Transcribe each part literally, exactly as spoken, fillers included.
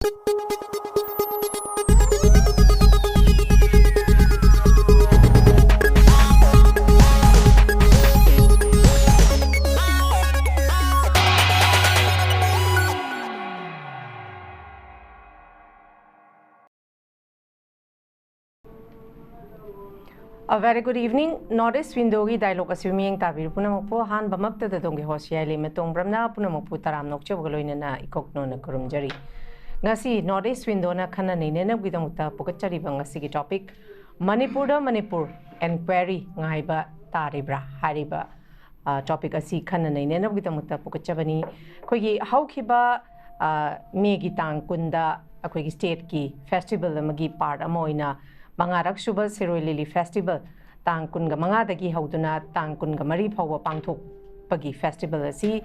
A very good evening. North East Window-ꯒꯤ dialogue ꯑꯁꯤꯕꯨ ꯃꯤꯠꯌꯦꯡ ꯇꯥꯕꯤꯔꯤꯕ ꯄꯨꯝꯅꯃꯛꯄꯨ ꯑꯍꯥꯟꯕꯃꯛꯇꯗ ꯑꯗꯣꯝꯒꯤ host ꯌꯥꯏꯂꯩꯃ ꯇꯣꯡꯕ꯭ꯔꯝꯅ ꯄꯨꯝꯅꯃꯛꯄꯨ ꯇꯔꯥꯝꯅ ꯑꯣꯛꯆꯕꯒ ꯂꯣꯏꯅꯅ ꯏꯀꯣꯛꯅꯣꯅ ꯈꯨꯔꯨꯝꯖꯔꯤ꯫ ꯉꯁꯤ North East Window-ꯅ ꯈꯟꯅ ꯅꯩꯅꯅꯕꯒꯤꯗꯃꯛꯇ ꯄꯨꯈꯠꯆꯔꯤꯕ ꯉꯁꯤꯒꯤ topic, ꯃꯅꯤꯄꯨꯔꯗ ꯃꯅꯤꯄꯨꯔ inquiry ꯉꯥꯏꯕ ꯇꯥꯔꯤꯕ꯭ꯔꯥ ꯍꯥꯏꯔꯤꯕ ꯑ, topic ꯑꯁꯤ ꯈꯟꯅ ꯅꯩꯅꯅꯕꯒꯤꯗꯃꯛꯇ ꯄꯨꯈꯠꯆꯕꯅꯤ꯫ ꯑꯩꯈꯣꯏꯒꯤ ꯍꯧꯈꯤꯕ, ꯑ, May-ꯒꯤ ꯇꯥꯡ ꯀꯨꯟꯗ ꯑꯩꯈꯣꯏꯒꯤ state-ꯀꯤ festival ꯑꯃꯒꯤ part ꯑꯃ ꯑꯣꯏꯅ ꯃꯉꯥꯔꯛ ꯁꯨꯕ ꯁꯤꯔꯣꯏ ꯂꯤꯂꯤ festival ꯇꯥꯡ ꯀꯨꯟꯒ ꯃꯉꯥꯗꯒꯤ ꯍꯧꯗꯨꯅ ꯇꯥꯡ ꯀꯨꯟꯒ ꯃꯔꯤ ꯐꯥꯎꯕ ꯄꯥꯡꯊꯣꯛꯄꯒꯤ festival ꯑꯁꯤ,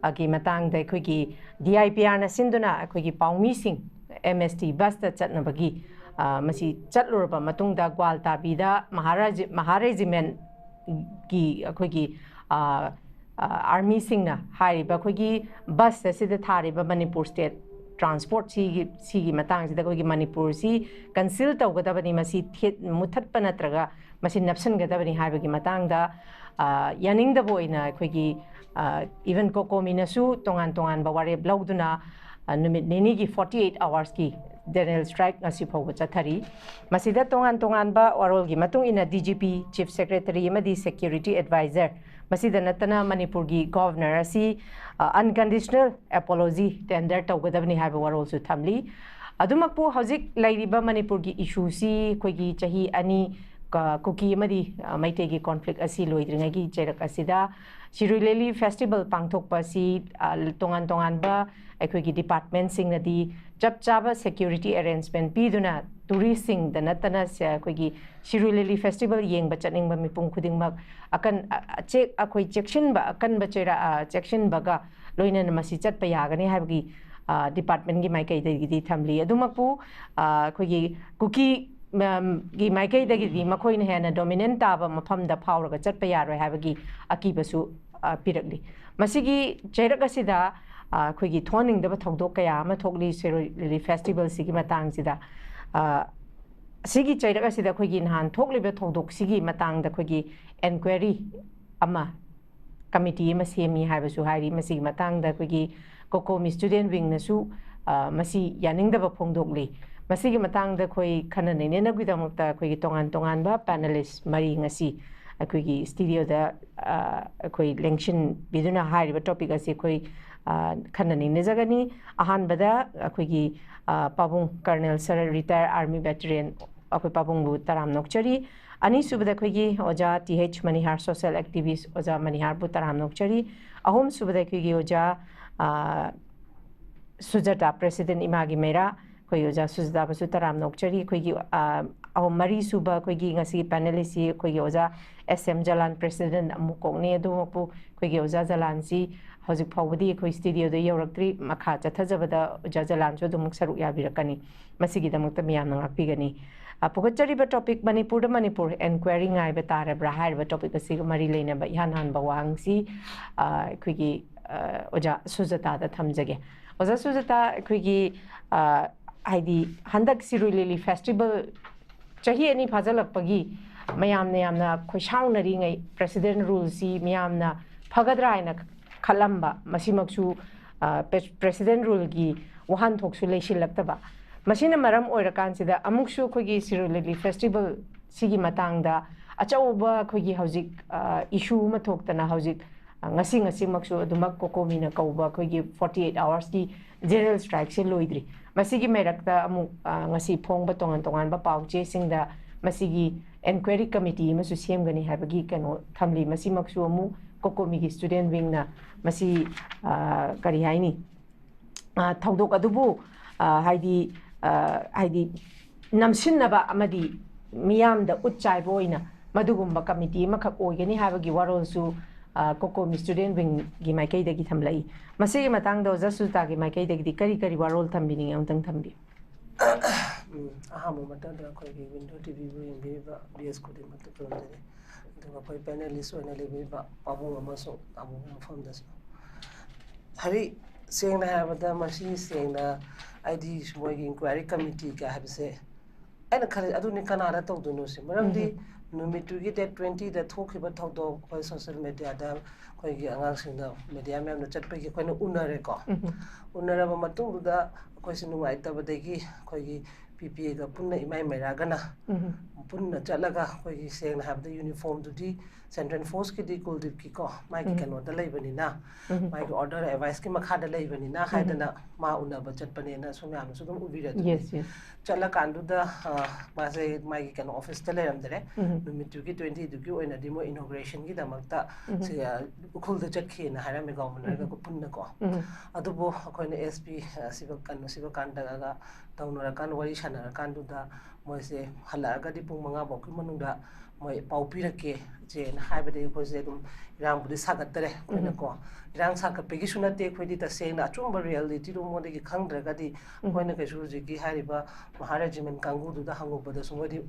ꯑ, ꯒꯤ ꯃꯇꯥꯡꯗ ꯑꯩꯈꯣꯏꯒꯤ D I P R-ꯅ ꯁꯤꯟꯗꯨꯅ ꯑꯩꯈꯣꯏꯒꯤ ꯄꯥꯎꯃꯤꯁꯤꯡ M S T bus-ꯇ ꯆꯠꯅꯕꯒꯤ, ꯑ, ꯃꯁꯤ ꯆꯠꯂꯨꯔꯕ ꯃꯇꯨꯡꯗ ꯒ꯭ꯋꯥꯜꯇꯥꯕꯤꯗ ꯃꯍꯥꯔꯥꯖ-, ꯃꯍꯥ regiment-ꯒꯤ ꯑꯩꯈꯣꯏꯒꯤ, ꯑ, ꯑ, army-ꯁꯤꯡꯅ ꯍꯥꯏꯔꯤꯕ ꯑꯩꯈꯣꯏꯒꯤ bus ꯑꯁꯤꯗ ꯊꯥꯔꯤꯕ ꯃꯅꯤꯄꯨꯔ state transport ꯁꯤꯒꯤ, ꯁꯤꯒꯤ ꯃꯇꯥꯡꯁꯤꯗ ꯑꯩꯈꯣꯏꯒꯤ ꯃꯅꯤꯄꯨꯔꯁꯤ cancel ꯇꯧꯒꯗꯕꯅꯤ, ꯃꯁꯤ ꯊꯦꯠ-, ꯃꯨꯊꯠꯄ ꯅꯠꯇ꯭ꯔꯒ ꯃꯁꯤ ꯅꯞꯁꯤꯟꯒꯗꯕꯅꯤ ꯍꯥꯏꯕꯒꯤ ꯃꯇꯥꯡꯗ, ꯑ, ꯌꯥꯅꯤꯡꯗꯕ ꯑꯣꯏꯅ ꯑꯩꯈꯣꯏꯒꯤ, ꯑ, even COCOMI-ꯅꯁꯨ ꯇꯣꯉꯥꯟ ꯇꯣꯉꯥꯟꯕ ꯋꯥꯔꯦꯞ ꯂꯧꯗꯨꯅ, ꯑ, ꯅꯨꯃꯤꯠ ꯅꯤꯅꯤꯒꯤ, forty-eight hours-ꯀꯤ general strike ꯉꯁꯤ ꯐꯥꯎꯕ ꯆꯠꯊꯔꯤ꯫ ꯃꯁꯤꯗ ꯇꯣꯉꯥꯟ ꯇꯣꯉꯥꯟꯕ ꯋꯥꯔꯣꯜꯒꯤ ꯃꯇꯨꯡ ꯏꯟꯅ D G P, Chief Secretary ꯑꯃꯗꯤ security advisor, ꯃꯁꯤꯗ ꯅꯠꯇꯅ ꯃꯅꯤꯄꯨꯔꯒꯤ Governor ꯑꯁꯤ, ꯑ, unconditional apology tender ꯇꯧꯒꯗꯕꯅꯤ ꯍꯥꯏꯕ ꯋꯥꯔꯣꯜꯁꯨ ꯊꯝꯂꯤ꯫ ꯑꯗꯨꯃꯛꯄꯨ ꯍꯧꯖꯤꯛ ꯂꯩꯔꯤꯕ ꯃꯅꯤꯄꯨꯔꯒꯤ issue-ꯁꯤ ꯑꯩꯈꯣꯏꯒꯤ ꯆꯍꯤ ꯑꯅꯤ ꯀ-, ꯀꯨꯀꯤ ꯑꯃꯗꯤ, ꯑ, ꯃꯩꯇꯩꯒꯤ conflict ꯑꯁꯤ ꯂꯣꯏꯗ꯭ꯔꯤꯉꯩꯒꯤ ꯆꯩꯔꯛ ꯑꯁꯤꯗ ꯁꯤꯔꯣꯏ ꯂꯤꯂꯤ festival ꯄꯥꯡꯊꯣꯛꯄ ꯑꯁꯤ, ꯑ, ꯇꯣꯉꯥꯟ ꯇꯣꯉꯥꯟꯕ ꯑꯩꯈꯣꯏꯒꯤ department-ꯁꯤꯡꯅꯗꯤ ꯆꯞ ꯆꯥꯕ security arrangement ꯄꯤꯗꯨꯅ tourist-ꯁꯤꯡꯗ ꯅꯠꯇꯅ ꯁ-, ꯑꯩꯈꯣꯏꯒꯤ ꯁꯤꯔꯣꯏ ꯂꯤꯂꯤ festival ꯌꯦꯡꯕ ꯆꯠꯅꯤꯡꯕ ꯃꯤꯄꯨꯝ ꯈꯨꯗꯤꯡꯃꯛ ꯑꯀꯟ-, ꯑ-, ꯑ-, ꯆꯦꯛ-, ꯑꯩꯈꯣꯏ ꯆꯦꯛꯁꯤꯟꯕ, ꯑꯀꯟꯕ ꯆꯩꯔꯥ-, ꯑ, ꯆꯦꯛꯁꯤꯟꯕꯒ ꯂꯣꯏꯅꯅ ꯃꯁꯤ ꯆꯠꯄ ꯌꯥꯒꯅꯤ ꯍꯥꯏꯕꯒꯤ, ꯑ, department-ꯒꯤ ꯃꯥꯏꯀꯩꯗꯒꯤꯗꯤ ꯊꯝꯂꯤ꯫ ꯑꯗꯨꯃꯛꯄꯨ, ꯑ, ꯑꯩꯈꯣꯏꯒꯤ ꯀꯨꯀꯤ ꯃꯌꯥꯝꯒꯤ ꯃꯥꯏꯀꯩꯗꯒꯤꯗꯤ ꯃꯈꯣꯏꯅ ꯍꯦꯟꯅ dominant ꯇꯥꯕ ꯃꯐꯝꯗ ꯐꯥꯎꯔꯒ ꯆꯠꯄ ꯌꯥꯔꯣꯏ ꯍꯥꯏꯕꯒꯤ ꯑꯀꯤꯕꯁꯨ, ꯑ, ꯄꯤꯔꯛꯂꯤ꯫ ꯃꯁꯤꯒꯤ ꯆꯩꯔꯛ ꯑꯁꯤꯗ, ꯑꯩꯈꯣꯏꯒꯤ ꯊꯣꯛꯍꯟꯅꯤꯡꯗꯕ ꯊꯧꯗꯣꯛ ꯀꯌꯥ ꯑꯃ ꯊꯣꯛꯂꯤ ꯁꯤꯔꯣꯏ ꯂꯤꯂꯤ ꯐꯦꯁꯇꯤꯚꯦꯜꯁꯤꯒꯤ ꯃꯇꯥꯡꯁꯤꯗ꯫ ꯑꯁꯤꯒꯤ ꯆꯩꯔꯛ ꯑꯁꯤꯗ ꯑꯩꯈꯣꯏꯒꯤ ꯅꯍꯥꯟ ꯊꯣꯛꯂꯤꯕ ꯊꯧꯗꯣꯛꯁꯤꯒꯤ ꯃꯇꯥꯡꯗ ꯑꯩꯈꯣꯏꯒꯤ ꯏꯟꯀ꯭ꯋꯥꯏꯔꯤ ꯑꯃ, ꯀꯃꯤꯇꯤ ꯑꯃ ꯁꯦꯝꯃꯤ ꯍꯥꯏꯕꯁꯨ ꯍꯥꯏꯔꯤ꯫ ꯃꯁꯤꯒꯤ ꯃꯇꯥꯡꯗ ꯑꯩꯈꯣꯏꯒꯤ ꯀꯣꯀꯣꯃꯤ ꯁ꯭ꯇꯨꯗꯦꯟꯠ ꯋꯤꯡꯅꯁꯨ ꯃꯁꯤ ꯌꯥꯅꯤꯡꯗꯕ ꯐꯣꯡꯗꯣꯛꯂꯤ꯫ ꯃꯁꯤꯒꯤ ꯃꯇꯥꯡꯗ ꯑꯩꯈꯣꯏ ꯈꯟꯅ ꯅꯩꯅꯅꯕꯒꯤꯗꯃꯛꯇ ꯑꯩꯈꯣꯏꯒꯤ ꯇꯣꯉꯥꯟ ꯇꯣꯉꯥꯟꯕ ꯄꯦꯅꯦꯂꯤꯁ ꯃꯔꯤ ꯉꯁꯤ ꯑꯩꯈꯣꯏꯒꯤ ꯁ꯭ꯇꯨꯗꯤꯑꯣꯗ ꯑꯩꯈꯣꯏ ꯂꯦꯡꯁꯤꯟꯕꯤꯗꯨꯅ ꯍꯥꯏꯔꯤꯕ ꯇꯣꯄꯤꯛ ꯑꯁꯤ ꯑꯩꯈꯣꯏ ꯈꯟꯅ ꯅꯩꯅꯖꯒꯅꯤ꯫ ꯑꯍꯥꯟꯕꯗ ꯑꯩꯈꯣꯏꯒꯤ ꯄꯥꯕꯨꯡ colonel sir, retire army veteran ꯑꯩꯈꯣꯏ ꯄꯥꯕꯨꯡꯕꯨ ꯇꯔꯥꯝꯅ ꯑꯣꯛꯆꯔꯤ꯫ ꯑꯅꯤꯁꯨꯕꯗ ꯑꯩꯈꯣꯏꯒꯤ ꯑꯣꯖꯥ ꯇꯤ ꯑꯩꯆ ꯃꯅꯤꯍꯥꯔ, ꯁꯣꯁꯤꯌꯦꯜ ꯑꯦꯛꯇꯤꯚꯤꯁ ꯑꯣꯖꯥ ꯃꯅꯤꯍꯥꯔꯕꯨ ꯇꯔꯥꯝꯅ ꯑꯣꯛꯆꯔꯤ꯫ ꯑꯍꯨꯝꯁꯨꯕꯗ ꯑꯩꯈꯣꯏꯒꯤ ꯑꯣꯖꯥ ꯁꯨꯖꯇꯥ, ꯄ꯭ꯔꯦꯁꯤꯗꯦꯟꯠ ꯏꯃꯥꯒꯤ ꯃꯩꯔꯥ, ꯑꯩꯈꯣꯏ ꯑꯣꯖꯥ ꯁꯨꯖꯇꯥꯕꯨꯁꯨ ꯇꯔꯥꯝꯅ ꯑꯣꯛꯆꯔꯤ꯫ ꯑꯩꯈꯣꯏꯒꯤ ꯑꯍꯨꯝ, ꯃꯔꯤꯁꯨꯕ ꯑꯩꯈꯣꯏꯒꯤ ꯉꯁꯤꯒꯤ ꯄꯦꯅꯦꯂꯤꯁꯁꯤ ꯑꯩꯈꯣꯏꯒꯤ ꯑꯣꯖꯥ ꯑꯦꯁ ꯑꯦꯝ ꯖꯂꯥꯟ, ꯄ꯭ꯔꯦꯁꯤꯗꯦꯟꯠ ꯑꯃꯨꯛ ꯀꯣꯛꯅꯤ꯫ ꯑꯗꯨꯃꯛꯄꯨ ꯑꯩꯈꯣꯏꯒꯤ ꯑꯣꯖꯥ ꯖꯂꯥꯟꯁꯤ ꯍꯧꯖꯤꯛ ꯐꯥꯎꯕꯗꯤ ꯑꯩꯈꯣꯏ ꯁ꯭ꯇꯨꯗꯤꯑꯣꯗ ꯌꯧꯔꯛꯇ꯭ꯔꯤ꯫ ꯃꯈꯥ ꯆꯠꯊꯖꯕꯗ ꯑꯣꯖꯥ ꯖꯂꯥꯟꯁꯨ ꯑꯗꯨꯃꯛ ꯁꯔꯨꯛ ꯌꯥꯕꯤꯔꯛꯀꯅꯤ꯫ ꯃꯁꯤꯒꯤꯗꯃꯛꯇ ꯃꯤꯌꯥꯝꯅ ꯉꯥꯛꯄꯤꯒꯅꯤ꯫ ꯄꯨꯈꯠꯆꯔꯤꯕ ꯇꯣꯄꯤꯛ "ꯃꯅꯤꯄꯨꯔꯗ ꯃꯅꯤꯄꯨꯔ, ꯏꯟꯀ꯭ꯋꯥꯏꯔꯤ ꯉꯥꯏꯕ ꯇꯥꯔꯕ꯭ꯔꯥ?" ꯍꯥꯏꯔꯤꯕ ꯇꯣꯄꯤꯛ ꯑꯁꯤꯒ ꯃꯔꯤ ꯂꯩꯅꯕ ꯏꯍꯥꯟ ꯍꯥꯟꯕ ꯋꯥꯍꯪꯁꯤ ꯑꯩꯈꯣꯏꯒꯤ ꯑꯣꯖꯥ ꯁꯨꯖꯇꯥꯗ ꯊꯝꯖꯒꯦ꯫ ꯑꯣꯖꯥ ꯁꯨꯖꯇꯥ, ꯑꯩꯈꯣꯏꯒꯤ ꯍꯥꯏꯗꯤ ꯍꯟꯗꯛ ꯁꯤꯔꯣꯏ ꯂꯤꯂꯤ ꯐꯦꯁꯇꯤꯚꯦꯜ ꯆꯍꯤ ꯑꯅꯤ ꯐꯥꯖꯤꯜꯂꯛꯄꯒꯤ ꯃꯌꯥꯝꯅ ꯌꯥꯝꯅ ꯈꯣꯏꯁꯥꯎꯅꯔꯤꯉꯩ, ꯄ꯭ꯔꯦꯁꯤꯗꯦꯟꯠ ꯔꯨꯜꯁꯤ ꯃꯤꯌꯥꯝꯅ ꯐꯒꯗ꯭ꯔꯥ ꯍꯥꯏꯅ ꯈꯜꯂꯝꯕ, ꯃꯁꯤꯃꯛꯁꯨ ꯄ꯭ꯔꯦꯁꯤꯗꯦꯟꯠ ꯔꯨꯜꯒꯤ ꯋꯥꯍꯟꯊꯣꯛꯁꯨ ꯂꯩꯁꯤꯜꯂꯛꯇꯕ, ꯃꯁꯤꯅ ꯃꯔꯝ ꯑꯣꯏꯔꯀꯥꯟꯁꯤꯗ ꯑꯃꯨꯛꯁꯨ ꯑꯩꯈꯣꯏꯒꯤ ꯁꯤꯔꯣꯏ ꯂꯤꯂꯤ ꯐꯦꯁꯇꯤꯚꯦꯜ ꯁꯤꯒꯤ ꯃꯇꯥꯡꯗ ꯑꯆꯧꯕ ꯑꯩꯈꯣꯏꯒꯤ ꯍꯧꯖꯤꯛ ꯏꯁꯨ ꯑꯃ ꯊꯣꯛꯇꯅ ꯍꯧꯖꯤꯛ ꯉꯁꯤ ꯉꯁꯤꯃꯛꯁꯨ ꯑꯗꯨꯃꯛ ꯀꯣꯀꯣꯃꯤꯅ ꯀꯧꯕ ꯑꯩꯈꯣꯏꯒꯤ ꯐꯣꯔꯇꯤ ꯑꯩꯠ ꯑꯋꯥꯔꯁꯀꯤ ꯖꯦꯅꯔꯦꯜ ꯁ꯭ꯇ꯭ꯔꯥꯏꯛꯁꯦ ꯂꯣꯏꯗ꯭ꯔꯤ꯫ ꯃꯁꯤꯒꯤ ꯃꯔꯛꯇ ꯑꯃꯨꯛ ꯉꯁꯤ ꯐꯣꯡꯕ ꯇꯣꯉꯥꯟ ꯇꯣꯉꯥꯟꯕ ꯄꯥꯎ ꯆꯦꯁꯤꯡꯗ ꯃꯁꯤꯒꯤ ꯏꯟꯀ꯭ꯋꯥꯏꯔꯤ ꯀꯃꯤꯇꯤ ꯑꯃꯁꯨ ꯁꯦꯝꯒꯅꯤ ꯍꯥꯏꯕꯒꯤ ꯀꯩꯅꯣ ꯊꯝꯂꯤ꯫ ꯃꯁꯤꯃꯛꯁꯨ ꯑꯃꯨꯛ ꯀꯣꯀꯣꯃꯤꯒꯤ ꯁ꯭ꯇꯨꯗꯦꯟꯠ ꯋꯤꯡꯅ ꯃꯁꯤ ꯀꯔꯤ ꯍꯥꯏꯅꯤ, ꯊꯧꯗꯣꯛ ꯑꯗꯨꯕꯨ ꯍꯥꯏꯗꯤ ꯍꯥꯏꯗꯤ ꯅꯝꯁꯤꯟꯅꯕ ꯑꯃꯗꯤ ꯃꯤꯌꯥꯝꯗ ꯎꯠ ꯆꯥꯏꯕ ꯑꯣꯏꯅ ꯃꯗꯨꯒꯨꯝꯕ ꯀꯃꯤꯇꯤ ꯑꯃꯈꯛ ꯑꯣꯏꯒꯅꯤ ꯍꯥꯏꯕꯒꯤ ꯋꯥꯔꯣꯜꯁꯨ ꯀꯣꯀꯣꯃꯤ ꯁ꯭ꯇꯨꯗꯦꯟꯠ ꯋꯤꯡꯒꯤ ꯃꯥꯏꯀꯩꯗꯒꯤ ꯊꯝꯂꯛꯏ꯫ ꯃꯁꯤꯒꯤ ꯃꯇꯥꯡꯗ ꯑꯣꯖꯥ ꯁꯨꯖꯇꯥꯒꯤ ꯃꯥꯏꯀꯩꯗꯒꯤꯗꯤ ꯀꯔꯤ ꯀꯔꯤ ꯋꯥꯔꯣꯜ ꯊꯝꯕꯤꯅꯤꯡꯉꯤ? ꯑꯃꯨꯛꯇꯪ ꯊꯝꯕꯤꯌꯨ꯫ ꯑꯍꯥꯟꯕ ꯃꯇꯝꯗ ꯑꯩꯈꯣꯏꯒꯤ ꯋꯤꯟꯗꯣ ꯇꯤꯚꯤꯕꯨ ꯌꯦꯡꯕꯤꯔꯤꯕ ꯚꯤꯌꯔꯁ ꯈꯨꯗꯤꯡꯃꯛꯇ ꯈꯨꯔꯨꯝꯖꯔꯤ꯫ ꯑꯗꯨꯒ ꯑꯩꯈꯣꯏ ꯄꯦꯅꯦꯂꯤꯁ ꯑꯣꯏꯅ ꯂꯩꯕꯤꯔꯤꯕ ꯄꯥꯕꯨꯡ ꯑꯃꯁꯨꯡ ꯇꯥꯕꯨꯡ ꯃꯐꯝꯗꯁꯨ꯫ ꯍꯧꯖꯤꯛ ꯁꯦꯡꯅ ꯍꯥꯏꯔꯕꯗ, ꯃꯁꯤ ꯁꯦꯡꯅ ꯑꯩꯗꯤ ꯃꯣꯏꯒꯤ ꯏꯟꯀ꯭ꯋꯥꯏꯔꯤ ꯀꯃꯤꯇꯤꯒ ꯍꯥꯏꯕꯁꯦ, ꯑꯩꯅ ꯈꯜꯂꯤ, ꯑꯗꯨꯅꯤ ꯀꯅꯥꯗ ꯇꯧꯗꯣꯏꯅꯣ ꯁꯤ? ꯃꯔꯝꯗꯤ ꯅꯨꯃꯤꯠꯇꯨꯒꯤ date twenty-ꯗ ꯊꯣꯛꯈꯤꯕ ꯊꯧꯗꯣꯛ, ꯑꯩꯈꯣꯏ ꯁꯣꯁꯤꯌꯦꯜ ꯃꯦꯗꯤꯌꯥꯗ ꯑꯩꯈꯣꯏꯒꯤ ꯑꯉꯥꯡꯁꯤꯡꯗ, ꯃꯦꯗꯤꯌꯥ ꯃꯌꯥꯝꯅ ꯆꯠꯄꯒꯤ ꯑꯩꯈꯣꯏꯅ ꯎꯅꯔꯦꯀꯣ꯫ ꯎꯅꯔꯕ ꯃꯇꯨꯡꯗꯨꯗ ꯑꯩꯈꯣꯏꯁꯦ ꯅꯨꯡꯉꯥꯏꯇꯕꯗꯒꯤ ꯑꯩꯈꯣꯏꯒꯤ ꯄꯤ ꯄꯤ ꯑꯦꯒ ꯄꯨꯟꯅ, ꯏꯃꯥꯏ ꯃꯩꯔꯥꯒꯅ ꯄꯨꯟꯅ ꯆꯠꯂꯒ, ꯑꯩꯈꯣꯏꯒꯤ ꯁꯦꯡꯅ ꯍꯥꯏꯕꯗ ꯌꯨꯅꯤꯐꯣꯔꯝꯗꯨꯗꯤ ꯁꯦꯟꯇ꯭ꯔꯦꯜ ꯐꯣꯔꯁꯀꯤꯗꯤ ꯀꯨꯜꯗꯤꯞꯀꯤ ꯀꯣ, ꯃꯥꯒꯤ ꯀꯩꯅꯣꯗ ꯂꯩꯕꯅꯤꯅ, ꯃꯥꯒꯤ ꯑꯣꯔꯗꯔ ꯑꯦꯗꯚꯥꯏꯁꯀꯤ ꯃꯈꯥꯗ ꯂꯩꯕꯅꯤꯅ ꯍꯥꯏꯗꯅ ꯃꯥ ꯎꯅꯕ ꯆꯠꯄꯅꯦꯅ ꯁꯨꯝ ꯃꯌꯥꯝꯅꯁꯨ ꯑꯗꯨꯝ ꯎꯕꯤꯔꯦ ꯑꯗꯨꯗꯤ꯫ Yes, yes. ꯆꯠꯂꯀꯥꯟꯗꯨꯗ, ꯑ, ꯃꯥꯁꯦ ꯃꯥꯒꯤ ꯀꯩꯅꯣ ꯑꯣꯐꯤꯁꯇ ꯂꯩꯔꯝꯗ꯭ꯔꯦ꯫ ꯅꯨꯃꯤꯠꯇꯨꯒꯤ twenty-ꯗꯨꯒꯤ ꯑꯣꯏꯅꯗꯤ ꯃꯣꯏ ꯏꯅꯣꯒ꯭ꯔꯦꯁꯟꯒꯤꯗꯃꯛꯇ ꯁꯤ, ꯑ, ꯎꯈ꯭ꯔꯨꯜꯗ ꯆꯠꯈꯤꯅ ꯍꯥꯏꯔꯝꯃꯦ, ꯒꯚꯔꯅꯔꯒ ꯄꯨꯟꯅꯀꯣ꯫ ꯑꯗꯨꯕꯨ ꯑꯩꯈꯣꯏꯅ ꯑꯦꯁ ꯄꯤ, ꯑ, ꯁꯤꯕ-, ꯀꯩꯅꯣ, ꯁꯤꯕꯀꯥꯟꯇꯒ ꯇꯧꯅꯔꯀꯥꯟꯗ, ꯋꯥꯔꯤ ꯁꯥꯟꯅꯔꯀꯥꯟꯗꯨꯗ ꯃꯣꯏꯁꯦ ꯍꯜꯂꯛꯑꯒꯗꯤ ꯄꯨꯡ ꯃꯉꯥ ꯐꯥꯎꯒꯤ ꯃꯅꯨꯡꯗ ꯃꯣꯏ ꯄꯥꯎ ꯄꯤꯔꯛꯀꯦ ꯏꯆꯦꯅ ꯍꯥꯏꯕꯗꯒꯤ ꯑꯩꯈꯣꯏꯁꯦ ꯑꯗꯨꯝ ꯏꯔꯥꯡꯕꯨꯗꯤ ꯁꯥꯒꯠꯇꯔꯦ ꯑꯩꯈꯣꯏꯅꯀꯣ꯫ ꯏꯔꯥꯡ ꯁꯥꯒꯠꯄꯒꯤꯁꯨ ꯅꯠꯇꯦ, ꯑꯩꯈꯣꯏꯗꯤ ꯇꯁꯦꯡꯅ ꯑꯆꯨꯝꯕ ꯔꯤꯌꯦꯂꯤꯇꯤꯗꯣ ꯃꯉꯣꯟꯗꯒꯤ ꯈꯪꯗ꯭ꯔꯒꯗꯤ ꯑꯩꯈꯣꯏꯅ ꯀꯩꯁꯨ ꯍꯧꯖꯤꯛꯀꯤ ꯍꯥꯏꯔꯤꯕ ꯃꯍꯥ ꯔꯦꯖꯤꯃꯦꯟ ꯀꯥꯡꯕꯨꯗꯨꯗ ꯍꯪꯉꯨꯕꯗꯁꯨ ꯃꯣꯏꯗꯤ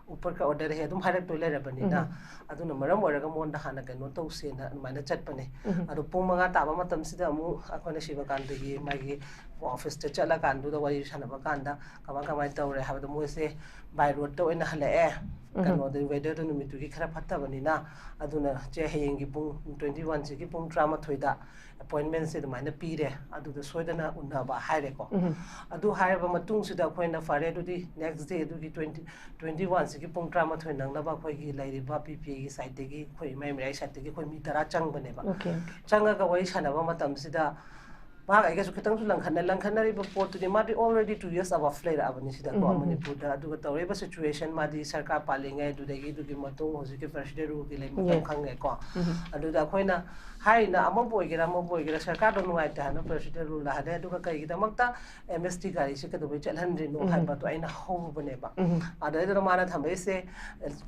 ꯎꯄꯔ ꯀ ꯑꯣꯔꯗꯔ ꯍꯦ ꯑꯗꯨꯝ ꯍꯥꯏꯔꯛꯇꯣꯏ ꯂꯩꯔꯕꯅꯤꯅ, ꯑꯗꯨꯅ ꯃꯔꯝ ꯑꯣꯏꯔꯒ ꯃꯉꯣꯟꯗ ꯍꯥꯟꯅ ꯀꯩꯅꯣ ꯇꯧꯁꯦꯅ ꯑꯗꯨꯃꯥꯏꯅ ꯆꯠꯄꯅꯦ꯫ ꯑꯗꯣ ꯄꯨꯡ ꯃꯉꯥ ꯇꯥꯕ ꯃꯇꯝꯁꯤꯗ ꯑꯃꯨꯛ ꯑꯩꯈꯣꯏꯅ ꯁꯤꯕꯀꯥꯟꯇꯒꯤ ꯃꯥꯒꯤ ꯑꯣꯐꯤꯁꯇ ꯆꯠꯂꯀꯥꯟꯗꯨꯗ ꯋꯥꯔꯤ ꯁꯥꯟꯅꯕ ꯀꯥꯟꯗ ꯀꯃꯥꯏ ꯀꯃꯥꯏꯅ ꯇꯧꯔꯦ ꯍꯥꯏꯕꯗ, ꯃꯣꯏꯁꯦ ꯕꯥꯏ ꯔꯣꯗꯇ ꯑꯣꯏꯅ ꯍꯜꯂꯛꯑꯦ꯫ ꯀꯩꯅꯣꯗ, ꯋꯦꯗꯔꯗꯣ ꯅꯨꯃꯤꯠꯇꯨꯒꯤ ꯈꯔ ꯐꯠꯇꯕꯅꯤꯅ, ꯑꯗꯨꯅ ꯆꯦ, ꯍꯌꯦꯡꯒꯤ ꯄꯨꯡ twenty-one ꯁꯤꯒꯤ ꯄꯨꯡ ꯇꯔꯥꯃꯥꯊꯣꯏꯗ ꯑꯦꯄꯣꯏꯟꯃꯦꯟꯁꯦ ꯑꯗꯨꯃꯥꯏꯅ ꯄꯤꯔꯦ, ꯑꯗꯨꯗ ꯁꯣꯏꯗꯅ ꯎꯅꯕ ꯍꯥꯏꯔꯦꯀꯣ꯫ ꯑꯗꯨ ꯍꯥꯏꯔꯕ ꯃꯇꯨꯡꯁꯤꯗ ꯑꯩꯈꯣꯏꯅ ꯐꯔꯦ, ꯑꯗꯨꯗꯤ next day, ꯑꯗꯨꯒꯤ twenty, twenty-one ꯁꯤꯒꯤ ꯄꯨꯡ ꯇꯔꯥꯃꯥꯊꯣꯏ ꯅꯪꯅꯕ ꯑꯩꯈꯣꯏꯒꯤ ꯂꯩꯔꯤꯕ ꯄꯤ ꯄꯤ ꯑꯦꯒꯤ ꯁꯥꯏꯠꯇꯒꯤ, ꯑꯩꯈꯣꯏ ꯏꯃꯥ ꯃꯩꯔꯥꯒꯤ ꯁꯥꯏꯠꯇꯒꯤ ꯑꯩꯈꯣꯏ ꯃꯤ ꯇꯔꯥ ꯆꯪꯕꯅꯦꯕ꯫ Okay, okay. ꯆꯪꯉꯒ ꯋꯥꯔꯤ ꯁꯥꯟꯅꯕ ꯃꯇꯝꯁꯤꯗ ꯃꯍꯥꯛ ꯑꯩꯒꯁꯨ ꯈꯤꯇꯪꯁꯨ ꯂꯪꯈꯠꯅ-, ꯂꯪꯈꯠꯅꯔꯤꯕ ꯄꯣꯠꯇꯨꯗꯤ, ꯃꯥꯗꯤ already two years above ꯂꯩꯔꯛꯑꯕꯅꯤ ꯁꯤꯗꯀꯣ, ꯃꯅꯤꯄꯨꯔꯗ꯫ ꯑꯗꯨꯒ ꯇꯧꯔꯛꯏꯕ situation, ꯃꯥꯗꯤ ꯁꯔꯀꯥꯔ ꯄꯥꯜꯂꯤꯉꯩ, ꯑꯗꯨꯗꯒꯤ ꯑꯗꯨꯒꯤ ꯃꯇꯨꯡ ꯍꯧꯖꯤꯛꯀꯤ ꯄ꯭ꯔꯦꯁꯤꯗꯦꯟ ꯔꯨꯜꯒꯤ ꯂꯩ ꯃꯇꯝ Yes. ꯈꯪꯉꯦꯀꯣ꯫ ꯑꯗꯨꯗ ꯑꯩꯈꯣꯏꯅ ꯍꯥꯏꯔꯤꯅ, ꯑꯃꯕꯨ ꯑꯣꯏꯒꯦꯔꯥ ꯑꯃꯕꯨ ꯑꯣꯏꯒꯦꯔꯥ, ꯁꯔꯀꯥꯔꯗꯣ ꯅꯨꯡꯉꯥꯏꯇꯦ ꯍꯥꯏꯅ ꯄ꯭ꯔꯦꯁꯤꯗꯦꯟ ꯔꯨꯜꯗ ꯍꯥꯏꯔꯦ, ꯑꯗꯨꯒ ꯀꯩꯒꯤꯗꯃꯛꯇ ꯑꯦꯝ ꯑꯦꯁ ꯇꯤ ꯒꯥꯔꯤꯁꯦ ꯀꯩꯗꯧꯕꯩ ꯆꯠꯍꯟꯗ꯭ꯔꯤꯅꯣ ꯍꯥꯏꯕꯗꯣ ꯑꯩꯅ ꯍꯧꯔꯨꯕꯅꯦꯕ꯫ ꯑꯗꯩꯗꯨꯗ ꯃꯥꯅ ꯊꯝꯃꯛꯏꯁꯦ,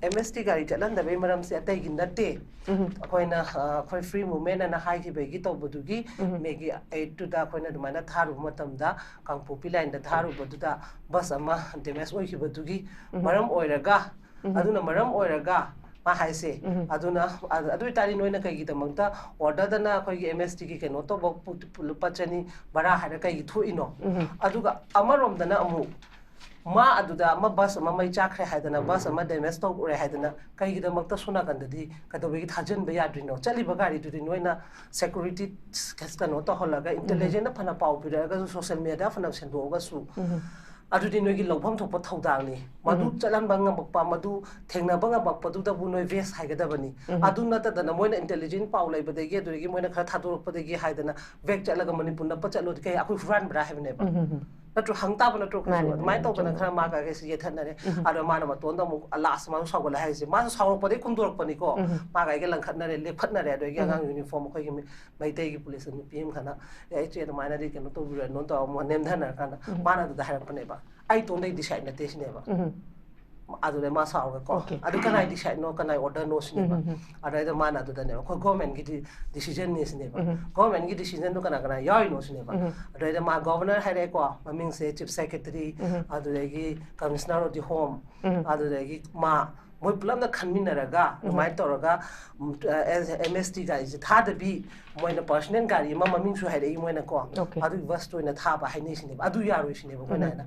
ꯑꯦꯝ ꯑꯦꯁ ꯇꯤ ꯒꯥꯔꯤ ꯆꯠꯍꯟꯗꯕꯒꯤ ꯃꯔꯝꯁꯦ ꯑꯇꯩꯒꯤ ꯅꯠꯇꯦ, ꯑꯩꯈꯣꯏꯅ, ꯑ, ꯑꯩꯈꯣꯏ free movement ꯑꯅ ꯍꯥꯏꯈꯤꯕꯒꯤ ꯇꯧꯕꯗꯨꯒꯤ ꯃꯦꯒꯤ ꯑꯩꯠꯇꯨꯗ ꯑꯩꯈꯣꯏꯅ ꯑꯗꯨꯃꯥꯏꯅ ꯊꯥꯔꯨꯕ ꯃꯇꯝꯗ, ꯀꯥꯡꯄꯣꯛꯄꯤ ꯂꯥꯏꯟꯗ ꯊꯥꯔꯨꯕꯗꯨꯗ ꯕꯁ ꯑꯃ ꯗꯦꯃꯦꯖ ꯑꯣꯏꯈꯤꯕꯗꯨꯒꯤ ꯃꯔꯝ ꯑꯣꯏꯔꯒ, ꯑꯗꯨꯅ ꯃꯔꯝ ꯑꯣꯏꯔꯒ ꯃꯥ ꯍꯥꯏꯁꯦ꯫ ꯎꯝ꯫ ꯑꯗꯨꯅ ꯑ-, ꯑꯗꯨ ꯑꯣꯏꯇꯥꯔꯗꯤ ꯅꯣꯏꯅ ꯀꯩꯒꯤꯗꯃꯛꯇ order ꯗꯅ ꯑꯩꯈꯣꯏꯒꯤ M S T ꯒꯤ ꯀꯩꯅꯣ ꯇꯧꯕ ꯄꯨ-, ꯄꯨ-, ꯂꯨꯄꯥ ꯆꯅꯤ ꯚꯔꯥ ꯍꯥꯏꯔ ꯀꯩꯒꯤ ꯊꯣꯛꯏꯅꯣ? ꯎꯝ꯫ ꯑꯗꯨꯒ ꯑꯃꯔꯣꯝꯗꯅ ꯑꯃꯨꯛ ꯃꯥ ꯑꯗꯨꯗ ꯑꯃ bus ꯑꯃ ꯃꯩ ꯆꯥꯛꯈ꯭ꯔꯦ ꯍꯥꯏꯗꯅ, bus ꯑꯃ damage ꯇꯧꯔꯦ ꯍꯥꯏꯗꯅ ꯀꯩꯒꯤꯗꯃꯛꯇ ꯁꯣꯝ ꯅꯥꯀꯟꯗꯗꯤ ꯀꯩꯗꯧꯕꯒꯤ ꯊꯥꯖꯤꯟꯕ ꯌꯥꯗ꯭ꯔꯤꯅꯣ? ꯆꯠꯂꯤꯕ ꯒꯥꯔꯤꯗꯨꯗꯤ ꯅꯣꯏꯅ security ꯀꯩꯅꯣ ꯇꯧꯍꯜꯂꯒ, intelligent ꯅ ꯐꯅ ꯄꯥꯎ ꯄꯤꯔꯛꯑꯒꯁꯨ, social media ꯗ ꯐꯅ ꯁꯟꯗꯣꯛꯑꯒꯁꯨ, ꯎꯝ꯫ ꯑꯗꯨꯗꯤ ꯅꯣꯏꯒꯤ ꯂꯧꯐꯝ ꯊꯣꯛꯄ ꯊꯧꯗꯥꯡꯅꯤ꯫ ꯃꯗꯨ ꯎꯝ꯫ ꯆꯠꯍꯟꯕ ꯉꯝꯃꯛꯄ, ꯃꯗꯨ ꯊꯦꯡꯅꯕ ꯉꯝꯃꯛꯄꯗꯨꯗꯕꯨ ꯅꯣꯏ vest ꯍꯥꯏꯒꯗꯕꯅꯤ꯫ ꯎꯝ꯫ ꯑꯗꯨ ꯅꯠꯇꯗꯅ ꯃꯣꯏꯅ intelligent ꯄꯥꯎ ꯂꯩꯕꯗꯒꯤ, ꯑꯗꯨꯗꯒꯤ ꯃꯣꯏꯅ ꯈꯔ ꯊꯥꯗꯣꯔꯛꯄꯗꯒꯤ ꯍꯥꯏꯗꯅ back ꯆꯠꯂꯒ ꯃꯅꯤꯄꯨꯔ ꯅꯞꯄ ꯆꯠꯂꯣꯗꯤ ꯀꯩ ꯑꯩꯈꯣꯏ ꯍꯨꯔꯥꯟꯕ꯭ꯔꯥ ꯍꯥꯏꯕꯅꯦꯕ꯫ ꯎꯝ, ꯎꯝ, ꯎꯝ꯫ ꯅꯠꯇ꯭ꯔꯣ? ꯍꯪ ꯇꯥꯕ ꯅꯠꯇ꯭ꯔꯣ ꯑꯩꯈꯣꯏꯁꯨ? ꯃꯥꯅꯦ, ꯑꯗꯨꯃꯥꯏꯅ ꯃꯥꯅꯦ, ꯇꯧꯗꯅ ꯆꯨꯝꯃꯦ꯫ ꯈꯔ ꯃꯥꯒ ꯑꯩꯒꯁꯤ ꯌꯦꯠꯊꯠꯅꯔꯦ꯫ ꯎꯝ꯫ ꯑꯗꯣ ꯃꯥꯅ ꯃꯇꯣꯟꯗ ꯑꯃꯨꯛ last ꯃꯥꯁꯨ ꯁꯥꯎꯒꯠꯂꯦ ꯍꯥꯏꯁꯦ꯫ ꯃꯥꯁꯨ ꯁꯥꯎꯔꯛꯄꯗꯒꯤ ꯀꯨꯝꯗꯣꯔꯛꯄꯅꯤꯀꯣ꯫ ꯎꯝ꯫ ꯃꯥꯒ ꯑꯩꯒ ꯂꯪꯈꯠꯅꯔꯦ, ꯂꯦꯞꯈꯠꯅꯔꯦ꯫ ꯑꯗꯒꯤ ꯑꯉꯥꯡ ꯎꯝ꯫ uniform ꯑꯩꯈꯣꯏꯒꯤ ꯃꯤ-, ꯃꯩꯇꯩꯒꯤ police ꯅꯨꯄꯤ ꯑꯃꯈꯛꯅ, "ꯑꯦ, ꯏꯆꯦ, ꯑꯗꯨꯃꯥꯏꯅꯗꯤ ꯀꯩꯅꯣ ꯇꯧꯕꯤꯔꯅꯨ" ꯇꯧꯔ ꯑꯃꯨꯛ ꯅꯦꯝꯊꯅꯔꯀꯥꯟꯗ ꯎꯝ꯫ ꯃꯥꯅ ꯑꯗꯨꯗ ꯍꯥꯏꯔꯛꯄꯅꯦꯕ, "ꯑꯩ ꯏꯇꯣꯟꯗꯩ decide ꯅꯠꯇꯦ" ꯁꯤꯅꯦꯕ꯫ ꯎꯝ꯫ ꯑꯗꯨꯗꯩ ꯃꯥ ꯁꯥꯎꯔꯒꯀꯣ, Okay. "ꯑꯗꯨ ꯀꯅꯥꯏ decide ꯅꯣ, ꯀꯅꯥꯏ order ꯅꯣ?" ꯁꯤꯅꯦꯕ꯫ ꯎꯝ, ꯎꯝ, ꯎꯝ꯫ ꯑꯗꯩꯗ ꯃꯥꯅ ꯑꯗꯨꯗꯅꯦꯕ, "ꯑꯩꯈꯣꯏ government ꯀꯤ ꯗꯤ-, decision ꯅꯤ" ꯁꯤꯅꯦꯕ꯫ ꯎꯝ꯫ "Government ꯀꯤ decision ꯗꯣ ꯀꯅꯥ ꯀꯅꯥ ꯌꯥꯎꯔꯤꯅꯣ?" ꯁꯤꯅꯦꯕ꯫ ꯎꯝ꯫ ꯑꯗꯩꯗ ꯃꯥ governor ꯍꯥꯏꯔꯛꯑꯦꯀꯣ, ꯃꯃꯤꯡꯁꯦ chief secretary, ꯎꯝ꯫ ꯑꯗꯨꯗꯒꯤ commissioner of the home, ꯎꯝ꯫ ꯑꯗꯨꯗꯒꯤ ꯃꯥ, ꯃꯣꯏ ꯄꯨꯂꯞꯅ ꯈꯟꯃꯤꯟꯅꯔꯒ ꯎꯝ꯫ ꯑꯗꯨꯃꯥꯏꯅ ꯇꯧꯔꯒ, ꯎꯝ, ꯑ, M S T ꯒꯥꯔꯤꯁꯦ ꯊꯥꯗꯕꯤ, ꯃꯣꯏꯅ personal ꯒꯥꯔꯤ ꯑꯃ ꯃꯃꯤꯡꯁꯨ ꯍꯥꯏꯔꯛꯏ ꯃꯣꯏꯅꯀꯣ, Okay. ꯑꯗꯨꯒꯤ bus ꯇꯣ ꯑꯣꯏꯅ ꯊꯥꯕ ꯍꯥꯏꯅꯩ ꯁꯤꯅꯦꯕ꯫ ꯑꯗꯨ ꯌꯥꯔꯣꯏ ꯁꯤꯅꯦꯕ ꯑꯩꯈꯣꯏꯅ ꯎꯝ꯫ ꯍꯥꯏꯅ꯫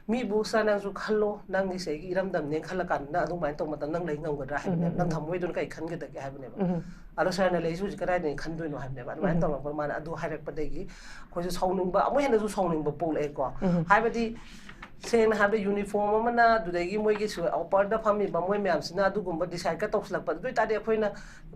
ꯃꯤꯕꯨ ꯁꯥꯔ ꯅꯪꯁꯨ ꯈꯜꯂꯣ, ꯅꯪꯒꯤ ꯁꯤꯒꯤ ꯏꯔꯝꯗꯝꯅꯦꯅ ꯈꯜꯂ ꯀꯥꯟꯗ ꯅꯪ ꯑꯗꯨꯃꯥꯏꯅ ꯇꯧꯕ ꯃꯇꯝꯗ ꯅꯪ ꯂꯩ ꯉꯝꯒꯗ꯭ꯔꯥ ꯍꯥꯏꯕꯅꯦꯕ꯫ ꯎꯝ, ꯅꯪ ꯎꯝ, ꯎꯝ꯫ ꯊꯝꯃꯣꯏꯗꯨꯅ ꯀꯩ ꯈꯟꯒꯗꯒꯦ ꯍꯥꯏꯕꯅꯦꯕ꯫ ꯎꯝ꯫ ꯑꯗꯣ ꯁꯥꯔꯅ ꯂꯩꯁꯨ ꯍꯧꯖꯤꯛ ꯀꯗꯥꯏꯗꯒꯤ ꯈꯟꯗꯣꯏꯅꯣ ꯍꯥꯏꯕꯅꯦꯕ꯫ ꯑꯗꯨꯃꯥꯏꯅ ꯎꯝ꯫ ꯇꯧꯔꯛꯄ ꯃꯥꯅ ꯑꯗꯨ ꯍꯥꯏꯔꯛꯄꯗꯒꯤ ꯑꯩꯈꯣꯏꯁꯨ ꯁꯥꯎꯅꯤꯡꯕ, ꯑꯃꯨꯛ ꯍꯦꯟꯅꯁꯨ ꯁꯥꯎꯅꯤꯡꯕ ꯄꯣꯛꯂꯛꯑꯦꯀꯣ꯫ ꯎꯝ꯫ ꯍꯥꯏꯕꯗꯤ ꯁꯦꯡꯅ ꯍꯥꯏꯕꯗ uniform ꯑꯃꯅ ꯑꯗꯨꯗꯒꯤ ꯃꯣꯏꯒꯤ ꯁꯨ-, upper ꯗ ꯐꯝꯃꯤꯕ ꯃꯣꯏ ꯃꯌꯥꯝꯁꯤꯅ ꯑꯗꯨꯒꯨꯝꯕ decide ꯀ ꯇꯧꯁꯤꯜꯂꯛꯄ, ꯑꯗꯨ ꯑꯣꯏꯇꯥꯔꯗꯤ ꯑꯩꯈꯣꯏꯅ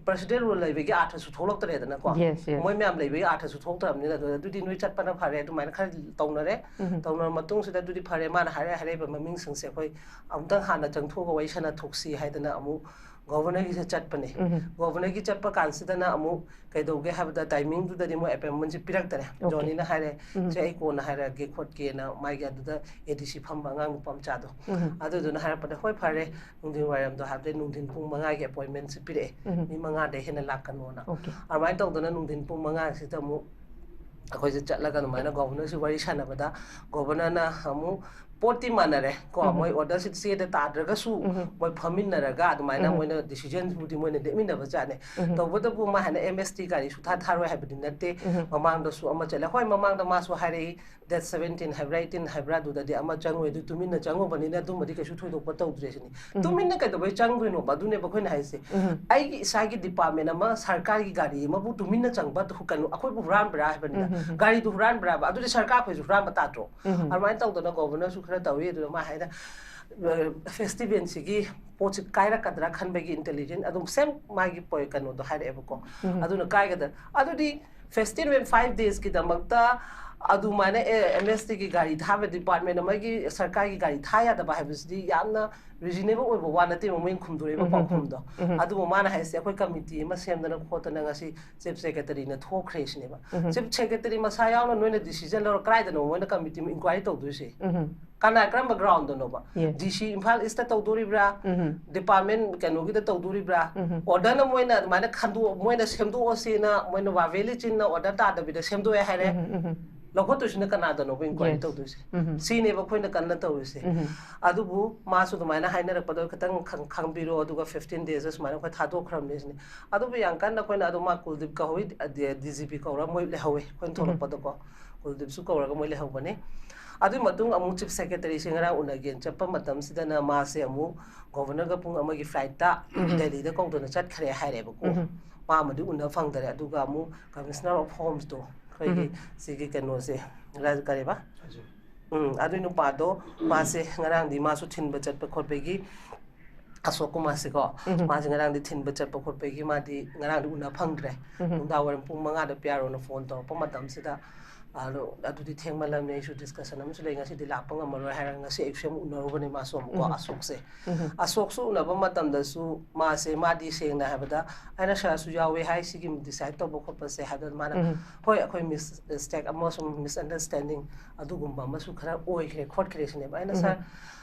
president rule ꯂꯩꯕꯒꯤ ꯑꯥꯔꯊꯁꯨ ꯊꯣꯛꯂꯛꯇ꯭ꯔꯦꯗꯅꯀꯣ꯫ Yes, yes. ꯃꯣꯏ ꯃꯌꯥꯝ ꯂꯩꯕꯒꯤ ꯑꯥꯔꯊꯁꯨ ꯊꯣꯛꯇ꯭ꯔꯕꯅꯤꯅ, ꯑꯗꯨ, ꯑꯗꯨꯗꯤ ꯅꯣꯏ ꯆꯠꯄꯅ ꯐꯔꯦ꯫ ꯑꯗꯨꯃꯥꯏꯅ ꯈꯔ ꯇꯧꯅꯔꯦ꯫ ꯎꯝ꯫ ꯇꯧꯅꯔ ꯃꯇꯨꯡꯁꯤꯗ ꯑꯗꯨꯗꯤ ꯐꯔꯦ, ꯃꯥꯅ ꯍꯥꯏꯔꯦ, ꯍꯥꯏꯔꯛꯏꯕ ꯃꯃꯤꯡꯁꯤꯡꯁꯦ ꯑꯩꯈꯣꯏ ꯑꯃꯨꯛꯇꯪ ꯍꯥꯟꯅ ꯆꯪꯊꯣꯛꯑꯒ ꯋꯥꯔꯤ ꯁꯥꯟꯅ ꯊꯣꯛꯁꯤ ꯍꯥꯏꯗꯅ ꯑꯃꯨꯛ governor ꯒꯤꯁꯦ ꯆꯠꯄꯅꯦ꯫ ꯎꯝ꯫ Governor ꯒꯤ ꯆꯠꯄ ꯀꯥꯟꯁꯤꯗꯅ ꯑꯃꯨꯛ ꯀꯩꯗꯧꯒꯦ ꯍꯥꯏꯕꯗ, timing ꯗꯨꯗꯗꯤ ꯃꯣꯏ appointment ꯁꯦ ꯄꯤꯔꯛꯇꯔꯦ꯫ Okay. Johnny ꯅ ꯍꯥꯏꯔꯦ, ꯎꯝ꯫ "ꯁꯦ, ꯑꯩ ꯀꯣꯟꯅ ꯍꯥꯏꯔꯛꯑꯒꯦ" ꯈꯣꯠꯀꯦꯅ, ꯃꯥꯒꯤ ꯑꯗꯨꯗ A D C ꯐꯝꯕ ꯑꯉꯥꯡ ꯅꯨꯄꯥ ꯃꯆꯥꯗꯣ꯫ ꯎꯝ꯫ ꯑꯗꯨꯗꯨꯅ ꯍꯥꯏꯔꯛꯄꯗ, "ꯍꯣꯏ, ꯐꯔꯦ, ꯅꯨꯡꯊꯤꯜ ꯋꯥꯏꯔꯝꯗꯣ" ꯍꯥꯏꯕꯗꯤ ꯅꯨꯡꯊꯤꯜ ꯄꯨꯡ ꯃꯉꯥꯒꯤ appointment ꯁꯦ ꯄꯤꯔꯛꯑꯦ꯫ ꯎꯝ꯫ "ꯃꯤ ꯃꯉꯥꯗꯩ ꯍꯦꯟꯅ ꯂꯥꯛꯀꯅꯣꯅ"꯫ Okay. ꯑꯗꯨꯃꯥꯏꯅ ꯇꯧꯗꯅ ꯅꯨꯡꯊꯤꯜ ꯄꯨꯡ ꯃꯉꯥꯁꯤꯗ ꯑꯃꯨꯛ ꯑꯩꯈꯣꯏꯁꯦ ꯆꯠꯂꯒ ꯑꯗꯨꯃꯥꯏꯅ governor ꯁꯤ ꯋꯥꯔꯤ ꯁꯥꯟꯅꯕꯗ, governor ꯅ ꯑꯃꯨꯛ ꯄꯣꯠꯇꯤ ꯃꯥꯟꯅꯔꯦ ꯀꯣ, ꯃꯣꯏ order ꯁꯤ ꯆꯦꯗ ꯇꯥꯗ꯭ꯔꯒꯁꯨ ꯃꯣꯏ ꯐꯝꯃꯤꯟꯅꯔꯒ ꯑꯗꯨꯃꯥꯏꯅ ꯃꯣꯏꯅ decision ꯕꯨꯗꯤ ꯃꯣꯏꯅ ꯂꯦꯞꯃꯤꯟꯅꯕ ꯖꯥꯠꯅꯦ꯫ ꯇꯧꯕꯇꯕꯨ ꯃꯥ ꯍꯥꯏꯅ M S T ꯒꯥꯔꯤ ꯁꯨꯊꯥ ꯊꯥꯔꯣꯏ ꯍꯥꯏꯕꯗꯤ ꯅꯠꯇꯦ꯫ ꯃꯃꯥꯡꯗꯁꯨ ꯑꯃ ꯆꯠꯂꯦ꯫ ꯍꯣꯏ, ꯃꯃꯥꯡꯗ ꯃꯥꯁꯨ ꯍꯥꯏꯔꯛꯏ, date seventeen ꯍꯥꯏꯕ꯭ꯔꯥ, eighteen ꯍꯥꯏꯕ꯭ꯔꯥ, ꯑꯗꯨꯗꯗꯤ ꯑꯃ ꯆꯪꯉꯣꯏ, ꯑꯗꯨ ꯇꯨꯃꯤꯟꯅ ꯆꯪꯉꯨꯕꯅꯤꯅ ꯑꯗꯨꯝꯕꯗꯤ ꯀꯩꯁꯨ ꯊꯣꯏꯗꯣꯛꯄ ꯇꯧꯗ꯭ꯔꯦ ꯁꯤꯅꯤ꯫ ꯇꯨꯃꯤꯟꯅ ꯀꯩꯗꯧꯕꯩ ꯆꯪꯗꯣꯏꯅꯣꯕ? ꯑꯗꯨꯅꯦꯕ ꯑꯩꯈꯣꯏꯅ ꯍꯥꯏꯁꯦ꯫ ꯑꯩꯒꯤ ꯏꯁꯥꯒꯤ department ꯑꯃ, ꯁꯔꯀꯥꯔꯒꯤ ꯒꯥꯔꯤ ꯑꯃꯕꯨ ꯇꯨꯃꯤꯟꯅ ꯆꯪꯕ, ꯀꯩꯅꯣ, ꯑꯩꯈꯣꯏꯕꯨ ꯍꯨꯔꯥꯟꯕ꯭ꯔꯥ ꯍꯥꯏꯕꯅꯤꯗ꯫ ꯒꯥꯔꯤꯗꯨ ꯍꯨꯔꯥꯟꯕ꯭ꯔꯥꯕ? ꯑꯗꯨꯗꯤ ꯁꯔꯀꯥꯔ ꯑꯩꯈꯣꯏꯁꯨ ꯍꯨꯔꯥꯟꯕ ꯇꯥꯗ꯭ꯔꯣ? ꯑꯗꯨꯃꯥꯏꯅ ꯇꯧꯗꯅ governorꯁꯨ ꯈꯔ ꯇꯧꯏ꯫ ꯑꯗꯨꯅ ꯃꯥ ꯍꯥꯏꯅ, ꯑ, festivalꯁꯤꯒꯤ ꯄꯣꯠꯁꯤ ꯀꯥꯏꯔꯛꯀꯗ꯭ꯔꯥ ꯈꯟꯕꯒꯤ intelligence ꯑꯗꯨꯝ same ꯃꯥꯒꯤ ꯄꯣꯏ-, ꯀꯩꯅꯣꯗꯣ ꯍꯥꯏꯔꯛꯑꯦꯕꯀꯣ꯫ ꯑꯗꯨꯅ ꯀꯥꯏꯒꯗ꯭ꯔꯥ? ꯑꯗꯨꯗꯤ festival five daysꯀꯤꯗꯃꯛꯇ ꯑꯗꯨꯃꯥꯏꯅ, ꯑꯦ, M S Tꯒꯤ ꯒꯥꯔꯤ ꯊꯥꯕ, department ꯑꯃꯒꯤ ꯁꯔꯀꯥꯔꯒꯤ ꯒꯥꯔꯤ ꯊꯥ ꯌꯥꯗꯕ ꯍꯥꯏꯕꯁꯤꯗꯤ ꯌꯥꯝꯅ reasonable ꯑꯣꯏꯕ ꯋꯥ ꯅꯠꯇꯦꯕ, ꯃꯣꯏꯅ ꯈꯨꯝꯗꯣꯔꯤꯕ ꯄꯥꯎꯈꯨꯝꯗꯣ꯫ ꯑꯗꯨꯕꯨ ꯃꯥꯅ ꯍꯥꯏꯁꯦ, "ꯑꯩꯈꯣꯏ committee ꯑꯃ ꯁꯦꯝꯗꯅ ꯈꯣꯠꯇꯅ ꯉꯁꯤ chief secretaryꯅ ꯊꯣꯛꯈ꯭ꯔꯦ" ꯁꯤꯅꯦꯕ꯫ Chief secretary ꯃꯁꯥ ꯌꯥꯎꯅ ꯅꯣꯏꯅ decision ꯂꯧꯔ ꯀꯗꯥꯏꯗꯅꯣ ꯃꯣꯏꯅ committee ꯑꯃ inquiry ꯇꯧꯗꯣꯏꯁꯦ? ꯀꯅꯥ, ꯀꯔꯝꯕ groundꯗꯅꯣꯕ? Yes. D C Imphal Eastꯇ ꯇꯧꯗꯣꯔꯤꯕ꯭ꯔꯥ? Department ꯀꯩꯅꯣꯒꯤꯗ ꯇꯧꯗꯣꯔꯤꯕ꯭ꯔꯥ? Orderꯅ ꯃꯣꯏꯅ ꯑꯗꯨꯃꯥꯏꯅ ꯈꯟꯗꯣꯛ-, ꯃꯣꯏꯅ ꯁꯦꯝꯗꯣꯛꯑꯁꯦꯅ ꯃꯣꯏꯅ ꯋꯥꯕꯦꯂꯤ ꯆꯤꯟꯅ order ꯇꯥꯗꯕꯤꯗ ꯁꯦꯝꯗꯣꯛꯑꯦ ꯍꯥꯏꯔꯦ꯫ ꯂꯧꯈꯠꯇꯣꯏꯁꯤꯅ ꯀꯅꯥꯗꯅꯣꯕ inquiry Yes. ꯇꯧꯗꯣꯏꯁꯦ? ꯁꯤꯅꯦꯕ ꯑꯩꯈꯣꯏꯅ ꯀꯟꯅ ꯇꯧꯔꯤꯁꯦ꯫ ꯑꯗꯨꯕꯨ ꯃꯥꯁꯨ ꯑꯗꯨꯃꯥꯏꯅ ꯍꯥꯏꯅꯔꯛꯄꯗꯣ ꯈꯤꯇꯪ ꯈꯪ-, ꯈꯪꯕꯤꯔꯣ, ꯑꯗꯨꯒ fifteen days ꯁꯨꯃꯥꯏꯅ ꯑꯩꯈꯣꯏ ꯊꯥꯗꯣꯛꯈ꯭ꯔꯕꯅꯦ ꯁꯤꯅꯤ꯫ ꯑꯗꯨꯕꯨ ꯌꯥꯝ ꯀꯟꯅ ꯑꯩꯈꯣꯏꯅ ꯑꯗꯨ ꯃꯥ ꯀꯨꯜꯗꯤꯞ ꯀꯧꯍꯧꯏ, ꯑꯗ-, D G P ꯀꯧꯔ ꯃꯣꯏ ꯂꯩꯍꯧꯋꯦ ꯑꯩꯈꯣꯏꯅ ꯊꯣꯛꯂꯛꯄꯗꯀꯣ꯫ ꯀꯨꯜꯗꯤꯞꯁꯨ ꯀꯧꯔꯒ ꯃꯣꯏ ꯂꯩꯍꯧꯕꯅꯦ꯫ ꯑꯗꯨꯒꯤ ꯃꯇꯨꯡ ꯑꯃꯨꯛ chief secretaryꯁꯦ ꯉꯔꯥꯡ ꯎꯅꯒꯦꯅ ꯆꯠꯄ ꯃꯇꯝꯁꯤꯗꯅ ꯃꯥꯁꯦ ꯑꯃꯨꯛ governorꯒ ꯄꯨꯡ ꯑꯃꯒꯤ flightꯇ ꯗꯦꯜꯂꯤꯗ ꯀꯧꯗꯅ ꯆꯠꯈ꯭ꯔꯦ ꯍꯥꯏꯔꯦꯕꯀꯣ꯫ ꯃꯥ ꯑꯃꯗꯤ ꯎꯅ ꯐꯪꯗꯔꯦ꯫ ꯑꯗꯨꯒ ꯑꯃꯨꯛ commissioner of homeꯗꯣ, ꯑꯩꯈꯣꯏꯒꯤ ꯁꯤꯒꯤ ꯀꯩꯅꯣꯁꯦ, ꯔꯥꯖ-, ꯀꯔꯤꯕ? ꯎꯝ, ꯑꯗꯨꯏ ꯅꯨꯄꯥꯗꯣ, ꯃꯥꯁꯦ ꯉꯔꯥꯡꯗꯤ ꯃꯥꯁꯨ ꯊꯤꯟꯕ ꯆꯠꯄ ꯈꯣꯠꯄꯒꯤ, ꯑꯁꯣꯛ ꯀꯨꯃꯥꯔꯁꯦꯀꯣ, ꯃꯥꯁꯦ ꯉꯔꯥꯡꯗꯤ ꯊꯤꯟꯕ ꯆꯠꯄ ꯈꯣꯠꯄꯒꯤ ꯃꯥꯗꯤ ꯉꯔꯥꯡꯗꯤ ꯎꯅ ꯐꯪꯗ꯭ꯔꯦ꯫ ꯅꯨꯡꯗꯥꯡ ꯋꯥꯏꯔꯝ ꯄꯨꯡ ꯃꯉꯥꯗ P R Oꯅ phone ꯇꯧꯔꯛꯄ ꯃꯇꯝꯁꯤꯗ, "ꯑꯗꯣ ꯑꯗꯨꯗꯤ ꯊꯦꯡꯃꯜꯂꯝꯅꯤ, ꯑꯩꯁꯨ discussion ꯑꯃꯁꯨ ꯂꯩ, ꯉꯁꯤꯗꯤ ꯂꯥꯛꯄ ꯉꯝꯃꯔꯣꯏ" ꯍꯥꯏꯔꯒ ꯉꯁꯤ ꯑꯌꯨꯛꯁꯦ ꯑꯃꯨꯛ ꯎꯅꯔꯨꯕꯅꯦ ꯃꯥꯁꯨ ꯑꯃꯨꯛꯀꯣ, ꯑꯁꯣꯛꯁꯦ꯫ ꯑꯁꯣꯛꯁꯨ ꯎꯅꯕ ꯃꯇꯝꯗꯁꯨ ꯃꯥꯁꯦ, ꯃꯥꯗꯤ ꯁꯦꯡꯅ ꯍꯥꯏꯕꯗ, ꯑꯩꯅ ꯁꯥꯔꯁꯨ ꯌꯥꯎꯋꯦ ꯍꯥꯏ, ꯁꯤꯒꯤ decide ꯇꯧꯕ ꯈꯣꯠꯄꯁꯦ ꯍꯥꯏꯕꯗ ꯃꯥꯅ, "ꯍꯣꯏ, ꯑꯩꯈꯣꯏ mistake ꯑꯃꯁꯨꯡ misunderstanding ꯑꯗꯨꯒꯨꯝꯕ ꯑꯃꯁꯨ ꯈꯔ ꯑꯣꯏꯈ꯭ꯔꯦ ꯈꯣꯠꯈ꯭ꯔꯦ" ꯁꯤꯅꯦꯕ꯫ ꯑꯩꯅ, "ꯁꯥꯔ,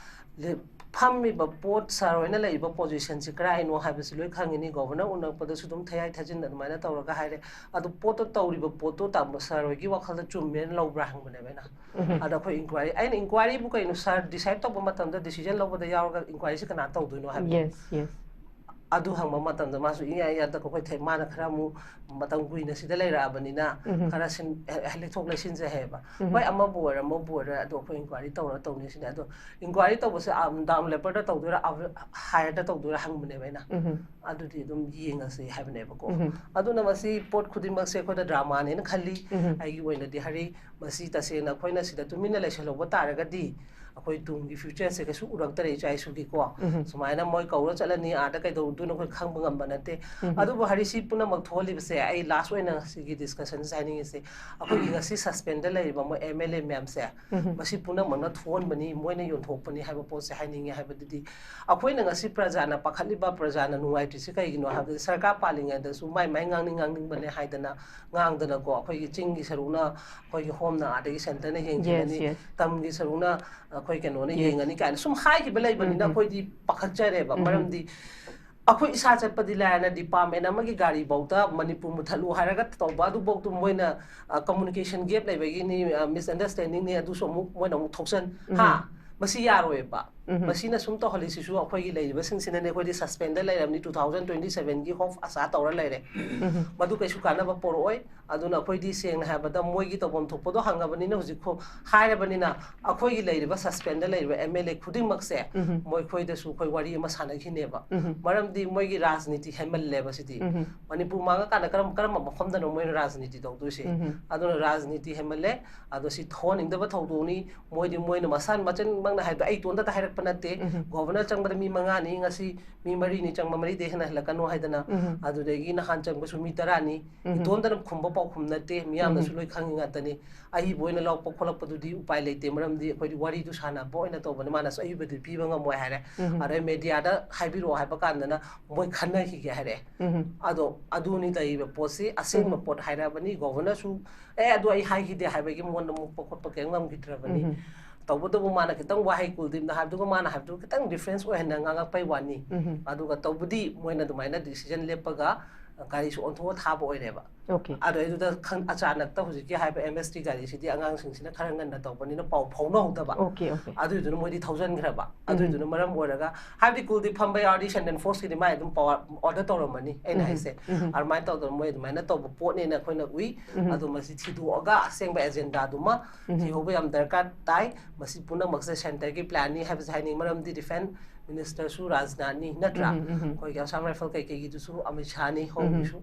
ꯂꯦ-, ꯐꯝꯃꯤꯕ ꯄꯣꯠ, ꯁꯥꯔ ꯍꯣꯏꯅ ꯂꯩꯔꯤꯕ ꯄꯣꯖꯤꯁꯟꯁꯤ ꯀꯗꯥꯏꯅꯣ ꯍꯥꯏꯕꯁꯤ ꯂꯣꯏ ꯈꯪꯉꯤꯅꯤ꯫ ꯒꯣꯕꯔꯅꯔ ꯎꯅꯔꯛꯄꯗꯁꯨ ꯑꯗꯨꯝ ꯊꯌꯥꯏ ꯊꯥꯖꯤꯟ ꯑꯗꯨꯃꯥꯏꯅ ꯇꯧꯔꯒ ꯍꯥꯏꯔꯦ꯫ ꯑꯗꯨ ꯄꯣꯠꯇꯣ ꯇꯧꯔꯤꯕ ꯄꯣꯠꯇꯣ ꯇꯥꯃꯣ ꯁꯥꯔ ꯍꯣꯏꯒꯤ ꯋꯥꯈꯜꯗ ꯆꯨꯝꯃꯦꯅ ꯂꯧꯕ꯭ꯔꯥ ꯍꯪꯕꯅꯦꯕ ꯑꯩꯅ꯫ ꯑꯗ ꯑꯩꯈꯣꯏ ꯏꯟꯀ꯭ꯋꯥꯏꯔꯤ, ꯑꯩꯅ ꯏꯟꯀ꯭ꯋꯥꯏꯔꯤꯕꯨ ꯀꯩꯅꯣ ꯁꯥꯔ, ꯗꯤꯁꯥꯏꯗ ꯇꯧꯕ ꯃꯇꯝꯗ ꯗꯤꯁꯤꯖꯟ ꯂꯧꯕꯗ ꯌꯥꯎꯔꯒ ꯏꯟꯀ꯭ꯋꯥꯏꯔꯤꯁꯤ ꯀꯅꯥ ꯇꯧꯗꯣꯏꯅꯣ ꯍꯥꯏꯕ? Yes, yes. ꯑꯗꯨ ꯍꯪꯕ ꯃꯇꯝꯗ ꯃꯥꯁꯨ ꯏꯌꯥ ꯌꯥꯗ ꯑꯩꯈꯣꯏ ꯊꯦ-, ꯃꯥꯅ ꯈꯔ ꯑꯃꯨꯛ ꯃꯇꯝ ꯀꯨꯏꯅ ꯁꯤꯗ ꯂꯩꯔꯛꯑꯕꯅꯤꯅ ꯈꯔ ꯁꯤꯟ-, ꯍꯦ-, ꯍꯦ-, ꯂꯩꯊꯣꯛ ꯂꯩꯁꯤꯟꯁꯦ ꯍꯥꯏꯌꯦꯕ꯫ ꯍꯣꯏ, ꯑꯃꯕꯨ ꯑꯣꯏꯔꯦ ꯑꯃꯕꯨ ꯑꯣꯏꯔꯦ, ꯑꯗꯣ ꯑꯩꯈꯣꯏ ꯏꯟꯀ꯭ꯋꯥꯏꯔꯤ ꯇꯧꯔ ꯇꯧꯅꯤ ꯁꯤꯅꯦ꯫ ꯑꯗꯣ ꯏꯟꯀ꯭ꯋꯥꯏꯔꯤ ꯇꯧꯕꯁꯦ ꯗꯥꯎꯟ ꯂꯦꯕꯔꯗ ꯇꯧꯗꯣꯏꯔꯥ, ꯍꯥꯏꯌꯔꯗ ꯇꯧꯗꯣꯏꯔꯥ ꯍꯪꯕꯅꯦꯕ ꯑꯩꯅ꯫ ꯑꯗꯨꯗꯤ ꯑꯗꯨꯝ ꯌꯦꯡꯉꯁꯦ ꯍꯥꯏꯕꯅꯦꯕꯀꯣ꯫ ꯑꯗꯨꯅ ꯃꯁꯤ ꯄꯣꯠ ꯈꯨꯗꯤꯡꯃꯛꯁꯦ ꯑꯩꯈꯣꯏꯗ ꯗ꯭ꯔꯃꯥꯅꯦꯅ ꯈꯜꯂꯤ꯫ ꯑꯩꯒꯤ ꯑꯣꯏꯅꯗꯤ ꯍꯥꯏꯔꯤ, ꯃꯁꯤ ꯇꯁꯦꯡꯅ ꯑꯩꯈꯣꯏꯅ ꯁꯤꯗ ꯇꯨꯃꯤꯟꯅ ꯂꯩꯁꯜꯍꯧꯕ ꯇꯥꯔꯒꯗꯤ ꯑꯩꯈꯣꯏ ꯇꯨꯡꯒꯤ ꯐ꯭ꯌꯨꯆꯔꯁꯦ ꯀꯩꯁꯨ ꯎꯔꯛꯇꯔꯦ, ꯏꯆꯥ ꯏꯁꯨꯒꯤꯀꯣ꯫ ꯁꯨꯃꯥꯏꯅ ꯃꯣꯏ ꯀꯧꯔ ꯆꯠꯂꯅꯤ, ꯑꯥꯗ ꯀꯩꯗꯧꯗꯣꯏꯅꯣ ꯑꯩꯈꯣꯏ ꯈꯪꯕ ꯉꯝꯕ ꯅꯠꯇꯦ꯫ ꯑꯗꯨꯕꯨ ꯍꯥꯏꯔꯤ, ꯁꯤ ꯄꯨꯝꯅꯃꯛ ꯊꯣꯛꯍꯜꯂꯤꯕꯁꯦ, ꯑꯩ ꯂꯥꯁ ꯑꯣꯏꯅ ꯁꯤꯒꯤ ꯗꯤꯁꯀꯁꯟꯁꯦ ꯍꯥꯏꯅꯤꯡꯉꯤꯁꯦ, ꯑꯩꯈꯣꯏꯒꯤ ꯉꯁꯤ ꯁꯁꯄꯦꯟꯗ ꯂꯩꯔꯤꯕ ꯃꯣꯏ ꯑꯦꯝ ꯑꯦꯜ ꯑꯦ ꯃꯌꯥꯝꯁꯦ, ꯃꯁꯤ ꯄꯨꯝꯅꯃꯛꯅ ꯊꯣꯛꯍꯟꯕꯅꯤ, ꯃꯣꯏꯅ ꯌꯣꯟꯊꯣꯛꯄꯅꯤ ꯍꯥꯏꯕ ꯄꯣꯠꯁꯦ ꯍꯥꯏꯅꯤꯡꯉꯦ꯫ ꯍꯥꯏꯕꯗꯨꯗꯤ ꯑꯩꯈꯣꯏꯅ ꯉꯁꯤ ꯄ꯭ꯔꯖꯥꯅ ꯄꯥꯈꯠꯂꯤꯕ, ꯄ꯭ꯔꯖꯥꯅ ꯅꯨꯡꯉꯥꯏꯇ꯭ꯔꯤꯁꯤ ꯀꯩꯒꯤꯅꯣ ꯍꯥꯏꯕꯗꯤ ꯁꯔꯀꯥꯔ ꯄꯥꯜꯂꯤꯉꯩꯗꯁꯨ ꯃꯥꯏ ꯃꯥꯏ ꯉꯥꯡꯅꯤꯡ ꯉꯥꯡꯅꯤꯡꯕꯅꯦ ꯍꯥꯏꯗꯅ ꯉꯥꯡꯗꯅꯀꯣ, ꯑꯩꯈꯣꯏꯒꯤ ꯆꯤꯡꯒꯤ ꯁꯔꯨꯛꯅ ꯑꯩꯈꯣꯏꯒꯤ ꯍꯣꯝꯅ ꯑꯥꯗꯒꯤ ꯁꯦꯟꯇꯔꯅ ꯌꯦꯡꯁꯤꯜꯂꯅꯤ, Yes, yes. ꯇꯝꯒꯤ ꯁꯔꯨꯛꯅ ꯑꯩꯈꯣꯏ ꯀꯩꯅꯣꯅ Yes. ꯌꯦꯡꯉꯅꯤ ꯀꯥꯏꯅ ꯁꯨꯝ ꯍꯥꯏꯈꯤꯕ ꯂꯩꯕꯅꯤꯅ ꯎꯝ, ꯎꯝ. ꯑꯩꯈꯣꯏꯗꯤ ꯄꯥꯈꯠꯆꯔꯦꯕ꯫ ꯎꯝ, ꯎꯝ. ꯃꯔꯝꯗꯤ ꯑꯩꯈꯣꯏ ꯏꯁꯥ ꯆꯠꯄꯗꯤ ꯂꯥꯏꯔꯅ, ꯗꯤꯄꯥꯔꯠꯃꯦꯟ ꯑꯃꯒꯤ ꯒꯥꯔꯤꯐꯧꯗ ꯃꯅꯤꯄꯨꯔ ꯃꯨꯠꯊꯠꯂꯨ ꯍꯥꯏꯔꯒ ꯇꯧꯕ, ꯑꯗꯨꯐꯧꯗ ꯃꯣꯏꯅ ꯀꯝꯃꯨꯅꯤꯀꯦꯁꯟ ꯒꯦꯞ ꯂꯩꯕꯒꯤꯅꯤ, ꯃꯤꯁꯑꯟꯗꯔꯁꯇꯦꯟꯗꯤꯡꯅꯤ, ꯑꯗꯨꯁꯨ ꯑꯃꯨꯛ ꯃꯣꯏꯅ ꯑꯃꯨꯛ ꯊꯣꯛꯆꯟ, ꯎꯝ. ꯍꯥ, ꯃꯁꯤ ꯌꯥꯔꯣꯏꯕ꯫ ꯎꯝ. ꯃꯁꯤꯅ ꯁꯨꯝ ꯇꯧꯍꯜꯂꯤꯁꯤꯁꯨ ꯑꯩꯈꯣꯏꯒꯤ ꯂꯩꯔꯤꯕꯁꯤꯡꯁꯤꯅꯅꯦ꯫ ꯑꯩꯈꯣꯏꯗꯤ ꯁꯁꯄꯦꯟꯗ ꯂꯩꯔꯕꯅꯤ, ꯇꯨ ꯊꯥꯎꯖꯟ ꯇ꯭ꯋꯦꯟꯇꯤ ꯁꯚꯦꯟꯒꯤ ꯍꯣꯞ ꯑꯁꯥ ꯇꯧꯔ ꯂꯩꯔꯦ꯫ ꯎꯝ. ꯃꯗꯨ ꯀꯩꯁꯨ ꯀꯥꯟꯅꯕ ꯄꯣꯔꯛꯑꯣꯏ꯫ ꯑꯗꯨꯅ ꯑꯩꯈꯣꯏꯗꯤ ꯁꯦꯡꯅ ꯍꯥꯏꯔꯕꯗ ꯃꯣꯏꯒꯤ ꯇꯧꯐꯝ ꯊꯣꯛꯄꯗꯣ ꯍꯪꯉꯕꯅꯤꯅ, ꯍꯧꯖꯤꯛ ꯈꯣ-, ꯍꯥꯏꯔꯕꯅꯤꯅ, ꯑꯩꯈꯣꯏꯒꯤ ꯂꯩꯔꯤꯕ ꯁꯁꯄꯦꯟꯗ ꯂꯩꯔꯤꯕ ꯑꯦꯝ ꯑꯦꯜ ꯑꯦ ꯈꯨꯗꯤꯡꯃꯛꯁꯦ ꯎꯝ. ꯃꯣꯏꯈꯣꯏꯗꯁꯨ ꯑꯩꯈꯣꯏ ꯋꯥꯔꯤ ꯑꯃ ꯁꯥꯟꯅꯈꯤꯅꯦꯕ꯫ ꯎꯝ. ꯃꯔꯝꯗꯤ ꯃꯣꯏꯒꯤ ꯔꯥꯖꯅꯤꯇꯤ ꯍꯦꯟꯃꯜꯂꯦꯕ ꯁꯤꯗꯤ꯫ ꯎꯝ. ꯃꯅꯤꯄꯨꯔ ꯃꯥꯡꯉꯀꯥꯟꯗ ꯀꯔꯝ-, ꯀꯔꯝꯕ ꯃꯐꯝꯗꯅꯣ ꯃꯣꯏꯅ ꯔꯥꯖꯅꯤꯇꯤ ꯇꯧꯗꯣꯏꯁꯦ? ꯎꯝ. ꯑꯗꯨꯅ ꯔꯥꯖꯅꯤꯇꯤ ꯍꯦꯟꯃꯜꯂꯦ꯫ ꯑꯗꯣ ꯁꯤ ꯊꯣꯛꯍꯟꯅꯤꯡꯗꯕ ꯊꯧꯗꯣꯛꯅꯤ꯫ ꯃꯣꯏꯗꯤ ꯃꯣꯏꯅ ꯃꯁꯥ ꯃꯆꯤꯟꯃꯛꯅ ꯍꯥꯏꯕꯗꯣ ꯑꯩ ꯏꯇꯣꯝꯇꯇ ꯍꯥꯏꯔꯛꯄ ꯅꯠꯇꯦ꯫ ꯎꯝ. ꯒꯣꯕꯔꯅꯔ ꯆꯪꯕꯗ ꯃꯤ ꯃꯉꯥꯅꯤ, ꯉꯁꯤ ꯃꯤ ꯃꯔꯤꯅꯤ ꯆꯪꯕ, ꯃꯔꯤꯗꯩ ꯍꯦꯟꯅ ꯍꯦꯜꯂꯛꯀꯅꯨ ꯍꯥꯏꯗꯅ꯫ ꯎꯝ. ꯑꯗꯨꯗꯒꯤ ꯅꯍꯥꯟ ꯆꯪꯕꯁꯨ ꯃꯤ ꯇꯔꯥꯅꯤ꯫ ꯎꯝ. ꯏꯇꯣꯝꯇꯅ ꯈꯨꯝꯕ ꯄꯥꯎꯈꯨꯝ ꯅꯠꯇꯦ, ꯃꯤꯌꯥꯝꯅꯁꯨ ꯎꯝ. ꯂꯣꯏ ꯈꯪꯉꯤ ꯉꯥꯛꯇꯅꯤ꯫ ꯑꯏꯕ ꯑꯣꯏꯅ ꯂꯧꯔꯛꯄ ꯈꯣꯠꯂꯛꯄꯗꯨꯗꯤ ꯎꯄꯥꯏ ꯂꯩꯇꯦ, ꯃꯔꯝꯗꯤ ꯑꯩꯈꯣꯏꯗꯤ ꯋꯥꯔꯤꯗꯨ ꯁꯥꯟꯅꯕ ꯑꯣꯏꯅ ꯇꯧꯕꯅꯤ, ꯃꯥꯅꯁꯨ ꯑꯏꯕꯗꯨꯗꯤ ꯄꯤꯕ ꯉꯝꯃꯣꯏ ꯍꯥꯏꯔꯦ꯫ ꯎꯝ. ꯑꯗꯩ ꯃꯦꯗꯤꯌꯥꯗ ꯍꯥꯏꯕꯤꯔꯛꯑꯣ ꯍꯥꯏꯕ ꯀꯥꯟꯗꯅ ꯃꯣꯏ ꯈꯟꯅꯈꯤꯒꯦ ꯍꯥꯏꯔꯛꯑꯦ꯫ ꯎꯝ. ꯑꯗꯣ ꯑꯗꯨꯅꯤ ꯂꯩꯔꯤꯕ ꯄꯣꯠꯁꯤ, ꯑꯁꯦꯡꯕ ꯎꯝ. ꯄꯣꯠ ꯍꯥꯏꯔꯛꯑꯕꯅꯤ꯫ ꯒꯣꯕꯔꯅꯔꯁꯨ ꯑꯦ ꯑꯗꯨ ꯑꯩ ꯍꯥꯏꯈꯤꯗꯦ ꯍꯥꯏꯕꯒꯤ ꯃꯉꯣꯟꯗ ꯃꯨꯛꯄ ꯈꯣꯠꯄ ꯀꯔꯤꯝ ꯉꯝꯈꯤꯗ꯭ꯔꯕꯅꯤ꯫ ꯎꯝ. ꯇꯧꯕꯇꯕꯨ ꯃꯥꯅ ꯈꯤꯇꯪ ꯋꯥꯍꯩ ꯀꯨꯜꯗꯤꯞꯅ ꯍꯥꯏꯕꯗꯨꯒ ꯃꯥꯅ ꯍꯥꯏꯕꯗꯨꯒ ꯈꯤꯇꯪ difference ꯑꯣꯏꯍꯟꯅ ꯉꯥꯡꯉꯛꯄꯩ ꯋꯥꯅꯤ꯫ ꯎꯝ꯫ ꯑꯗꯨꯒ ꯇꯧꯕꯗꯤ ꯃꯣꯏꯅ ꯑꯗꯨꯃꯥꯏꯅ decision ꯂꯦꯞꯄꯒ ꯒꯥꯔꯤꯁꯨ ꯑꯣꯟꯊꯣꯛꯑ ꯊꯥꯕ ꯑꯣꯏꯔꯦꯕ꯫ Okay. ꯑꯗꯨꯗꯩꯗꯨꯗ ꯈꯪ-, ꯑꯆꯥꯅꯛꯇ ꯍꯧꯖꯤꯛꯀꯤ ꯍꯥꯏꯕ M S T ꯒꯥꯔꯤꯁꯤꯗꯤ ꯑꯉꯥꯡꯁꯤꯡꯁꯤꯅ ꯈꯔ ꯉꯟꯅ ꯇꯧꯕꯅꯤꯅ ꯄꯥꯎ ꯐꯥꯎꯅꯍꯧꯗꯕ꯫ Okay, okay. ꯑꯗꯨꯏꯗꯨꯅ ꯃꯣꯏꯗꯤ ꯊꯧꯖꯟꯈ꯭ꯔꯕ꯫ ꯑꯗꯨꯏꯗꯨꯅ ꯃꯔꯝ ꯑꯣꯏꯔꯒ, ꯍꯥꯏꯕꯗꯤ ꯀꯨꯜꯗꯤꯞ ꯐꯝꯕ ꯌꯥꯎꯔꯗꯤ Shandon Fox ꯀꯤꯗꯤ ꯃꯥꯏ ꯑꯗꯨꯝ power order ꯇꯧꯔꯝꯃꯅꯤ, ꯑꯩꯅ ꯍꯥꯏꯁꯦ꯫ ꯑꯗꯨꯃꯥꯏꯅ ꯇꯧꯗꯅ ꯃꯣꯏ ꯑꯗꯨꯃꯥꯏꯅ ꯇꯧꯕ ꯄꯣꯠꯅꯦꯅ ꯑꯩꯈꯣꯏꯅ ꯎꯏ꯫ ꯑꯗꯣ ꯃꯁꯤ ꯊꯤꯗꯣꯛꯑꯒ ꯑꯁꯦꯡꯕ agendaꯗꯨꯃ ꯊꯤꯍꯧꯕ ꯌꯥꯝ ꯗꯔꯀꯥꯔ ꯇꯥꯏ꯫ ꯃꯁꯤ ꯄꯨꯝꯅꯃꯛꯁꯦ centreꯒꯤ planꯅꯤ ꯍꯥꯏꯕꯁꯦ ꯍꯥꯏꯅꯤꯡꯉꯤ, ꯃꯔꯝꯗꯤ defence ministerꯁꯨ ꯔꯥꯖꯅꯥꯊꯅꯤ, ꯅꯠꯇ꯭ꯔꯥ? ꯑꯩꯈꯣꯏꯒꯤ Assam Rifle ꯀꯩꯀꯩꯒꯤꯗꯨꯁꯨ ꯑꯃꯤꯠ ꯁꯥꯍꯅꯤ, ꯍꯣꯝꯒꯤꯁꯨ꯫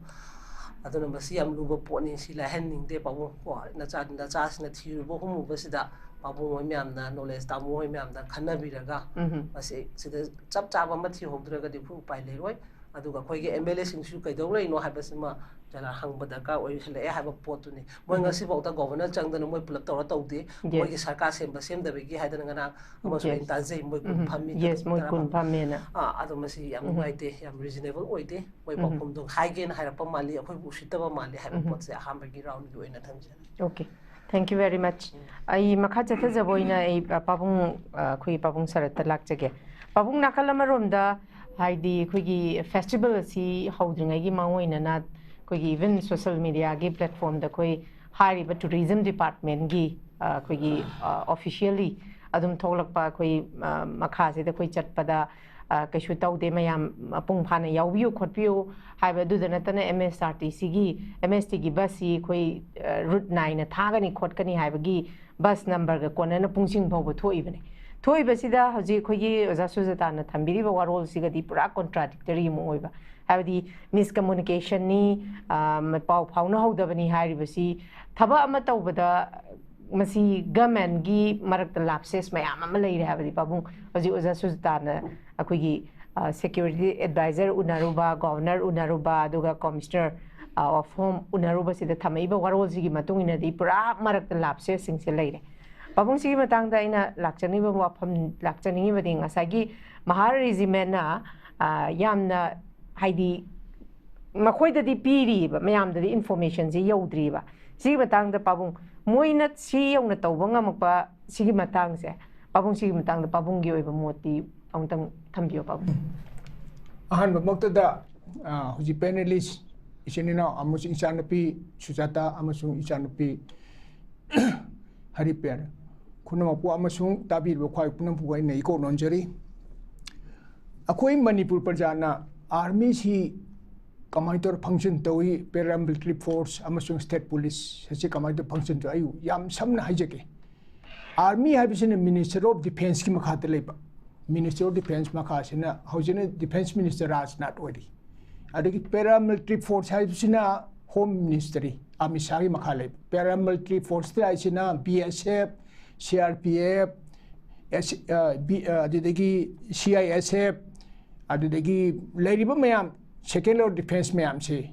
ꯑꯗꯨꯅ ꯃꯁꯤ ꯌꯥꯝ ꯂꯨꯕ ꯄꯣꯠꯅꯤ, ꯁꯤ ꯂꯥꯏꯍꯟꯅꯤꯡꯗꯦ ꯄꯥꯕꯨꯡ꯫ ꯀꯣ, ꯅꯆꯥ, ꯅꯆꯥꯁꯤꯡꯅ ꯊꯤꯔꯨꯕ ꯍꯨꯝꯃꯨꯕꯁꯤꯗ ꯄꯥꯕꯨꯡ ꯍꯣꯏ ꯃꯌꯥꯝꯅ, knowledge ꯇꯥꯃꯣ ꯍꯣꯏ ꯃꯌꯥꯝꯅ ꯈꯟꯅꯕꯤꯔꯒ ꯃꯁꯤ ꯁꯤꯗ ꯆꯞ ꯆꯥꯕ ꯑꯃ ꯊꯤꯍꯧꯗ꯭ꯔꯒꯗꯤ ꯑꯩꯈꯣꯏ ꯎꯄꯥꯏ ꯂꯩꯔꯣꯏ꯫ ꯑꯗꯨꯒ ꯑꯩꯈꯣꯏꯒꯤ MLAꯁꯤꯡꯁꯨ ꯀꯩꯗꯧ ꯂꯩꯅꯣ ꯍꯥꯏꯕꯁꯤꯃ ꯖꯔꯥ ꯍꯪꯕ ꯗꯔꯀꯥꯔ ꯑꯣꯏꯁꯜꯂꯛꯑꯦ ꯍꯥꯏꯕ ꯄꯣꯠꯇꯨꯅꯤ꯫ ꯃꯣꯏ ꯉꯁꯤꯐꯥꯎꯗ governor ꯆꯪꯗꯅ ꯃꯣꯏ ꯄꯨꯂꯞ ꯇꯧꯔ ꯇꯧꯗꯦ꯫ Yes. ꯃꯣꯏꯒꯤ ꯁꯔꯀꯥꯔ ꯁꯦꯝꯕ ꯁꯦꯝꯗꯕꯒꯤ ꯍꯥꯏꯗꯅ ꯉꯔꯥꯡ ꯑꯃꯁꯨ Yes. ꯑꯩꯅ ꯇꯥꯖꯩ, ꯃꯣꯏ ꯀꯨꯟ ꯐꯝꯃꯤ, Yes, ꯃꯣꯏ ꯇꯔꯥ ꯀꯨꯟ ꯐꯝꯃꯤ꯫ ꯐꯝꯃꯦꯅ꯫ ꯑꯥ, ꯑꯗꯣ ꯃꯁꯤ ꯌꯥꯝ ꯅꯨꯡꯉꯥꯏꯇꯦ, ꯌꯥꯝ reasonable ꯑꯣꯏꯗꯦ꯫ ꯃꯣꯏ ꯄꯥꯎꯈꯨꯝꯗꯣ ꯍꯥꯏꯒꯦꯅ ꯍꯥꯏꯔꯛꯄ ꯃꯥꯜꯂꯤ, ꯑꯩꯈꯣꯏꯕꯨ ꯎꯁꯤꯠꯇꯕ ꯃꯥꯜꯂꯤ ꯍꯥꯏꯕ ꯄꯣꯠꯁꯦ ꯑꯍꯥꯟꯕꯒꯤ roundꯒꯤ ꯑꯣꯏꯅ ꯊꯝꯖꯔꯦ꯫ Okay, thank you very much. ꯑꯩ ꯃꯈꯥ ꯆꯠꯊꯖꯕ ꯑꯣꯏꯅ ꯑꯩ, ꯑ, ꯄꯥꯕꯨꯡ, ꯑ, ꯑꯩꯈꯣꯏ ꯄꯥꯕꯨꯡ ꯁꯔꯠꯇ ꯂꯥꯛꯆꯒꯦ꯫ ꯄꯥꯕꯨꯡ, ꯅꯥꯀꯜ ꯑꯃꯔꯣꯝꯗ ꯍꯥꯏꯗꯤ ꯑꯩꯈꯣꯏꯒꯤ festival ꯑꯁꯤ ꯍꯧꯗ꯭ꯔꯤꯉꯩꯒꯤ ꯃꯥꯡꯑꯣꯏꯅꯅ ꯑꯩꯈꯣꯏꯒꯤ even social mediaꯒꯤ platformꯗ ꯑꯩꯈꯣꯏ ꯍꯥꯏꯔꯤꯕ tourism departmentꯀꯤ, ꯑ, ꯑꯩꯈꯣꯏꯒꯤ, ꯑ, officially ꯑꯗꯨꯝ ꯊꯣꯛꯂꯛꯄ ꯑꯩꯈꯣꯏ, ꯑ, ꯃꯈꯥꯁꯤꯗ ꯑꯩꯈꯣꯏ ꯆꯠꯄꯗ, ꯑ, ꯀꯩꯁꯨ ꯇꯧꯗꯦ, ꯃꯌꯥꯝ ꯃꯄꯨꯡ ꯐꯥꯅ ꯌꯥꯎꯕꯤꯌꯨ ꯈꯣꯠꯄꯤꯌꯨ ꯍꯥꯏꯕ꯫ ꯑꯗꯨꯗ ꯅꯠꯇꯅ MSRTCꯒꯤ, MSTꯒꯤ busꯁꯤ ꯑꯩꯈꯣꯏ, ꯑ, route ꯅꯥꯏꯅ ꯊꯥꯒꯅꯤ ꯈꯣꯠꯀꯅꯤ ꯍꯥꯏꯕꯒꯤ bus numberꯒ ꯀꯣꯟꯅꯅ ꯄꯨꯡꯁꯤꯡ ꯐꯥꯎꯕ ꯊꯣꯛꯏꯕꯅꯤ꯫ ꯊꯣꯛꯏꯕꯁꯤꯗ ꯍꯧꯖꯤꯛ ꯑꯩꯈꯣꯏꯒꯤ ꯑꯣꯖꯥ ꯁꯨꯖꯇꯥꯅ ꯊꯝꯕꯤꯔꯤꯕ ꯋꯥꯔꯣꯜꯁꯤꯒꯗꯤ ꯄꯨꯔꯥ contradictory ꯑꯃ ꯑꯣꯏꯕ, ꯍꯥꯏꯕꯗꯤ miscommunicationꯅꯤ, ꯑ, ꯄꯥꯎ ꯐꯥꯎꯅꯍꯧꯗꯕꯅꯤ ꯍꯥꯏꯔꯤꯕꯁꯤ꯫ ꯊꯕꯛ ꯑꯃ ꯇꯧꯕꯗ ꯃꯁꯤ governmentꯀꯤ ꯃꯔꯛꯇ lapses ꯃꯌꯥꯝ ꯑꯃ ꯂꯩꯔꯦ ꯍꯥꯏꯕꯗꯤ ꯄꯥꯕꯨꯡ ꯍꯧꯖꯤꯛ ꯑꯣꯖꯥ ꯁꯨꯖꯇꯥꯅ ꯑꯩꯈꯣꯏꯒꯤ, ꯑ, security advisor ꯎꯅꯔꯨꯕ, governor ꯎꯅꯔꯨꯕ, ꯑꯗꯨꯒ commissioner, ꯑ, of home ꯎꯅꯔꯨꯕꯁꯤꯗ ꯊꯝꯃꯛꯏꯕ ꯋꯥꯔꯣꯜꯁꯤꯒꯤ ꯃꯇꯨꯡ ꯏꯟꯅꯗꯤ ꯄꯨꯔꯥ ꯃꯔꯛꯇ lapsesꯁꯤꯡꯁꯦ ꯂꯩꯔꯦ꯫ ꯄꯥꯕꯨꯡꯁꯤꯒꯤ ꯃꯇꯥꯡꯗ ꯑꯩꯅ ꯂꯥꯛꯆꯅꯤꯡꯉꯤꯕ ꯋꯥꯐꯝ, ꯂꯥꯛꯆꯅꯤꯡꯉꯤꯕꯗꯤ ꯉꯁꯥꯏꯒꯤ Mahar Regimentꯅ, ꯑ, ꯌꯥꯝꯅ ꯍꯥꯏꯗꯤ ꯃꯈꯣꯏꯗꯗꯤ ꯄꯤꯔꯤꯕ, ꯃꯌꯥꯝꯗꯗꯤ informationꯁꯤ ꯌꯧꯗ꯭ꯔꯤꯕ꯫ ꯁꯤꯒꯤ ꯃꯇꯥꯡꯗ ꯄꯥꯕꯨꯡ, ꯃꯣꯏꯅ ꯁꯤ ꯌꯧꯅ ꯇꯧꯕ ꯉꯝꯃꯛꯄ ꯁꯤꯒꯤ ꯃꯇꯥꯡꯁꯦ, ꯄꯥꯕꯨꯡ, ꯁꯤꯒꯤ ꯃꯇꯥꯡꯗ ꯄꯥꯕꯨꯡꯒꯤ ꯑꯣꯏꯕ ꯃꯣꯠꯇꯤ ꯑꯃꯨꯛꯇꯪ ꯊꯝꯕꯤꯌꯣ, ꯄꯥꯕꯨꯡ꯫ ꯑꯍꯥꯟꯕꯃꯛꯇꯗ, ꯑ, ꯍꯧꯖꯤꯛ panelist ꯏꯆꯤꯟ ꯏꯅꯥꯎ ꯑꯃꯁꯨꯡ ꯏꯆꯥꯅꯨꯄꯤ ꯁꯨꯖꯥꯇꯥ ꯑꯃꯁꯨꯡ ꯏꯆꯥꯅꯨꯄꯤ ꯍꯔꯤꯄꯦꯟ ꯄꯨꯝꯅꯃꯛꯄꯨ ꯑꯃꯁꯨꯡ ꯇꯥꯕꯤꯔꯤꯕ ꯈ꯭ꯋꯥꯏ ꯄꯨꯝꯅꯃꯛꯄꯨ ꯑꯩꯅ ꯏꯀꯣꯛ ꯅꯣꯟꯖꯔꯤ꯫ ꯑꯩꯈꯣꯏ ꯃꯅꯤꯄꯨꯔ ꯄ꯭ꯔꯖꯥꯅ armyꯁꯤ ꯀꯃꯥꯏꯅ ꯇꯧꯔ function ꯇꯧꯏ, paramilitary force ꯑꯃꯁꯨꯡ state police ꯑꯁꯤ ꯀꯃꯥꯏꯅ ꯇꯧꯔ function ꯇꯧꯏ, ꯑꯩ ꯌꯥꯝ ꯁꯝꯅ ꯍꯥꯏꯖꯒꯦ꯫ Army ꯍꯥꯏꯕꯁꯤꯅ Minister of Defenceꯀꯤ ꯃꯈꯥꯗ ꯂꯩꯕ꯫ Minister of Defence ꯃꯈꯥꯁꯤꯅ ꯍꯧꯖꯤꯛꯅ Defence Minister ꯔꯥꯖꯅꯥꯊ ꯑꯣꯏꯔꯤ꯫ ꯑꯗꯒꯤ paramilitary force ꯍꯥꯏꯕꯁꯤꯅ Home Ministry, ꯑꯃꯤꯠ ꯁꯥꯍꯒꯤ ꯃꯈꯥ ꯂꯩꯕ꯫ Paramilitary force ꯍꯥꯏꯁꯤꯅ B S F, C R P F, S, ꯑ, B, ꯑ, ꯑꯗꯨꯗꯒꯤ C I S F, ꯑꯗꯨꯗꯒꯤ ꯂꯩꯔꯤꯕ ꯃꯌꯥꯝ second line of defence ꯃꯌꯥꯝꯁꯤ,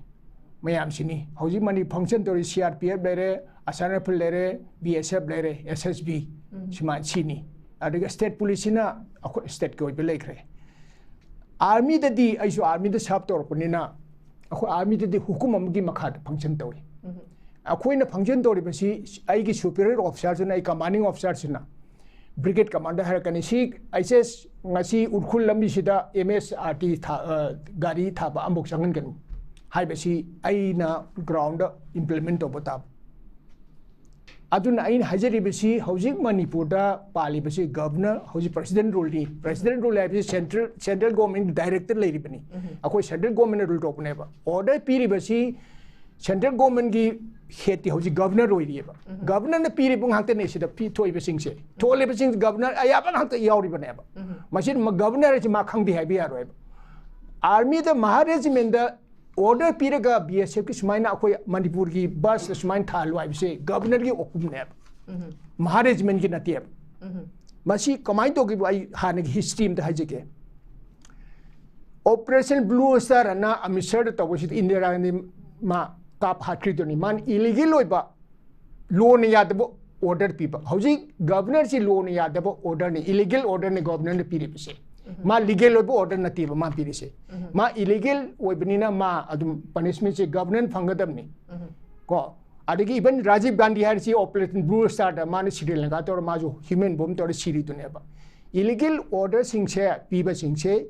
ꯃꯌꯥꯝꯁꯤꯅꯤ꯫ ꯍꯧꯖꯤꯛ ꯃꯅꯤ function ꯇꯧꯔꯤ C R P F ꯂꯩꯔꯦ, Assam Rifle ꯂꯩꯔꯦ, B S F ꯂꯩꯔꯦ, S S B, ꯁꯨꯃꯥꯏꯅ ꯁꯤꯅꯤ꯫ ꯑꯗꯨꯒ state policeꯁꯤꯅ ꯑꯩꯈꯣꯏ stateꯀꯤ ꯑꯣꯏꯕ ꯂꯩꯈ꯭ꯔꯦ꯫ Armyꯗꯗꯤ ꯑꯩꯁꯨ armyꯗ serve ꯇꯧꯔꯛꯄꯅꯤꯅ ꯑꯩꯈꯣꯏ armyꯗꯗꯤ ꯍꯨꯀꯨꯝ ꯑꯃꯒꯤ ꯃꯈꯥꯗ function ꯇꯧꯏ꯫ ꯑꯩꯈꯣꯏꯅ function ꯇꯧꯔꯤꯕꯁꯤ ꯑꯩꯒꯤ superior officerꯁꯤꯅ, ꯑꯩ commanding officerꯁꯤꯅ brigade commander ꯍꯥꯏꯔꯛꯀꯅꯤ꯫ ꯁꯤ ꯑꯩꯆ ꯑꯦꯁ ꯉꯁꯤ ꯎꯈ꯭ꯔꯨꯜ ꯂꯝꯕꯤꯁꯤꯗ M S R T ꯊꯥ-, ꯑ, ꯒꯥꯔꯤ ꯊꯥꯕ ꯑꯃꯐꯥꯎ ꯆꯪꯍꯟꯒꯅꯨ ꯍꯥꯏꯕꯁꯤ ꯑꯩꯅ groundꯗ implement ꯇꯧꯕ ꯇꯥꯕ꯫ ꯑꯗꯨꯅ ꯑꯩꯅ ꯍꯥꯏꯖꯔꯤꯕꯁꯤ ꯍꯧꯖꯤꯛ ꯃꯅꯤꯄꯨꯔꯗ ꯄꯥꯜꯂꯤꯕꯁꯤ governor, ꯍꯧꯖꯤꯛ president ruleꯅꯤ꯫ President rule ꯍꯥꯏꯕꯁꯤ central, central government directꯇ ꯂꯩꯔꯤꯕꯅꯤ꯫ ꯑꯩꯈꯣꯏ central governmentꯅ rule ꯇꯧꯕꯅꯦꯕ꯫ Order ꯄꯤꯔꯤꯕꯁꯤ central governmentꯀꯤ headꯇꯤ ꯍꯧꯖꯤꯛ governor ꯑꯣꯏꯔꯤꯑꯕ꯫ Governorꯅ ꯄꯤꯔꯤꯕ ꯉꯥꯛꯇꯅꯦ ꯁꯤꯗ ꯄꯤ-, ꯊꯣꯛꯏꯕꯁꯤꯡꯁꯦ꯫ ꯊꯣꯛꯂꯤꯕꯁꯤꯡ governor ꯑꯌꯥꯕ ꯉꯥꯛꯇ ꯌꯥꯎꯔꯤꯕꯅꯦꯕ꯫ ꯃꯁꯤ ꯃ-, governor ꯍꯥꯏꯁꯤ ꯃꯥ ꯈꯪꯗꯦ ꯍꯥꯏꯕ ꯌꯥꯔꯣꯏꯕ꯫ Armyꯗ ꯃꯍꯥ regimentꯗ order ꯄꯤꯔꯒ B S Fꯀꯤ ꯁꯨꯃꯥꯏꯅ ꯑꯩꯈꯣꯏ ꯃꯅꯤꯄꯨꯔꯒꯤ busꯇ ꯁꯨꯃꯥꯏꯅ ꯊꯥꯍꯜꯂꯨ ꯍꯥꯏꯕꯁꯦ governorꯒꯤ ꯍꯨꯀꯨꯝꯅꯦꯕ꯫ ꯃꯍꯥ regimentꯀꯤ ꯅꯠꯇꯦꯕ꯫ ꯃꯁꯤ ꯀꯃꯥꯏꯅ ꯇꯧꯈꯤꯕ ꯑꯩ ꯍꯥꯟꯅꯒꯤ history ꯑꯝꯇ ꯍꯥꯏꯖꯒꯦ꯫ Operation Blue Star ꯑꯅ ꯑꯃ꯭ꯔꯤꯠꯁꯔꯗ ꯇꯧꯕꯁꯤꯗ ꯏꯟꯗꯤꯔꯥ ꯒꯥꯟꯙꯤ ꯃꯥ ꯀꯥꯞ ꯍꯥꯠꯈ꯭ꯔꯤꯗꯨꯅꯤ꯫ ꯃꯥꯅ illegal ꯑꯣꯏꯕ, lawꯅ ꯌꯥꯗꯕ order ꯄꯤꯕ꯫ ꯍꯧꯖꯤꯛ governorꯁꯤ lawꯅ ꯌꯥꯗꯕ orderꯅꯤ, illegal orderꯅꯤ governorꯅ ꯄꯤꯔꯤꯕꯁꯦ꯫ ꯃꯥ legal ꯑꯣꯏꯕ order ꯅꯠꯇꯦꯕ ꯃꯥ ꯄꯤꯔꯤꯁꯦ꯫ ꯃꯥ illegal ꯑꯣꯏꯕꯅꯤꯅ ꯃꯥ ꯑꯗꯨꯝ punishmentꯁꯦ governorꯅ ꯐꯪꯒꯗꯕꯅꯤ꯫ ꯀꯣ? ꯑꯗꯒꯤ even ꯔꯥꯖꯤꯕ ꯒꯥꯟꯙꯤ ꯍꯥꯏꯔꯤꯁꯤ Operation Blue Star ꯗ ꯃꯥꯅ ꯁ꯭ꯔꯤ ꯂꯪꯀꯥ ꯇꯧꯔ ꯃꯥꯁꯨ human bomb ꯇꯧꯔ ꯁꯤꯔꯤꯗꯨꯅꯦꯕ꯫ Illegal order ꯁꯤꯡꯁꯦ ꯄꯤꯕꯁꯤꯡꯁꯦ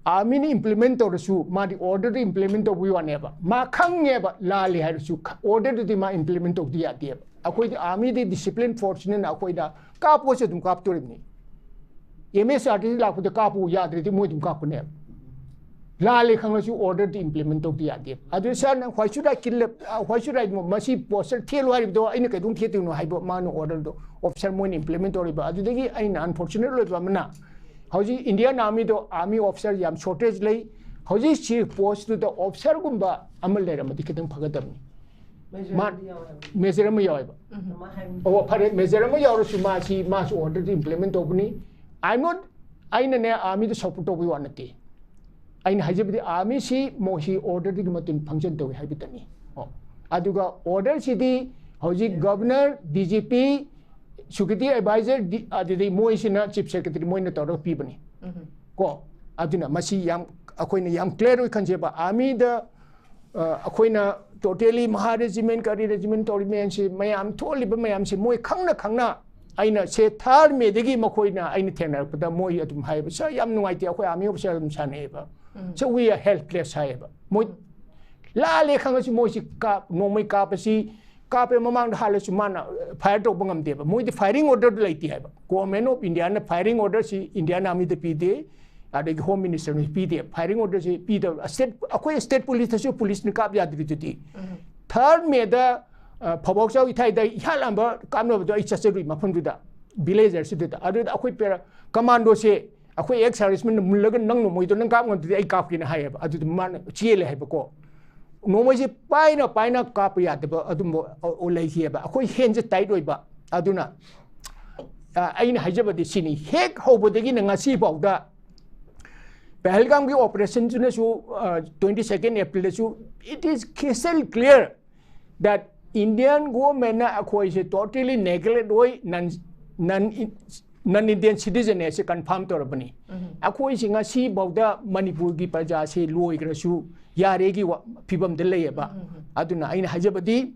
army ꯅ implement ꯇꯧꯔꯁꯨ ꯃꯥꯗꯤ order ꯗꯨ implement ꯇꯧꯕꯒꯤ ꯋꯥꯅꯦꯕ꯫ ꯃꯥ ꯈꯪꯉꯦꯕ ꯂꯥꯜꯂꯤ ꯍꯥꯏꯔꯁꯨ order ꯗꯨꯗꯤ ꯃꯥ implement ꯇꯧꯗ ꯌꯥꯗꯦꯕ꯫ ꯑꯩꯈꯣꯏꯗꯤ army ꯗꯤ discipline force ꯅꯤꯅ ꯑꯩꯈꯣꯏꯗ ꯀꯥꯞꯄꯣꯁꯨ ꯑꯗꯨꯝ ꯀꯥꯞꯇꯣꯔꯤꯕꯅꯤ꯫ M S R T C ꯂꯥꯛꯄꯗ ꯀꯥꯞꯄꯨ ꯌꯥꯗ꯭ꯔꯗꯤ ꯃꯣꯏ ꯑꯗꯨꯝ ꯀꯥꯞꯄꯅꯦꯕ꯫ ꯂꯥꯜꯂꯦ ꯈꯪꯉꯁꯨ order ꯗꯤ implement ꯇꯧꯗ ꯌꯥꯗꯦꯕ꯫ ꯑꯗꯨ sir ꯅꯪ why should I kill a, uh, why should I, ꯃꯁꯤ poster ꯊꯦꯠꯂꯨ ꯍꯥꯏꯔꯤꯕꯗꯣ ꯑꯩꯅ ꯀꯩꯗꯧ ꯊꯦꯠꯇꯣꯏꯅꯣ ꯍꯥꯏꯕ ꯃꯥꯅ order ꯗꯣ officer ꯃꯣꯏꯅ implement ꯇꯧꯔꯤꯕ꯫ ꯑꯗꯨꯗꯒꯤ ꯑꯩꯅ unfortunate ꯑꯣꯏꯕ ꯑꯃꯅ ꯍꯧꯖꯤꯛ Indian army ꯗꯣ army officer ꯌꯥꯝ shortage ꯂꯩ꯫ ꯍꯧꯖꯤꯛ chief post ꯇꯨꯗ officer ꯒꯨꯝꯕ ꯑꯃ ꯂꯩꯔꯝꯃꯗꯤ ꯈꯤꯇꯪ ꯐꯒꯗꯕꯅꯤ꯫ ꯃꯥ-, major ꯑꯃ ꯌꯥꯎꯋꯦꯕ꯫ ꯑꯣ, ꯐꯔꯦ, major ꯑꯃ ꯌꯥꯎꯔꯁꯨ ꯃꯥꯁꯤ, ꯃꯥꯁꯨ order ꯗꯤ implement ꯇꯧꯕꯅꯤ꯫ I'm not, ꯑꯩꯅꯅꯦ army ꯗ support ꯇꯧꯕꯒꯤ ꯋꯥ ꯅꯠꯇꯦ꯫ ꯑꯩꯅ ꯍꯥꯏꯖꯕꯗꯤ army ꯁꯤ ꯃꯣꯏꯁꯤ order ꯗꯨꯒꯤ ꯃꯇꯨꯡ function ꯇꯧꯏ ꯍꯥꯏꯕꯇꯅꯤ꯫ ꯑꯣ, ꯑꯗꯨꯒ order ꯁꯤꯗꯤ ꯍꯧꯖꯤꯛ governor, D G P, security advisor, ꯗꯤ-, ꯑꯗꯨꯗꯩ ꯃꯣꯏꯁꯤꯅ chief secretary ꯃꯣꯏꯅ ꯇꯧꯔꯒ ꯄꯤꯕꯅꯤ꯫ ꯀꯣ, ꯑꯗꯨꯅ ꯃꯁꯤ ꯌꯥꯝ, ꯑꯩꯈꯣꯏꯅ ꯌꯥꯝ clear ꯑꯣꯏ ꯈꯟꯖꯦꯕ꯫ Army ꯗ, ꯑ, ꯑꯩꯈꯣꯏꯅ totally ꯃꯍꯥ regiment, ꯀꯔꯤ regiment ꯇꯧꯔꯤ ꯃꯌꯥꯝꯁꯤ, ꯃꯌꯥꯝ ꯊꯣꯛꯂꯤꯕ ꯃꯌꯥꯝꯁꯤ ꯃꯣꯏ ꯈꯪꯅ ꯈꯪꯅ ꯑꯩꯅ ꯁꯦ third May ꯗꯒꯤ ꯃꯈꯣꯏꯅ ꯑꯩꯅ ꯊꯦꯡꯅꯔꯛꯄꯗ ꯃꯣꯏ ꯑꯗꯨꯝ ꯍꯥꯏꯌꯦꯕ, "Sir, ꯌꯥꯝ ꯅꯨꯡꯉꯥꯏꯇꯦ, ꯑꯩꯈꯣꯏ army officer ꯑꯗꯨꯝ ꯁꯥꯟꯅꯩꯌꯦꯕ꯫ So we are helpless" ꯍꯥꯏꯌꯦꯕ꯫ ꯃꯣꯏ ꯂꯥꯜꯂꯦ ꯈꯪꯉꯁꯨ ꯃꯣꯏꯁꯤ ꯀꯥꯞ-, ꯅꯣꯡꯃꯩ ꯀꯥꯞꯄꯁꯤ, ꯀꯥꯞꯄꯦ ꯃꯃꯥꯡꯗ ꯍꯥꯜꯂꯁꯨ ꯃꯥꯅ, ꯑ, fire ꯇꯧꯕ ꯉꯝꯗꯦꯕ꯫ ꯃꯣꯏꯗꯤ firing order ꯗꯨ ꯂꯩꯇꯦ ꯍꯥꯏꯕ꯫ Government of India ꯅ firing order ꯁꯤ Indian army ꯗ ꯄꯤꯗꯦ, ꯑꯗꯒꯤ home minister ꯅꯁꯨ ꯄꯤꯗꯦ꯫ Firing order ꯁꯤ ꯄꯤꯗꯕ꯫ State, ꯑꯩꯈꯣꯏ state police ꯇꯁꯨ police ꯅ ꯀꯥꯞ ꯌꯥꯗ꯭ꯔꯤꯗꯨꯗꯤ꯫ Third May ꯗ, ꯑ, ꯐꯧꯕꯥꯛꯆꯥꯎ ꯏꯊꯥꯏꯗ ꯏꯍꯥꯟ ꯍꯥꯟꯕ ꯀꯥꯞꯅꯕꯗꯣ ꯑꯩ ꯆꯠꯆꯔꯨꯏ ꯃꯐꯝꯗꯨꯗ, villagers ꯗꯨꯗ꯫ ꯑꯗꯨꯗ ꯑꯩꯈꯣꯏ para-, commando ꯁꯦ ꯑꯩꯈꯣꯏ ex serviceman ꯅ ꯃꯨꯜꯂꯒ "ꯅꯪ ꯅꯣꯡꯃꯩꯗꯣ ꯅꯪ ꯀꯥꯞ ꯉꯝꯗ꯭ꯔꯗꯤ ꯑꯩ ꯀꯥꯞꯀꯦꯅ" ꯍꯥꯏꯌꯦꯕ꯫ ꯑꯗꯨꯗ ꯃꯥꯅ ꯆꯦꯜꯂꯦ ꯍꯥꯏꯕꯀꯣ꯫ ꯅꯣꯡꯃꯩꯁꯦ ꯄꯥꯏꯅ ꯄꯥꯏꯅ ꯀꯥꯞꯄ ꯌꯥꯗꯕ ꯑꯗꯨꯝꯕ, ꯑ, ꯑ, ꯂꯩꯈꯤꯑꯕ꯫ ꯑꯩꯈꯣꯏ hand ꯁꯦ tight ꯑꯣꯏꯕ꯫ ꯑꯗꯨꯅ, ꯑ, ꯑꯩꯅ ꯍꯥꯏꯖꯕꯗꯤ ꯁꯤꯅꯤ, ꯍꯦꯛ ꯍꯧꯕꯗꯒꯤꯅ ꯉꯁꯤ ꯐꯥꯎꯗ ꯄꯍꯜꯒꯥꯝꯒꯤ operation ꯗꯨꯅꯁꯨ, ꯑ, twenty second April ꯗꯁꯨ, it is crystal clear that Indian government ꯅ ꯑꯩꯈꯣꯏꯁꯦ totally neglect ꯑꯣꯏ, non, non, non Indian citizen ꯅꯦ ꯁꯤ confirm ꯇꯧꯔꯕꯅꯤ꯫ ꯑꯩꯈꯣꯏꯁꯤ ꯉꯁꯤ ꯐꯥꯎꯗ ꯃꯅꯤꯄꯨꯔꯒꯤ ꯄ꯭ꯔꯖꯥꯁꯤ ꯂꯣꯏꯈ꯭ꯔꯁꯨ ꯌꯥꯔꯦꯒꯤ ꯋꯥ-, ꯐꯤꯕꯝꯗ ꯂꯩꯌꯦꯕ꯫ ꯑꯗꯨꯅ ꯑꯩꯅ ꯍꯥꯏꯖꯕꯗꯤ,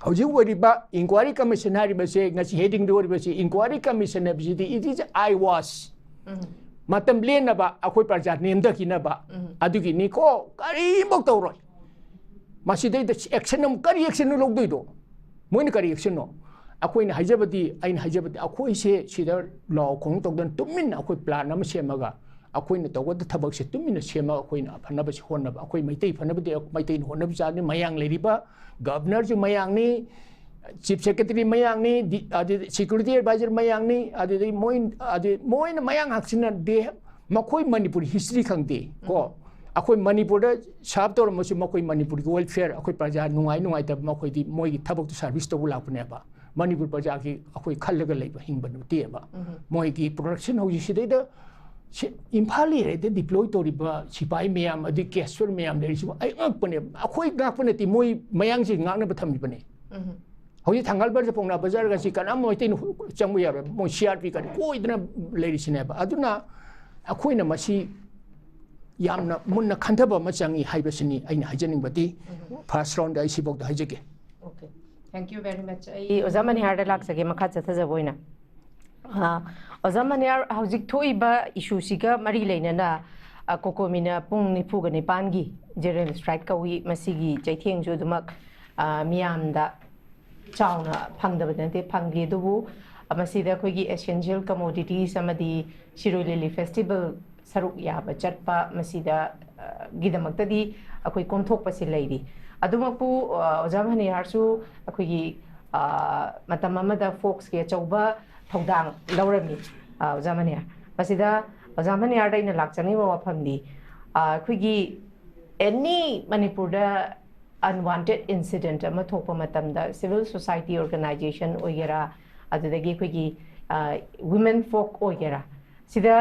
ꯍꯧꯖꯤꯛ ꯑꯣꯏꯔꯤꯕ ꯏꯟꯀ꯭ꯋꯥꯏꯔꯤ ꯀꯃꯤꯁꯟ ꯍꯥꯏꯔꯤꯕꯁꯦ, ꯉꯁꯤ ꯍꯦꯗꯤꯡꯗ ꯑꯣꯏꯔꯤꯕꯁꯤ ꯏꯟꯀ꯭ꯋꯥꯏꯔꯤ ꯀꯃꯤꯁꯟ ꯍꯥꯏꯕꯁꯤꯗꯤ it is eyewash, ꯃꯇꯝ ꯂꯦꯟꯅꯕ, ꯑꯩꯈꯣꯏ ꯄ꯭ꯔꯖꯥ ꯅꯦꯝꯊꯈꯤꯅꯕ, ꯑꯗꯨꯒꯤꯅꯤꯀꯣ, ꯀꯔꯤꯃꯨꯛ ꯇꯧꯔꯣꯏ꯫ ꯃꯁꯤꯗꯩꯗ ꯑꯦꯛꯁꯟ ꯑꯃꯨꯛ, ꯀꯔꯤ ꯑꯦꯛꯁꯟꯅꯣ ꯂꯧꯗꯣꯏꯗꯣ? ꯃꯣꯏꯅ ꯀꯔꯤ ꯑꯦꯛꯁꯟꯅꯣ? ꯑꯩꯈꯣꯏꯅ ꯍꯥꯏꯖꯕꯗꯤ, ꯑꯩꯅ ꯍꯥꯏꯖꯕꯗꯤ, ꯑꯩꯈꯣꯏꯁꯦ ꯁꯤꯗ ꯂꯥꯎ ꯈꯣꯡ ꯇꯧꯗꯅ ꯇꯨꯃꯤꯟꯅ ꯑꯩꯈꯣꯏ ꯄ꯭ꯂꯥꯟ ꯑꯃ ꯁꯦꯝꯃꯒ, ꯑꯩꯈꯣꯏꯅ ꯇꯧꯒꯗꯕ ꯊꯕꯛꯁꯦ ꯇꯨꯃꯤꯟꯅ ꯁꯦꯝꯃꯒ ꯑꯩꯈꯣꯏꯅ ꯐꯅꯕꯁꯤ ꯍꯣꯠꯅꯕ, ꯑꯩꯈꯣꯏ ꯃꯩꯇꯩ ꯐꯅꯕꯗꯤ ꯃꯩꯇꯩꯅ ꯍꯣꯠꯅꯕ ꯆꯥꯕꯅꯤ꯫ ꯃꯌꯥꯡ ꯂꯩꯔꯤꯕ ꯒꯕꯅꯔꯁꯨ ꯃꯌꯥꯡꯅꯤ, ꯆꯤꯐ ꯁꯦꯀ꯭ꯔꯦꯇꯔꯤ ꯃꯌꯥꯡꯅꯤ, ꯗꯤ-, ꯑꯗꯨꯗꯤ ꯁꯦꯀ꯭ꯌꯨꯔꯤꯇꯤ ꯑꯦꯗꯚꯥꯏꯖꯔ ꯃꯌꯥꯡꯅꯤ, ꯑꯗꯨꯗꯩ ꯃꯣꯏ, ꯑꯗꯨ ꯃꯣꯏꯅ ꯃꯌꯥꯡ ꯉꯥꯛꯁꯤꯟꯅꯗꯦ꯫ ꯃꯈꯣꯏ ꯃꯅꯤꯄꯨꯔꯤ ꯍꯤꯁꯇ꯭ꯔꯤ ꯈꯪꯗꯦ ꯀꯣ꯫ ꯑꯩꯈꯣꯏ ꯃꯅꯤꯄꯨꯔꯗ ꯁꯔꯚ ꯇꯧꯔꯝꯃꯁꯨ ꯃꯈꯣꯏ ꯃꯅꯤꯄꯨꯔꯒꯤ ꯋꯦꯜꯐꯤꯌꯔ, ꯑꯩꯈꯣꯏ ꯄ꯭ꯔꯖꯥ ꯅꯨꯡꯉꯥꯏ ꯅꯨꯡꯉꯥꯏꯇꯕ, ꯃꯈꯣꯏꯗꯤ ꯃꯣꯏꯒꯤ ꯊꯕꯛꯇꯨ ꯁꯥꯔꯚꯤꯁ ꯇꯧꯕ ꯂꯥꯛꯄꯅꯦꯕ꯫ ꯃꯅꯤꯄꯨꯔ ꯄ꯭ꯔꯖꯥꯒꯤ ꯑꯩꯈꯣꯏ ꯈꯜꯂꯒ ꯂꯩꯕ, ꯍꯤꯡꯕ ꯅꯠꯇꯦꯕ꯫ ꯃꯣꯏꯒꯤ ꯄ꯭ꯔꯣꯗꯛꯁꯟ ꯍꯧꯖꯤꯛ ꯁꯤꯗꯩꯗ ꯁꯤ-, ꯏꯝꯐꯥꯜ ꯑꯦꯔꯤꯌꯥꯗ ꯗꯤꯄ꯭ꯂꯣꯏ ꯇꯧꯔꯤꯕ ꯁꯤꯐꯥꯏ ꯃꯌꯥꯝ, ꯑꯗꯩ ꯀꯦꯁꯔ ꯃꯌꯥꯝ ꯂꯩꯔꯤꯁꯤꯕꯨ ꯑꯩ ꯉꯛꯄꯅꯦ꯫ ꯑꯩꯈꯣꯏ ꯉꯥꯛꯄ ꯅꯠꯇꯦ, ꯃꯣꯏ ꯃꯌꯥꯡꯁꯤ ꯉꯥꯛꯅꯕ ꯊꯝꯃꯤꯕꯅꯦ꯫ ꯍꯧꯖꯤꯛ ꯊꯪꯒꯥꯜ ꯕꯖꯥꯔ, ꯄꯥꯎꯅꯥ ꯕꯖꯥꯔꯒꯁꯤ ꯀꯅꯥꯝ ꯃꯩꯇꯩꯅ ꯆꯪꯕ ꯌꯥꯔꯣꯏ꯫ ꯃꯣꯏ ꯁꯤ ꯑꯥꯔ ꯄꯤ ꯀꯔꯤ ꯀꯣꯏꯗꯅ ꯂꯩꯔꯤꯁꯤꯅꯦꯕ꯫ ꯑꯗꯨꯅ ꯑꯩꯈꯣꯏꯅ ꯃꯁꯤ ꯌꯥꯝꯅ ꯃꯨꯟꯅ ꯈꯟꯊꯕ ꯑꯃ ꯆꯪꯉꯤ ꯍꯥꯏꯕꯁꯤꯅꯤ ꯑꯩꯅ ꯍꯥꯏꯖꯅꯤꯡꯕꯗꯤ꯫ ꯐꯥꯔꯁ ꯔꯥꯎꯟꯗ ꯑꯩ ꯁꯤꯐꯥꯎꯗ ꯍꯥꯏꯖꯒꯦ꯫ Okay, thank you very much. ꯑꯩ ꯑꯣꯖꯥ ꯃꯅꯤꯍꯥꯔꯗ ꯂꯥꯛꯆꯒꯦ, ꯃꯈꯥ ꯆꯠꯊꯖꯕ ꯑꯣꯏꯅ꯫ ꯑ, ꯑꯣꯖꯥ ꯃꯅꯤꯍꯥꯔ, ꯍꯧꯖꯤꯛ ꯊꯣꯛꯏꯕ ꯏꯁꯨꯁꯤꯒ ꯃꯔꯤ ꯂꯩꯅꯅ, ꯑ, ꯀꯣꯀꯣꯃꯤꯅ ꯄꯨꯡ ꯅꯤꯐꯨꯒ ꯅꯤꯄꯥꯟꯒꯤ ꯖꯦꯅꯔꯦꯜ ꯁ꯭ꯇ꯭ꯔꯥꯏꯛ ꯀꯧꯏ꯫ ꯃꯁꯤꯒꯤ ꯆꯩꯊꯦꯡꯁꯨ ꯑꯗꯨꯃꯛ, ꯑ, ꯃꯤꯌꯥꯝꯗ ꯆꯥꯎꯅ ꯐꯪꯗꯕꯗꯤ ꯅꯠꯇꯦ, ꯐꯪꯂꯤ꯫ ꯑꯗꯨꯕꯨ, ꯑ, ꯃꯁꯤꯗ ꯑꯩꯈꯣꯏꯒꯤ ꯑꯦꯁꯦꯟꯁꯤꯌꯦꯜ ꯀꯃꯣꯗꯤꯇꯤꯁ ꯑꯃꯗꯤ ꯁꯤꯔꯣꯏ ꯂꯤꯂꯤ ꯐꯦꯁꯇꯤꯚꯦꯜ ꯁꯔꯨꯛ ꯌꯥꯕ ꯆꯠꯄ, ꯃꯁꯤꯗ, ꯑ, ꯒꯤꯗꯃꯛꯇꯗꯤ ꯑꯩꯈꯣꯏ ꯀꯣꯝꯊꯣꯛꯄꯁꯤ ꯂꯩꯔꯤ꯫ ꯑꯗꯨꯃꯛꯄꯨ, ꯑ, ꯑꯣꯖꯥ ꯃꯅꯤꯍꯥꯔꯁꯨ ꯑꯩꯈꯣꯏꯒꯤ, ꯑ, ꯃꯇꯝ ꯑꯃꯗ ꯐꯣꯛꯁꯀꯤ ꯑꯆꯧꯕ ꯊꯧꯗꯥꯡ ꯂꯧꯔꯝꯃꯤ꯫ ꯑ, ꯑꯣꯖꯥ ꯃꯅꯤꯍꯥꯔ, ꯃꯁꯤꯗ ꯑꯣꯖꯥ ꯃꯅꯤꯍꯥꯔꯗ ꯑꯩꯅ ꯂꯥꯛꯆꯅꯤꯡꯕ ꯋꯥꯐꯝꯗꯤ, ꯑ, ꯑꯩꯈꯣꯏꯒꯤ ꯑꯦꯅꯤ ꯃꯅꯤꯄꯨꯔꯗ unwanted incident ꯑꯃ ꯊꯣꯛꯄ ꯃꯇꯝꯗ civil society organization ꯑꯣꯏꯒꯦꯔꯥ, ꯑꯗꯨꯗꯒꯤ ꯑꯩꯈꯣꯏꯒꯤ, ꯑ, women folk ꯑꯣꯏꯒꯦꯔꯥ, ꯁꯤꯗ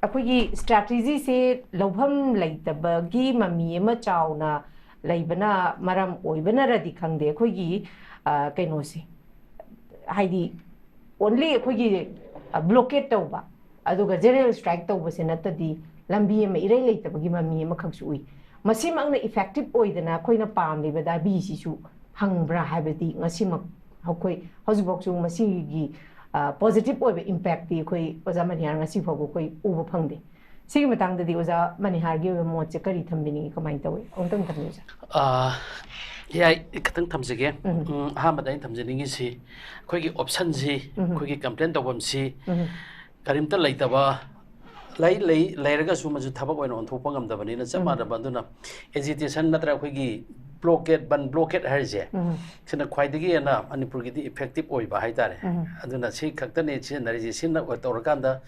ꯑꯩꯈꯣꯏꯒꯤ ꯁ꯭ꯇ꯭ꯔꯦꯇꯦꯖꯤꯁꯦ ꯂꯧꯐꯝ ꯂꯩꯇꯕꯒꯤ ꯃꯃꯤ ꯑꯃ ꯆꯥꯎꯅ ꯂꯩꯕꯅ ꯃꯔꯝ ꯑꯣꯏꯕꯅꯔꯗꯤ ꯈꯪꯗꯦ, ꯑꯩꯈꯣꯏꯒꯤ, ꯑ, ꯀꯩꯅꯣꯁꯦ, ꯍꯥꯏꯗꯤ, only ꯑꯩꯈꯣꯏꯒꯤ, ꯑ, ꯕ꯭ꯂꯣꯀꯦꯠ ꯇꯧꯕ, ꯑꯗꯨꯒ ꯖꯦꯅꯔꯦꯜ ꯁ꯭ꯇ꯭ꯔꯥꯏꯛ ꯇꯧꯕꯁꯦ ꯅꯠꯇꯗꯤ ꯂꯝꯕꯤ ꯑꯃ ꯏꯔꯩ ꯂꯩꯇꯕꯒꯤ ꯃꯃꯤ ꯑꯃꯈꯛꯁꯨ ꯎꯏ꯫ ꯃꯁꯤꯃꯛꯅ ꯏꯐꯦꯛꯇꯤꯚ ꯑꯣꯏꯗꯅ ꯑꯩꯈꯣꯏꯅ ꯄꯥꯝꯂꯤꯕ ꯗꯥꯕꯤꯁꯤꯁꯨ ꯐꯪꯕ꯭ꯔꯥ ꯍꯥꯏꯕꯗꯤ ꯉꯁꯤꯃꯛ ꯑꯩꯈꯣꯏ ꯍꯧꯖꯤꯛꯐꯥꯎꯁꯨ ꯃꯁꯤꯒꯤ ꯄꯣꯖꯤꯇꯤꯚ ꯑꯣꯏꯕ ꯏꯝꯄꯦꯛꯇꯤ ꯑꯩꯈꯣꯏ ꯑꯣꯖꯥ ꯃꯅꯤꯍꯥꯔ ꯉꯁꯤ ꯐꯥꯎꯕ ꯑꯩꯈꯣꯏ ꯎꯕ ꯐꯪꯗꯦ꯫ ꯁꯤꯒꯤ ꯃꯇꯥꯡꯗꯗꯤ ꯑꯣꯖꯥ ꯃꯅꯤꯍꯥꯔꯒꯤ ꯑꯣꯏꯕ ꯃꯣꯠꯁꯦ ꯀꯔꯤ ꯊꯝꯕꯤꯅꯤꯡꯉꯤ, ꯀꯃꯥꯏꯅ ꯇꯧꯏ? ꯑꯃꯨꯛꯇꯪ ꯊꯝꯕꯤꯌꯨ, ꯑꯣꯖꯥ꯫ ꯑꯥ, ꯌꯥꯏ, ꯈꯤꯇꯪ ꯊꯝꯖꯒꯦ꯫ ꯎꯝ, ꯑꯍꯥꯟꯕꯗ ꯑꯩꯅ ꯊꯝꯖꯅꯤꯡꯉꯤꯁꯤ ꯑꯩꯈꯣꯏꯒꯤ ꯑꯣꯞꯁꯟꯁꯤ, ꯑꯩꯈꯣꯏꯒꯤ ꯀꯝꯄ꯭ꯂꯦꯟ ꯇꯧꯐꯝꯁꯤ ꯀꯔꯤꯝꯇ ꯂꯩꯇꯕ, ꯂꯩ ꯂꯩ ꯂꯩꯔꯒꯁꯨ ꯃꯁꯤ ꯊꯕꯛ ꯑꯣꯏꯅ ꯑꯣꯟꯊꯣꯛꯄ ꯉꯝꯗꯕꯅꯤꯅ ꯆꯞ ꯃꯥꯟꯅꯕ꯫ ꯑꯗꯨꯅ ꯑꯦꯖꯤꯇꯦꯁꯟ ꯅꯠꯇ꯭ꯔꯒ ꯑꯩꯈꯣꯏꯒꯤ ꯕ꯭ꯂꯣꯀꯦꯠ, ꯕꯟ ꯕ꯭ꯂꯣꯀꯦꯠ ꯍꯥꯏꯔꯤꯁꯦ, ꯁꯤꯅ ꯈ꯭ꯋꯥꯏꯗꯒꯤ ꯍꯦꯟꯅ ꯃꯅꯤꯄꯨꯔꯒꯤꯗꯤ ꯏꯐꯦꯛꯇꯤꯞ ꯑꯣꯏꯕ ꯍꯥꯏꯇꯥꯔꯦ꯫ ꯑꯗꯨꯅ ꯁꯤ ꯈꯛꯇꯅꯤ ꯁꯤꯖꯤꯟꯅꯔꯤꯁꯦ꯫ ꯁꯤꯅ ꯇꯧꯔꯀꯥꯟꯗ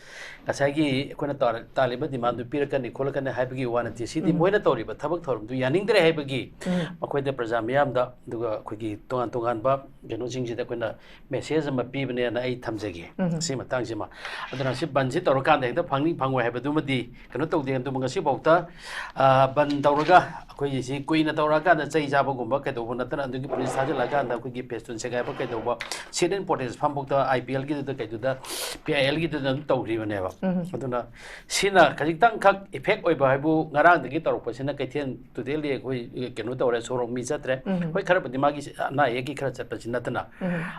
ꯉꯁꯥꯏꯒꯤ ꯑꯩꯈꯣꯏꯅ ꯇꯥ-, ꯇꯥꯜꯂꯤꯕ ꯗꯤꯃꯥꯟꯗꯨ ꯄꯤꯔꯛꯀꯅꯤ ꯈꯣꯠꯂꯛꯀꯅꯤ ꯍꯥꯏꯕꯒꯤ ꯋꯥ ꯅꯠꯇꯦ꯫ ꯁꯤꯗꯤ ꯃꯣꯏꯅ ꯇꯧꯔꯤꯕ ꯊꯕꯛ ꯊꯧꯔꯝꯗꯨ ꯌꯥꯅꯤꯡꯗ꯭ꯔꯦ ꯍꯥꯏꯕꯒꯤ ꯃꯈꯣꯏꯗ, ꯄ꯭ꯔꯖꯥ ꯃꯤꯌꯥꯝꯗ, ꯑꯗꯨꯒ ꯑꯩꯈꯣꯏꯒꯤ ꯇꯣꯉꯥꯟ ꯇꯣꯉꯥꯟꯕ ꯀꯩꯅꯣꯁꯤꯡꯁꯤꯗ ꯑꯩꯈꯣꯏꯅ ꯃꯦꯁꯦꯖ ꯑꯃ ꯄꯤꯕꯅꯦꯅ ꯑꯩ ꯊꯝꯖꯒꯦ꯫ ꯁꯤ ꯃꯇꯥꯡꯁꯤꯃ꯫ ꯑꯗꯨꯅ ꯁꯤ ꯕꯟꯁꯤ ꯇꯧꯔꯀꯥꯟꯗ ꯍꯦꯛꯇ ꯐꯪꯅꯤ ꯐꯪꯉꯣꯏ ꯍꯥꯏꯕꯗꯨꯃꯗꯤ ꯀꯩꯅꯣ ꯇꯧꯗꯦ꯫ ꯑꯗꯨꯕꯨ ꯉꯁꯤꯐꯥꯎꯗ, ꯑ, ꯕꯟ ꯇꯧꯔꯒ ꯑꯩꯈꯣꯏꯒꯤ ꯁꯤ ꯀꯨꯏꯅ ꯇꯧꯔꯛꯑꯀꯥꯟꯗ ꯆꯩ ꯆꯥꯕꯒꯨꯝꯕ ꯀꯩꯗꯧꯕ ꯅꯠꯇꯅ, ꯑꯗꯨꯒꯤ ꯄꯨꯂꯤꯁ ꯊꯥꯖꯤꯜꯂꯛꯑꯀꯥꯟꯗ ꯑꯩꯈꯣꯏꯒꯤ ꯐꯦꯁꯇꯨꯟ ꯁꯦꯒꯥꯏꯕ ꯀꯩꯗꯧꯕ, ꯁꯤꯠ and protest ꯐꯝꯐꯥꯎꯗ, I P ꯑꯦꯜꯒꯤꯗꯨꯗ ꯀꯩꯗꯨꯗ, P I ꯑꯦꯜꯒꯤꯗꯨꯗ ꯑꯗꯨꯝ ꯇꯧꯈ꯭ꯔꯤꯕꯅꯦꯕ꯫ ꯑꯗꯨꯅ ꯁꯤꯅ ꯈꯖꯤꯛꯇꯪꯈꯛ ꯏꯐꯦꯛ ꯑꯣꯏꯕ ꯍꯥꯏꯕꯨ ꯉꯔꯥꯡꯗꯒꯤ ꯇꯧꯔꯛꯄꯁꯤꯅ ꯀꯩꯊꯦꯜ ꯇꯨꯗꯦꯜꯗꯤ ꯑꯩꯈꯣꯏ ꯀꯩꯅꯣ ꯇꯧꯔꯦ, ꯁꯣꯔꯣꯛ ꯃꯤ ꯆꯠꯇ꯭ꯔꯦ꯫ ꯍꯣꯏ, ꯈꯔꯕꯨꯗꯤ ꯃꯥꯒꯤ ꯑꯅꯥ ꯑꯌꯦꯛꯀꯤ ꯈꯔ ꯆꯠꯄꯁꯤ ꯅꯠꯇꯅ꯫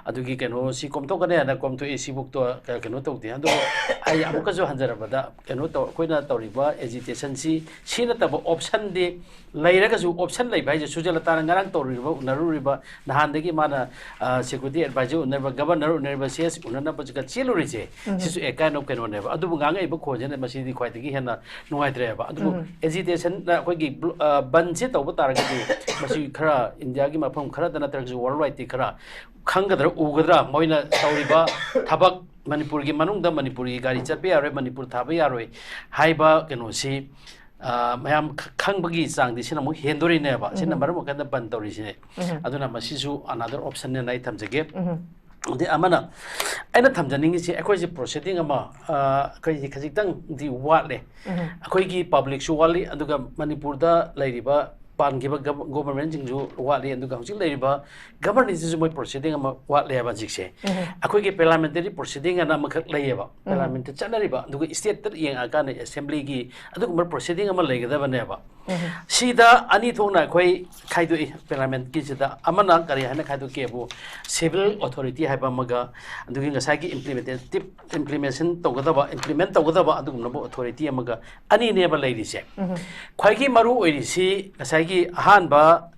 ꯑꯗꯨꯒꯤ ꯀꯩꯅꯣ ꯁꯤ ꯀꯣꯝꯊꯣꯛꯀꯅꯤ ꯍꯥꯏꯅ ꯀꯣꯝꯊꯣꯛꯑꯦ, ꯁꯤꯐꯧꯗꯣ ꯀ-, ꯀꯩꯅꯣ ꯇꯧꯗꯦ꯫ ꯑꯗꯨꯕꯨ ꯑꯩ ꯑꯃꯨꯛꯀꯁꯨ ꯍꯟꯖꯔꯕꯗ ꯀꯩꯅꯣ ꯇꯧ, ꯑꯩꯈꯣꯏꯅ ꯇꯧꯔꯤꯕ ꯑꯦꯖꯤꯇꯦꯁꯟꯁꯤ ꯁꯤ ꯅꯠꯇꯕ ꯑꯣꯞꯁꯟꯗꯤ ꯂꯩꯔꯒꯁꯨ, ꯑꯣꯞꯁꯟ ꯂꯩꯕ ꯍꯥꯏꯁꯦ ꯁꯨꯖꯂꯇꯥꯅ ꯉꯔꯥꯡ ꯇꯧꯔꯨꯔꯤꯕ, ꯎꯅꯔꯨꯔꯤꯕ, ꯅꯍꯥꯟꯗꯒꯤ ꯃꯥꯅ, ꯑ, ꯁꯦꯀ꯭ꯌꯨꯔꯤꯇꯤ ꯑꯦꯗꯚꯥꯏꯖꯔ ꯎꯅꯔꯤꯕ, ꯒꯚꯔꯅꯔ ꯎꯅꯔꯤꯕ, ꯁꯤ ꯑꯦꯁ ꯎꯅꯅꯕꯁꯤꯒ ꯆꯦꯜꯂꯨꯔꯤꯁꯦ, ꯁꯤꯁꯨ ꯑꯦ ꯀꯥꯏꯟ ꯑꯣꯐ ꯀꯩꯅꯣꯅꯦꯕ꯫ ꯑꯗꯨꯕꯨ ꯉꯥꯡꯉꯛꯏꯕ ꯈꯣꯟꯁꯤꯅ ꯃꯁꯤꯗꯤ ꯈ꯭ꯋꯥꯏꯗꯒꯤ ꯍꯦꯟꯅ ꯅꯨꯡꯉꯥꯏꯇ꯭ꯔꯦꯕ꯫ ꯑꯗꯨꯕꯨ ꯑꯦꯖꯤꯇꯦꯁꯟ ꯑꯩꯈꯣꯏꯒꯤ ꯕ꯭ꯂꯣ-, ꯑ, ꯕꯟꯁꯦ ꯇꯧꯕ ꯇꯥꯔꯒꯗꯤ ꯃꯁꯤ ꯈꯔ ꯏꯟꯗꯤꯌꯥꯒꯤ ꯃꯐꯝ ꯈꯔꯗ ꯅꯠꯇ꯭ꯔꯒꯁꯨ ꯋꯥꯔꯜ ꯋꯥꯏꯗꯇꯤ ꯈꯔ ꯈꯪꯒꯗ꯭ꯔꯥ, ꯎꯒꯗ꯭ꯔꯥ, ꯃꯣꯏꯅ ꯇꯧꯔꯤꯕ ꯊꯕꯛ, ꯃꯅꯤꯄꯨꯔꯒꯤ ꯃꯅꯨꯡꯗ ꯃꯅꯤꯄꯨꯔꯒꯤ ꯒꯥꯔꯤ ꯆꯠꯄ ꯌꯥꯔꯣꯏ, ꯃꯅꯤꯄꯨꯔ ꯊꯥꯕ ꯌꯥꯔꯣꯏ ꯍꯥꯏꯕ ꯀꯩꯅꯣꯁꯤ, ꯑ, ꯃꯌꯥꯝ ꯈ-, ꯈꯪꯕꯒꯤ ꯆꯥꯡꯗꯤ ꯁꯤꯅ ꯑꯃꯨꯛ ꯍꯦꯟꯗꯣꯔꯤꯅꯦꯕ꯫ ꯁꯤꯅ ꯃꯔꯝ ꯑꯣꯏꯔꯀꯥꯟꯗ ꯕꯟ ꯇꯧꯔꯤꯁꯤꯅꯦ꯫ ꯑꯗꯨꯅ ꯃꯁꯤꯁꯨ another option ꯅꯦꯅ ꯑꯩ ꯊꯝꯖꯒꯦ꯫ ꯑꯗꯩ ꯑꯃꯅ ꯑꯩꯅ ꯊꯝꯖꯅꯤꯡꯉꯤꯁꯤ, ꯑꯩꯈꯣꯏꯁꯦ ꯄ꯭ꯔꯣꯁꯤꯗꯤꯡ ꯑꯃ, ꯑ, ꯑꯩꯈꯣꯏꯁꯦ ꯈꯖꯤꯛꯇꯪꯗꯤ ꯋꯥꯠꯂꯦ꯫ ꯑꯩꯈꯣꯏꯒꯤ ꯄꯕ꯭ꯂꯤꯛꯁꯨ ꯋꯥꯠꯂꯤ, ꯑꯗꯨꯒ ꯃꯅꯤꯄꯨꯔꯗ ꯂꯩꯔꯤꯕ ꯄꯥꯟꯈꯤꯕ ꯒꯕ- ꯒꯣꯕꯔꯃꯦꯟꯁꯤꯡꯁꯨ ꯋꯥꯠꯂꯤ, ꯑꯗꯨꯒ ꯍꯧꯖꯤꯛ ꯂꯩꯔꯤꯕ ꯒꯕꯔꯅꯦꯟꯁꯁꯤꯁꯨ ꯃꯣꯏ ꯄ꯭ꯔꯣꯁꯤꯗꯤꯡ ꯑꯃ ꯋꯥꯠꯂꯦꯕ ꯍꯧꯖꯤꯛꯁꯦ꯫ ꯑꯩꯈꯣꯏꯒꯤ ꯄꯦꯔꯂꯥꯃꯦꯟꯇꯔꯤ ꯄ꯭ꯔꯣꯁꯤꯗꯤꯡ ꯑꯅ ꯑꯃꯈꯛ ꯂꯩꯌꯦꯕ, ꯄꯦꯔꯂꯥꯃꯦꯟꯇ ꯆꯠꯅꯔꯤꯕ, ꯑꯗꯨꯒ ꯏꯁꯇꯦꯠꯇ ꯌꯦꯡꯉꯛꯑꯀꯥꯟꯗ ꯑꯦꯁꯦꯝꯕ꯭ꯂꯤꯒꯤ ꯑꯗꯨꯒꯨꯝꯕ ꯄ꯭ꯔꯣꯁꯤꯗꯤꯡ ꯑꯃ ꯂꯩꯒꯗꯕꯅꯦꯕ꯫ ꯁꯤꯗ ꯑꯅꯤ ꯊꯣꯛꯅ ꯑꯩꯈꯣꯏ ꯈꯥꯏꯗꯣꯛꯏ ꯄꯦꯔꯂꯥꯃꯦꯟꯇꯀꯤꯁꯤꯗ꯫ ꯑꯃꯅ ꯀꯔꯤ ꯍꯥꯏꯅ ꯈꯥꯏꯗꯣꯛꯀꯦꯕꯨ, ꯁꯤꯚꯤꯜ ꯑꯣꯊꯣꯔꯤꯇꯤ ꯍꯥꯏꯕ ꯑꯃꯒ, ꯑꯗꯨꯒꯤ ꯉꯁꯥꯏꯒꯤ ꯏꯝꯄ꯭ꯂꯤꯃꯦꯟꯇꯦꯇꯤꯞ ꯏꯝꯄ꯭ꯂꯤꯃꯦꯟꯁꯟ ꯇꯧꯒꯗꯕ, ꯏꯝꯄ꯭ꯂꯤꯃꯦꯟ ꯇꯧꯒꯗꯕ ꯑꯗꯨꯒꯨꯝꯂꯕ ꯑꯣꯊꯣꯔꯤꯇꯤ ꯑꯃꯒ, ꯑꯅꯤꯅꯦꯕ ꯂꯩꯔꯤꯁꯦ꯫ ꯈ꯭ꯋꯥꯏꯒꯤ ꯃꯔꯨ ꯑꯣꯏꯔꯤꯁꯤ ꯉꯁꯥꯏꯒꯤ ꯑꯍꯥꯟꯕ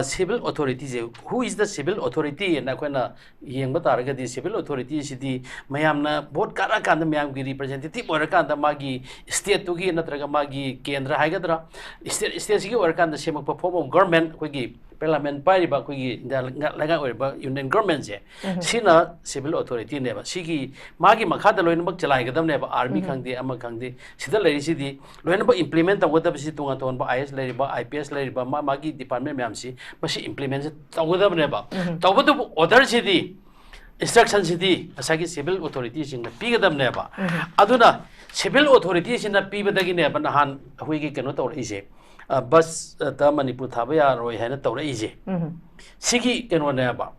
civil ꯑꯣꯊꯣꯔꯤꯇꯤꯁꯦ꯫ Who is the civil authority ꯍꯥꯏꯅ ꯑꯩꯈꯣꯏꯅ ꯌꯦꯡꯕ ꯇꯥꯔꯒꯗꯤ, ꯁꯤꯚꯤꯜ ꯑꯣꯊꯣꯔꯤꯇꯤꯁꯤꯗꯤ ꯃꯌꯥꯝꯅ ꯚꯣꯠ ꯀꯥꯔꯛꯑꯀꯥꯟꯗ ꯃꯌꯥꯝꯒꯤ ꯔꯤꯄ꯭ꯔꯖꯦꯟꯇꯦꯇꯤꯞ ꯑꯣꯏꯔꯀꯥꯟꯗ ꯃꯥꯒꯤ ꯁ꯭ꯇꯦꯠꯇꯨꯒꯤ ꯅꯠꯇ꯭ꯔꯒ ꯃꯥꯒꯤ ꯀꯦꯟꯗ꯭ꯔ ꯍꯥꯏꯒꯗ꯭ꯔꯥ, ꯁ꯭ꯇꯦꯠ ꯁ꯭ꯇꯦꯠꯁꯤꯒꯤ ꯑꯣꯏꯔꯀꯥꯟꯗ ꯁꯦꯝꯃꯛꯄ form of government, ꯑꯩꯈꯣꯏꯒꯤ ꯄꯥꯔꯂꯤꯌꯥꯃꯦꯟ ꯄꯥꯏꯔꯤꯕ ꯑꯩꯈꯣꯏꯒꯤ ꯏꯟꯗꯤꯌꯥ ꯂꯩꯉꯥꯛ ꯑꯣꯏꯔꯤꯕ ꯌꯨꯅꯤꯌꯟ ꯒꯣꯔꯃꯦꯟꯁꯦ, ꯁꯤꯅ ꯁꯤꯚꯤꯜ ꯑꯣꯊꯣꯔꯤꯇꯤꯅꯦꯕ꯫ ꯁꯤꯒꯤ ꯃꯥꯒꯤ ꯃꯈꯥꯗ ꯂꯣꯏꯅꯃꯛ ꯆꯂꯥꯏꯒꯗꯕꯅꯦꯕ, ꯑꯥꯔꯃꯤ ꯈꯪꯗꯦ ꯑꯃ ꯈꯪꯗꯦ꯫ ꯁꯤꯗ ꯂꯩꯔꯤꯁꯤꯗꯤ ꯂꯣꯏꯅꯃꯛ ꯏꯝꯄ꯭ꯂꯤꯃꯦꯟ ꯇꯧꯒꯗꯕꯁꯤ ꯇꯣꯉꯥꯟ ꯇꯣꯉꯥꯟꯕ ꯑꯥꯏ ꯑꯦꯁ ꯂꯩꯔꯤꯕ, ꯑꯥꯏ ꯄꯤ ꯑꯦꯁ ꯂꯩꯔꯤꯕ, ꯃꯥ ꯃꯥꯒꯤ ꯗꯤꯄꯥꯔꯠꯃꯦꯟ ꯃꯌꯥꯝꯁꯤ ꯃꯁꯤ ꯏꯝꯄ꯭ꯂꯤꯃꯦꯟꯁꯤ ꯇꯧꯒꯗꯕꯅꯦꯕ꯫ ꯇꯧꯕꯇꯕꯨ ꯑꯣꯔꯗꯔꯁꯤꯗꯤ, ꯏꯟꯁꯇ꯭ꯔꯛꯁꯟꯁꯤꯗꯤ ꯉꯁꯥꯏꯒꯤ ꯁꯤꯚꯤꯜ ꯑꯣꯊꯣꯔꯤꯇꯤꯁꯤꯡꯅ ꯄꯤꯒꯗꯕꯅꯦꯕ꯫ ꯑꯗꯨꯅ ꯁꯤꯚꯤꯜ ꯑꯣꯊꯣꯔꯤꯇꯤꯁꯤꯅ ꯄꯤꯕꯗꯒꯤꯅꯦꯕ ꯅꯍꯥꯟ ꯑꯩꯈꯣꯏꯒꯤ ꯀꯩꯅꯣ ꯇꯧꯔꯛꯏꯁꯦ, ꯑ, ꯕꯁꯇ ꯃꯅꯤꯄꯨꯔ ꯊꯥꯕ ꯌꯥꯔꯣꯏ ꯍꯥꯏꯅ ꯇꯧꯔꯛꯏꯁꯦ꯫ ꯁꯤꯒꯤ ꯀꯩꯅꯣꯅꯦꯕ꯫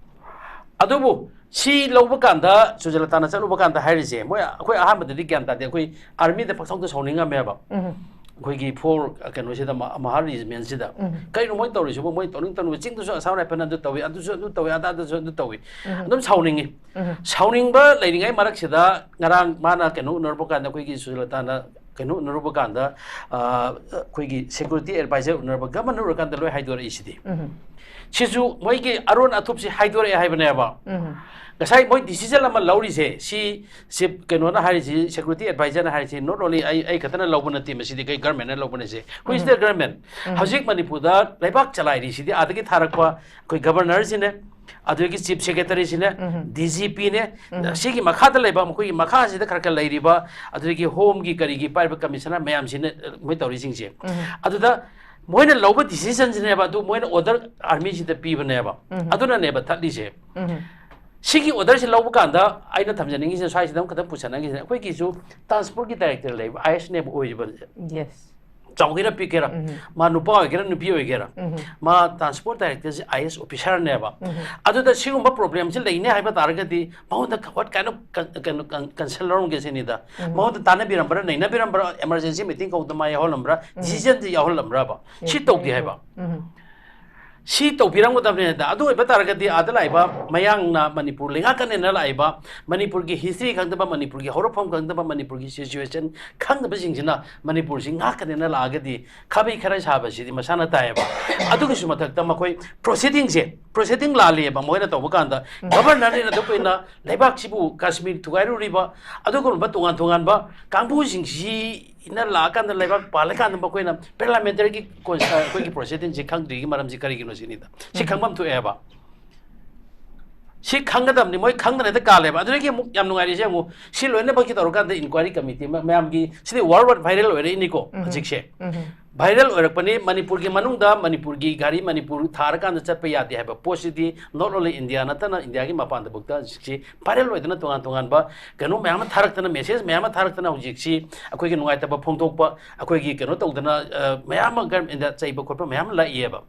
ꯑꯗꯨꯕꯨ ꯁꯤ ꯂꯧꯕ ꯀꯥꯟꯗ, ꯁꯨꯖꯂꯇꯥꯅ ꯆꯠꯂꯨꯕ ꯀꯥꯟꯗ ꯍꯥꯏꯔꯤꯁꯦ, ꯃꯣꯏ, ꯑꯩꯈꯣꯏ ꯑꯍꯥꯟꯕꯗꯗꯤ ꯒ꯭ꯌꯥꯟ ꯇꯥꯗꯦ, ꯑꯩꯈꯣꯏ ꯑꯥꯔꯃꯤꯗ ꯄꯪꯁꯥꯎꯗ ꯁꯥꯎꯅꯤꯡꯉꯝꯃꯦꯕ꯫ ꯑꯩꯈꯣꯏꯒꯤ ꯐꯣꯔ ꯀꯩꯅꯣꯁꯤꯗ, ꯃ-, ꯃꯍꯥ ꯔꯦꯖꯤꯃꯦꯟꯁꯤꯗ꯫ ꯀꯩꯅꯣ ꯃꯣꯏ ꯇꯧꯔꯤꯁꯤꯕꯨ? ꯃꯣꯏ ꯇꯧꯅꯤꯡ ꯇꯧꯅꯤꯡꯕ, ꯆꯤꯡꯗꯁꯨ ꯑꯁꯥꯝ ꯔꯥꯏꯐꯜꯅ ꯑꯗꯨ ꯇꯧꯏ, ꯑꯗꯨꯁꯨ ꯑꯗꯨ ꯇꯧꯏ, ꯑꯗꯥꯗꯁꯨ ꯑꯗꯨ ꯇꯧꯏ꯫ ꯑꯗꯨꯝ ꯁꯥꯎꯅꯤꯡꯉꯤ꯫ ꯁꯥꯎꯅꯤꯡꯕ ꯂꯩꯔꯤꯉꯩ ꯃꯔꯛꯁꯤꯗ ꯉꯔꯥꯡ ꯃꯥꯅ ꯀꯩꯅꯣ ꯎꯅꯔꯨꯕ ꯀꯥꯟꯗ, ꯑꯩꯈꯣꯏꯒꯤ ꯁꯨꯖꯂꯇꯥꯅ ꯀꯩꯅꯣ ꯎꯅꯔꯨꯕ ꯀꯥꯟꯗ, ꯑ, ꯑꯩꯈꯣꯏꯒꯤ ꯁꯦꯀ꯭ꯌꯨꯔꯤꯇꯤ ꯑꯦꯗꯚꯥꯏꯖꯔ ꯎꯅꯔꯨꯕ, ꯒꯃꯟ ꯎꯅꯔꯀꯥꯟꯗ ꯂꯣꯏ ꯍꯥꯏꯗꯣꯔꯛꯏꯁꯤꯗꯤ꯫ ꯁꯤꯁꯨ ꯃꯣꯏꯒꯤ ꯑꯔꯣꯟ ꯑꯊꯨꯞꯁꯤ ꯍꯥꯏꯗꯣꯔꯛꯑꯦ ꯍꯥꯏꯕꯅꯦꯕ꯫ ꯉꯁꯥꯏ ꯃꯣꯏ ꯗꯤꯁꯤꯖꯟ ꯑꯃ ꯂꯧꯔꯤꯁꯦ, ꯁꯤ, ꯁꯤ ꯀꯩꯅꯣꯅ ꯍꯥꯏꯔꯤꯁꯤ, ꯁꯦꯀ꯭ꯌꯨꯔꯤꯇꯤ ꯑꯦꯗꯚꯥꯏꯖꯔꯅ ꯍꯥꯏꯔꯤꯁꯤ, not only ꯑꯩ, ꯑꯩ ꯈꯛꯇꯅ ꯂꯧꯕ ꯅꯠꯇꯦ, ꯃꯁꯤꯗꯤ ꯑꯩꯈꯣꯏ ꯒꯔꯃꯦꯟꯅ ꯂꯧꯕꯅꯦ꯫ ꯁꯤ, who is the government? ꯍꯧꯖꯤꯛ ꯃꯅꯤꯄꯨꯔꯗ ꯂꯩꯕꯥꯛ ꯆꯂꯥꯏꯔꯤꯁꯤꯗꯤ ꯑꯥꯗꯒꯤ ꯊꯥꯔꯛꯄ ꯑꯩꯈꯣꯏ ꯒꯕꯔꯅꯔꯁꯤꯅꯦ, ꯑꯗꯨꯗꯒꯤ ꯆꯤꯐ ꯁꯦꯀ꯭ꯔꯦꯇꯔꯤꯁꯤꯅꯦ, ꯗꯤ ꯖꯤ ꯄꯤꯅꯦ, ꯁꯤꯒꯤ ꯃꯈꯥꯗ ꯂꯩꯕ, ꯃꯈꯣꯏꯒꯤ ꯃꯈꯥꯁꯤꯗ ꯈꯔ ꯈꯔ ꯂꯩꯔꯤꯕ, ꯑꯗꯨꯗꯒꯤ ꯍꯣꯝꯒꯤ ꯀꯔꯤꯒꯤ ꯄꯥꯏꯔꯤꯕ ꯀꯃꯤꯁꯅꯔ ꯃꯌꯥꯝꯁꯤꯅ, ꯑ, ꯃꯣꯏ ꯇꯧꯔꯤꯁꯤꯡꯁꯦ꯫ ꯑꯗꯨꯗ ꯃꯣꯏꯅ ꯂꯧꯕ ꯗꯤꯁꯤꯖꯟꯁꯤꯅꯦꯕ, ꯑꯗꯨ ꯃꯣꯏꯅ ꯑꯣꯔꯗꯔ ꯑꯥꯔꯃꯤꯁꯤꯗ ꯄꯤꯕꯅꯦꯕ꯫ ꯑꯗꯨꯅꯅꯦꯕ ꯊꯠꯂꯤꯁꯦ꯫ ꯁꯤꯒꯤ ꯑꯣꯔꯗꯔꯁꯤ ꯂꯧꯕ ꯀꯥꯟꯗ ꯑꯩꯅ ꯊꯝꯖꯅꯤꯡꯉꯤꯁꯦ, ꯁ꯭ꯋꯥꯏꯁꯤꯗ ꯑꯃꯈꯛꯇꯪ ꯄꯨꯁꯟꯅꯤꯡꯉꯤꯁꯦ, ꯑꯩꯈꯣꯏꯒꯤꯁꯨ ꯇ꯭ꯔꯥꯟꯁꯄꯣꯔꯠꯀꯤ ꯗꯥꯏꯔꯦꯛꯇꯔ ꯂꯩꯕ, ꯑꯥꯏ ꯑꯦꯁꯅꯦꯕ ꯑꯣꯏꯔꯤꯕ꯫ ꯌꯦꯁ꯫ ꯆꯥꯎꯒꯦꯔꯥ ꯄꯤꯛꯀꯦꯔꯥ, ꯃꯥ ꯅꯨꯄꯥ ꯑꯣꯏꯒꯦꯔꯥ ꯅꯨꯄꯤ ꯑꯣꯏꯒꯦꯔꯥ, ꯃꯥ ꯇ꯭ꯔꯥꯟꯁꯄꯣꯔꯠ ꯗꯥꯏꯔꯦꯛꯇꯔꯁꯦ ꯑꯥꯏ ꯑꯦꯁ ꯑꯣꯐꯤꯁꯔꯅꯦꯕ꯫ ꯑꯗꯨꯗ ꯁꯤꯒꯨꯝꯕ ꯄ꯭ꯔꯣꯕ꯭ꯂꯦꯝꯁꯤ ꯂꯩꯅꯦ ꯍꯥꯏꯕ ꯇꯥꯔꯒꯗꯤ ꯃꯉꯣꯟꯗ what kind of con- ꯀꯩꯅꯣ ꯀꯟꯁꯜ ꯂꯧꯔꯝꯒꯦ ꯁꯤꯅꯤꯗ꯫ ꯃꯉꯣꯟꯗ ꯇꯥꯟꯅꯕꯤꯔꯝꯕ꯭ꯔꯥ, ꯅꯩꯅꯕꯤꯔꯝꯕ꯭ꯔꯥ, ꯏꯃꯥꯔꯖꯦꯟꯁꯤ ꯃꯤꯇꯤꯡ ꯀꯧꯕꯗ ꯃꯥ ꯌꯥꯎꯍꯜꯂꯝꯕ꯭ꯔꯥ, ꯗꯤꯁꯤꯖꯟꯁꯤ ꯌꯥꯎꯍꯜꯂꯝꯕ꯭ꯔꯕ? ꯁꯤ ꯇꯧꯗꯦ ꯍꯥꯏꯕ꯫ ꯁꯤ ꯇꯧꯕꯤꯔꯝꯒꯗꯕꯅꯦ꯫ ꯑꯗꯨ ꯑꯣꯏꯕ ꯇꯥꯔꯒꯗꯤ ꯑꯥꯗ ꯂꯥꯛꯏꯕ ꯃꯌꯥꯡꯅ ꯃꯅꯤꯄꯨꯔ ꯂꯩꯉꯥꯛꯀꯅꯦꯅ ꯂꯥꯛꯏꯕ, ꯃꯅꯤꯄꯨꯔꯒꯤ ꯍꯤꯁꯇ꯭ꯔꯤ ꯈꯪꯗꯕ, ꯃꯅꯤꯄꯨꯔꯒꯤ ꯍꯧꯔꯛꯐꯝ ꯈꯪꯗꯕ, ꯃꯅꯤꯄꯨꯔꯒꯤ ꯁꯤꯆꯨꯋꯦꯁꯟ ꯈꯪꯗꯕꯁꯤꯡꯁꯤꯅ ꯃꯅꯤꯄꯨꯔꯁꯤ ꯉꯥꯛꯀꯅꯦꯅ ꯂꯥꯛꯑꯒꯗꯤ ꯈꯥꯕꯩ ꯈꯔ ꯁꯥꯕꯁꯤꯗꯤ ꯃꯁꯥꯅ ꯇꯥꯏꯌꯦꯕ꯫ ꯑꯗꯨꯒꯤꯁꯨ ꯃꯊꯛꯇ ꯃꯈꯣꯏ ꯄ꯭ꯔꯣꯁꯤꯗꯤꯡꯁꯦ, ꯄ꯭ꯔꯣꯁꯤꯗꯤꯡ ꯂꯥꯜꯂꯤꯑꯕ ꯃꯣꯏꯅ ꯇꯧꯕ ꯀꯥꯟꯗ꯫ ꯒꯚꯔꯅꯔꯅ ꯑꯗꯨꯛ ꯀꯨꯏꯅ ꯂꯩꯕꯥꯛꯁꯤꯕꯨ ꯀꯥꯁꯃꯤꯔ ꯊꯨꯒꯥꯏꯔꯨꯔꯤꯕ ꯑꯗꯨꯒꯨꯝꯂꯕ ꯇꯣꯉꯥꯟ ꯇꯣꯉꯥꯟꯕ ꯀꯥꯡꯕꯨꯁꯤꯡꯁꯤꯅ ꯂꯥꯛꯑꯀꯥꯟꯗ ꯂꯩꯕꯥꯛ ꯄꯥꯜꯂꯀꯥꯟꯗ ꯃꯈꯣꯏꯅ ꯄꯥꯔꯂꯥꯃꯦꯟꯇꯔꯤꯒꯤ ꯀꯣꯟ-, ꯑ, ꯑꯩꯈꯣꯏꯒꯤ ꯄ꯭ꯔꯣꯁꯤꯗꯤꯡꯁꯤ ꯈꯪꯗ꯭ꯔꯤꯒꯤ ꯃꯔꯝꯁꯤ ꯀꯔꯤꯒꯤꯅꯣ ꯁꯤꯅꯤꯗ꯫ ꯁꯤ ꯈꯪꯐꯝ ꯊꯣꯛꯑꯦꯕ꯫ ꯁꯤ ꯈꯪꯒꯗꯕꯅꯤ, ꯃꯣꯏ ꯈꯪꯗꯅ ꯍꯦꯛꯇ ꯀꯥꯜꯂꯦꯕ꯫ ꯑꯗꯨꯗꯒꯤ ꯑꯃꯨꯛ ꯌꯥꯝ ꯅꯨꯡꯉꯥꯏꯔꯤꯁꯦ ꯑꯃꯨꯛ ꯁꯤ ꯂꯣꯏꯅꯃꯛꯀꯤ ꯇꯧꯔꯀꯥꯟꯗ ꯏꯟꯀ꯭ꯋꯥꯏꯔꯤ ꯀꯃꯤꯇꯤ ꯑꯃ ꯃꯌꯥꯝꯒꯤ, ꯁꯤꯗꯤ ꯋꯥꯔꯜ ꯋꯥꯏꯗ ꯚꯥꯏꯔꯦꯜ ꯑꯣꯏꯔꯛꯏꯅꯤꯀꯣ ꯍꯧꯖꯤꯛꯁꯦ꯫ ꯚꯥꯏꯔꯦꯜ ꯑꯣꯏꯔꯛꯄꯅꯤ꯫ ꯃꯅꯤꯄꯨꯔꯒꯤ ꯃꯅꯨꯡꯗ ꯃꯅꯤꯄꯨꯔꯒꯤ ꯘꯥꯔꯤ ꯃꯅꯤꯄꯨꯔ ꯊꯥꯔꯀꯥꯟꯗ ꯆꯠꯄ ꯌꯥꯗꯦ ꯍꯥꯏꯕ ꯄꯣꯠꯁꯤꯗꯤ not only ꯏꯟꯗꯤꯌꯥ ꯅꯠꯇꯅ ꯏꯟꯗꯤꯌꯥꯒꯤ ꯃꯄꯥꯟꯗꯐꯥꯎꯗ ꯍꯧꯖꯤꯛꯁꯤ ꯚꯥꯏꯔꯦꯜ ꯑꯣꯏꯗꯅ ꯇꯣꯉꯥꯟ ꯇꯣꯉꯥꯟꯕ ꯀꯩꯅꯣ ꯃꯌꯥꯝ ꯑꯃ ꯊꯥꯔꯛꯇꯅ, ꯃꯦꯁꯦꯖ ꯃꯌꯥꯝ ꯑꯃ ꯊꯥꯔꯛꯇꯅ ꯍꯧꯖꯤꯛꯁꯤ ꯑꯩꯈꯣꯏꯒꯤ ꯅꯨꯡꯉꯥꯏꯇꯕ ꯐꯣꯡꯗꯣꯛꯄ, ꯑꯩꯈꯣꯏꯒꯤ ꯀꯩꯅꯣ ꯇꯧꯗꯅ, ꯑ, ꯃꯌꯥꯝ ꯑꯃ ꯒꯚꯔꯟꯃꯦꯟꯗ ꯆꯩꯕ ꯈꯣꯠꯄ ꯃꯌꯥꯝ ꯑꯃ ꯂꯥꯛꯏꯑꯕ꯫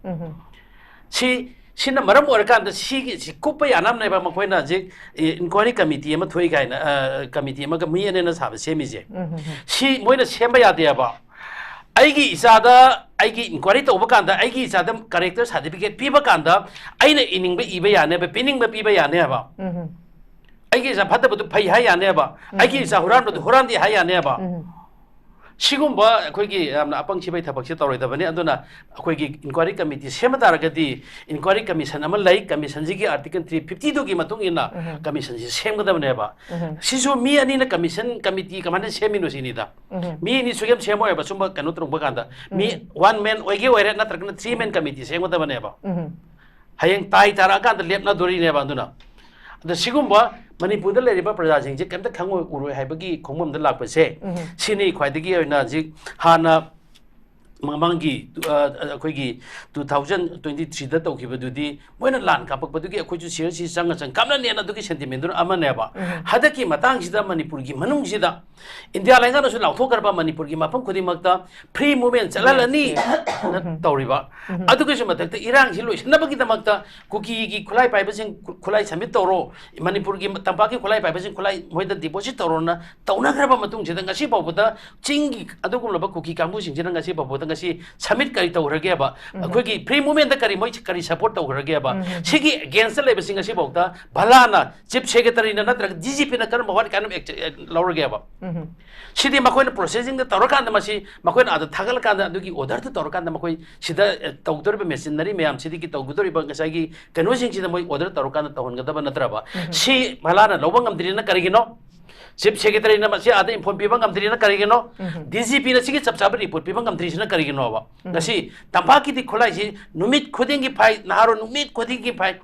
ꯁꯤ, ꯁꯤꯅ ꯃꯔꯝ ꯑꯣꯏꯔꯀꯥꯟꯗ ꯁꯤꯒꯤ, ꯁꯤ ꯀꯨꯞꯄ ꯌꯥꯅꯕꯅꯦꯕ ꯃꯈꯣꯏꯅ ꯍꯧꯖꯤꯛ, ꯑꯦ, ꯏꯟꯀ꯭ꯋꯥꯏꯔꯤ ꯀꯃꯤꯇꯤ ꯑꯃ ꯊꯣꯛꯏ ꯀꯥꯏꯅ, ꯑ, ꯀꯃꯤꯇꯤ ꯑꯃꯒ ꯃꯤ ꯑꯅꯤꯅ ꯁꯥꯕ ꯁꯦꯝꯃꯤꯁꯦ꯫ ꯁꯤ ꯃꯣꯏꯅ ꯁꯦꯝꯕ ꯌꯥꯗꯦꯕ꯫ ꯑꯩꯒꯤ ꯏꯆꯥꯗ ꯑꯩꯒꯤ ꯏꯟꯀ꯭ꯋꯥꯏꯔꯤ ꯇꯧꯕ ꯀꯥꯟꯗ ꯑꯩꯒꯤ ꯏꯆꯥꯗ ꯀꯦꯔꯦꯛꯇꯔ ꯁꯥꯔꯇꯤꯐꯤꯀꯦꯠ ꯄꯤꯕ ꯀꯥꯟꯗ ꯑꯩꯅ ꯏꯅꯤꯡꯕ ꯏꯕ ꯌꯥꯅꯦꯕ, ꯄꯤꯅꯤꯡꯕ ꯄꯤꯕ ꯌꯥꯅꯦꯕ꯫ ꯑꯩꯒꯤ ꯏꯆꯥ ꯐꯠꯇꯕꯗꯨ ꯐꯩ ꯍꯥꯏ ꯌꯥꯅꯦꯕ, ꯑꯩꯒꯤ ꯏꯆꯥ ꯍꯨꯔꯥꯟꯕꯗꯨ ꯍꯨꯔꯥꯟꯗꯦ ꯍꯥꯏ ꯌꯥꯅꯦꯕ꯫ ꯁꯤꯒꯨꯝꯕ ꯑꯩꯈꯣꯏꯒꯤ ꯌꯥꯝꯅ ꯑꯄꯪ ꯁꯤꯕꯩ ꯊꯕꯛꯁꯦ ꯇꯧꯔꯣꯏꯗꯕꯅꯤ꯫ ꯑꯗꯨꯅ ꯑꯩꯈꯣꯏꯒꯤ ꯏꯟꯀ꯭ꯋꯥꯏꯔꯤ ꯀꯃꯤꯇꯤ ꯁꯦꯝꯕ ꯇꯥꯔꯒꯗꯤ ꯏꯟꯀ꯭ꯋꯥꯏꯔꯤ ꯀꯃꯤꯁꯟ ꯑꯃ ꯂꯩ, ꯀꯃꯤꯁꯟꯁꯤꯒꯤ ꯑꯥꯔꯇꯤꯀꯜ ꯊ꯭ꯔꯤ ꯐꯤꯐꯇꯤꯗꯨꯒꯤ ꯃꯇꯨꯡ ꯏꯟꯅ ꯀꯃꯤꯁꯟꯁꯤ ꯁꯦꯝꯒꯗꯕꯅꯦꯕ꯫ ꯁꯤꯁꯨ ꯃꯤ ꯑꯅꯤꯅ ꯀꯃꯤꯁꯟ ꯀꯃꯤꯇꯤ ꯀꯃꯥꯏꯅ ꯁꯦꯝꯃꯤꯅꯣ ꯁꯤꯅꯤꯗ꯫ ꯃꯤ ꯑꯅꯤ ꯁꯨꯛꯁꯦꯝ ꯁꯦꯝꯃꯣꯏꯕ ꯁꯨꯝꯕ ꯀꯩꯅꯣ ꯇꯧꯔꯛꯄ ꯀꯥꯟꯗ꯫ ꯃꯤ ꯋꯥꯟ ꯃꯦꯟ ꯑꯣꯏꯒꯦ ꯑꯣꯏꯔꯦ ꯅꯠꯇ꯭ꯔꯒꯅ ꯊ꯭ꯔꯤ ꯃꯦꯟ ꯀꯃꯤꯇꯤ ꯁꯦꯝꯒꯗꯕꯅꯦꯕ꯫ ꯍꯌꯦꯡ ꯇꯥꯏ ꯇꯥꯔꯛꯑꯀꯥꯟꯗ ꯂꯦꯞꯅꯗꯣꯔꯤꯅꯦꯕ꯫ ꯑꯗꯨꯅ ꯑꯗ ꯁꯤꯒꯨꯝꯕ ꯃꯅꯤꯄꯨꯔꯗ ꯂꯩꯔꯤꯕ ꯄ꯭ꯔꯖꯥꯁꯤꯡꯁꯦ ꯀꯩꯝꯇ ꯈꯪꯉꯣꯏ ꯎꯔꯣꯏ ꯍꯥꯏꯕꯒꯤ ꯈꯣꯡꯕꯝꯗ ꯂꯥꯛꯄꯁꯦ, ꯁꯤꯅꯤ ꯈ꯭ꯋꯥꯏꯗꯒꯤ ꯑꯣꯏꯅ ꯍꯧꯖꯤꯛ ꯍꯥꯟꯅ ꯃꯃꯥꯡꯒꯤ ꯇꯨ- ꯑ, ꯑꯩꯈꯣꯏꯒꯤ ꯇꯨ ꯊꯥꯎꯖꯟ ꯇ꯭ꯋꯦꯟꯇꯤ ꯊ꯭ꯔꯤꯗ ꯇꯧꯈꯤꯕꯗꯨꯗꯤ ꯃꯣꯏꯅ ꯂꯥꯟ ꯀꯥꯞꯄꯛꯄꯗꯨꯒꯤ ꯑꯩꯈꯣꯏꯁꯨ ꯁꯤꯌꯔꯁꯤ ꯆꯪꯉ ꯆꯪ ꯀꯥꯞꯅꯅꯦꯅ ꯑꯗꯨꯒꯤ ꯁꯦꯟꯇꯤꯃꯦꯟꯗꯨꯅ ꯑꯃꯅꯦꯕ꯫ ꯍꯟꯗꯛꯀꯤ ꯃꯇꯥꯡꯁꯤꯗ ꯃꯅꯤꯄꯨꯔꯒꯤ ꯃꯅꯨꯡꯁꯤꯗ ꯏꯟꯗꯤꯌꯥ ꯂꯩꯉꯥꯛꯅꯁꯨ ꯂꯥꯎꯊꯣꯛꯈ꯭ꯔꯕ ꯃꯅꯤꯄꯨꯔꯒꯤ ꯃꯐꯝ ꯈꯨꯗꯤꯡꯃꯛꯇ ꯐ꯭ꯔꯤ ꯃꯨꯚꯃꯦꯟ ꯆꯠꯍꯜꯂꯅꯤ ꯅ ꯇꯧꯔꯤꯕ꯫ ꯑꯗꯨꯒꯤꯁꯨ ꯃꯊꯛꯇ ꯏꯔꯥꯡꯁꯤ ꯂꯣꯏꯁꯤꯟꯅꯕꯒꯤꯗꯃꯛꯇ ꯀꯨꯀꯤꯒꯤ ꯈꯨꯠꯂꯥꯏ ꯄꯥꯏꯕꯁꯤꯡ ꯈꯨ- ꯈꯨꯠꯂꯥꯏ ꯁꯕꯃꯤꯠ ꯇꯧꯔꯣ, ꯃꯅꯤꯄꯨꯔꯒꯤ ꯇꯝꯄꯥꯛꯀꯤ ꯈꯨꯠꯂꯥꯏ ꯄꯥꯏꯕꯁꯤꯡ ꯈꯨꯠꯂꯥꯏ ꯃꯣꯏꯗ ꯗꯤꯄꯣꯖꯤꯠ ꯇꯧꯔꯣꯅ ꯇꯧꯅꯈ꯭ꯔꯕ ꯃꯇꯨꯡꯁꯤꯗ ꯉꯁꯤ ꯐꯥꯎꯕꯗ ꯆꯤꯡꯒꯤ ꯑꯗꯨꯒꯨꯝꯂꯕ ꯀꯨꯀꯤ ꯀꯥꯡꯕꯨꯁꯤꯡꯁꯤꯅ ꯉꯁꯤ ꯐꯥꯎꯕꯗ ꯉꯁꯤ ꯁꯕꯃꯤꯠ ꯀꯔꯤ ꯇꯧꯈ꯭ꯔꯒꯦꯕ? ꯑꯩꯈꯣꯏꯒꯤ ꯐ꯭ꯔꯤ ꯃꯨꯚꯃꯦꯟꯗ ꯀꯔꯤ ꯃꯣꯏ ꯀꯔꯤ ꯁꯄꯣꯔꯠ ꯇꯧꯈ꯭ꯔꯒꯦꯕ? ꯁꯤꯒꯤ ꯑꯦꯒꯦꯟꯁꯇ ꯂꯩꯕꯁꯤꯡ ꯉꯁꯤ ꯐꯥꯎꯗ ꯚꯂꯥꯅ ꯆꯤꯐ ꯁꯦꯀ꯭ꯔꯦꯇꯔꯤꯅ ꯅꯠꯇ꯭ꯔꯒ ꯗꯤ ꯖꯤ ꯄꯤꯅ ꯀꯔꯝꯕ ꯋꯥꯠ ꯀꯥꯏꯟ ꯑꯣꯐ ꯂꯧꯔꯒꯦꯕ? ꯁꯤꯗꯤ ꯃꯈꯣꯏꯅ ꯄ꯭ꯔꯣꯁꯦꯁꯤꯡꯗ ꯇꯧꯔꯀꯥꯟꯗ ꯃꯁꯤ ꯃꯈꯣꯏꯅ ꯑꯥꯗ ꯊꯥꯒꯠꯂꯀꯥꯟꯗ ꯑꯗꯨꯒꯤ ꯑꯣꯔꯗꯔꯗꯨ ꯇꯧꯔꯀꯥꯟꯗ ꯃꯈꯣꯏ ꯁꯤꯗ ꯑ, ꯇꯧꯒꯗꯧꯔꯤꯕ ꯃꯦꯁꯤꯅꯔꯤ ꯃꯌꯥꯝꯁꯤꯗꯒꯤ ꯇꯧꯒꯗꯧꯔꯤꯕ ꯉꯁꯥꯏꯒꯤ ꯀꯩꯅꯣꯁꯤꯡꯁꯤꯗ ꯃꯣꯏ ꯑꯣꯔꯗꯔ ꯇꯧꯔꯀꯥꯟꯗ ꯇꯧꯍꯟꯒꯗꯕ ꯅꯠꯇ꯭ꯔꯕ? ꯁꯤ ꯚꯂꯥꯅ ꯂꯧꯕ ꯉꯝꯗ꯭ꯔꯤꯅ ꯀꯔꯤꯒꯤꯅꯣ? ꯆꯤꯐ ꯁꯦꯀ꯭ꯔꯦꯇꯔꯤꯅ ꯃꯁꯤ ꯑꯥꯗ ꯏꯟꯐꯣꯔꯝ ꯄꯤꯕ ꯉꯝꯗ꯭ꯔꯤꯅ ꯀꯔꯤꯒꯤꯅꯣ? ꯗꯤ ꯖꯤ ꯄꯤꯅ ꯁꯤꯒꯤ ꯆꯞ ꯆꯥꯕ ꯔꯤꯄꯣꯔꯠ ꯄꯤꯕ ꯉꯝꯗ꯭ꯔꯤꯁꯤꯅ ꯀꯔꯤꯒꯤꯅꯣꯕ? ꯉꯁꯤ ꯇꯝꯄꯥꯛꯀꯤꯗꯤ ꯈꯨꯠꯂꯥꯏꯁꯤ ꯅꯨꯃꯤꯠ ꯈꯨꯗꯤꯡꯒꯤ ꯐꯥꯏ, ꯅꯍꯥꯔꯣꯜ ꯅꯨꯃꯤꯠ ꯈꯨꯗꯤꯡꯒꯤ ꯐꯥꯏ꯫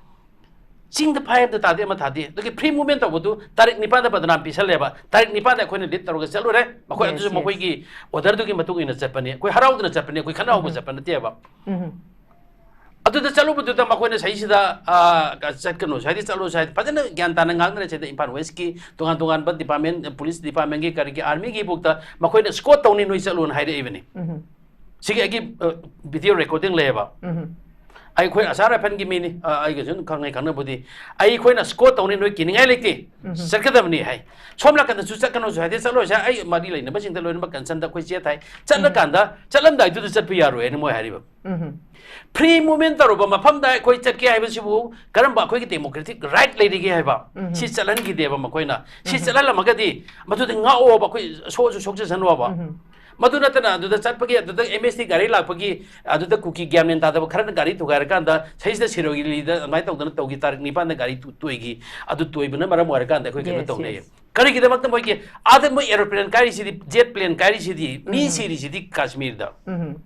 ꯆꯤꯡꯗ ꯐꯥꯏ ꯑꯃꯗ ꯇꯥꯗꯦ, ꯑꯃ ꯊꯥꯗꯦ꯫ ꯑꯗꯨꯒꯤ ꯐ꯭ꯔꯤ ꯃꯨꯚꯃꯦꯟ ꯇꯧꯕꯗꯨ ꯇꯥꯔꯤꯛ ꯅꯤꯄꯥꯟꯗ ꯕꯗꯅꯥꯝ ꯄꯤꯁꯜꯂꯦꯕ꯫ ꯇꯥꯔꯤꯛ ꯅꯤꯄꯥꯟꯗ ꯑꯩꯈꯣꯏꯅ ꯂꯤꯗ ꯇꯧꯔꯒ ꯆꯠꯂꯨꯔꯦ꯫ ꯃꯈꯣꯏ Yes, ꯑꯗꯨꯁꯨ yes. ꯃꯈꯣꯏꯒꯤ ꯑꯣꯔꯗꯔꯗꯨꯒꯤ ꯃꯇꯨꯡ ꯏꯟꯅ ꯆꯠꯄꯅꯤ꯫ ꯑꯩꯈꯣꯏ ꯍꯔꯥꯎꯗꯅ ꯆꯠꯄꯅꯤ, ꯑꯩꯈꯣꯏ ꯈꯠꯅ ꯍꯧꯕ ꯎꯝ꯫ ꯆꯠꯄ ꯅꯠꯇꯦꯕ꯫ ꯎꯝ꯫ ꯑꯗꯨꯗ ꯆꯠꯂꯨꯕꯗꯨꯗ ꯃꯈꯣꯏꯅ ꯁꯤꯗꯩꯁꯤꯗ, ꯑꯥ, ꯆꯠꯀꯅꯨ, ꯁ꯭ꯋꯥꯏꯗ ꯆꯠꯂꯨ, ꯁ꯭ꯋꯥꯏꯗ ꯐꯖꯅ ꯒ꯭ꯌꯥꯟ ꯇꯥꯅ ꯉꯥꯡꯅꯔꯦ꯫ ꯁꯤꯗ ꯏꯝꯐꯥꯜ ꯋꯦꯁꯀꯤ ꯇꯣꯉꯥꯟ ꯇꯣꯉꯥꯟꯕ ꯗꯤꯄꯥꯔꯠꯃꯦꯟ, ꯄꯨꯂꯤꯁ ꯗꯤꯄꯥꯔꯠꯃꯦꯟꯒꯤ, ꯀꯔꯤꯒꯤ, ꯑꯥꯔꯃꯤꯒꯤ ꯐꯥꯎꯗ ꯃꯈꯣꯏꯅ ꯁ꯭ꯀꯣꯠ ꯇꯧꯅꯤ, ꯅꯣꯏ ꯆꯠꯂꯨꯅ ꯍꯥꯏꯔꯛꯏꯕꯅꯤ꯫ ꯎꯝ꯫ ꯁꯤꯒꯤ ꯑꯩꯒꯤ, ꯑ, ꯚꯤꯗꯤꯑꯣ ꯔꯦꯀꯣꯔꯗꯤꯡ ꯂꯩꯌꯦꯕ꯫ ꯎꯝ꯫ ꯑꯩꯈꯣꯏ ꯑꯁꯥꯔ ꯔꯥꯏꯐꯜꯒꯤ ꯃꯤꯅꯤ, ꯑ, ꯑꯩꯒꯁꯨ ꯑꯗꯨꯝ ꯈꯪꯅꯩ, ꯈꯪꯅꯕꯨꯗꯤ꯫ ꯑꯩꯈꯣꯏꯅ ꯁ꯭ꯀꯣꯠ ꯇꯧꯅꯤ, ꯅꯣꯏ ꯀꯤꯅꯤꯡꯉꯥꯏ ꯂꯩꯇꯦ꯫ ꯎꯝ꯫ ꯆꯠꯀꯗꯕꯅꯤ ꯍꯥꯏ꯫ ꯁꯣꯝ ꯅꯥꯀꯟꯗꯁꯨ ꯆꯠꯀꯅꯨꯁꯨ ꯍꯥꯏꯗꯦ, ꯆꯠꯂꯣꯏꯁꯦ꯫ ꯑꯩ ꯃꯔꯤ ꯂꯩꯅꯕꯁꯤꯡꯗ ꯂꯣꯏꯅꯃꯛ ꯀꯟꯁꯔꯟꯗ ꯑꯩꯈꯣꯏ ꯆꯦ ꯊꯥꯏ꯫ ꯆꯠꯂꯀꯥꯟꯗ, ꯆꯠꯂꯝꯗꯥꯏꯗꯨꯗ ꯆꯠꯄ ꯌꯥꯔꯣꯏ ꯍꯥꯏꯅ ꯃꯣꯏ ꯍꯥꯏꯔꯤꯕ꯫ ꯎꯝ꯫ ꯐ꯭ꯔꯤ ꯃꯨꯚꯃꯦꯟ ꯇꯧꯔꯨꯕ ꯃꯐꯝꯗ ꯑꯩꯈꯣꯏ ꯆꯠꯀꯦ ꯍꯥꯏꯕꯁꯤꯕꯨ ꯀꯔꯝꯕ ꯑꯩꯈꯣꯏꯒꯤ ꯗꯦꯃꯣꯀ꯭ꯔꯦꯇꯤꯛ ꯔꯥꯏꯠ ꯂꯩꯔꯤꯒꯦ ꯍꯥꯏꯕ? ꯎꯝ꯫ ꯁꯤ ꯆꯠꯍꯟꯈꯤꯗꯦꯕ ꯃꯈꯣꯏꯅ꯫ ꯁꯤ ꯎꯝ꯫ ꯆꯠꯍꯜꯂꯝꯃꯒꯗꯤ ꯃꯗꯨꯗ ꯉꯥꯛꯑꯣꯕ, ꯑꯩꯈꯣꯏ ꯁꯣꯛꯑꯁꯨ ꯁꯣꯛꯆꯁꯅꯨꯕ꯫ ꯎꯝ꯫ ꯃꯗꯨ ꯅꯠꯇꯅ ꯑꯗꯨꯗ ꯆꯠꯄꯒꯤ, ꯑꯗꯨꯗ ꯑꯦꯝ ꯑꯦꯁ ꯇꯤ ꯒꯥꯔꯤ ꯂꯥꯛꯄꯒꯤ, ꯑꯗꯨꯗ ꯀꯨꯀꯤ ꯒ꯭ꯌꯥꯟ ꯃꯦꯟ ꯇꯥꯗꯕ ꯈꯔꯅ ꯒꯥꯔꯤ ꯊꯨꯒꯥꯏꯔꯀꯥꯟꯗ ꯁꯤꯗꯩꯁꯤꯗ ꯁꯤꯔꯣꯏ ꯂꯤꯂꯤꯗ ꯑꯗꯨꯃꯥꯏꯅ ꯇꯧꯗꯅ ꯇꯧꯈꯤ, ꯇꯥꯔꯤꯛ ꯅꯤꯄꯥꯟꯗ ꯒꯥꯔꯤ ꯇꯨ-, ꯇꯣꯏꯈꯤ꯫ ꯑꯗꯨ ꯇꯣꯏꯕꯅ ꯃꯔꯝ ꯑꯣꯏꯔꯀꯥꯟꯗ ꯑꯩꯈꯣꯏ ꯀꯩꯅꯣ Yes, ꯇꯧꯅꯩ꯫ Yes. ꯀꯔꯤꯒꯤꯗꯃꯛꯇ ꯃꯣꯏꯒꯤ ꯑꯥꯗ ꯃꯣꯏ ꯑꯦꯔꯣꯄ꯭ꯂꯦꯟ ꯀꯥꯏꯔꯤꯁꯤꯗꯤ, ꯖꯦꯠ ꯄ꯭ꯂꯦꯟ ꯀꯥꯏꯔꯤꯁꯤꯗꯤ, ꯃꯤ ꯎꯝ꯫ ꯁꯤꯔꯤꯁꯤꯗꯤ ꯀꯥꯁꯃꯤꯔꯗ? ꯎꯝ꯫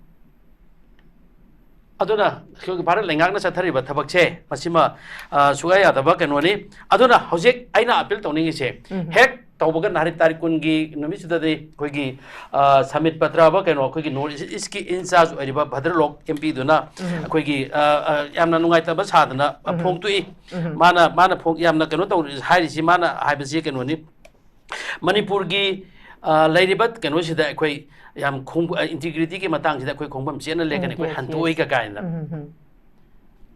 ꯑꯗꯨꯅ ꯑꯩꯈꯣꯏꯒꯤ ꯚꯥꯔꯠ ꯂꯩꯉꯥꯛꯅ ꯆꯠꯊꯔꯤꯕ ꯊꯕꯛꯁꯦ ꯃꯁꯤꯃ, ꯑ, ꯁꯨꯡꯌꯥ ꯌꯥꯗꯕ ꯀꯩꯅꯣꯅꯤ꯫ ꯑꯗꯨꯅ ꯍꯧꯖꯤꯛ ꯑꯩꯅ ꯑꯄꯤꯜ ꯇꯧꯅꯤꯡꯉꯤꯁꯦ, ꯎꯝ꯫ ꯍꯦꯛ ꯇꯧꯕꯒ ꯅꯍꯥꯟ ꯇꯥꯔꯤꯛ ꯀꯨꯟꯒꯤ ꯅꯨꯃꯤꯠꯁꯤꯗꯗꯤ ꯑꯩꯈꯣꯏꯒꯤ, ꯑ, ꯁꯃꯤꯠ ꯄꯇ꯭ꯔ ꯍꯥꯏꯕ ꯀꯩꯅꯣ, ꯑꯩꯈꯣꯏꯒꯤ ꯅꯣꯔꯠ ꯏꯁꯀꯤ ꯏꯟꯆꯥꯔꯖ ꯑꯣꯏꯔꯤꯕ ꯚꯗ꯭ꯔꯂꯣꯛ ꯑꯦꯝ ꯄꯤꯗꯨꯅ ꯑꯩꯈꯣꯏꯒꯤ, ꯑ, ꯑ, ꯌꯥꯝꯅ ꯅꯨꯡꯉꯥꯏꯇꯕ ꯁꯥꯗꯅ ꯐꯣꯡꯗꯣꯛꯏ꯫ ꯃꯥꯅ, ꯃꯥꯅ ꯐꯣꯡ-, ꯌꯥꯝꯅ ꯀꯩꯅꯣ ꯇꯧꯔꯤ ꯍꯥꯏꯔꯤꯁꯤ, ꯃꯥꯅ ꯍꯥꯏꯕꯁꯤ ꯀꯩꯅꯣꯅꯤ, ꯃꯅꯤꯄꯨꯔꯒꯤ, ꯑ, ꯂꯩꯔꯤꯕ ꯀꯩꯅꯣꯁꯤꯗ ꯑꯩꯈꯣꯏ ꯌꯥꯝ ꯈꯣꯡ-, ꯑ, ꯏꯟꯇꯤꯒ꯭ꯔꯤꯇꯤꯒꯤ ꯃꯇꯥꯡꯁꯤꯗ ꯑꯩꯈꯣꯏ ꯈꯣꯡꯕꯝ ꯆꯦꯠꯅ ꯂꯦꯞꯀꯅꯤ, ꯑꯩꯈꯣꯏ ꯍꯟꯗꯣꯛꯑꯣꯏ ꯀꯀꯥꯏꯅ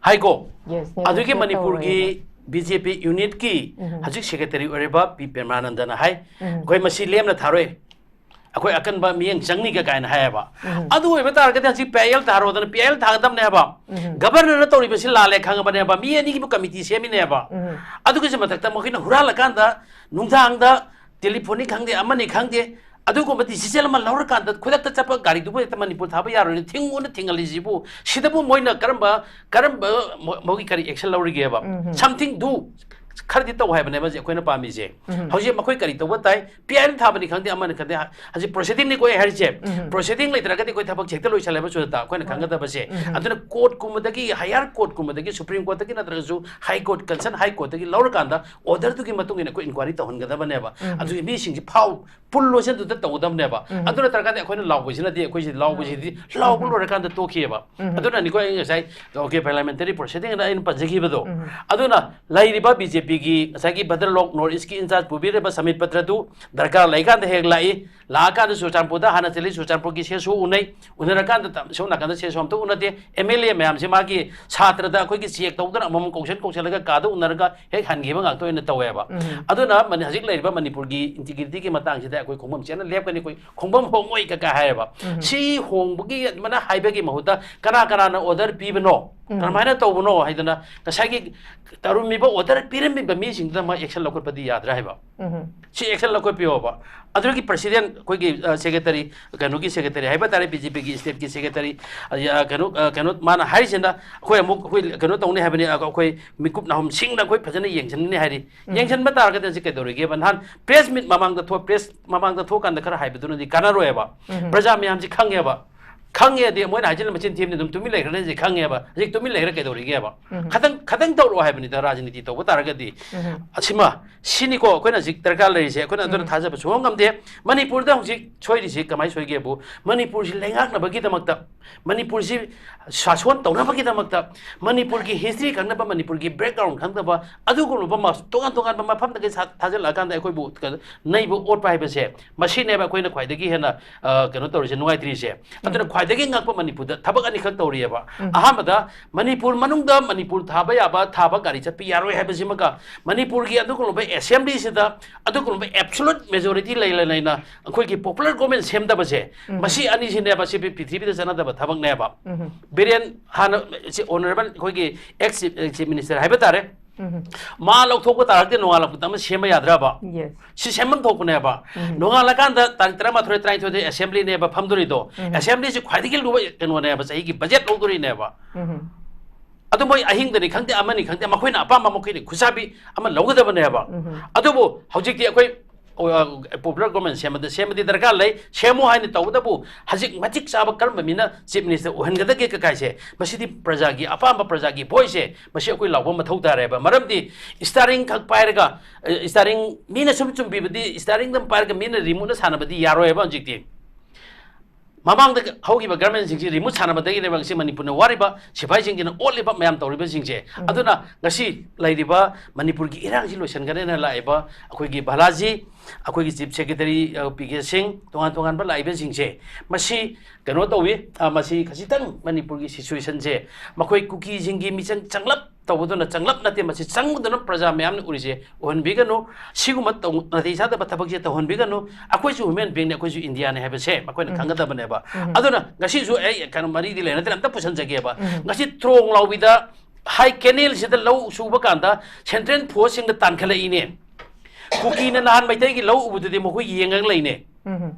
ꯍꯥꯏꯀꯣ꯫ ꯑꯗꯨꯒꯤ ꯃꯅꯤꯄꯨꯔꯒꯤ ꯕꯤ ꯖꯦ ꯄꯤ ꯌꯨꯅꯤꯠꯀꯤ ꯍꯧꯖꯤꯛ ꯁꯦꯀ꯭ꯔꯦꯇꯔꯤ ꯑꯣꯏꯔꯤꯕ ꯄꯤ ꯄ꯭ꯔꯦꯃꯥꯅꯟꯗꯅ ꯍꯥꯏ, "ꯑꯩꯈꯣꯏ ꯃꯁꯤ ꯂꯦꯝꯅ ꯊꯥꯔꯣꯏ, ꯑꯩꯈꯣꯏ ꯑꯀꯟꯕ ꯃꯤꯠꯌꯦꯡ ꯆꯪꯅꯤ" ꯀꯀꯥꯏꯅ ꯍꯥꯏꯌꯦꯕ꯫ ꯑꯗꯨ ꯑꯣꯏꯕ ꯇꯥꯔꯒꯗꯤ ꯍꯧꯖꯤꯛ P I L ꯊꯥꯔꯣꯗꯅ P I L ꯊꯥꯒꯗꯕꯅꯦꯕ꯫ ꯒꯕꯔꯅꯔꯅ ꯇꯧꯔꯤꯕꯁꯤ ꯂꯥꯜꯂꯦ ꯈꯪꯉꯕꯅꯦꯕ, ꯃꯤ ꯑꯅꯤꯒꯤꯕꯨ ꯀꯃꯤꯇꯤ ꯁꯦꯝꯃꯤꯅꯦꯕ꯫ ꯑꯗꯨꯒꯤꯁꯨ ꯃꯊꯛꯇ ꯃꯈꯣꯏꯅ ꯍꯨꯔꯥꯜꯂꯀꯥꯟꯗ ꯅꯨꯡꯗꯥꯡꯗ ꯇꯦꯂꯤꯐꯣꯟꯅꯤ ꯈꯪꯗꯦ, ꯑꯃꯅꯤ ꯈꯪꯗꯦ, ꯑꯗꯨꯒꯨꯝꯕ ꯗꯤꯁꯤꯖꯟ ꯑꯃ ꯂꯧꯔꯀꯥꯟꯗ ꯈꯨꯗꯛꯇ ꯆꯠꯄ ꯒꯥꯔꯤꯗꯨꯕꯨ ꯍꯦꯛꯇ ꯃꯅꯤꯄꯨꯔ ꯊꯥꯕ ꯌꯥꯔꯣꯏꯅ ꯊꯤꯡꯉꯨꯅ ꯊꯤꯡꯍꯜꯂꯤꯁꯤꯕꯨ, ꯁꯤꯗꯕꯨ ꯃꯣꯏꯅ ꯀꯔꯝꯕ, ꯀꯔꯝꯕ ꯃ-, ꯃꯣꯏꯒꯤ ꯀꯔꯤ ꯑꯦꯛꯁꯟ ꯂꯧꯔꯤꯒꯦꯕ? Something do, ꯈꯔꯗꯤ ꯇꯧ ꯍꯥꯏꯕꯅꯦꯕ ꯍꯧꯖꯤꯛ ꯑꯩꯈꯣꯏꯅ ꯄꯥꯝꯃꯤꯁꯦ꯫ ꯍꯧꯖꯤꯛ ꯃꯈꯣꯏ ꯀꯔꯤ ꯇꯧꯕ ꯇꯥꯏ? ꯄꯤ ꯑꯥꯏ ꯑꯦꯜ ꯊꯥꯕꯅꯤ ꯈꯪꯗꯦ, ꯑꯃꯅꯤ ꯈꯪꯗꯦ, ꯍꯧꯖꯤꯛ ꯄ꯭ꯔꯣꯁꯤꯗꯤꯡꯅꯤ ꯀꯣ ꯑꯩ ꯍꯥꯏꯔꯤꯁꯦ꯫ ꯄ꯭ꯔꯣꯁꯤꯗꯤꯡ ꯂꯩꯇ꯭ꯔꯒꯗꯤ ꯑꯩꯈꯣꯏ ꯊꯕꯛꯁꯦ ꯍꯦꯛꯇ ꯂꯣꯏꯁꯜꯂꯦꯕ ꯁꯨꯖꯥꯇꯥ, ꯑꯩꯈꯣꯏꯅ ꯈꯪꯒꯗꯕꯁꯦ꯫ ꯑꯗꯨꯅ ꯀꯣꯔꯠꯀꯨꯝꯕꯗꯒꯤ, ꯍꯥꯌꯔ ꯀꯣꯔꯠꯀꯨꯝꯕꯗꯒꯤ, ꯁꯨꯄ꯭ꯔꯤꯝ ꯀꯣꯔꯠꯇꯒꯤ ꯅꯠꯇ꯭ꯔꯒꯁꯨ ꯍꯥꯏ ꯀꯣꯔꯠ, ꯀꯟꯁꯔꯟ ꯍꯥꯏ ꯀꯣꯔꯠꯇꯒꯤ ꯂꯧꯔꯀꯥꯟꯗ ꯑꯣꯔꯗꯔꯗꯨꯒꯤ ꯃꯇꯨꯡ ꯏꯟꯅ ꯑꯩꯈꯣꯏ ꯏꯟꯀ꯭ꯋꯥꯏꯔꯤ ꯇꯧꯍꯟꯒꯗꯕꯅꯦꯕ꯫ ꯑꯗꯨꯒꯤ ꯃꯤꯁꯤꯡꯁꯤ ꯐꯥꯎ ꯄꯨꯜ ꯂꯣꯏꯁꯤꯟꯗꯨꯗ ꯇꯧꯒꯗꯕꯅꯦꯕ꯫ ꯑꯗꯨ ꯅꯠꯇ꯭ꯔꯒꯗꯤ ꯑꯩꯈꯣꯏꯅ ꯂꯥꯎꯕꯁꯤꯅꯗꯤ, ꯑꯩꯈꯣꯏꯁꯤ ꯂꯥꯎꯕꯁꯤꯗꯤ ꯂꯥꯎꯕ ꯂꯣꯏꯔꯀꯥꯟꯗ ꯇꯣꯛꯈꯤꯑꯕ꯫ ꯑꯗꯨꯅꯅꯤꯀꯣ ꯑꯩ ꯉꯁꯥꯏ, okay, ꯄꯥꯔꯂꯤꯌꯥꯃꯦꯟꯇꯔꯤ ꯄ꯭ꯔꯣꯁꯤꯗꯤꯡ ꯑꯅ ꯑꯩꯅ ꯄꯟꯖꯈꯤꯕꯗꯣ꯫ ꯑꯗꯨꯅ ꯂꯩꯔꯤꯕ ꯕꯤ ꯖꯦ ꯄꯤꯒꯤ ꯉꯁꯥꯏꯒꯤ ꯚꯗ꯭ꯔꯂꯣꯛ ꯅꯣꯔꯠ ꯏꯁꯀꯤ ꯏꯟꯆꯥꯔꯖ ꯄꯨꯕꯤꯔꯤꯕ ꯁꯃꯤꯠ ꯄꯇ꯭ꯔꯗꯨ ꯗꯔꯀꯥꯔ ꯂꯩꯀꯥꯟꯗ ꯍꯦꯛ ꯂꯥꯛꯏ, ꯂꯥꯛꯑꯀꯥꯟꯗ ꯆꯨꯔꯆꯥꯟꯄꯨꯔꯗ ꯍꯥꯟꯅ ꯆꯠꯂꯤ, ꯆꯨꯔꯆꯥꯟꯄꯨꯔꯒꯤ ꯁꯤ ꯑꯦꯁ ꯑꯣ ꯎꯅꯩ, ꯎꯅꯔꯀꯥꯟꯗ ꯇ-, ꯁꯣꯝ ꯅꯥꯀꯟꯗ ꯁꯤ ꯑꯦꯁ ꯑꯣ ꯑꯝꯇ ꯎꯅꯗꯦ, ꯑꯦꯝ ꯑꯦꯜ ꯑꯦ ꯃꯌꯥꯝꯁꯦ ꯃꯥꯒꯤ ꯁꯥꯇ꯭ꯔꯗ ꯑꯩꯈꯣꯏꯒꯤ ꯆꯦꯛ ꯇꯧꯗꯅ ꯑꯃꯃꯝ ꯀꯧꯁꯟ ꯀꯧꯁꯜꯂꯒ ꯀꯥꯗ ꯎꯅꯔꯒ ꯍꯦꯛ ꯍꯟꯈꯤꯕ ꯉꯥꯛꯇ ꯑꯣꯏꯅ ꯇꯧꯋꯦꯕ꯫ ꯑꯗꯨꯅ ꯃꯅꯤ-, ꯍꯧꯖꯤꯛ ꯂꯩꯔꯤꯕ ꯃꯅꯤꯄꯨꯔꯒꯤ ꯏꯟꯇꯤꯒ꯭ꯔꯤꯇꯤꯒꯤ ꯃꯇꯥꯡꯁꯤꯗ ꯑꯩꯈꯣꯏ ꯈꯣꯡꯐꯝ ꯆꯦꯠꯅ ꯂꯦꯞꯀꯅꯤ, ꯑꯩꯈꯣꯏ ꯈꯣꯡꯐꯝ ꯍꯣꯡꯉꯣꯏ ꯀꯀꯥ ꯍꯥꯏꯌꯦꯕ꯫ ꯁꯤ ꯍꯣꯡꯕꯒꯤ ꯑꯗꯨꯃꯥꯏꯅ ꯍꯥꯏꯕꯒꯤ ꯃꯍꯨꯠꯇ ꯀꯅꯥ ꯀꯅꯥꯅ ꯑꯣꯔꯗꯔ ꯄꯤꯕꯅꯣ, ꯀꯔꯝꯍꯥꯏꯅ ꯇꯧꯕꯅꯣ ꯍꯥꯏꯗꯅ ꯉꯁꯥꯏꯒꯤ ꯇꯧꯔꯝꯃꯤꯕ, ꯑꯣꯔꯗꯔ ꯄꯤꯔꯝꯃꯤꯕ ꯃꯤꯁꯤꯡꯗꯨꯗ ꯃꯥ ꯑꯦꯛꯁꯟ ꯂꯧꯈꯠꯄꯗꯤ ꯌꯥꯗ꯭ꯔꯥ ꯍꯥꯏꯕ? ꯁꯤ ꯑꯦꯛꯁꯟ ꯂꯧꯈꯠꯄꯤꯌꯣꯕ꯫ ꯑꯗꯨꯒꯤ ꯄ꯭ꯔꯁꯤꯗꯦꯟ ꯑꯩꯈꯣꯏꯒꯤ, ꯑ, ꯁꯦꯀ꯭ꯔꯦꯇꯔꯤ, ꯀꯩꯅꯣꯒꯤ ꯁꯦꯀ꯭ꯔꯦꯇꯔꯤ ꯍꯥꯏꯕ ꯇꯥꯔꯦ, ꯕꯤ ꯖꯦ ꯄꯤꯒꯤ ꯏꯁꯇꯦꯠꯀꯤ ꯁꯦꯀ꯭ꯔꯦꯇꯔꯤ, ꯑ, ꯀꯩꯅꯣ, ꯑ, ꯀꯩꯅꯣ ꯃꯥꯅ ꯍꯥꯏꯔꯤꯁꯤꯅ ꯑꯩꯈꯣꯏ ꯑꯃꯨꯛ ꯑꯩꯈꯣꯏ ꯀꯩꯅꯣ ꯇꯧꯅꯤ ꯍꯥꯏꯕꯅꯤ, ꯑ, ꯑꯩꯈꯣꯏ ꯃꯤꯀꯨꯞ ꯅꯥꯍꯨꯝ ꯁꯤꯡꯅ ꯑꯩꯈꯣꯏ ꯐꯖꯅ ꯌꯦꯡꯁꯤꯟꯒꯅꯤ ꯍꯥꯏꯔꯤ꯫ ꯌꯦꯡꯁꯤꯟꯕ ꯇꯥꯔꯒꯗꯤ ꯍꯧꯖꯤꯛ ꯀꯩꯗꯧꯔꯤꯒꯦꯕ? ꯅꯍꯥꯟ ꯄ꯭ꯔꯦꯁ ꯃꯤꯠ ꯃꯃꯥꯡꯗ ꯊꯣꯛ-, ꯄ꯭ꯔꯦꯁ ꯃꯃꯥꯡꯗ ꯊꯣꯛꯀꯥꯟꯗ ꯈꯔ ꯍꯥꯏꯕꯗꯨꯅꯗꯤ ꯀꯥꯟꯅꯔꯣꯏꯕ꯫ ꯄ꯭ꯔꯖꯥ ꯃꯌꯥꯝꯁꯤ ꯈꯪꯉꯦꯕ꯫ ꯈꯪꯉꯦꯗꯤ ꯃꯣꯏꯅ ꯍꯥꯏꯖꯤꯜꯂ ꯃꯆꯤꯟ ꯊꯤꯕꯅꯤ, ꯑꯗꯨꯝ ꯇꯨꯃꯤꯟ ꯂꯩꯈ꯭ꯔꯅꯤ ꯍꯥꯏꯁꯦ ꯈꯪꯉꯦꯕ꯫ ꯍꯧꯖꯤꯛ ꯇꯨꯃꯤꯟ ꯂꯩꯈ꯭ꯔ ꯀꯩꯗꯧꯔꯤꯒꯦꯕ? ꯎꯝ꯫ ꯈꯇꯪ, ꯈꯇꯪ ꯇꯧꯔꯛꯑꯣ ꯍꯥꯏꯕꯅꯤꯗ, ꯔꯥꯖꯅꯤꯇꯤ ꯇꯧꯕ ꯇꯥꯔꯒꯗꯤ꯫ ꯎꯝ꯫ ꯑꯁꯤꯃ, ꯁꯤꯅꯤꯀꯣ ꯑꯩꯈꯣꯏꯅ ꯍꯧꯖꯤꯛ ꯗꯔꯀꯥꯔ ꯂꯩꯔꯤꯁꯦ꯫ ꯑꯩꯈꯣꯏꯅ ꯑꯗꯨꯅ ꯎꯝ꯫ ꯊꯥꯖꯕ ꯁꯨꯡꯉꯝ ꯉꯝꯗꯦ꯫ ꯃꯅꯤꯄꯨꯔꯗ ꯍꯧꯖꯤꯛ ꯁꯣꯏꯔꯤꯁꯤ ꯀꯃꯥꯏꯅ ꯁꯣꯏꯒꯦꯕꯨ, ꯃꯅꯤꯄꯨꯔꯁꯤ ꯂꯩꯉꯥꯛꯅꯕꯒꯤꯗꯃꯛꯇ, ꯃꯅꯤꯄꯨꯔꯁꯤ ꯁꯥꯁꯣꯟ ꯇꯧꯅꯕꯒꯤꯗꯃꯛꯇ, ꯃꯅꯤꯄꯨꯔꯒꯤ history ꯈꯪꯅꯕ, ꯃꯅꯤꯄꯨꯔꯒꯤ background ꯈꯪꯗꯕ, ꯑꯗꯨꯒꯨꯝꯂꯕ ꯃ-, ꯇꯣꯉꯥꯟ ꯇꯣꯉꯥꯟꯕ ꯃꯐꯝꯗꯒꯤ ꯁꯥ-, ꯊꯥꯖꯤꯜꯂꯛꯑꯀꯥꯟꯗ ꯑꯩꯈꯣꯏꯕꯨ ꯀꯩꯅꯣ, ꯅꯩꯕ ꯑꯣꯠꯄ ꯍꯥꯏꯕꯁꯦ, ꯃꯁꯤꯅꯦꯕ ꯑꯩꯈꯣꯏꯅ ꯈ꯭ꯋꯥꯏꯗꯒꯤ ꯍꯦꯟꯅ, ꯑ, ꯀꯩꯅꯣ ꯇꯧꯔꯤꯁꯦ, ꯅꯨꯡꯉꯥꯏꯇ꯭ꯔꯤꯁꯦ꯫ ꯑꯗꯨꯅ ꯎꯝ꯫ ꯈ꯭ꯋꯥꯏꯗꯒꯤ ꯉꯛꯄ ꯃꯅꯤꯄꯨꯔꯗ ꯊꯕꯛ ꯑꯅꯤꯈꯛ ꯇꯧꯔꯤꯑꯕ꯫ ꯎꯝ꯫ ꯑꯍꯥꯟꯕꯗ ꯃꯅꯤꯄꯨꯔ ꯃꯅꯨꯡꯗ ꯃꯅꯤꯄꯨꯔ ꯊꯥꯕ ꯌꯥꯕ, ꯊꯥꯕ ꯒꯥꯔꯤ ꯆꯠꯄ ꯌꯥꯔꯣꯏ ꯍꯥꯏꯕꯁꯤꯃꯒ, ꯃꯅꯤꯄꯨꯔꯒꯤ ꯑꯗꯨꯒꯨꯝꯂꯕ assembly ꯁꯤꯗ ꯑꯗꯨꯒꯨꯝꯂꯕ absolute majority ꯂꯩꯅ ꯂꯩꯅ ꯑꯩꯈꯣꯏꯒꯤ popular government ꯁꯦꯝꯗꯕꯁꯦ, ꯎꯝ꯫ ꯃꯁꯤ ꯑꯅꯤꯁꯤꯅꯦꯕ ꯁꯤ ꯄ꯭ꯔꯤꯊꯤꯕꯤꯗ ꯆꯠꯅꯗꯕ ꯊꯕꯛꯅꯦꯕ꯫ ꯎꯝ꯫ ꯕꯤꯔꯦꯟ ꯍꯥꯟꯅ ꯁꯤ honourable ꯑꯩꯈꯣꯏꯒꯤ ex chief minister ꯍꯥꯏꯕ ꯇꯥꯔꯦ, ꯎꯝ꯫ ꯃꯥ ꯂꯧꯊꯣꯛꯄ ꯇꯥꯔꯒꯗꯤ ꯅꯣꯡꯉꯥꯜꯂꯛꯄꯗ ꯑꯃ ꯁꯦꯝꯕ ꯌꯥꯗ꯭ꯔꯕ? Yes. ꯁꯤ ꯁꯦꯝꯐꯝ ꯊꯣꯛꯄꯅꯦꯕ꯫ ꯎꯝ꯫ ꯅꯣꯡꯉꯥꯜꯂꯀꯥꯟꯗ ꯇꯥꯔꯤꯛ ꯇꯔꯥꯃꯥꯊꯣꯏ, ꯇꯔꯥꯅꯤꯊꯣꯏꯗ assembly ꯅꯦꯕ ꯐꯝꯗꯣꯔꯤꯗꯣ꯫ ꯎꯝ꯫ Assembly ꯁꯤ ꯈ꯭ꯋꯥꯏꯗꯒꯤ ꯂꯨꯕ ꯀꯩꯅꯣꯅꯦꯕ, ꯆꯍꯤꯒꯤ budget ꯂꯧꯗꯣꯔꯤꯅꯦꯕ꯫ ꯎꯝ꯫ ꯑꯗꯨ ꯃꯣꯏ ꯑꯍꯤꯡꯗꯅꯤ ꯈꯪꯗꯦ, ꯑꯃꯅꯤ ꯈꯪꯗꯦ, ꯃꯈꯣꯏꯅ ꯑꯄꯥꯝꯕ ꯃꯈꯣꯏꯅ ꯈꯨꯠꯁꯥꯕꯤ ꯑꯃ ꯂꯧꯒꯗꯕꯅꯦꯕ꯫ ꯎꯝ꯫ ꯑꯗꯨꯕꯨ ꯍꯧꯖꯤꯛꯇꯤ ꯑꯩꯈꯣꯏ, ꯑ, popular government ꯁꯦꯝꯕꯗ, ꯁꯦꯝꯕꯗꯤ ꯗꯔꯀꯥꯔ ꯂꯩ, ꯁꯦꯝꯃꯨ ꯍꯥꯏꯅ ꯇꯧꯕꯇꯕꯨ ꯍꯧꯖꯤꯛ ꯃꯇꯤꯛ ꯆꯥꯕ ꯀꯔꯝꯕ ꯃꯤꯅ chief minister ꯑꯣꯏꯍꯟꯒꯗꯒꯦ ꯀꯀꯥꯏꯁꯦ, ꯃꯁꯤꯗꯤ ꯄ꯭ꯔꯖꯥꯒꯤ ꯑꯄꯥꯝꯕ, ꯄ꯭ꯔꯖꯥꯒꯤ voice ꯁꯦ, ꯃꯁꯤ ꯑꯩꯈꯣꯏ ꯂꯥꯎꯕ ꯃꯊꯧ ꯇꯥꯔꯦꯕ꯫ ꯃꯔꯝꯗꯤ steering ꯈꯛ ꯄꯥꯏꯔꯒ, ꯑ, steering ꯃꯤꯅ ꯁꯨꯝ ꯆꯨꯝꯕꯤꯕꯗꯤ, steering ꯗꯪ ꯄꯥꯏꯔꯒ ꯃꯤꯅ remote ꯅ ꯁꯥꯟꯅꯕꯗꯤ ꯌꯥꯔꯣꯏꯕ ꯍꯧꯖꯤꯛꯇꯤ꯫ ꯃꯃꯥꯡꯗ ꯍꯧꯈꯤꯕ government ꯁꯤꯡꯁꯤ remote ꯁꯥꯟꯅꯕꯗꯒꯤꯅꯦꯕ ꯉꯁꯤ ꯃꯅꯤꯄꯨꯔꯅ ꯋꯥꯔꯤꯕ, ꯁꯤꯐꯥꯏꯁꯤꯡꯁꯤꯅ ꯑꯣꯠꯂꯤꯕ ꯃꯌꯥꯝ ꯇꯧꯔꯤꯕꯁꯤꯡꯁꯦ꯫ ꯎꯝ꯫ ꯑꯗꯨꯅ ꯉꯁꯤ ꯂꯩꯔꯤꯕ ꯃꯅꯤꯄꯨꯔꯒꯤ ꯏꯔꯥꯡꯁꯤ ꯂꯣꯏꯁꯤꯟꯒꯅꯦꯅ ꯂꯥꯛꯏꯕ ꯑꯩꯈꯣꯏꯒꯤ ꯚꯥꯂꯥꯖꯤ, ꯑꯩꯈꯣꯏꯒꯤ chief secretary, ꯑ, ꯄꯤ ꯀꯦ ꯁꯤꯡ, ꯇꯣꯉꯥꯟ ꯇꯣꯉꯥꯟꯕ ꯂꯥꯛꯏꯕꯁꯤꯡꯁꯦ, ꯃꯁꯤ ꯀꯩꯅꯣ ꯇꯧꯏ, ꯑ, ꯃꯁꯤ ꯈꯖꯤꯛꯇꯪ ꯃꯅꯤꯄꯨꯔꯒꯤ situation ꯁꯦ ꯃꯈꯣꯏ ꯀꯨꯀꯤꯁꯤꯡꯒꯤ ꯃꯤꯆꯪ ꯆꯪꯂꯞ ꯇꯧꯕꯗꯨꯅ ꯆꯪꯂꯞ ꯅꯠꯇꯦ, ꯃꯁꯤ ꯆꯪꯕꯗꯨꯅ ꯄ꯭ꯔꯖꯥ ꯃꯌꯥꯝꯅ ꯎꯔꯤꯁꯦ ꯎꯍꯟꯕꯤꯒꯅꯨ꯫ ꯁꯤꯒꯨꯝꯕ ꯇꯧ-, ꯅꯥꯇꯩ ꯆꯥꯗꯕ ꯊꯕꯛꯁꯦ ꯇꯧꯍꯟꯕꯤꯒꯅꯨ꯫ ꯑꯩꯈꯣꯏꯁꯨ human being ꯅꯤ, ꯑꯩꯈꯣꯏꯁꯨ ꯏꯟꯗꯤꯌꯥꯅꯤ ꯍꯥꯏꯕꯁꯦ ꯃꯈꯣꯏꯅ ꯎꯝ꯫ ꯈꯪꯒꯗꯕꯅꯦꯕ꯫ ꯎꯝ꯫ ꯑꯗꯨꯅ ꯉꯁꯤꯁꯨ ꯑꯩ ꯀꯩꯅꯣ ꯃꯔꯤꯗꯤ ꯂꯩꯅꯗ꯭ꯔꯦ, ꯑꯝꯇ ꯄꯨꯁꯟꯖꯒꯦꯕ꯫ ꯎꯝ꯫ ꯉꯁꯤ ꯇ꯭ꯔꯣꯡ ꯂꯥꯎꯕꯤꯗ high canal ꯁꯤꯗ ꯂꯧ ꯁꯨꯕ ꯀꯥꯟꯗ central force ꯁꯤꯡꯅ ꯇꯥꯟꯈꯠꯂꯛꯏꯅꯦ꯫ ꯀꯨꯀꯤꯅ ꯅꯍꯥꯟ ꯃꯩꯇꯩꯒꯤ ꯂꯧ ꯎꯕꯗꯨꯗꯤ ꯃꯈꯣꯏ ꯌꯦꯡꯉꯒ ꯂꯩꯅꯦ꯫ ꯎꯝ꯫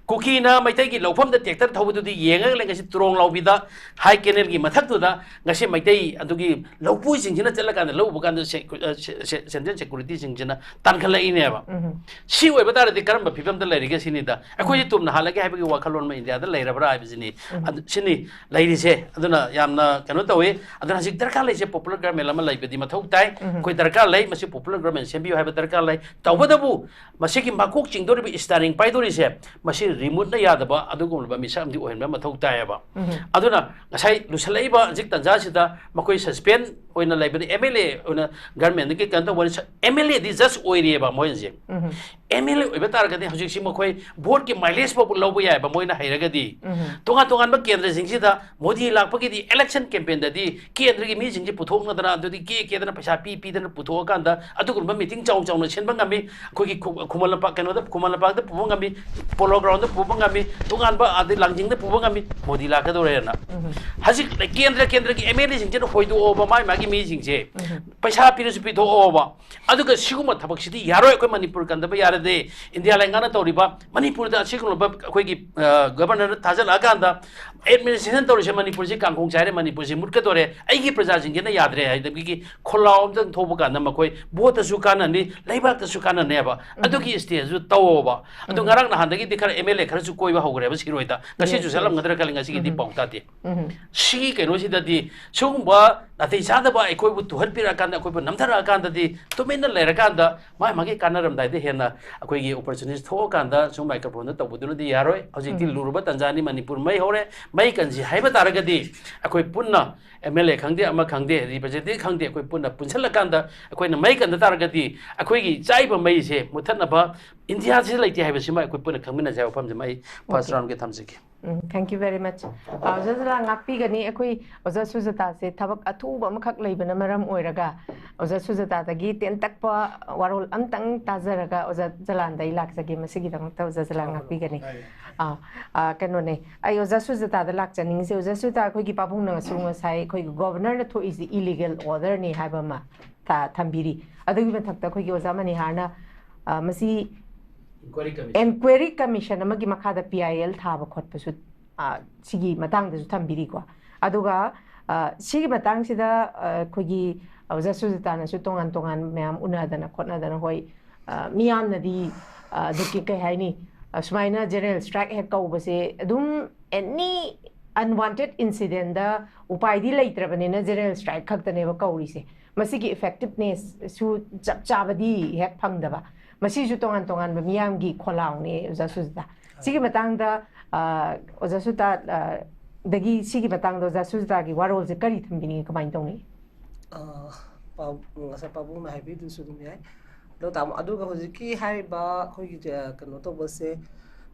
ꯀꯨꯀꯤꯅ ꯃꯩꯇꯩꯒꯤ ꯂꯧꯐꯝꯗ tractor ꯊꯧꯕꯗꯨꯗꯤ ꯌꯦꯡꯉꯒ ꯂꯩ꯫ ꯉꯁꯤ ꯇꯨꯔꯣꯡ ꯂꯥꯎꯕꯤꯗ, high canal ꯒꯤ ꯃꯊꯛꯇꯨꯗ ꯉꯁꯤ ꯃꯩꯇꯩ ꯑꯗꯨꯒꯤ ꯂꯧꯄꯨꯏꯁꯤꯡꯁꯤꯅ ꯆꯠꯂꯀꯥꯟꯗ ꯂꯧ ꯎꯕ ꯀꯥꯟꯗ ꯁꯦ-, ꯑ, ꯁꯦ-, ꯁꯦ-, central security ꯁꯤꯡꯁꯤꯅ ꯇꯥꯟꯈꯠꯂꯛꯏꯅꯦꯕ꯫ ꯎꯝ꯫ ꯁꯤ ꯑꯣꯏꯕ ꯇꯥꯔꯗꯤ ꯀꯔꯝꯕ ꯐꯤꯕꯝꯗ ꯂꯩꯔꯤꯒꯦ ꯁꯤꯅꯤꯗ꯫ ꯑꯩꯈꯣꯏꯁꯦ ꯎꯝ꯫ ꯇꯨꯝꯅ ꯍꯥꯜꯂꯒꯦ ꯍꯥꯏꯕꯒꯤ ꯋꯥꯈꯜꯂꯣꯟ ꯑꯃ ꯏꯟꯗꯤꯌꯥꯗ ꯂꯩꯔꯕ꯭ꯔꯥ ꯍꯥꯏꯕꯁꯤꯅꯤ꯫ ꯎꯝ꯫ ꯑꯗꯨ, ꯁꯤꯅꯤ ꯂꯩꯔꯤꯁꯦ꯫ ꯑꯗꯨꯅ ꯌꯥꯝꯅ ꯀꯩꯅꯣ ꯇꯧꯋꯤ꯫ ꯑꯗꯨꯅ ꯍꯧꯖꯤꯛ ꯗꯔꯀꯥꯔ ꯂꯩꯁꯦ popular government ꯑꯃ ꯂꯩꯕꯗꯤ ꯃꯊꯧ ꯇꯥꯏ꯫ ꯎꯝ꯫ ꯑꯩꯈꯣꯏ ꯗꯔꯀꯥꯔ ꯂꯩ, ꯃꯁꯤ popular government ꯁꯦꯝꯕꯤꯌꯨ ꯍꯥꯏꯕ ꯗꯔꯀꯥꯔ ꯂꯩ꯫ ꯇꯧꯕꯇꯕꯨ ꯃꯁꯤꯒꯤ ꯃꯀꯣꯛ ꯆꯤꯡꯗꯧꯔꯤꯕ, steering ꯄꯥꯏꯗꯧꯔꯤꯁꯦ, ꯃꯁꯤ remote ꯅ ꯌꯥꯗꯕ ꯑꯗꯨꯒꯨꯝꯂꯕ ꯃꯤꯁꯛ ꯑꯃꯗꯤ ꯑꯣꯏꯍꯟꯕ ꯃꯊꯧ ꯇꯥꯏꯌꯦꯕ꯫ ꯎꯝ꯫ ꯑꯗꯨꯅ ꯉꯁꯥꯏ ꯂꯨꯁꯜꯂꯛꯏꯕ ꯍꯧꯖꯤꯛ ꯇꯥꯟꯖꯥꯁꯤꯗ ꯃꯈꯣꯏ suspend ꯑꯣꯏꯅ ꯂꯩꯕꯗꯤ, M L A ꯑꯣꯏꯅ government ꯀꯤ ꯀꯩꯅꯣ ꯇꯧꯕꯅꯤ, ꯁ-, M L A D just ꯑꯣꯏꯔꯤꯑꯕ ꯃꯣꯏꯁꯦ꯫ ꯎꯝ꯫ M L A ꯑꯣꯏꯕ ꯇꯥꯔꯒꯗꯤ ꯍꯧꯖꯤꯛꯁꯤ ꯃꯈꯣꯏ vote ꯀꯤ mileage ꯐꯥꯎꯕ ꯂꯧꯕ ꯌꯥꯏꯕ ꯃꯣꯏꯅ ꯍꯩꯔꯒꯗꯤ꯫ ꯎꯝ꯫ ꯇꯣꯉꯥꯟ ꯇꯣꯉꯥꯟꯕ ꯀꯦꯟꯗ꯭ꯔꯁꯤꯡꯁꯤꯗ ꯃꯣꯗꯤ ꯂꯥꯛꯄꯒꯤꯗꯤ election campaign ꯗꯗꯤ ꯀꯦꯟꯗ꯭ꯔꯒꯤ ꯃꯤꯁꯤꯡꯁꯤ ꯄꯨꯊꯣꯛꯅꯗꯅ, ꯑꯗꯨꯗꯤ ꯀꯦ ꯀꯦꯗꯅ ꯄꯩꯁꯥ ꯄꯤ ꯄꯤꯗꯅ ꯄꯨꯊꯣꯛꯑꯀꯥꯟꯗ ꯑꯗꯨꯒꯨꯝꯕ meeting ꯆꯥꯎ ꯆꯥꯎꯅ ꯁꯤꯟꯕ ꯉꯝꯃꯤ꯫ ꯑꯩꯈꯣꯏꯒꯤ ꯈꯨ-, ꯈꯨꯃꯟ ꯂꯝꯄꯥꯛ, ꯀꯩꯅꯣꯗ, ꯈꯨꯃꯟ ꯂꯝꯄꯥꯛꯇ ꯄꯨꯕ ꯉꯝꯃꯤ, Polo Ground ꯗ ꯄꯨꯕ ꯉꯝꯃꯤ, ꯇꯣꯉꯥꯟꯕ ꯑꯗꯩ ꯂꯥꯡꯖꯤꯡꯗ ꯄꯨꯕ ꯉꯝꯃꯤ, ꯃꯣꯗꯤ ꯂꯥꯛꯀꯗꯧꯔꯦꯅ꯫ ꯎꯝ꯫ ꯍꯧꯖꯤꯛ ꯀꯦꯟꯗ꯭ꯔ, ꯀꯦꯟꯗ꯭ꯔꯒꯤ M L A ꯁꯤꯡꯁꯤꯅ ꯍꯣꯏꯗꯣꯛꯑꯣꯕ ꯃꯥꯏ ꯃꯥꯒꯤ ꯃꯤꯁꯤꯡꯁꯦ꯫ ꯎꯝ꯫ ꯄꯩꯁꯥ ꯄꯤꯔꯁꯨ ꯄꯤꯊꯣꯛꯑꯣꯕ꯫ ꯑꯗꯨꯒ ꯁꯤꯒꯨꯝꯕ ꯊꯕꯛꯁꯤꯗꯤ ꯌꯥꯔꯣꯏ, ꯑꯩꯈꯣꯏ ꯃꯅꯤꯄꯨꯔ ꯀꯟꯗꯕ ꯌꯥꯔꯗꯦ꯫ ꯏꯟꯗꯤꯌꯥ ꯂꯩꯉꯥꯛꯅ ꯇꯧꯔꯤꯕ ꯃꯅꯤꯄꯨꯔꯗ ꯑꯁꯤꯒꯨꯝꯂꯕ ꯑꯩꯈꯣꯏꯒꯤ, ꯑ, governor ꯊꯥꯖꯤꯜꯂꯛꯑꯀꯥꯟꯗ administration ꯇꯧꯔꯤꯁꯦ ꯃꯅꯤꯄꯨꯔꯁꯤ ꯀꯥꯡꯈꯣꯡ ꯆꯥꯏꯔꯦ, ꯃꯅꯤꯄꯨꯔꯁꯤ ꯃꯨꯠꯀꯗꯣꯔꯦ, ꯑꯩꯒꯤ ꯄ꯭ꯔꯖꯥꯁꯤꯡꯁꯤꯅ ꯌꯥꯗ꯭ꯔꯦ ꯍꯥꯏꯕꯒꯤ ꯈꯣꯜꯂꯥꯎ ꯑꯃꯇꯪ ꯊꯣꯛꯄ ꯀꯥꯟꯗ ꯃꯈꯣꯏ vote ꯇꯁꯨ ꯀꯥꯟꯅꯅꯤ, ꯂꯩꯕꯥꯛꯇꯁꯨ ꯀꯥꯟꯅꯅꯦꯕ꯫ ꯎꯝ꯫ ꯑꯗꯨꯒꯤ stage ꯁꯨ ꯇꯧꯑꯣꯕ꯫ ꯑꯗꯣ ꯎꯝ꯫ ꯉꯔꯥꯡ ꯅꯍꯥꯟꯗꯒꯤꯗꯤ ꯈꯔ M L A ꯈꯔꯁꯨ ꯀꯣꯏꯕ ꯍꯧꯈ꯭ꯔꯦꯕ ꯁꯤꯔꯣꯏꯗ꯫ ꯉꯁꯤꯁꯨ yes, yes꯫ ꯆꯠꯂꯝꯒꯗ꯭ꯔꯥ ꯈꯜꯂꯤ, ꯉꯁꯤꯒꯤꯗꯤ ꯎꯝ꯫ ꯄꯥꯎ ꯇꯥꯗꯦ꯫ ꯎꯝ꯫ ꯁꯤꯒꯤ ꯀꯩꯅꯣꯁꯤꯗꯗꯤ ꯁꯤꯒꯨꯝꯕ ꯅꯥꯇꯩ ꯆꯥꯗꯕ ꯑꯩꯈꯣꯏꯕꯨ ꯇꯨꯍꯠꯄꯤꯔꯛꯑꯀꯥꯟꯗ, ꯑꯩꯈꯣꯏꯕꯨ ꯅꯝꯊꯔꯛꯑꯀꯥꯟꯗꯗꯤ ꯇꯨꯃꯤꯟꯅ ꯂꯩꯔꯀꯥꯟꯗ ꯃꯥꯏ ꯃꯥꯒꯤ ꯀꯥꯟꯅꯔꯝꯗꯥꯏꯗ ꯍꯦꯟꯅ ꯑꯩꯈꯣꯏꯒꯤ opportunity ꯊꯣꯛꯑꯀꯥꯟꯗ ꯁꯨꯝ microphone ꯗ ꯇꯧꯕꯗꯨꯅꯗꯤ ꯌꯥꯔꯣꯏ꯫ ꯍꯧꯖꯤꯛꯇꯤ ꯎꯝ꯫ ꯂꯨꯔꯕ ꯇꯥꯟꯖꯥꯅꯤ, ꯃꯅꯤꯄꯨꯔ ꯃꯩ ꯍꯧꯔꯦ, ꯃꯩ ꯀꯟꯁꯤ ꯍꯥꯏꯕ ꯇꯥꯔꯒꯗꯤ ꯑꯩꯈꯣꯏ ꯄꯨꯟꯅ M L A ꯈꯪꯗꯦ, ꯑꯃ ꯈꯪꯗꯦ, representative ꯈꯪꯗꯦ, ꯑꯩꯈꯣꯏ ꯄꯨꯟꯅ ꯄꯨꯟꯁꯤꯜꯂꯀꯥꯟꯗ ꯑꯩꯈꯣꯏꯅ ꯃꯩ ꯀꯟꯗ ꯇꯥꯔꯒꯗꯤ ꯑꯩꯈꯣꯏꯒꯤ ꯆꯥꯛꯏꯕ ꯃꯩꯁꯦ ꯃꯨꯊꯠꯅꯕ ꯏꯟꯗꯤꯌꯥꯁꯤꯗ ꯂꯩꯇꯦ ꯍꯥꯏꯕꯁꯤꯃ ꯑꯩꯈꯣꯏ ꯄꯨꯟꯅ ꯈꯪꯃꯤꯟꯅꯁꯦ ꯍꯥꯏꯕ ꯋꯥꯐꯝꯁꯤꯃ ꯑꯩ first okay꯫ Round ꯒꯤ ꯊꯝꯖꯒꯦ꯫ ꯎꯝ, thank you very much꯫ ꯑ, ꯑꯣꯖꯥ ꯖꯂꯥ ꯉꯥꯛꯄꯤꯒꯅꯤ꯫ ꯑꯩꯈꯣꯏ ꯑꯣꯖꯥ ꯁꯨꯖꯇꯥꯁꯦ ꯊꯕꯛ ꯑꯊꯨꯕ ꯑꯃꯈꯛ ꯂꯩꯕꯅ ꯃꯔꯝ ꯑꯣꯏꯔꯒ ꯑꯣꯖꯥ ꯁꯨꯖꯇꯥꯗꯒꯤ ꯇꯦꯟꯇꯛꯄ ꯋꯥꯔꯣꯜ ꯑꯝꯇꯪ ꯇꯥꯖꯔꯒ ꯑꯣꯖꯥ ꯖꯂꯥꯟꯗ ꯑꯩ ꯂꯥꯛꯆꯒꯦ꯫ ꯃꯁꯤꯒꯤꯗꯃꯛꯇ ꯑꯣꯖꯥ ꯖꯂꯥ ꯉꯥꯛꯄꯤꯒꯅꯤ꯫ ꯑ, ꯑ, ꯀꯩꯅꯣꯅꯦ, ꯑꯩ ꯑꯣꯖꯥ ꯁꯨꯖꯇꯥꯗ ꯂꯥꯛꯆꯅꯤꯡꯉꯤꯁꯦ, ꯑꯣꯖꯥ ꯁꯨꯖꯇꯥ, ꯑꯩꯈꯣꯏꯒꯤ ꯄꯥꯕꯨꯡꯅ ꯉꯁꯨ ꯉꯁꯥꯏ ꯑꯩꯈꯣꯏꯒꯤ governor ꯅ ꯊꯣꯛꯏꯁꯤ illegal order ꯅꯤ ꯍꯥꯏꯕ ꯑꯃ ꯊ-, ꯊꯝꯕꯤꯔꯤ꯫ ꯑꯗꯨꯒꯤ ꯃꯊꯛꯇ ꯑꯩꯈꯣꯏꯒꯤ ꯑꯣꯖꯥ ꯃꯅꯤꯍꯥꯔꯅ, ꯑ, ꯃꯁꯤ Inquiry commission. Enquiry commission ꯑꯃꯒꯤ ꯃꯈꯥꯗ P I L ꯊꯥꯕ ꯈꯣꯠꯄꯁꯨ ꯑ, ꯁꯤꯒꯤ ꯃꯇꯥꯡꯗꯁꯨ ꯊꯝꯕꯤꯔꯤꯀꯣ꯫ ꯑꯗꯨꯒ ꯑ, ꯁꯤꯒꯤ ꯃꯇꯥꯡꯁꯤꯗ ꯑ, ꯑꯩꯈꯣꯏꯒꯤ ꯑꯣꯖꯥ ꯁꯨꯖꯤꯇꯥꯅꯁꯨ ꯇꯣꯉꯥꯟ ꯇꯣꯉꯥꯟ ꯃꯌꯥꯝ ꯎꯅꯗꯅ ꯈꯣꯠꯅꯗꯅ, ꯍꯣꯏ, ꯑ, ꯃꯤꯌꯥꯝꯅꯗꯤ ꯑ, ꯑꯗꯨꯒꯤ ꯀꯩ ꯍꯥꯏꯅꯤ, ꯑ, ꯁꯨꯃꯥꯏꯅ general strike ꯍꯦꯛ ꯀꯧꯕꯁꯦ ꯑꯗꯨꯝ any unwanted incidentꯗ ꯎꯄꯥꯏꯗꯤ ꯂꯩꯇ꯭ꯔꯕꯅꯤꯅ general strike ꯈꯛꯇꯅꯦꯕ ꯀꯧꯔꯤꯁꯦ꯫ ꯃꯁꯤꯒꯤ effectivenessꯁꯨ ꯆꯞ ꯆꯥꯕꯗꯤ ꯍꯦꯛ ꯐꯪꯗꯕ꯫ ꯃꯁꯤꯁꯨ ꯇꯣꯉꯥꯟ ꯇꯣꯉꯥꯟꯕ ꯃꯤꯌꯥꯝꯒꯤ ꯈꯣꯜꯂꯥꯎꯅꯦ, ꯑꯣꯖꯥ ꯁꯨꯖꯤꯇꯥ꯫ ꯁꯤꯒꯤ ꯃꯇꯥꯡꯗ ꯑ, ꯑꯣꯖꯥ ꯁꯨꯖꯤꯇꯥ ꯑ, ꯗꯒꯤ ꯁꯤꯒꯤ ꯃꯇꯥꯡꯗ ꯑꯣꯖꯥ ꯁꯨꯖꯤꯇꯥꯒꯤ ꯋꯥꯔꯣꯜꯁꯦ ꯀꯔꯤ ꯊꯝꯕꯤꯅꯤꯡꯉꯤ, ꯀꯃꯥꯏꯅ ꯇꯧꯅꯤ? ꯑꯥ, ꯄꯥꯎ- ꯉꯁꯥꯏ ꯄꯥꯕꯨꯡꯅ ꯍꯥꯏꯕꯤꯗꯨꯁꯨ ꯑꯗꯨꯝ ꯌꯥꯏ꯫ ꯑꯗꯣ ꯇꯥꯃꯣ, ꯑꯗꯨꯒ ꯍꯧꯖꯤꯛꯀꯤ ꯍꯥꯏꯔꯤꯕ ꯑꯩꯈꯣꯏꯒꯤ ꯑ, ꯀꯩꯅꯣ ꯇꯧꯕꯁꯦ,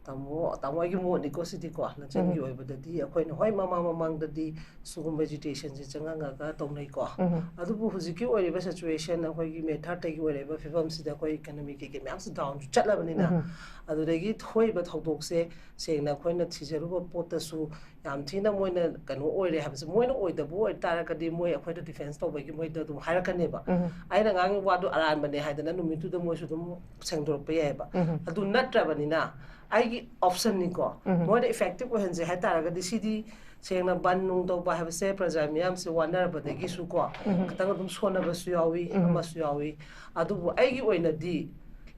ꯇꯥꯃꯣ ꯇꯥꯃꯣ ꯑꯩꯒꯤ ꯃꯣꯠꯅꯤꯀꯣ ꯁꯤꯗꯤꯀꯣ, ꯅꯆꯟꯒꯤ ꯑꯣꯏꯕꯗꯗꯤ ꯑꯩꯈꯣꯏꯅ ꯍꯣꯏ ꯃꯃꯥꯡ ꯃꯃꯥꯡꯗꯗꯤ ꯁꯤꯒꯨꯝꯕ agitationꯁꯦ ꯆꯪꯉꯛꯑꯒ ꯇꯧꯅꯩꯀꯣ꯫ ꯑꯗꯨꯕꯨ ꯍꯧꯖꯤꯛꯀꯤ ꯑꯣꯏꯔꯤꯕ situation, ꯑꯩꯈꯣꯏꯒꯤ May third ꯇꯒꯤ ꯑꯣꯏꯔꯛꯏꯕ ꯐꯤꯕꯝꯁꯤꯗ ꯑꯩꯈꯣꯏ economy ꯀꯩꯀꯩ ꯃꯌꯥꯝꯁꯨ downꯁꯨ ꯆꯠꯂꯕꯅꯤꯅ, ꯑꯗꯨꯗꯒꯤ ꯊꯣꯛꯏꯕ ꯊꯧꯗꯣꯛꯁꯦ ꯁꯦꯡꯅ ꯑꯩꯈꯣꯏꯅ ꯊꯤꯖꯔꯨꯕ ꯄꯣꯠꯇꯁꯨ ꯌꯥꯝ ꯊꯤꯅ ꯃꯣꯏꯅ ꯀꯩꯅꯣ ꯑꯣꯏꯔꯦ ꯍꯥꯏꯕꯁꯦ, ꯃꯣꯏꯅ ꯑꯣꯏꯗꯕ ꯑꯣꯏꯇꯥꯔꯒꯗꯤ ꯃꯣꯏ ꯑꯩꯈꯣꯏꯗ defence ꯇꯧꯕꯒꯤ ꯃꯣꯏꯗ ꯑꯗꯨꯝ ꯍꯥꯏꯔꯛꯀꯅꯦꯕ꯫ ꯑꯩꯅ ꯉꯥꯡꯉꯤꯕ ꯋꯥꯗꯣ ꯑꯔꯥꯟꯕꯅꯦ ꯍꯥꯏꯗꯅ ꯅꯨꯃꯤꯠꯇꯨꯗ ꯃꯣꯏꯁꯨ ꯑꯗꯨꯝ ꯁꯦꯡꯗꯣꯔꯛꯄ ꯌꯥꯏꯑꯕ꯫ ꯑꯗꯨ ꯅꯠꯇ꯭ꯔꯕꯅꯤꯅ ꯑꯩꯒꯤ optionꯅꯤꯀꯣ, ꯃꯣꯏꯗ effective ꯑꯣꯏꯍꯟꯁꯦ ꯍꯥꯏꯇꯥꯔꯒꯗꯤ ꯁꯤꯗꯤ ꯁꯦꯡꯅ ꯕꯟ ꯅꯨꯡ ꯇꯧꯕ ꯍꯥꯏꯕꯁꯦ ꯄ꯭ꯔꯖꯥ ꯃꯤꯌꯥꯝꯁꯦ ꯋꯥꯅꯔꯕꯗꯒꯤꯁꯨ ꯀꯣ, ꯈꯤꯇꯪ ꯑꯗꯨꯝ ꯁꯣꯟꯅꯕꯁꯨ ꯌꯥꯎꯏ, ꯑꯃꯁꯨ ꯌꯥꯎꯏ꯫ ꯑꯗꯨꯕꯨ ꯑꯩꯒꯤ ꯑꯣꯏꯅꯗꯤ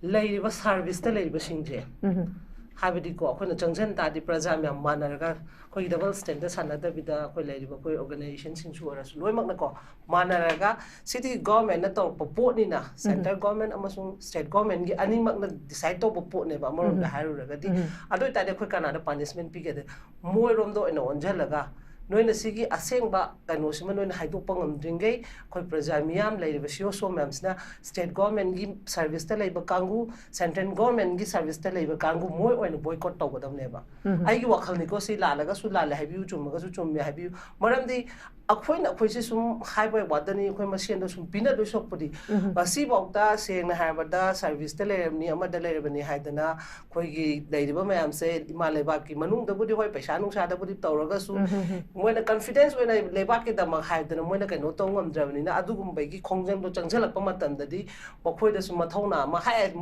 ꯂꯩꯔꯤꯕ serviceꯇ ꯂꯩꯔꯤꯕꯁꯤꯡꯁꯦ, ꯍꯥꯏꯕꯗꯤꯀꯣ, ꯑꯩꯈꯣꯏꯅ ꯆꯪꯁꯤꯟ ꯇꯥꯔꯗꯤ ꯄ꯭ꯔꯖꯥ ꯃꯌꯥꯝ ꯃꯥꯟꯅꯔꯒ ꯑꯩꯈꯣꯏꯒꯤ double standard ꯁꯥꯟꯅꯗꯕꯤꯗ, ꯑꯩꯈꯣꯏ ꯂꯩꯔꯤꯕ ꯑꯩꯈꯣꯏ organizationꯁꯤꯡꯁꯨ ꯑꯣꯏꯔꯁꯨ ꯂꯣꯏꯅꯃꯛꯅꯀꯣ ꯃꯥꯟꯅꯔꯒ, ꯁꯤꯗꯤ governmentꯅ ꯇꯧꯔꯛꯄ ꯄꯣꯠꯅꯤꯅ, central government ꯑꯃꯁꯨꯡ state governmentꯀꯤ ꯑꯅꯤꯃꯛꯅ decide ꯇꯧꯕ ꯄꯣꯠꯅꯦꯕ ꯑꯃꯔꯣꯝꯗ ꯍꯥꯏꯔꯨꯔꯒꯗꯤ꯫ ꯑꯗꯨ ꯑꯣꯏꯇꯥꯔꯗꯤ ꯑꯩꯈꯣꯏ ꯀꯅꯥꯗ punishment ꯄꯤꯒꯗꯦ? ꯃꯣꯏꯔꯣꯝꯗ ꯑꯣꯏꯅ ꯑꯣꯟꯁꯤꯜꯂꯒ, ꯅꯣꯏꯅ ꯁꯤꯒꯤ ꯑꯁꯦꯡꯕ ꯀꯩꯅꯣꯁꯤꯃ ꯅꯣꯏꯅ ꯍꯥꯏꯗꯣꯛꯄ ꯉꯝꯗ꯭ꯔꯤꯉꯩ, ꯑꯩꯈꯣꯏ ꯄ꯭ꯔꯖꯥ ꯃꯤꯌꯥꯝ ꯂꯩꯔꯤꯕ ꯁꯤ ꯑꯣ ꯁꯣ ꯃꯌꯥꯝꯁꯤꯅ state governmentꯀꯤ serviceꯇ ꯂꯩꯕ ꯀꯥꯡꯕꯨ, central governmentꯀꯤ serviceꯇ ꯂꯩꯕ ꯀꯥꯡꯕꯨ, ꯃꯣꯏ ꯑꯣꯏꯅ boycott ꯇꯧꯒꯗꯕꯅꯦꯕ꯫ ꯑꯩꯒꯤ ꯋꯥꯈꯜꯅꯤꯀꯣ, ꯁꯤ ꯂꯥꯜꯂꯒꯁꯨ ꯂꯥꯜꯂꯦ ꯍꯥꯏꯕꯤꯌꯨ, ꯆꯨꯝꯃꯒꯁꯨ ꯆꯨꯝꯃꯦ ꯍꯥꯏꯕꯤꯌꯨ꯫ ꯃꯔꯝꯗꯤ ꯑꯩꯈꯣꯏꯅ ꯑꯩꯈꯣꯏꯁꯦ ꯁꯨꯝ ꯍꯥꯏꯕ ꯋꯥꯗꯅꯤ, ꯑꯩꯈꯣꯏ ꯃꯁꯦꯟꯗ ꯁꯨꯝ ꯄꯤꯅꯗꯣꯏ ꯁꯔꯨꯛꯄꯨꯗꯤ, ꯉꯁꯤꯐꯥꯎꯗ ꯁꯦꯡꯅ ꯍꯥꯏꯔꯕꯗ serviceꯇ ꯂꯩꯔꯕꯅꯤ, ꯑꯃꯗ ꯂꯩꯔꯕꯅꯤ ꯍꯥꯏꯗꯅ ꯑꯩꯈꯣꯏꯒꯤ ꯂꯩꯔꯤꯕ ꯃꯌꯥꯝꯁꯦ ꯏꯃꯥ ꯂꯩꯕꯥꯛꯀꯤ ꯃꯅꯨꯡꯗꯕꯨꯗꯤ ꯍꯣꯏ ꯄꯩꯁꯥ ꯅꯨꯡꯁꯥꯗꯕꯨꯗꯤ ꯇꯧꯔꯒꯁꯨ, ꯃꯣꯏꯅ confidence ꯑꯣꯏꯅ ꯂꯩꯕꯥꯛꯀꯤꯗꯃꯛ ꯍꯥꯏꯗꯅ ꯃꯣꯏꯅ ꯀꯩꯅꯣ ꯇꯧ ꯉꯝꯗ꯭ꯔꯕꯅꯤꯅ, ꯑꯗꯨꯒꯨꯝꯕꯒꯤ ꯈꯣꯡꯖꯪꯗꯣ ꯆꯪꯁꯤꯜꯂꯛꯄ ꯃꯇꯝꯗꯗꯤ ꯃꯈꯣꯏꯗꯁꯨ ꯃꯊꯧꯅꯥ ꯑꯃ ꯍꯥꯏ,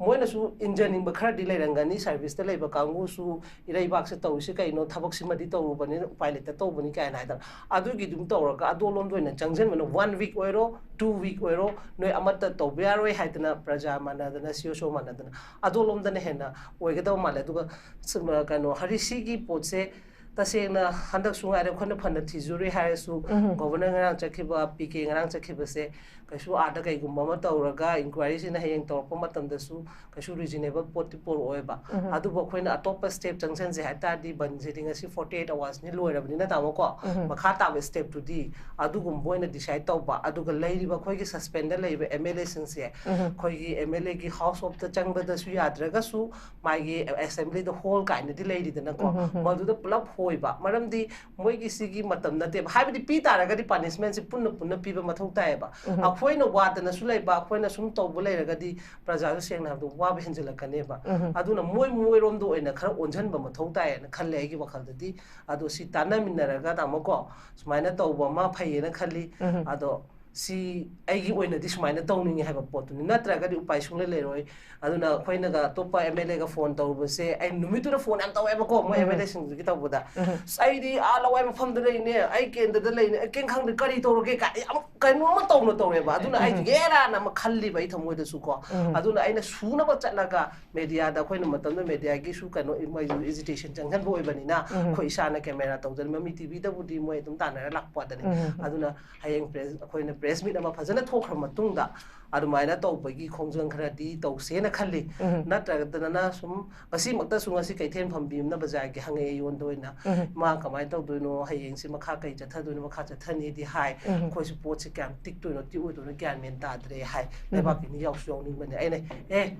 ꯃꯣꯏꯅꯁꯨ ꯏꯟꯖꯅꯤꯡꯕ ꯈꯔꯗꯤ ꯂꯩꯔꯝꯒꯅꯤ, ꯁꯔꯚꯤꯁꯇ ꯂꯩꯕ ꯀꯥꯡꯕꯨꯁꯨ ꯏꯔꯩꯕꯥꯛꯁꯦ ꯇꯧꯔꯤꯁꯦ ꯀꯩꯅꯣ, ꯊꯕꯛꯁꯤꯃꯗꯤ ꯇꯧꯔꯨꯕꯅꯤꯅ ꯎꯄꯥꯏ ꯂꯩꯇ ꯇꯧꯕꯅꯤ ꯀꯥꯏꯅ ꯍꯥꯏꯗꯅ꯫ ꯑꯗꯨꯒꯤ ꯑꯗꯨꯝ ꯇꯧꯔꯒ ꯑꯗꯣꯂꯣꯝꯗ ꯑꯣꯏꯅ ꯆꯪꯁꯤꯟꯕꯅ, ꯋꯥꯟ ꯋꯤꯛ ꯑꯣꯏꯔꯣ, ꯇꯨ ꯋꯤꯛ ꯑꯣꯏꯔꯣ, ꯅꯣꯏ ꯑꯃꯠꯇ ꯇꯧꯕ ꯌꯥꯔꯣꯏ ꯍꯥꯏꯗꯅ, ꯄ꯭ꯔꯖꯥ ꯃꯥꯟꯅꯗꯅ, ꯁꯤ ꯑꯣ ꯁꯣ ꯃꯥꯟꯅꯗꯅ ꯑꯗꯣꯂꯣꯝꯗꯅ ꯍꯦꯟꯅ ꯑꯣꯏꯒꯗꯕ ꯃꯥꯜꯂꯦ꯫ ꯑꯗꯨꯒ ꯁꯨꯝ, ꯀꯩꯅꯣ, ꯍꯔꯤꯁꯤꯒꯤ ꯄꯣꯠꯁꯦ ꯇꯁꯦꯡꯅ ꯍꯟꯗꯛꯁꯨ ꯉꯥꯏꯔꯦ, ꯑꯩꯈꯣꯏꯅ ꯐꯅ ꯊꯤꯖꯨꯔꯤ ꯍꯥꯏꯔꯁꯨ, ꯒꯣꯚꯔꯅꯔ ꯉꯔꯥꯡ ꯆꯠꯈꯤꯕ, ꯄꯤ ꯀꯦ ꯉꯔꯥꯡ ꯆꯠꯈꯤꯕꯁꯦ, ꯀꯩꯁꯨ ꯑꯥꯗ ꯀꯩꯒꯨꯝꯕ ꯑꯃ ꯇꯧꯔꯒ, ꯏꯟꯀ꯭ꯋꯥꯏꯔꯤꯁꯤꯅ ꯍꯌꯦꯡ ꯇꯧꯔꯛꯄ ꯃꯇꯝꯗꯁꯨ ꯀꯩꯁꯨ ꯔꯤꯖꯅꯦꯕꯜ ꯄꯣꯠꯇꯤ ꯄꯨꯔꯛꯑꯣꯏꯕ꯫ ꯑꯗꯨꯕꯨ ꯑꯩꯈꯣꯏꯅ ꯑꯇꯣꯞꯄ ꯁ꯭ꯇꯦꯞ ꯆꯪꯁꯤꯟꯁꯦ ꯍꯥꯏ ꯇꯥꯔꯗꯤ, ꯕꯟꯁꯤꯗꯤ ꯉꯁꯤ ꯐꯣꯔꯇꯤ ꯑꯩꯠ ꯑꯋꯥꯔꯁꯅꯤ ꯂꯣꯏꯔꯕꯅꯤꯅ, ꯇꯥꯃꯣ ꯀꯣ, ꯃꯈꯥ ꯇꯥꯕ ꯁ꯭ꯇꯦꯞꯇꯨꯗꯤ ꯑꯗꯨꯒꯨꯝꯕ ꯑꯣꯏꯅ ꯗꯤꯁꯥꯏꯗ ꯇꯧꯕ꯫ ꯑꯗꯨꯒ ꯂꯩꯔꯤꯕ ꯑꯩꯈꯣꯏꯒꯤ ꯁꯁꯄꯦꯟꯗ ꯂꯩꯔꯤꯕ ꯑꯦꯝ ꯑꯦꯜ ꯑꯦꯁꯤꯡꯁꯦ, ꯑꯩꯈꯣꯏꯒꯤ ꯑꯦꯝ ꯑꯦꯜ ꯑꯦꯒꯤ ꯍꯥꯎꯁ ꯑꯣꯐꯇ ꯆꯪꯕꯗꯁꯨ ꯌꯥꯗ꯭ꯔꯒꯁꯨ, ꯃꯥꯒꯤ ꯑꯦꯁꯦꯝꯕ꯭ꯂꯤꯗ ꯍꯣꯜ ꯀꯥꯏꯅꯗꯤ ꯂꯩꯔꯤꯗꯅꯀꯣ, ꯃꯗꯨꯗ ꯄꯨꯂꯞ ꯍꯣꯏꯕ꯫ ꯃꯔꯝꯗꯤ ꯃꯣꯏꯒꯤ ꯁꯤꯒꯤ ꯃꯇꯝ ꯅꯠꯇꯦꯕ꯫ ꯍꯥꯏꯕꯗꯤ ꯄꯤ ꯇꯥꯔꯒꯗꯤ ꯄꯥꯅꯤꯁꯃꯦꯟꯁꯤ ꯄꯨꯟꯅ ꯄꯨꯟꯅ ꯄꯤꯕ ꯃꯊꯧ ꯇꯥꯏꯌꯦꯕ꯫ ꯑꯩꯈꯣꯏꯅ ꯋꯥꯗꯅꯁꯨ ꯂꯩꯕ, ꯑꯩꯈꯣꯏꯅ ꯁꯨꯝ ꯇꯧꯕ ꯂꯩꯔꯒꯗꯤ ꯄ꯭ꯔꯖꯥꯁꯨ ꯁꯦꯡꯅ ꯍꯥꯏꯕꯗ ꯋꯥꯕ ꯍꯦꯟꯖꯜꯂꯛꯀꯅꯦꯕ꯫ ꯑꯗꯨꯅ ꯃꯣꯏ ꯃꯣꯏꯔꯣꯝꯗ ꯑꯣꯏꯅ ꯈꯔ ꯑꯣꯟꯁꯤꯟꯕ ꯃꯊꯧ ꯇꯥꯏꯌꯦꯅ ꯈꯜꯂꯦ ꯑꯩꯒꯤ ꯋꯥꯈꯜꯗꯗꯤ꯫ ꯑꯗꯣ ꯁꯤ ꯇꯥꯟꯅꯃꯤꯟꯅꯔꯒ, ꯇꯥꯃꯣ ꯀꯣ, ꯁꯨꯃꯥꯏꯅ ꯇꯧꯕ ꯑꯃ ꯐꯩꯌꯦꯅ ꯈꯜꯂꯤ꯫ ꯑꯗꯣ ꯁꯤ ꯑꯩꯒꯤ ꯑꯣꯏꯅꯗꯤ ꯁꯨꯃꯥꯏꯅ ꯇꯧꯅꯤꯡꯉꯤ ꯍꯥꯏꯕ ꯄꯣꯠꯇꯨꯅꯤ, ꯅꯠꯇ꯭ꯔꯒꯗꯤ ꯎꯄꯥꯏ ꯁꯨꯡꯂꯩ ꯂꯩꯔꯣꯏ꯫ ꯑꯗꯨꯅ ꯑꯩꯈꯣꯏꯅꯒ ꯑꯇꯣꯞꯄ ꯑꯦꯝ ꯑꯦꯜ ꯑꯦꯒ ꯐꯣꯟ ꯇꯧꯔꯨꯕꯁꯦ, ꯑꯩ ꯅꯨꯃꯤꯠꯇꯨꯗ ꯐꯣꯟ ꯌꯥꯝ ꯇꯧꯋꯦꯕꯀꯣ, ꯃꯣꯏ ꯑꯦꯝ ꯑꯦꯜ ꯑꯦꯁꯤꯡꯗꯨꯒꯤ ꯇꯧꯕꯗ, "ꯑꯁ, ꯑꯩꯗꯤ ꯑꯥ ꯂꯋꯥꯏ ꯃꯐꯝꯗ ꯂꯩꯅꯦ, ꯑꯩ ꯀꯦꯟꯗ꯭ꯔꯗ ꯂꯩꯅꯦ, ꯑꯩ ꯀꯩꯝ ꯈꯪꯗꯦ, ꯀꯔꯤ ꯇꯧꯔꯒꯦ?" ꯀꯥꯏ ꯌꯥꯝ ꯀꯩꯅꯣꯝꯃ ꯇꯧꯅ ꯇꯧꯔꯦꯕ꯫ ꯑꯗꯨꯅ ꯑꯩ ꯍꯦꯔꯥꯅ ꯑꯃ ꯈꯜꯂꯤꯕ ꯑꯩ ꯊꯃꯣꯏꯗꯁꯨ ꯀꯣ꯫ ꯑꯗꯨꯅ ꯑꯩꯅ ꯁꯨꯅꯕ ꯆꯠꯂꯒ ꯃꯦꯗꯤꯌꯥꯗ, ꯑꯩꯈꯣꯏꯅ ꯃꯇꯝꯗ ꯃꯦꯗꯤꯌꯥꯒꯤꯁꯨ ꯀꯩꯅꯣ, ꯃꯣꯏꯁꯨ ꯏꯖꯤꯇꯦꯁꯟ ꯆꯪꯍꯟꯕ ꯑꯣꯏꯕꯅꯤꯅ, ꯑꯩꯈꯣꯏ ꯏꯁꯥꯅ ꯀꯦꯃꯦꯔꯥ ꯇꯧꯗꯅ, ꯃꯃꯤ ꯇꯤꯚꯤꯗꯕꯨꯗꯤ ꯃꯣꯏ ꯑꯗꯨꯝ ꯇꯥꯟꯅꯔ ꯂꯥꯛꯄ ꯋꯥꯗꯅꯤ꯫ ꯑꯗꯨꯅ ꯍꯌꯦꯡ ꯄ꯭ꯔꯦꯁ, ꯑꯩꯈꯣꯏꯅ ꯄ꯭ꯔꯦꯁ ꯃꯤꯠ ꯑꯃ ꯐꯖꯅ ꯊꯣꯛꯈ꯭ꯔ ꯃꯇꯨꯡꯗ ꯑꯗꯨꯃꯥꯏꯅ ꯇꯧꯕꯒꯤ ꯈꯣꯡꯖꯪ ꯈꯔꯗꯤ ꯇꯧꯁꯦꯅ ꯈꯜꯂꯤ꯫ ꯅꯠꯇ꯭ꯔꯒꯅ ꯁꯨꯝ ꯉꯁꯤꯃꯛꯇꯁꯨ, ꯉꯁꯤ ꯀꯩꯊꯦꯜ ꯐꯝꯕꯤ ꯑꯃꯅ ꯕꯖꯥꯔꯒꯤ ꯍꯪꯉꯛꯑꯦ ꯑꯩꯉꯣꯟꯗ ꯑꯣꯏꯅ, "ꯃꯥ ꯀꯃꯥꯏꯅ ꯇꯧꯗꯣꯏꯅꯣ, ꯍꯌꯦꯡꯁꯤ ꯃꯈꯥ ꯀꯩ ꯆꯠꯊꯗꯣꯏꯅꯣ?" ꯃꯈꯥ ꯆꯠꯊꯅꯤꯗꯤ ꯍꯥꯏ꯫ ꯑꯩꯈꯣꯏꯁꯨ ꯄꯣꯠꯁꯤ ꯀꯌꯥꯝ ꯇꯤꯛꯇꯣꯏꯅꯣ, ꯇꯤꯛꯑꯣꯏꯗꯣꯏꯅꯣ ꯒ꯭ꯌꯥꯟ ꯃꯦꯟ ꯇꯥꯗ꯭ꯔꯦ ꯍꯥꯏ꯫ ꯂꯩꯕꯥꯛꯀꯤ ꯃꯤ ꯌꯥꯎꯁꯨ ꯌꯥꯎꯅꯤꯡꯕꯅꯦ꯫ ꯑꯩꯅ, "ꯑꯦ,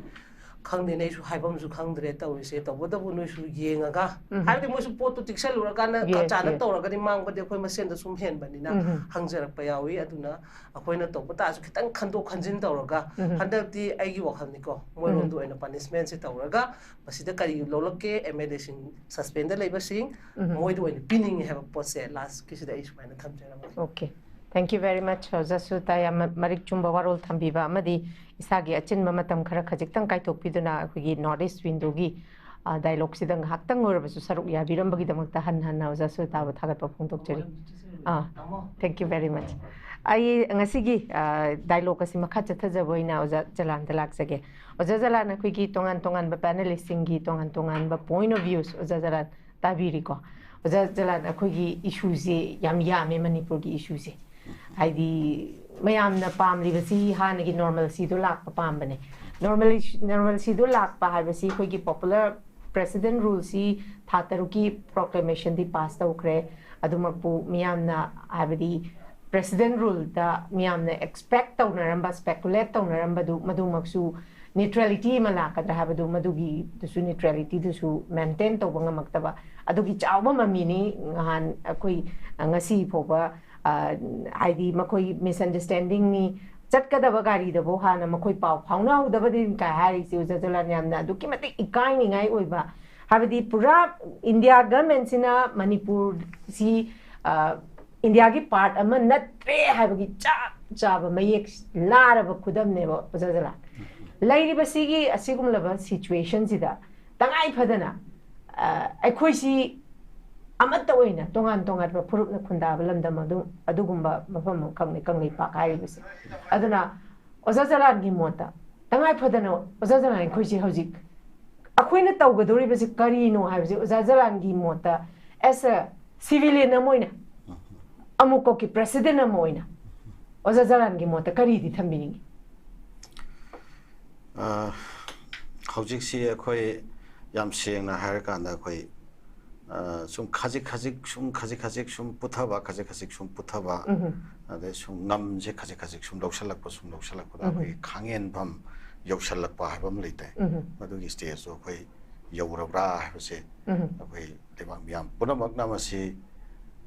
ꯈꯪꯗꯦꯅꯦ, ꯑꯩꯁꯨ ꯍꯥꯏꯐꯝꯁꯨ ꯈꯪꯗ꯭ꯔꯦ ꯇꯧꯔꯤꯁꯦ, ꯇꯧꯕꯇꯕꯨ ꯅꯣꯏꯁꯨ ꯌꯦꯡꯉꯒ", ꯍꯥꯏꯕꯗꯤ ꯃꯣꯏꯁꯨ ꯄꯣꯠꯇꯨ ꯇꯤꯛꯁꯜꯂꯨꯔꯀꯥꯟꯗ ꯆꯥꯅ ꯇꯧꯔꯒꯗꯤ ꯃꯥꯡꯕꯗꯤ ꯑꯩꯈꯣꯏ ꯃꯁꯦꯟꯗ ꯁꯨꯝ ꯍꯦꯟꯕꯅꯤꯅ ꯍꯪꯖꯔꯛꯄ ꯌꯥꯎꯏ꯫ ꯑꯗꯨꯅ ꯑꯩꯈꯣꯏꯅ ꯇꯧꯕ ꯇꯥꯔꯁꯨ ꯈꯤꯇꯪ ꯈꯟꯗꯣꯛ ꯈꯟꯖꯤꯟ ꯇꯧꯔꯒ, ꯍꯟꯗꯛꯇꯤ ꯑꯩꯒꯤ ꯋꯥꯈꯜꯅꯤꯀꯣ, ꯃꯣꯏꯔꯣꯝꯗ ꯑꯣꯏꯅ ꯄꯥꯅꯤꯁꯃꯦꯟꯁꯦ ꯇꯧꯔꯒ, ꯃꯁꯤꯗ ꯀꯔꯤ ꯂꯧꯔꯛꯀꯦ, ꯑꯦꯝ ꯑꯦꯜ ꯑꯦꯁꯤꯡ, ꯁꯁꯄꯦꯟꯗ ꯂꯩꯕꯁꯤꯡ, ꯃꯣꯏꯗ ꯑꯣꯏꯅ ꯄꯤꯅꯤꯡꯉꯤ ꯍꯥꯏꯕ ꯄꯣꯠꯁꯦ ꯂꯥꯁꯀꯤꯁꯤꯗ ꯑꯩ ꯁꯨꯃꯥꯏꯅ ꯊꯝꯖꯔꯝꯒꯦ꯫ Okay. Thank you very much, ꯑꯣꯖꯥ ꯁꯨꯇꯥ, ꯌꯥꯝꯅ ꯃꯔꯤꯛ ꯆꯨꯝꯕ ꯋꯥꯔꯣꯜ ꯊꯝꯕꯤꯕ ꯑꯃꯗꯤ ꯏꯁꯥꯒꯤ ꯑꯆꯤꯟꯕ ꯃꯇꯝ ꯈꯔ ꯈꯖꯤꯛꯇꯪ ꯀꯥꯏꯊꯣꯛꯄꯤꯗꯨꯅ ꯑꯩꯈꯣꯏꯒꯤ North East Windowꯒꯤ, ꯑ, dialogueꯁꯤꯗ ꯉꯥꯏꯍꯥꯛꯇꯪ ꯑꯣꯏꯔꯕꯁꯨ ꯁꯔꯨꯛ ꯌꯥꯕꯤꯔꯝꯕꯒꯤꯗꯃꯛꯇ ꯍꯟꯅ ꯍꯟꯅ ꯑꯣꯖꯥ ꯁꯨꯇꯥꯕꯨ ꯊꯥꯒꯠꯄ ꯐꯣꯡꯗꯣꯛꯆꯔꯤ꯫ ꯑꯥ, thank you very much. ꯑꯩ ꯉꯁꯤꯒꯤ, ꯑ, dialogue ꯑꯁꯤ ꯃꯈꯥ ꯆꯠꯊꯖꯕ ꯑꯣꯏꯅ ꯑꯣꯖꯥ ꯖꯂꯥꯟꯗ ꯂꯥꯛꯆꯒꯦ꯫ ꯑꯣꯖꯥ ꯖꯂꯥꯟ, ꯑꯩꯈꯣꯏꯒꯤ ꯇꯣꯉꯥꯟ ꯇꯣꯉꯥꯟꯕ panelistꯁꯤꯡꯒꯤ ꯇꯣꯉꯥꯟ ꯇꯣꯉꯥꯟꯕ point of views ꯑꯣꯖꯥ ꯖꯂꯥꯟ ꯇꯥꯕꯤꯔꯤꯀꯣ꯫ ꯑꯣꯖꯥ ꯖꯂꯥꯟ, ꯑꯩꯈꯣꯏꯒꯤ issueꯁꯦ ꯌꯥꯝ ꯌꯥꯝꯃꯦ, ꯃꯅꯤꯄꯨꯔꯒꯤ issueꯁꯦ꯫ ꯍꯥꯏꯗꯤ ꯃꯌꯥꯝꯅ ꯄꯥꯝꯂꯤꯕꯁꯤ ꯍꯥꯟꯅꯒꯤ normalcyꯗꯣ ꯂꯥꯛꯄ ꯄꯥꯝꯕꯅꯦ꯫ Normal, normalcyꯗꯣ ꯂꯥꯛꯄ ꯍꯥꯏꯕꯁꯤ ꯑꯩꯈꯣꯏꯒꯤ popular president ruleꯁꯤ ꯊꯥ ꯇꯔꯨꯛꯀꯤ proclamationꯗꯤ pass ꯇꯧꯈ꯭ꯔꯦ꯫ ꯑꯗꯨꯃꯛꯄꯨ ꯃꯤꯌꯥꯝꯅ, ꯍꯥꯏꯕꯗꯤ president ruleꯗ ꯃꯤꯌꯥꯝꯅ expect ꯇꯧꯅꯔꯝꯕ, speculate ꯇꯧꯅꯔꯝꯕꯗꯨ, ꯃꯗꯨꯃꯛꯁꯨ neutrality ꯑꯃ ꯂꯥꯛꯀꯗ꯭ꯔꯥ ꯍꯥꯏꯕꯗꯨ, ꯃꯗꯨꯒꯤꯗꯨꯁꯨ neutralityꯗꯨꯁꯨ maintain ꯇꯧꯕ ꯉꯝꯃꯛꯇꯕ, ꯑꯗꯨꯒꯤ ꯆꯥꯎꯕ ꯃꯃꯤꯅꯤ ꯅꯍꯥꯟ ꯑꯩꯈꯣꯏ, ꯑ, ꯉꯁꯤ ꯐꯥꯎꯕ, ꯑ, ꯍꯥꯏꯗꯤ ꯃꯈꯣꯏ misunderstandingꯅꯤ, ꯆꯠꯀꯗꯕ ꯒꯥꯔꯤꯗꯐꯥꯎ ꯍꯥꯟꯅ ꯃꯈꯣꯏ ꯄꯥꯎ ꯐꯥꯎꯅꯍꯧꯗꯕꯗꯤ ꯀꯥꯏ ꯍꯥꯏꯔꯤꯁꯦ ꯑꯣꯖꯥ ꯖꯂꯥꯟ, ꯌꯥꯝꯅ ꯑꯗꯨꯛꯀꯤ ꯃꯇꯤꯛ ꯏꯀꯥꯏꯅꯤꯡꯉꯥꯏ ꯑꯣꯏꯕ꯫ ꯍꯥꯏꯕꯗꯤ ꯄꯨꯔꯥ India governmentꯁꯤꯅ ꯃꯅꯤꯄꯨꯔꯁꯤ, ꯑ, Indiaꯒꯤ part ꯑꯃ ꯅꯠꯇ꯭ꯔꯦ ꯍꯥꯏꯕꯒꯤ ꯆꯞ ꯆꯥꯕ ꯃꯌꯦꯛ ꯂꯥꯔꯕ ꯈꯨꯗꯝꯅꯦꯕ ꯑꯣꯖꯥ ꯖꯂꯥꯟ꯫ ꯂꯩꯔꯤꯕꯁꯤꯒꯤ ꯑꯁꯤꯒꯨꯝꯂꯕ situationꯁꯤꯗ ꯇꯉꯥꯏ ꯐꯗꯅ, ꯑ, ꯑꯩꯈꯣꯏꯁꯤ ꯑꯃꯠꯇ ꯑꯣꯏꯅ ꯇꯣꯉꯥꯟ ꯇꯣꯉꯥꯟꯕ ꯐꯨꯔꯨꯞꯅ ꯈꯨꯟꯗꯥꯕ ꯂꯝꯗꯝ ꯑꯗꯨ, ꯑꯗꯨꯒꯨꯝꯕ ꯃꯐꯝ ꯑꯃꯈꯛꯅꯤ ꯀꯪꯂꯩꯄꯥꯛ ꯍꯥꯏꯔꯤꯕꯁꯦ꯫ ꯑꯗꯨꯅ ꯑꯣꯖꯥ ꯖꯂꯥꯟꯒꯤ ꯃꯣꯠꯇ ꯇꯉꯥꯏ ꯐꯗꯅ ꯑꯣꯖꯥ ꯖꯂꯥꯟ ꯑꯩꯈꯣꯏꯁꯤ ꯍꯧꯖꯤꯛ ꯑꯩꯈꯣꯏꯅ ꯇꯧꯒꯗꯧꯔꯤꯕꯁꯤ ꯀꯔꯤꯅꯣ ꯍꯥꯏꯕꯁꯤ ꯑꯣꯖꯥ ꯖꯂꯥꯟꯒꯤ ꯃꯣꯠꯇ, as a civilian ꯑꯃ ꯑꯣꯏꯅ, ꯑꯃꯨꯛꯀꯣꯛꯀꯤ president ꯑꯃ ꯑꯣꯏꯅ ꯑꯣꯖꯥ ꯖꯂꯥꯟꯒꯤ ꯃꯣꯠꯇ ꯀꯔꯤꯗꯤ ꯊꯝꯕꯤꯅꯤꯡꯉꯤ? ꯑ, ꯍꯧꯖꯤꯛꯁꯤ ꯑꯩꯈꯣꯏ ꯌꯥꯝ ꯁꯦꯡꯅ ꯍꯥꯏꯔꯀꯥꯟꯗ ꯑꯩꯈꯣꯏ, ꯑ, ꯁꯨꯝ ꯈꯖꯤꯛ ꯈꯖꯤꯛ, ꯁꯨꯝ ꯈꯖꯤꯛ ꯈꯖꯤꯛ ꯁꯨꯝ ꯄꯨꯊꯕ, ꯈꯖꯤꯛ ꯈꯖꯤꯛ ꯁꯨꯝ ꯄꯨꯊꯕ, ꯎꯝꯍꯨꯝ꯫ ꯑꯗꯩ ꯁꯨꯝ ꯉꯝꯁꯦ ꯈꯖꯤꯛ ꯈꯖꯤꯛ ꯁꯨꯝ ꯂꯧꯁꯜꯂꯛꯄ, ꯁꯨꯝ ꯂꯧꯁꯜꯂꯛꯄꯗ ꯎꯝꯍꯨꯝ꯫ ꯑꯩꯈꯣꯏꯒꯤ ꯈꯥꯡꯍꯦꯟꯐꯝ ꯌꯧꯁꯜꯂꯛꯄ ꯍꯥꯏꯕ ꯑꯃ ꯂꯩꯇꯦ꯫ ꯎꯝꯍꯨꯝ꯫ ꯃꯗꯨꯒꯤ stageꯇꯣ ꯑꯩꯈꯣꯏ ꯌꯧꯔꯕ꯭ꯔꯥ ꯍꯥꯏꯕꯁꯦ ꯎꯝꯍꯨꯝ꯫ ꯑꯩꯈꯣꯏ ꯂꯩꯕꯥꯛ ꯃꯤꯌꯥꯝ ꯄꯨꯝꯅꯃꯛꯅ ꯃꯁꯤ,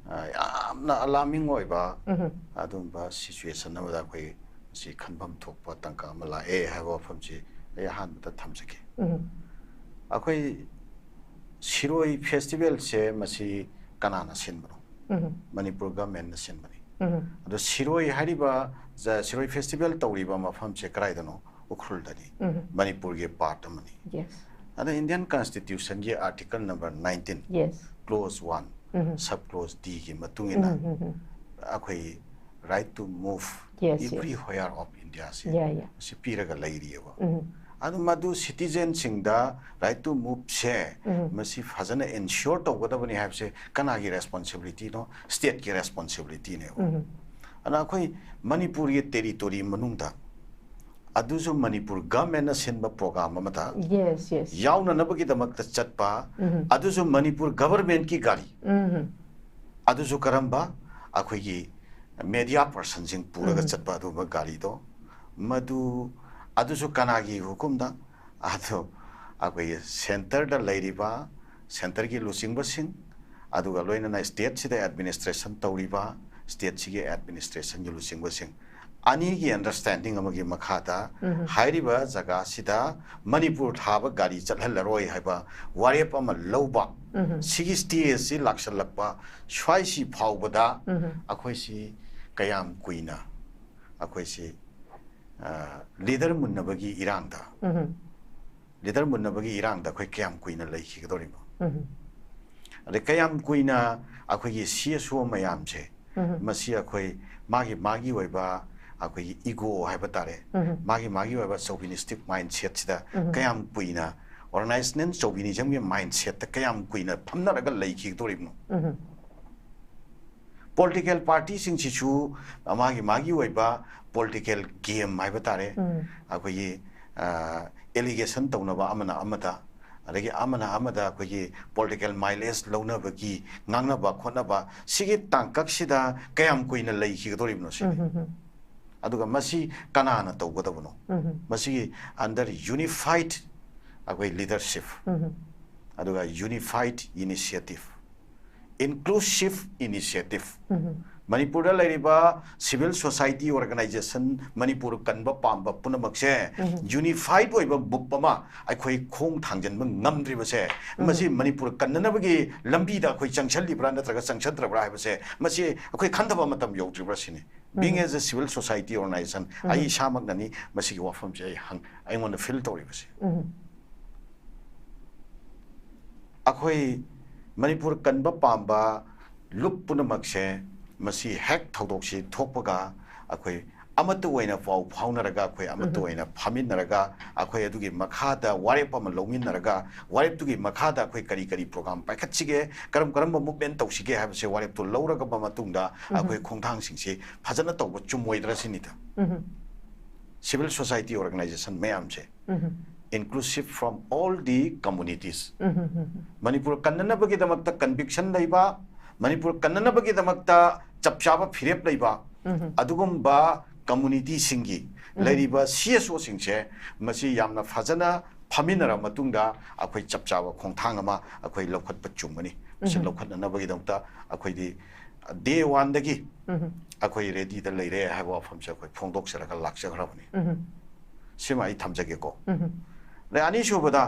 ꯑ, ꯌꯥꯝꯅ alarming ꯑꯣꯏꯕ ꯎꯝꯍꯨꯝ꯫ ꯑꯗꯨꯒꯨꯝꯕ situation ꯑꯃꯗ ꯑꯩꯈꯣꯏ ꯃꯁꯤ ꯈꯟꯐꯝ ꯊꯣꯛꯄ ꯇꯥꯡꯀꯛ ꯑꯃ ꯂꯥꯛꯑꯦ ꯍꯥꯏꯕ ꯋꯥꯐꯝꯁꯤ ꯑꯩ ꯑꯍꯥꯟꯕꯗ ꯊꯝꯖꯒꯦ꯫ ꯎꯝꯍꯨꯝ꯫ ꯑꯩꯈꯣꯏ ꯁꯤꯔꯣꯏ festivalꯁꯦ ꯃꯁꯤ ꯀꯅꯥꯅ ꯁꯤꯟꯕꯅꯣ? ꯎꯝꯍꯨꯝ꯫ ꯃꯅꯤꯄꯨꯔ governmentꯅ ꯁꯤꯟꯕꯅꯤ꯫ ꯎꯝ ꯑꯗꯣ ꯁꯤꯔꯣꯏ ꯍꯥꯏꯔꯤꯕ ꯖ- ꯁꯤꯔꯣꯏ ꯐꯦꯁꯇꯤꯚꯦꯜ ꯇꯧꯔꯤꯕ ꯃꯐꯝꯁꯦ ꯀꯗꯥꯏꯗꯅꯣ? ꯎꯈ꯭ꯔꯨꯜꯗꯅꯤ꯫ ꯎꯝ ꯃꯅꯤꯄꯨꯔꯒꯤ ꯄꯥꯔꯠ ꯑꯃꯅꯤ꯫ ꯌꯦꯁ ꯑꯗ ꯏꯟꯗꯤꯌꯟ ꯀꯟꯁꯇꯤꯇ꯭ꯌꯨꯁꯟꯒꯤ article number nineteen yes clause one um sub clause ꯗꯤꯒꯤ ꯃꯇꯨꯡ ꯏꯟꯅ ꯎꯝ ꯎꯝ ꯑꯩꯈꯣꯏ right to move Yes, everywhere of India ꯁꯦ ꯌꯥ ꯌꯥ ꯁꯤ ꯄꯤꯔꯒ ꯂꯩꯔꯤꯑꯕ꯫ ꯎꯝ ꯑꯗꯨ ꯃꯗꯨ ꯁꯤꯇꯤꯖꯦꯟꯁꯤꯡꯗ right to move ꯁꯦ ꯎꯝ ꯃꯁꯤ ꯐꯖꯅ ꯏꯟꯁꯤꯌꯣꯔ ꯇꯧꯒꯗꯕꯅꯤ ꯍꯥꯏꯕꯁꯦ ꯀꯅꯥꯒꯤ ꯔꯦꯁꯄꯣꯟꯁꯤꯕꯤꯂꯤꯇꯤꯅꯣ? ꯁ꯭ꯇꯦꯠꯀꯤ ꯔꯦꯁꯄꯣꯟꯁꯤꯕꯤꯂꯤꯇꯤꯅꯦꯕ꯫ ꯎꯝ ꯑꯗ ꯑꯩꯈꯣꯏ ꯃꯅꯤꯄꯨꯔꯒꯤ ꯇꯦꯔꯤꯇꯣꯔꯤ ꯃꯅꯨꯡꯗ ꯑꯗꯨꯁꯨ ꯃꯅꯤꯄꯨꯔ ꯒꯃꯦꯟꯅ ꯁꯤꯟꯕ ꯄ꯭ꯔꯣꯒ꯭ꯔꯥꯝ ꯑꯃꯗ ꯌꯦꯁ ꯌꯦꯁ ꯌꯥꯎꯅꯅꯕꯒꯤꯗꯃꯛꯇ ꯆꯠꯄ, ꯎꯝ ꯑꯗꯨꯁꯨ ꯃꯅꯤꯄꯨꯔ ꯒꯚꯔꯟꯃꯦꯟꯠꯀꯤ ꯒꯥꯔꯤ, ꯎꯝ ꯑꯗꯨꯁꯨ ꯀꯔꯝꯕ? ꯑꯩꯈꯣꯏꯒꯤ ꯃꯦꯗꯤꯌꯥ ꯄꯔꯁꯟꯁꯤꯡ ꯄꯨꯔꯒ ꯎꯝ꯫ ꯆꯠꯄ ꯑꯗꯨꯒꯨꯝꯕ ꯒꯥꯔꯤꯗꯣ, ꯃꯗꯨ ꯑꯗꯨꯁꯨ ꯀꯅꯥꯒꯤ ꯍꯨꯀꯨꯝꯗ? ꯑꯗꯨ ꯑꯩꯈꯣꯏꯒꯤ ꯁꯦꯟꯇꯔꯗ ꯂꯩꯔꯤꯕ ꯁꯦꯟꯇꯔꯒꯤ ꯂꯨꯆꯤꯡꯕꯁꯤꯡ, ꯑꯗꯨꯒ ꯂꯣꯏꯅꯅ ꯁ꯭ꯇꯦꯠꯁꯤꯗ ꯑꯦꯗꯃꯤꯅꯤꯁꯇ꯭ꯔꯦꯁꯟ ꯇꯧꯔꯤꯕ ꯁ꯭ꯇꯦꯠꯁꯤꯒꯤ ꯑꯦꯗꯃꯤꯅꯤꯁꯇ꯭ꯔꯦꯁꯟꯒꯤ ꯂꯨꯆꯤꯡꯕꯁꯤꯡ ꯑꯅꯤꯒꯤ ꯑꯟꯗꯔꯁꯇꯦꯟꯗꯤꯡ ꯑꯃꯒꯤ ꯃꯈꯥꯗ ꯎꯝ ꯍꯥꯏꯔꯤꯕ ꯖꯒꯥꯁꯤꯗ ꯃꯅꯤꯄꯨꯔ ꯊꯥꯕ ꯒꯥꯔꯤ ꯆꯠꯍꯜꯂꯔꯣꯏ ꯍꯥꯏꯕ ꯋꯥꯔꯦꯞ ꯑꯃ ꯂꯧꯕ, ꯎꯝ ꯁꯤꯒꯤ ꯁ꯭ꯇꯦꯖꯁꯤ ꯂꯥꯛꯁꯜꯂꯛꯄ ꯁ꯭ꯋꯥꯏꯁꯤ ꯐꯥꯎꯕꯗ ꯎꯝ ꯑꯩꯈꯣꯏꯁꯤ ꯀꯌꯥꯝ ꯀꯨꯏꯅ ꯑꯩꯈꯣꯏꯁꯤ ꯂꯤꯗꯔ ꯃꯨꯟꯅꯕꯒꯤ ꯏꯔꯥꯡꯗ ꯎꯝ ꯂꯤꯗꯔ ꯃꯨꯟꯅꯕꯒꯤ ꯏꯔꯥꯡꯗ ꯑꯩꯈꯣꯏ ꯀꯌꯥꯝ ꯀꯨꯏꯅ ꯂꯩꯈꯤꯒꯗꯧꯔꯤꯅꯣ? ꯎꯝ ꯑꯗꯩ ꯀꯌꯥꯝ ꯀꯨꯏꯅ ꯑꯩꯈꯣꯏꯒꯤ ꯁꯤ ꯑꯦꯁ ꯑꯣ ꯃꯌꯥꯝꯁꯦ, ꯎꯝ ꯃꯁꯤ ꯑꯩꯈꯣꯏ ꯃꯥꯒꯤ ꯃꯥꯒꯤ ꯑꯣꯏꯕ ꯑꯩꯈꯣꯏꯒꯤ ꯏꯒꯣ ꯍꯥꯏꯕ ꯇꯥꯔꯦ, ꯎꯝ ꯃꯥꯒꯤ ꯃꯥꯒꯤ ꯑꯣꯏꯕ ꯆꯧꯕꯤꯅꯤꯁꯇꯤꯛ ꯃꯥꯏꯟꯁꯦꯠꯁꯤꯗ ꯎꯝ ꯀꯌꯥꯝ ꯀꯨꯏꯅ, ꯑꯣꯔꯒꯅꯥꯏꯖꯦꯁꯅꯦꯜ ꯆꯧꯕꯤꯅꯤꯖꯝꯒꯤ ꯃꯥꯏꯟꯁꯦꯠꯇ ꯀꯌꯥꯝ ꯀꯨꯏꯅ ꯐꯝꯅꯔꯒ ꯂꯩꯈꯤꯒꯗꯧꯔꯤꯕꯅꯣ? ꯎꯝ ꯄꯣꯂꯤꯇꯤꯀꯦꯜ ꯄꯥꯔꯇꯤꯁꯤꯡꯁꯤꯁꯨ ꯃꯥꯒꯤ ꯃꯥꯒꯤ ꯑꯣꯏꯕ ꯄꯣꯂꯤꯇꯤꯀꯦꯜ ꯒꯦꯝ ꯍꯥꯏꯕ ꯇꯥꯔꯦ, ꯎꯝ ꯑꯩꯈꯣꯏꯒꯤ ꯑꯦꯂꯤꯒꯦꯁꯟ ꯇꯧꯅꯕ ꯑꯃꯅ ꯑꯃꯗ, ꯑꯗꯒꯤ ꯑꯃꯅ ꯑꯃꯗ ꯑꯩꯈꯣꯏꯒꯤ ꯄꯣꯂꯤꯇꯤꯀꯦꯜ ꯃꯥꯏꯂꯦꯖ ꯂꯧꯅꯕꯒꯤ ꯉꯥꯡꯅꯕ ꯈꯣꯠꯅꯕ, ꯁꯤꯒꯤ ꯇꯥꯡꯀꯛꯁꯤꯗ ꯀꯌꯥꯝ ꯀꯨꯏꯅ ꯂꯩꯈꯤꯒꯗꯧꯔꯤꯕꯅꯣ ꯁꯤꯅꯤ꯫ ꯎꯝ ꯑꯗꯨꯒ ꯃꯁꯤ ꯀꯅꯥꯅ ꯇꯧꯒꯗꯕꯅꯣ? ꯎꯝ ꯃꯁꯤꯒꯤ under unified ꯑꯩꯈꯣꯏ ꯂꯤꯗꯔꯁꯤꯞ, ꯎꯝ ꯑꯗꯨꯒ unified initiative, inclusive initiative, ꯎꯝ ꯃꯅꯤꯄꯨꯔꯗ ꯂꯩꯔꯤꯕ civil society organization, ꯃꯅꯤꯄꯨꯔ ꯀꯟꯕ ꯄꯥꯝꯕ ꯄꯨꯝꯅꯃꯛꯁꯦ unified ꯑꯣꯏꯕ ꯃꯨꯞ ꯑꯃ ꯑꯩꯈꯣꯏ ꯈꯣꯡ ꯊꯥꯡꯖꯤꯟꯕ ꯉꯝꯗ꯭ꯔꯤꯕꯁꯦ, ꯃꯁꯤ ꯃꯅꯤꯄꯨꯔ ꯀꯟꯅꯅꯕꯒꯤ ꯂꯝꯕꯤꯗ ꯑꯩꯈꯣꯏ ꯆꯪꯁꯤꯜꯂꯤꯕ꯭ꯔꯥ ꯅꯠꯇ꯭ꯔꯒ ꯆꯪꯁꯤꯟꯗ꯭ꯔꯕ꯭ꯔꯥ ꯍꯥꯏꯕꯁꯦ, ꯃꯁꯤ ꯑꯩꯈꯣꯏ ꯈꯟꯊꯕ ꯃꯇꯝ ꯌꯧꯗ꯭ꯔꯤꯕ꯭ꯔꯥ ꯁꯤꯅꯤ꯫ Being as a civil society organization, ꯑꯩ ꯏꯁꯥꯃꯛꯅꯅꯤ ꯃꯁꯤꯒꯤ ꯋꯥꯐꯝꯁꯦ ꯑꯩ ꯍꯪ ꯑꯩꯉꯣꯟꯗ feel ꯇꯧꯔꯤꯕꯁꯦ꯫ ꯑꯩꯈꯣꯏ ꯃꯅꯤꯄꯨꯔ ꯀꯟꯕ ꯄꯥꯝꯕ ꯂꯨꯞ ꯄꯨꯝꯅꯃꯛꯁꯦ, ꯃꯁꯤ ꯍꯦꯛ ꯊꯧꯗꯣꯛꯁꯤ ꯊꯣꯛꯄꯒ ꯑꯩꯈꯣꯏ ꯑꯃꯠꯇ ꯑꯣꯏꯅ ꯄꯥꯎ ꯐꯥꯎꯅꯔꯒ, ꯑꯩꯈꯣꯏ ꯑꯃꯠꯇ ꯑꯣꯏꯅ ꯐꯝꯃꯤꯟꯅꯔꯒ, ꯑꯩꯈꯣꯏ ꯑꯗꯨꯒꯤ ꯃꯈꯥꯗ ꯋꯥꯔꯦꯞ ꯑꯃ ꯂꯧꯃꯤꯟꯅꯔꯒ, ꯋꯥꯔꯦꯞꯇꯨꯒꯤ ꯃꯈꯥꯗ ꯑꯩꯈꯣꯏ ꯀꯔꯤ ꯀꯔꯤ program ꯄꯥꯏꯈꯠꯁꯤꯒꯦ, ꯀꯔꯝ ꯀꯔꯝꯕ movement ꯇꯧꯁꯤꯒꯦ ꯍꯥꯏꯕꯁꯦ ꯋꯥꯔꯦꯞꯇꯨ ꯂꯧꯔꯒ ꯃꯇꯨꯡꯗ ꯑꯩꯈꯣꯏ ꯈꯣꯡꯊꯥꯡꯁꯤꯡꯁꯤ ꯐꯖꯅ ꯇꯧꯕ ꯆꯨꯝꯃꯣꯏꯗ꯭ꯔꯥ ꯁꯤꯅꯤꯗ꯫ Civil society organization ꯃꯌꯥꯝꯁꯦ, inclusive from all the communities. Manipur ꯀꯟꯅꯅꯕꯒꯤꯗꯃꯛꯇ conviction ꯂꯩꯕ, ꯃꯅꯤꯄꯨꯔ ꯀꯟꯅꯅꯕꯒꯤꯗꯃꯛꯇ ꯆꯞ ꯆꯥꯕ ꯐꯤꯔꯦꯞ ꯂꯩꯕ, ꯑꯗꯨꯒꯨꯝꯕ communityꯁꯤꯡꯒꯤ ꯂꯩꯔꯤꯕ CSOꯁꯤꯡꯁꯦ, ꯃꯁꯤ ꯌꯥꯝꯅ ꯐꯖꯅ ꯐꯝꯃꯤꯟꯅꯔ ꯃꯇꯨꯡꯗ ꯑꯩꯈꯣꯏ ꯆꯞ ꯆꯥꯕ ꯈꯣꯡꯊꯥꯡ ꯑꯃ ꯑꯩꯈꯣꯏ ꯂꯧꯈꯠꯄ ꯆꯨꯝꯒꯅꯤ꯫ ꯃꯁꯤ ꯂꯧꯈꯠꯅꯅꯕꯒꯤꯗꯃꯛꯇ ꯑꯩꯈꯣꯏꯗꯤ day oneꯗꯒꯤ ꯑꯩꯈꯣꯏ readyꯗ ꯂꯩꯔꯦ ꯍꯥꯏꯕ ꯋꯥꯐꯝꯁꯦ ꯑꯩꯈꯣꯏ ꯐꯣꯡꯗꯣꯛꯆꯔꯒ ꯂꯥꯛꯆꯈ꯭ꯔꯕꯅꯤ꯫ ꯁꯤꯃ ꯑꯩ ꯊꯝꯖꯒꯦꯀꯣ꯫ ꯑꯗꯩ ꯑꯅꯤꯁꯨꯕꯗ,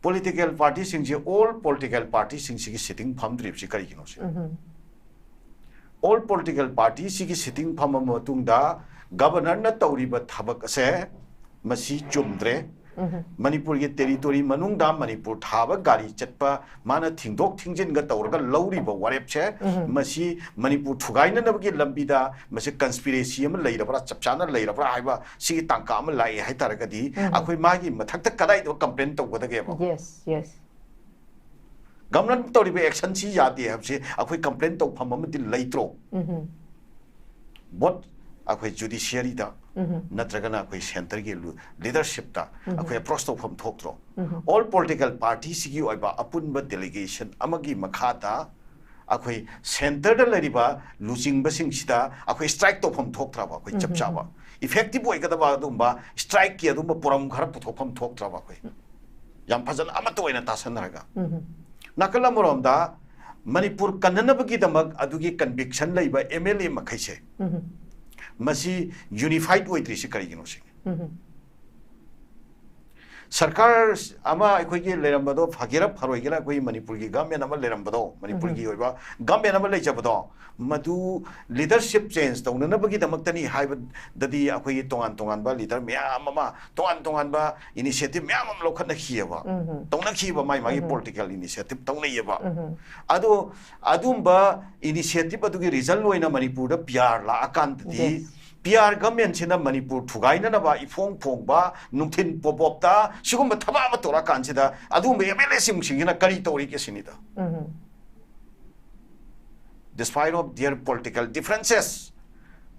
political partyꯁꯤꯡꯁꯤ, all political partyꯁꯤꯡꯁꯤꯒꯤ sitting ꯐꯝꯗ꯭ꯔꯤꯕꯁꯤ ꯀꯔꯤꯒꯤꯅꯣ ꯁꯤ? All political partyꯁꯤꯒꯤ sitting ꯐꯝꯃ ꯃꯇꯨꯡꯗ governorꯅ ꯇꯧꯔꯤꯕ ꯊꯕꯛ ꯑꯁꯦ ꯃꯁꯤ ꯆꯨꯝꯗ꯭ꯔꯦ꯫ ꯃꯅꯤꯄꯨꯔꯒꯤ territory ꯃꯅꯨꯡꯗ ꯃꯅꯤꯄꯨꯔ ꯊꯥꯕ ꯒꯥꯔꯤ ꯆꯠꯄ ꯃꯥꯅ ꯊꯤꯡꯗꯣꯛ ꯊꯤꯡꯖꯤꯟꯒ ꯇꯧꯔꯒ ꯂꯧꯔꯤꯕ ꯋꯥꯔꯦꯞꯁꯦ, ꯃꯁꯤ ꯃꯅꯤꯄꯨꯔ ꯊꯨꯒꯥꯏꯅꯅꯕꯒꯤ ꯂꯝꯕꯤꯗ ꯃꯁꯤ conspiracy ꯑꯃ ꯂꯩꯔꯕ꯭ꯔꯥ, ꯆꯞ ꯆꯥꯅ ꯂꯩꯔꯕ꯭ꯔꯥ ꯍꯥꯏꯕ ꯁꯤꯒꯤ ꯇꯥꯡꯀꯛ ꯑꯃ ꯂꯥꯛꯑꯦ ꯍꯥꯏꯇꯥꯔꯒꯗꯤ, ꯑꯩꯈꯣꯏ ꯃꯥꯒꯤ ꯃꯊꯛꯇ ꯀꯗꯥꯏꯗ complain ꯇꯧꯒꯗꯒꯦꯕ? Yes, yes. Governorꯅ ꯇꯧꯔꯤꯕ actionꯁꯤ ꯌꯥꯗꯦ ꯍꯥꯏꯕꯁꯤ ꯑꯩꯈꯣꯏ complain ꯇꯧꯐꯝ ꯑꯃꯗꯤ ꯂꯩꯇ꯭ꯔꯣ? Both ꯑꯩꯈꯣꯏ judiciaryꯗ ꯅꯠꯇ꯭ꯔꯒꯅ ꯑꯩꯈꯣꯏ centreꯒꯤ leadershipꯇ ꯑꯩꯈꯣꯏ approach ꯇꯧꯐꯝ ꯊꯣꯛꯇ꯭ꯔꯣ? All political partyꯁꯤꯒꯤ ꯑꯣꯏꯕ ꯑꯄꯨꯟꯕ delegation ꯑꯃꯒꯤ ꯃꯈꯥꯗ ꯑꯩꯈꯣꯏ centreꯗ ꯂꯩꯔꯤꯕ ꯂꯨꯆꯤꯡꯕꯁꯤꯡꯁꯤꯗ ꯑꯩꯈꯣꯏ strike ꯇꯧꯐꯝ ꯊꯣꯛꯇ꯭ꯔꯕ? ꯑꯩꯈꯣꯏ ꯆꯞ ꯆꯥꯕ effective ꯑꯣꯏꯒꯗꯕ ꯑꯗꯨꯒꯨꯝꯕ strikeꯀꯤ ꯑꯗꯨꯒꯨꯝꯕ ꯄꯣꯔꯝ ꯈꯔ ꯄꯨꯊꯣꯛꯐꯝ ꯊꯣꯛꯇ꯭ꯔꯕ? ꯑꯩꯈꯣꯏ ꯌꯥꯝ ꯐꯖꯅ ꯑꯃꯠꯇ ꯑꯣꯏꯅ ꯇꯥꯁꯟꯅꯔꯒ, ꯅꯥꯀꯜ ꯑꯃꯔꯣꯝꯗ ꯃꯅꯤꯄꯨꯔ ꯀꯟꯅꯅꯕꯒꯤꯗꯃꯛ ꯑꯗꯨꯒꯤ ꯀꯟꯚꯤꯛꯁꯟ ꯂꯩꯕ ꯑꯦꯝ ꯑꯦꯜ ꯑꯦ ꯃꯈꯩꯁꯦ ꯃꯁꯤ ꯌꯨꯅꯤꯐꯥꯏꯠ ꯑꯣꯏꯗ꯭ꯔꯤꯁꯤ ꯀꯔꯤꯒꯤꯅꯣ ꯁꯤꯅꯤ꯫ ꯁꯔꯀꯥꯔ ꯑꯃ ꯑꯩꯈꯣꯏꯒꯤ ꯂꯩꯔꯝꯕꯗꯣ ꯐꯒꯦꯔꯥ ꯐꯔꯣꯏꯒꯦꯔꯥ, ꯑꯩꯈꯣꯏꯒꯤ ꯃꯅꯤꯄꯨꯔꯒꯤ ꯒꯚꯔꯟꯃꯦꯟ ꯑꯃ ꯂꯩꯔꯝꯕꯗꯣ, ꯃꯅꯤꯄꯨꯔꯒꯤ ꯑꯣꯏꯕ ꯒꯚꯔꯟꯃꯦꯟ ꯑꯃ ꯂꯩꯖꯕꯗꯣ, ꯃꯗꯨ ꯂꯤꯗꯔꯁꯤꯞ ꯆꯦꯟꯖ ꯇꯧꯅꯅꯕꯒꯤꯗꯃꯛꯇꯅꯤ ꯍꯥꯏꯕꯗꯗꯤ ꯑꯩꯈꯣꯏꯒꯤ ꯇꯣꯉꯥꯟ ꯇꯣꯉꯥꯟꯕ ꯂꯤꯗꯔ ꯃꯌꯥꯝ ꯑꯃ, ꯇꯣꯉꯥꯟ ꯇꯣꯉꯥꯟꯕ ꯏꯅꯤꯁꯤꯌꯦꯇꯤꯞ ꯃꯌꯥꯝ ꯑꯃ ꯂꯧꯈꯠꯅꯈꯤꯑꯕ, ꯇꯧꯅꯈꯤꯕ, ꯃꯥꯏ ꯃꯥꯒꯤ ꯄꯣꯂꯤꯇꯤꯀꯦꯜ ꯏꯅꯤꯁꯤꯌꯦꯇꯤꯞ ꯇꯧꯅꯩꯌꯦꯕ꯫ ꯑꯗꯣ ꯑꯗꯨꯝꯕ ꯏꯅꯤꯁꯤꯌꯦꯇꯤꯞ ꯑꯗꯨꯒꯤ ꯔꯤꯖꯜ ꯑꯣꯏꯅ ꯃꯅꯤꯄꯨꯔꯗ ꯄꯤ ꯑꯥꯔ ꯂꯥꯛꯑꯀꯥꯟꯗꯗꯤ, ꯄꯤ ꯑꯥꯔ ꯒꯚꯔꯟꯃꯦꯟꯁꯤꯅ ꯃꯅꯤꯄꯨꯔ ꯊꯨꯒꯥꯏꯅꯅꯕ ꯏꯐꯣꯡ ꯐꯣꯡꯕ ꯅꯨꯡꯊꯤꯟ ꯄꯣꯞꯑꯣꯞꯇ ꯁꯤꯒꯨꯝꯕ ꯊꯕꯛ ꯑꯃ ꯇꯧꯔꯛꯑꯀꯥꯟꯁꯤꯗ ꯑꯗꯨꯒꯨꯝꯕ ꯑꯦꯝ ꯑꯦꯜ ꯑꯦꯁꯤꯡꯁꯤꯡꯁꯤꯅ ꯀꯔꯤ ꯇꯧꯔꯤꯒꯦ ꯁꯤꯅꯤꯗ꯫ Despite of their political differences,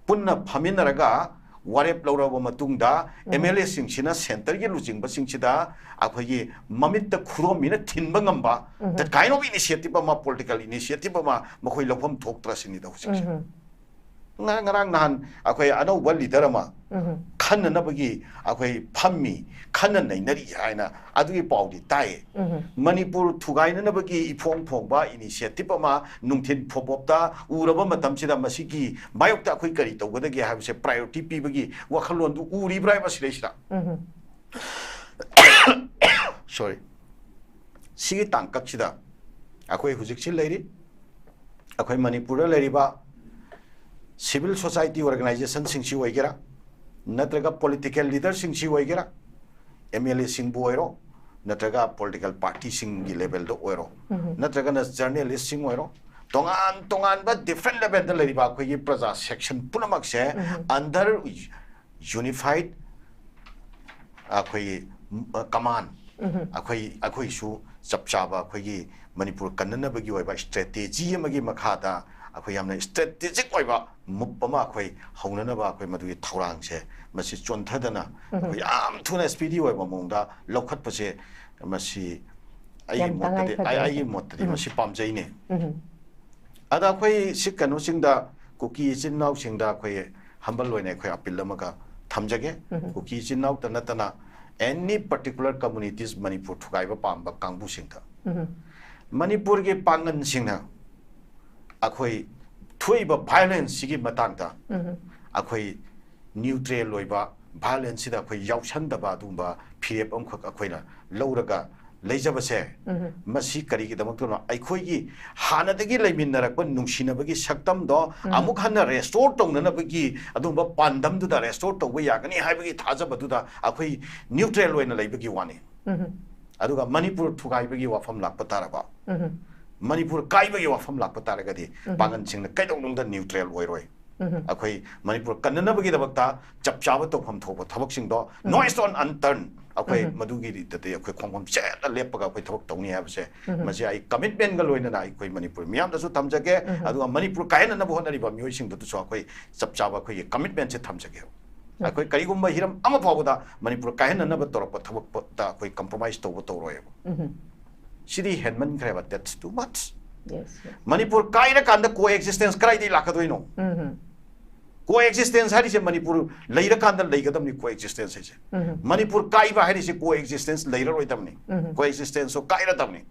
ꯄꯨꯟꯅ ꯐꯝꯃꯤꯟꯅꯔꯒ ꯋꯥꯔꯦꯞ ꯂꯧꯔꯕ ꯃꯇꯨꯡꯗ ꯑꯦꯝ ꯑꯦꯜ ꯑꯦꯁꯤꯡꯁꯤꯅ ꯁꯦꯟꯇꯔꯒꯤ ꯂꯨꯆꯤꯡꯕꯁꯤꯡꯁꯤꯗ ꯑꯩꯈꯣꯏꯒꯤ ꯃꯃꯤꯠꯇ ꯈꯨꯗꯣꯝꯕꯤꯅ ꯊꯤꯟꯕ ꯉꯝꯕ, that kind of initiative ꯑꯃ, ꯄꯣꯂꯤꯇꯤꯀꯦꯜ ꯏꯅꯤꯁꯤꯌꯦꯇꯤꯞ ꯑꯃ ꯃꯈꯣꯏ ꯂꯧꯐꯝ ꯊꯣꯛꯇ꯭ꯔꯁꯤꯅꯤꯗ ꯍꯧꯖꯤꯛꯁꯦ꯫ ꯉꯔꯥꯡ ꯉꯔꯥꯡ ꯅꯍꯥꯟ ꯑꯩꯈꯣꯏ ꯑꯅꯧꯕ ꯂꯤꯗꯔ ꯑꯃ ꯈꯟꯅꯅꯕꯒꯤ ꯑꯩꯈꯣꯏ ꯐꯝꯃꯤ, ꯈꯟꯅ ꯅꯩꯅꯔꯤ ꯍꯥꯏꯅ ꯑꯗꯨꯒꯤ ꯄꯥꯎꯗꯤ ꯇꯥꯏ꯫ ꯃꯅꯤꯄꯨꯔ ꯊꯨꯒꯥꯏꯅꯅꯕꯒꯤ ꯏꯐꯣꯡ ꯐꯣꯡꯕ ꯏꯅꯤꯁꯤꯌꯦꯇꯤꯞ ꯑꯃ ꯅꯨꯡꯊꯤꯟ ꯐꯣꯕꯣꯞꯇ ꯎꯔꯕ ꯃꯇꯝꯁꯤꯗ ꯃꯁꯤꯒꯤ ꯃꯥꯌꯣꯛꯇ ꯑꯩꯈꯣꯏ ꯀꯔꯤ ꯇꯧꯒꯗꯒꯦ ꯍꯥꯏꯕꯁꯦ ꯄ꯭ꯔꯥꯏꯌꯣꯔꯤꯇꯤ ꯄꯤꯕꯒꯤ ꯋꯥꯈꯜꯂꯣꯟꯗꯨ ꯎꯔꯤꯕ꯭ꯔꯥ ꯍꯥꯏꯕ ꯁꯤꯗꯩꯁꯤꯗ꯫ Sorry꯫ ꯁꯤꯒꯤ ꯇꯥꯡꯀꯛꯁꯤꯗ ꯑꯩꯈꯣꯏ ꯍꯧꯖꯤꯛꯁꯤ ꯂꯩꯔꯤ, ꯑꯩꯈꯣꯏ ꯃꯅꯤꯄꯨꯔꯗ ꯂꯩꯔꯤꯕ ꯁꯤꯚꯤꯜ ꯁꯣꯁꯥꯏꯇꯤ ꯑꯣꯔꯒꯅꯥꯏꯖꯦꯁꯟꯁꯤꯡꯁꯤ ꯑꯣꯏꯒꯦꯔꯥ, ꯅꯠꯇ꯭ꯔꯒ ꯄꯣꯂꯤꯇꯤꯀꯦꯜ ꯂꯤꯗꯔꯁꯤꯡꯁꯤ ꯑꯣꯏꯒꯦꯔꯥ, ꯑꯦꯝ ꯑꯦꯜ ꯑꯦꯁꯤꯡꯕꯨ ꯑꯣꯏꯔꯣ, ꯅꯠꯇ꯭ꯔꯒ ꯄꯣꯂꯤꯇꯤꯀꯦꯜ ꯄꯥꯔꯇꯤꯁꯤꯡꯒꯤ ꯂꯦꯚꯦꯜꯗ ꯑꯣꯏꯔꯣ, ꯅꯠꯇ꯭ꯔꯒꯅ ꯖꯔꯅꯦꯂꯤꯁꯁꯤꯡ ꯑꯣꯏꯔꯣ, ꯇꯣꯉꯥꯟ ꯇꯣꯉꯥꯟꯕ ꯗꯤꯐ꯭ꯔꯦꯟ ꯂꯦꯚꯦꯜꯗ ꯂꯩꯔꯤꯕ ꯑꯩꯈꯣꯏꯒꯤ ꯄ꯭ꯔꯖꯥ ꯁꯦꯛꯁꯟ ꯄꯨꯝꯅꯃꯛꯁꯦ ꯑꯟꯗꯔ ꯌꯨꯅꯤꯐꯥꯏꯠ ꯑꯩꯈꯣꯏꯒꯤ ꯀꯃꯥꯟ, ꯑꯩꯈꯣꯏ, ꯑꯩꯈꯣꯏꯁꯨ ꯆꯞ ꯆꯥꯕ ꯑꯩꯈꯣꯏꯒꯤ ꯃꯅꯤꯄꯨꯔ ꯀꯟꯅꯅꯕꯒꯤ ꯑꯣꯏꯕ ꯁ꯭ꯇ꯭ꯔꯦꯇꯦꯖꯤ ꯑꯃꯒꯤ ꯃꯈꯥꯗ ꯑꯩꯈꯣꯏ ꯌꯥꯝꯅ ꯁ꯭ꯇ꯭ꯔꯦꯇꯦꯖꯤꯛ ꯑꯣꯏꯕ ꯃꯨꯞ ꯑꯃ ꯑꯩꯈꯣꯏ ꯍꯧꯅꯅꯕ ꯑꯩꯈꯣꯏ ꯃꯗꯨꯒꯤ ꯊꯧꯔꯥꯡꯁꯦ ꯃꯁꯤ ꯆꯣꯟꯊꯗꯅ ꯑꯩꯈꯣꯏ ꯌꯥꯝ ꯊꯨꯅ ꯁ꯭ꯄꯤꯗꯤ ꯑꯣꯏꯕ ꯃꯑꯣꯡꯗ ꯂꯧꯈꯠꯄꯁꯦ ꯃꯁꯤ ꯑꯩꯒꯤ ꯌꯥꯝ ꯃꯣꯠꯇꯗꯤ, ꯇꯉꯥꯏ ꯐꯗꯦ꯫ ꯑꯩ, ꯑꯩꯒꯤ ꯃꯣꯠꯇꯗꯤ ꯎꯝ꯫ ꯃꯁꯤ ꯄꯥꯝꯖꯩꯅꯦ꯫ ꯎꯝ꯫ ꯑꯗ ꯑꯩꯈꯣꯏ ꯁꯤ ꯀꯩꯅꯣꯁꯤꯡꯗ, ꯀꯨꯀꯤ ꯏꯆꯤꯟ ꯏꯅꯥꯎꯁꯤꯡꯗ ꯑꯩꯈꯣꯏ ꯍꯝꯕꯜ ꯑꯣꯏꯅ ꯑꯩꯈꯣꯏ ꯑꯄꯤꯜ ꯑꯃꯒ ꯊꯝꯖꯒꯦ꯫ ꯎꯝ꯫ ꯀꯨꯀꯤ ꯏꯆꯤꯟ ꯏꯅꯥꯎꯇ ꯅꯠꯇꯅ any particular communities ꯃꯅꯤꯄꯨꯔ ꯊꯨꯒꯥꯏꯕ ꯄꯥꯝꯕ ꯀꯥꯡꯕꯨꯁꯤꯡꯗ ꯎꯝ꯫ ꯃꯅꯤꯄꯨꯔꯒꯤ ꯄꯥꯡꯒꯜꯁꯤꯡꯅ ꯑꯩꯈꯣꯏ ꯊꯣꯛꯏꯕ ꯚꯥꯏꯑꯣꯂꯦꯟꯁꯁꯤꯒꯤ ꯃꯇꯥꯡꯗ ꯑꯩꯈꯣꯏ ꯅ꯭ꯌꯨꯇ꯭ꯔꯦꯜ ꯑꯣꯏꯕ, ꯚꯥꯏꯑꯣꯂꯦꯟꯁꯁꯤꯗ ꯑꯩꯈꯣꯏ ꯌꯥꯎꯁꯟꯗꯕ ꯑꯗꯨꯒꯨꯝꯕ ꯐꯤꯔꯦꯞ ꯑꯃꯈꯛ ꯑꯩꯈꯣꯏꯅ ꯂꯧꯔꯒ ꯂꯩꯖꯕꯁꯦ, ꯃꯁꯤ ꯀꯔꯤꯒꯤꯗꯃꯛꯇꯅꯣ? ꯑꯩꯈꯣꯏꯒꯤ ꯍꯥꯟꯅꯗꯒꯤ ꯂꯩꯃꯤꯟꯅꯔꯛꯄ ꯅꯨꯡꯁꯤꯅꯕꯒꯤ ꯁꯛꯇꯝꯗꯣ ꯑꯃꯨꯛ ꯍꯟꯅ ꯔꯦꯁꯇꯣꯔ ꯇꯧꯅꯅꯕꯒꯤ ꯑꯗꯨꯒꯨꯝꯕ ꯄꯥꯟꯗꯝꯗꯨꯗ, ꯔꯦꯁꯇꯣꯔ ꯇꯧꯕ ꯌꯥꯒꯅꯤ ꯍꯥꯏꯕꯒꯤ ꯊꯥꯖꯕꯗꯨꯗ ꯑꯩꯈꯣꯏ ꯅ꯭ꯌꯨꯇ꯭ꯔꯦꯜ ꯑꯣꯏꯅ ꯂꯩꯕꯒꯤ ꯋꯥꯅꯤ꯫ ꯑꯗꯨꯒ ꯃꯅꯤꯄꯨꯔ ꯊꯨꯒꯥꯏꯕꯒꯤ ꯋꯥꯐꯝ ꯂꯥꯛꯄ ꯇꯥꯔꯕ, ꯃꯅꯤꯄꯨꯔ ꯀꯥꯏꯕꯒꯤ ꯋꯥꯐꯝ ꯂꯥꯛꯄ ꯇꯥꯔꯒꯗꯤ ꯄꯥꯡꯒꯜꯁꯤꯡꯅ ꯀꯩꯗꯧꯅꯨꯡꯗ ꯅ꯭ꯌꯨꯇ꯭ꯔꯦꯜ ꯑꯣꯏꯔꯣꯏ꯫ ꯑꯩꯈꯣꯏ ꯃꯅꯤꯄꯨꯔ ꯀꯟꯅꯅꯕꯒꯤꯗꯃꯛꯇ ꯆꯞ ꯆꯥꯕ ꯇꯧꯐꯝ ꯊꯣꯛꯄ ꯊꯕꯛꯁꯤꯡꯗꯣ, no stone unturned, ꯑꯩꯈꯣꯏ ꯃꯗꯨꯒꯤꯗꯗꯤ ꯑꯩꯈꯣꯏ ꯈꯣꯡꯐꯝ ꯆꯦꯠꯅ ꯂꯦꯞꯄꯒ ꯑꯩꯈꯣꯏ ꯊꯕꯛ ꯇꯧꯅꯤ ꯍꯥꯏꯕꯁꯦ, ꯃꯁꯤ ꯑꯩ ꯀꯃꯤꯠꯃꯦꯟꯒ ꯂꯣꯏꯅꯅ ꯑꯩꯈꯣꯏ ꯃꯅꯤꯄꯨꯔ ꯃꯤꯌꯥꯝꯗꯁꯨ ꯊꯝꯖꯒꯦ꯫ ꯑꯗꯨꯒ ꯃꯅꯤꯄꯨꯔ ꯀꯥꯏꯍꯟꯅꯅꯕ ꯍꯣꯠꯅꯔꯤꯕ ꯃꯤꯑꯣꯏꯁꯤꯡꯗꯨꯗꯁꯨ ꯑꯩꯈꯣꯏ ꯆꯞ ꯆꯥꯕ ꯑꯩꯈꯣꯏꯒꯤ ꯀꯃꯤꯠꯃꯦꯟꯁꯦ ꯊꯝꯖꯒꯦ꯫ ꯑꯩꯈꯣꯏ ꯀꯔꯤꯒꯨꯝꯕ ꯍꯤꯔꯝ ꯑꯃ ꯐꯥꯎꯕꯗ ꯃꯅꯤꯄꯨꯔ ꯀꯥꯏꯍꯟꯅꯅꯕ ꯇꯧꯔꯛꯄ ꯊꯕꯛꯇ ꯑꯩꯈꯣꯏ ꯀꯝꯄ꯭ꯔꯣꯃꯥꯏꯁ ꯇꯧꯕ ꯇꯧꯔꯣꯏꯕ꯫ ꯁꯤꯗꯤ ꯍꯦꯟꯃꯟꯈ꯭ꯔꯦꯕ, that's too much꯫ Yes, yes. Manipur ꯀꯥꯏꯔꯀꯥꯟꯗ ꯀꯣ ꯑꯦꯛꯖꯤꯁꯇꯦꯟꯁ ꯀꯗꯥꯏꯗꯒꯤ ꯂꯥꯛꯀꯗꯣꯏꯅꯣ? ꯀꯣ ꯑꯦꯛꯖꯤꯁꯇꯦꯟꯁ ꯍꯥꯏꯔꯤꯁꯦ ꯃꯅꯤꯄꯨꯔ ꯂꯩꯔꯀꯥꯟꯗ ꯂꯩꯒꯗꯕꯅꯤ꯫ ꯀꯣ ꯑꯦꯛꯖꯤꯁꯇꯦꯟꯁ ꯍꯥꯏꯁꯦ ꯃꯅꯤꯄꯨꯔ ꯀꯥꯏꯕ ꯍꯥꯏꯔꯤꯁꯦ ꯀꯣ ꯑꯦꯛꯖꯤꯁꯇꯦꯟꯁ ꯂꯩꯔꯔꯣꯏꯗꯕꯅꯤ꯫ ꯀꯣ ꯑꯦꯛꯖꯤꯁꯇꯦꯟꯁꯁꯨ ꯀꯥꯏꯔꯗꯕꯅꯤ꯫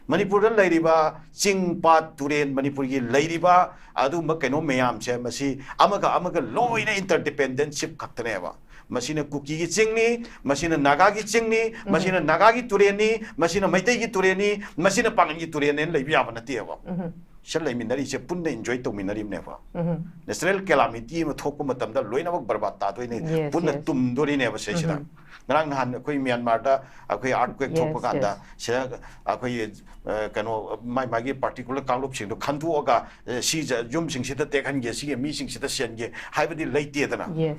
ꯃꯅꯤꯄꯨꯔꯗ ꯂꯩꯔꯤꯕ ꯆꯤꯡ, ꯄꯥꯠ, ꯇꯨꯔꯦꯟ, ꯃꯅꯤꯄꯨꯔꯒꯤ ꯂꯩꯔꯤꯕ ꯑꯗꯨꯒꯨꯝꯕ ꯀꯩꯅꯣ ꯃꯌꯥꯝꯁꯦ, ꯃꯁꯤ ꯑꯃꯒ ꯑꯃꯒ ꯂꯣꯏꯅ ꯏꯟꯇꯔꯗꯤꯄꯦꯟꯗꯦꯟꯁꯤꯞ ꯈꯛꯇꯅꯦꯕ꯫ ꯃꯁꯤꯅ ꯀꯨꯀꯤꯒꯤ ꯆꯤꯡꯅꯤ, ꯃꯁꯤꯅ ꯅꯥꯒꯥꯒꯤ ꯆꯤꯡꯅꯤ, ꯃꯁꯤꯅ ꯅꯥꯒꯥꯒꯤ ꯇꯨꯔꯦꯟꯅꯤ, ꯃꯁꯤꯅ ꯃꯩꯇꯩꯒꯤ ꯇꯨꯔꯦꯟꯅꯤ, ꯃꯁꯤꯅ ꯄꯥꯡꯒꯜꯒꯤ ꯇꯨꯔꯦꯟꯅꯦꯅ ꯂꯩꯕ ꯌꯥꯕ ꯅꯠꯇꯦꯕ꯫ ꯁꯤꯗ ꯂꯩꯃꯤꯟꯅꯔꯤꯁꯦ ꯄꯨꯟꯅ ꯏꯟꯖꯣꯏ ꯇꯧꯃꯤꯟꯅꯔꯤꯕꯅꯦꯕ꯫ ꯅꯦꯆꯔꯦꯜ ꯀꯦꯂꯥꯃꯤꯇꯤ ꯑꯃ ꯊꯣꯛꯄ ꯃꯇꯝꯗ ꯂꯣꯏꯅꯃꯛ ꯕꯔꯕꯥꯗ ꯇꯥꯗꯣꯏꯅꯦ, Yes, ꯄꯨꯟꯅ yes. ꯇꯨꯝꯗꯣꯔꯤꯅꯦꯕ ꯁꯤꯁꯤꯗ꯫ ꯉꯔꯥꯡ ꯅꯍꯥꯟ ꯑꯩꯈꯣꯏ ꯃ꯭ꯌꯥꯟꯃꯥꯔꯗ ꯑꯩꯈꯣꯏ ꯑꯥꯔꯠꯀ꯭ꯋꯦꯛ Yes, ꯊꯣꯛꯄ ꯀꯥꯟꯗ yes. ꯁꯤꯗ ꯑꯩꯈꯣꯏꯒꯤ, ꯑ, ꯀꯩꯅꯣ, ꯃꯥꯏ ꯃꯥꯒꯤ ꯄꯥꯔꯇꯤꯀꯨꯂꯔ ꯀꯥꯡꯂꯨꯞꯁꯤꯡꯗꯣ ꯈꯟꯗꯣꯛꯑꯒ, ꯑ, ꯁꯤ ꯖ-, ꯌꯨꯝꯁꯤꯡꯁꯤꯗ ꯇꯦꯛꯍꯟꯒꯦ, ꯁꯤꯒꯤ ꯃꯤꯁꯤꯡꯁꯤꯗ ꯁꯦꯟꯒꯦ ꯍꯥꯏꯕꯗꯤ ꯂꯩꯇꯦꯗꯅ꯫ Yes.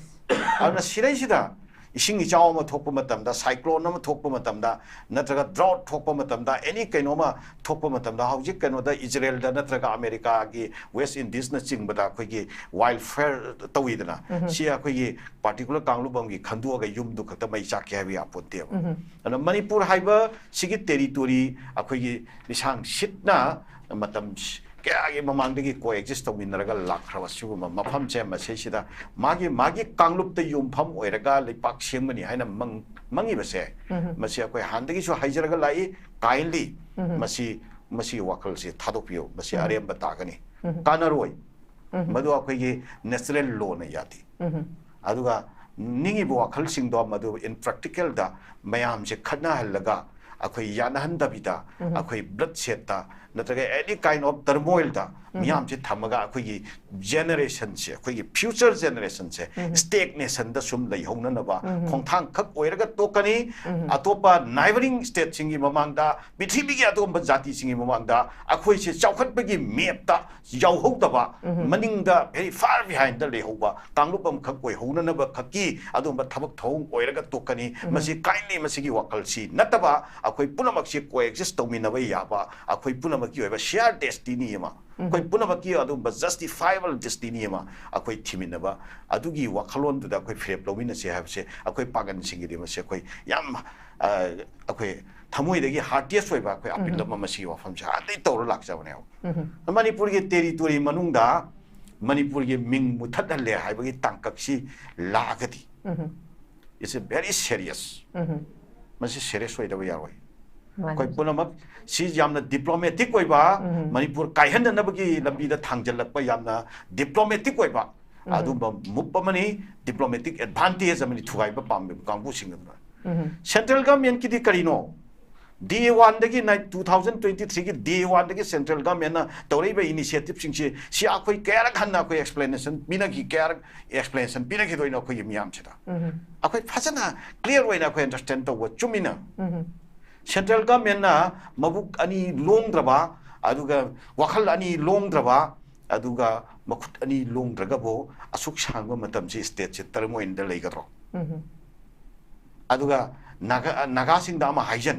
ꯑꯗꯨꯅ ꯁꯤꯗꯩꯁꯤꯗ ꯏꯁꯤꯡ ꯏꯆꯥꯎ ꯑꯃ ꯊꯣꯛꯄ ꯃꯇꯝꯗ, ꯁꯥꯏꯀ꯭ꯂꯣꯟ ꯑꯃ ꯊꯣꯛꯄ ꯃꯇꯝꯗ, ꯅꯠꯇ꯭ꯔꯒ ꯗ꯭ꯔꯥꯎꯠ ꯊꯣꯛꯄ ꯃꯇꯝꯗ, ꯑꯦꯅꯤ ꯀꯩꯅꯣꯃ ꯊꯣꯛꯄ ꯃꯇꯝꯗ, ꯍꯧꯖꯤꯛ ꯀꯩꯅꯣꯗ ꯏꯖꯔꯦꯜꯗ ꯅꯠꯇ꯭ꯔꯒ ꯑꯃꯦꯔꯤꯀꯥꯒꯤ ꯋꯦꯁ ꯏꯟꯗꯤꯁꯅ ꯆꯤꯡꯕꯗ ꯑꯩꯈꯣꯏꯒꯤ ꯋꯥꯏꯜ ꯐꯌꯔ ꯇꯧꯋꯤꯗꯅ, ꯁꯤ ꯑꯩꯈꯣꯏꯒꯤ ꯄꯥꯔꯇꯤꯀꯨꯂꯔ ꯀꯥꯡꯂꯨꯞ ꯑꯃꯒꯤ ꯈꯟꯗꯣꯛꯑꯒ ꯌꯨꯝꯗꯨ ꯈꯛꯇ ꯃꯩ ꯆꯥꯛꯀꯦ ꯍꯥꯏꯕ ꯌꯥꯄꯣꯟꯇꯦꯕ꯫ ꯑꯗꯨꯅ ꯃꯅꯤꯄꯨꯔ ꯍꯥꯏꯕ ꯁꯤꯒꯤ ꯇꯦꯔꯤꯇꯣꯔꯤ ꯑꯩꯈꯣꯏꯒꯤ ꯂꯤꯁꯥꯡ ꯁꯤꯠꯅ ꯃꯇꯝ ꯁ-, ꯀꯌꯥꯒꯤ ꯃꯃꯥꯡꯗꯒꯤ ꯀꯣ ꯑꯦꯛꯖꯤꯁ ꯇꯧꯃꯤꯟꯅꯔꯒ ꯂꯥꯛꯈ꯭ꯔꯕ ꯁꯤꯒꯨꯝꯕ ꯃꯐꯝꯁꯦ, ꯃꯁꯤꯁꯤꯗ ꯃꯥꯒꯤ ꯃꯥꯒꯤ ꯀꯥꯡꯂꯨꯞꯇ ꯌꯨꯝꯐꯝ ꯑꯣꯏꯔꯒ ꯂꯩꯄꯥꯛ ꯁꯦꯝꯒꯅꯤ ꯍꯥꯏꯅ ꯃꯪ ꯃꯪꯉꯤꯕꯁꯦ, ꯃꯁꯤ ꯑꯩꯈꯣꯏ ꯍꯥꯟꯅꯗꯒꯤꯁꯨ ꯍꯥꯏꯖꯔꯒ ꯂꯥꯛꯏ꯫ ꯀꯥꯏꯟꯂꯤ ꯃꯁꯤ ꯃꯁꯤꯒꯤ ꯋꯥꯈꯜꯁꯤ ꯊꯥꯗꯣꯛꯄꯤꯌꯨ꯫ ꯃꯁꯤ ꯑꯔꯦꯝꯕ ꯇꯥꯒꯅꯤ, ꯀꯥꯟꯅꯔꯣꯏ꯫ ꯃꯗꯨ ꯑꯩꯈꯣꯏꯒꯤ ꯅꯦꯆꯔꯦꯜ ꯂꯣꯅ ꯌꯥꯗꯦ꯫ ꯑꯗꯨꯒ ꯅꯤꯡꯉꯤꯕ ꯋꯥꯈꯜꯁꯤꯡꯗꯣ ꯃꯗꯨ ꯏꯟ ꯄ꯭ꯔꯦꯛꯇꯤꯀꯦꯜꯗ ꯃꯌꯥꯝꯁꯦ ꯈꯠꯅꯍꯜꯂꯒ, ꯑꯩꯈꯣꯏ ꯌꯥꯅꯍꯟꯗꯕꯤꯗ, ꯑꯩꯈꯣꯏ ꯕ꯭ꯂꯠ ꯁꯦꯠꯇ ꯅꯠꯇ꯭ꯔꯒ any kind of turmoilꯗ ꯃꯤꯌꯥꯝꯁꯦ ꯊꯝꯃꯒ ꯑꯩꯈꯣꯏꯒꯤ ꯖꯦꯅꯦꯔꯦꯁꯟꯁꯦ, ꯑꯩꯈꯣꯏꯒꯤ ꯐ꯭ꯌꯨꯆꯔ ꯖꯦꯅꯦꯔꯦꯁꯟꯁꯦ ꯁ꯭ꯇꯦꯒꯅꯦꯁꯟꯗ ꯁꯨꯝ ꯂꯩꯍꯧꯅꯅꯕ ꯈꯣꯡꯊꯥꯡ ꯈꯛ ꯑꯣꯏꯔꯒ ꯇꯣꯛꯀꯅꯤ꯫ ꯑꯇꯣꯞꯄ ꯅꯥꯏꯕꯔꯤꯡ ꯁ꯭ꯇꯦꯠꯁꯤꯡꯒꯤ ꯃꯃꯥꯡꯗ, ꯄ꯭ꯔꯤꯊꯤꯕꯤꯒꯤ ꯑꯇꯣꯞꯄ ꯖꯥꯇꯤꯁꯤꯡꯒꯤ ꯃꯃꯥꯡꯗ ꯑꯩꯈꯣꯏꯁꯦ ꯆꯥꯎꯈꯠꯄꯒꯤ ꯃꯦꯞꯇ ꯌꯥꯎꯍꯧꯗꯕ, ꯃꯅꯤꯡꯗ very far behindꯗ ꯂꯩꯍꯧꯕ ꯀꯥꯡꯂꯨꯞ ꯑꯃꯈꯛ ꯑꯣꯏꯍꯧꯅꯅꯕ ꯈꯛꯀꯤ ꯑꯗꯨꯒꯨꯝꯕ ꯊꯕꯛ ꯊꯧꯑꯣꯡ ꯑꯣꯏꯔꯒ ꯇꯣꯛꯀꯅꯤ꯫ ꯃꯁꯤ ꯀꯥꯏꯟꯂꯤ ꯃꯁꯤꯒꯤ ꯋꯥꯈꯜꯁꯤ ꯅꯠꯇꯕ, ꯑꯩꯈꯣꯏ ꯄꯨꯝꯅꯃꯛꯁꯤ ꯀꯣ ꯑꯦꯛꯖꯤꯁ ꯇꯧꯃꯤꯟꯅꯕ ꯌꯥꯕ, ꯑꯩꯈꯣꯏ ꯄꯨꯝꯅꯃꯛꯀꯤ ꯑꯣꯏꯕ ꯁꯤꯌꯥꯔ ꯗꯦꯁꯇꯤꯅꯤ ꯑꯃ, ꯑꯩꯈꯣꯏ ꯄꯨꯝꯅꯃꯛꯀꯤ ꯑꯗꯨꯒꯨꯝꯕ ꯖꯁꯇꯤꯐꯥꯏꯕꯜ ꯗꯦꯁꯇꯤꯅꯤ ꯑꯃ ꯑꯩꯈꯣꯏ ꯊꯤꯃꯤꯟꯅꯕ, ꯑꯗꯨꯒꯤ ꯋꯥꯈꯜꯂꯣꯟꯗꯨꯗ ꯑꯩꯈꯣꯏ ꯐꯤꯔꯦꯞ ꯂꯧꯃꯤꯟꯅꯁꯦ ꯍꯥꯏꯕꯁꯦ ꯑꯩꯈꯣꯏ ꯄꯥꯡꯒꯜꯁꯤꯡꯒꯤꯗꯤ ꯃꯁꯤ ꯑꯩꯈꯣꯏ ꯌꯥꯝ, ꯑ, ꯑꯩꯈꯣꯏ ꯊꯃꯣꯏꯗꯒꯤ ꯍꯥꯔꯇꯤꯌꯦꯁ ꯑꯣꯏꯕ ꯑꯩꯈꯣꯏ ꯑꯄꯤꯜ ꯑꯃ ꯃꯁꯤꯒꯤ ꯋꯥꯐꯝꯁꯦ ꯍꯥꯟꯅꯗꯒꯤ ꯇꯧꯔ ꯂꯥꯛꯆꯕꯅꯦꯕ꯫ ꯃꯅꯤꯄꯨꯔꯒꯤ ꯇꯦꯔꯤꯇꯣꯔꯤ ꯃꯅꯨꯡꯗ ꯃꯅꯤꯄꯨꯔꯒꯤ ꯃꯤꯡ ꯃꯨꯊꯠꯍꯜꯂꯦ ꯍꯥꯏꯕꯒꯤ ꯇꯥꯡꯀꯛꯁꯤ ꯂꯥꯛꯑꯒꯗꯤ, it's a very serious. ꯃꯁꯤ ꯁꯦꯔꯤꯌꯁ ꯑꯣꯏꯗꯕ ꯌꯥꯔꯣꯏ꯫ ꯑꯩꯈꯣꯏ ꯄꯨꯝꯅꯃꯛ ꯁꯤ ꯌꯥꯝꯅ ꯗꯤꯄ꯭ꯂꯣꯃꯦꯇꯤꯛ ꯑꯣꯏꯕ, ꯃꯅꯤꯄꯨꯔ ꯀꯥꯏꯍꯟꯅꯅꯕꯒꯤ ꯂꯝꯕꯤꯗ ꯊꯥꯡꯖꯜꯂꯛꯄ ꯌꯥꯝꯅ ꯗꯤꯄ꯭ꯂꯣꯃꯦꯇꯤꯛ ꯑꯣꯏꯕ ꯑꯗꯨꯝꯕ ꯃꯨꯞ ꯑꯃꯅꯤ, ꯗꯤꯄ꯭ꯂꯣꯃꯦꯇꯤꯛ ꯑꯦꯗꯚꯥꯟꯇꯦꯖ ꯑꯃꯅꯤ ꯊꯨꯒꯥꯏꯕ ꯄꯥꯝꯃꯤꯕ ꯀꯥꯡꯕꯨꯁꯤꯡ ꯑꯗꯨꯅ꯫ ꯁꯦꯟꯇ꯭ꯔꯦꯜ ꯒꯚꯔꯟꯃꯦꯟꯠꯀꯤꯗꯤ ꯀꯔꯤꯅꯣ? ꯗꯦ ꯋꯥꯟꯗꯒꯤ ꯅꯥꯏ-, two thousand twenty threeꯒꯤ ꯗꯦ ꯋꯥꯟꯗꯒꯤ ꯁꯦꯟꯇ꯭ꯔꯦꯜ ꯒꯚꯔꯟꯃꯦꯟꯠꯅ ꯇꯧꯔꯛꯏꯕ ꯏꯅꯤꯁꯤꯌꯦꯇꯤꯚꯁꯤꯡꯁꯤ, ꯁꯤ ꯑꯩꯈꯣꯏ ꯀꯌꯥꯔꯛ ꯍꯟꯅ ꯑꯩꯈꯣꯏ ꯑꯦꯛꯁꯄ꯭ꯂꯦꯅꯦꯁꯟ ꯄꯤꯅꯈꯤ, ꯀꯌꯥꯔꯛ ꯑꯦꯛꯁꯄ꯭ꯂꯦꯅꯦꯁꯟ ꯄꯤꯅꯈꯤꯗꯣꯏꯅꯣ ꯑꯩꯈꯣꯏꯒꯤ ꯃꯤꯌꯥꯝꯁꯤꯗ? ꯑꯩꯈꯣꯏ ꯐꯖꯅ ꯀ꯭ꯂꯤꯌꯥꯔ ꯑꯣꯏꯅ ꯑꯩꯈꯣꯏ ꯑꯟꯗꯔꯁ꯭ꯇꯦꯟ ꯇꯧꯕ ꯆꯨꯝꯃꯤꯅ꯫ ꯁꯦꯟꯇ꯭ꯔꯦꯜ ꯒꯚꯔꯟꯃꯦꯟꯠꯅ ꯃꯕꯨꯛ ꯑꯅꯤ ꯂꯣꯡꯗ꯭ꯔꯕ, ꯑꯗꯨꯒ ꯋꯥꯈꯜ ꯑꯅꯤ ꯂꯣꯡꯗ꯭ꯔꯕ, ꯑꯗꯨꯒ ꯃꯈꯨꯠ ꯑꯅꯤ ꯂꯣꯡꯗ꯭ꯔꯒꯕꯨ ꯑꯁꯨꯛ ꯁꯥꯡꯕ ꯃꯇꯝꯁꯤ ꯁ꯭ꯇꯦꯠꯁꯤ ꯇꯔꯃꯣꯏꯟꯗ ꯂꯩꯒꯗ꯭ꯔꯣ? ꯑꯗꯨꯒ ꯅꯥꯒꯥ-, ꯅꯥꯒꯥꯁꯤꯡꯗ ꯑꯃ ꯍꯥꯏꯖꯟ,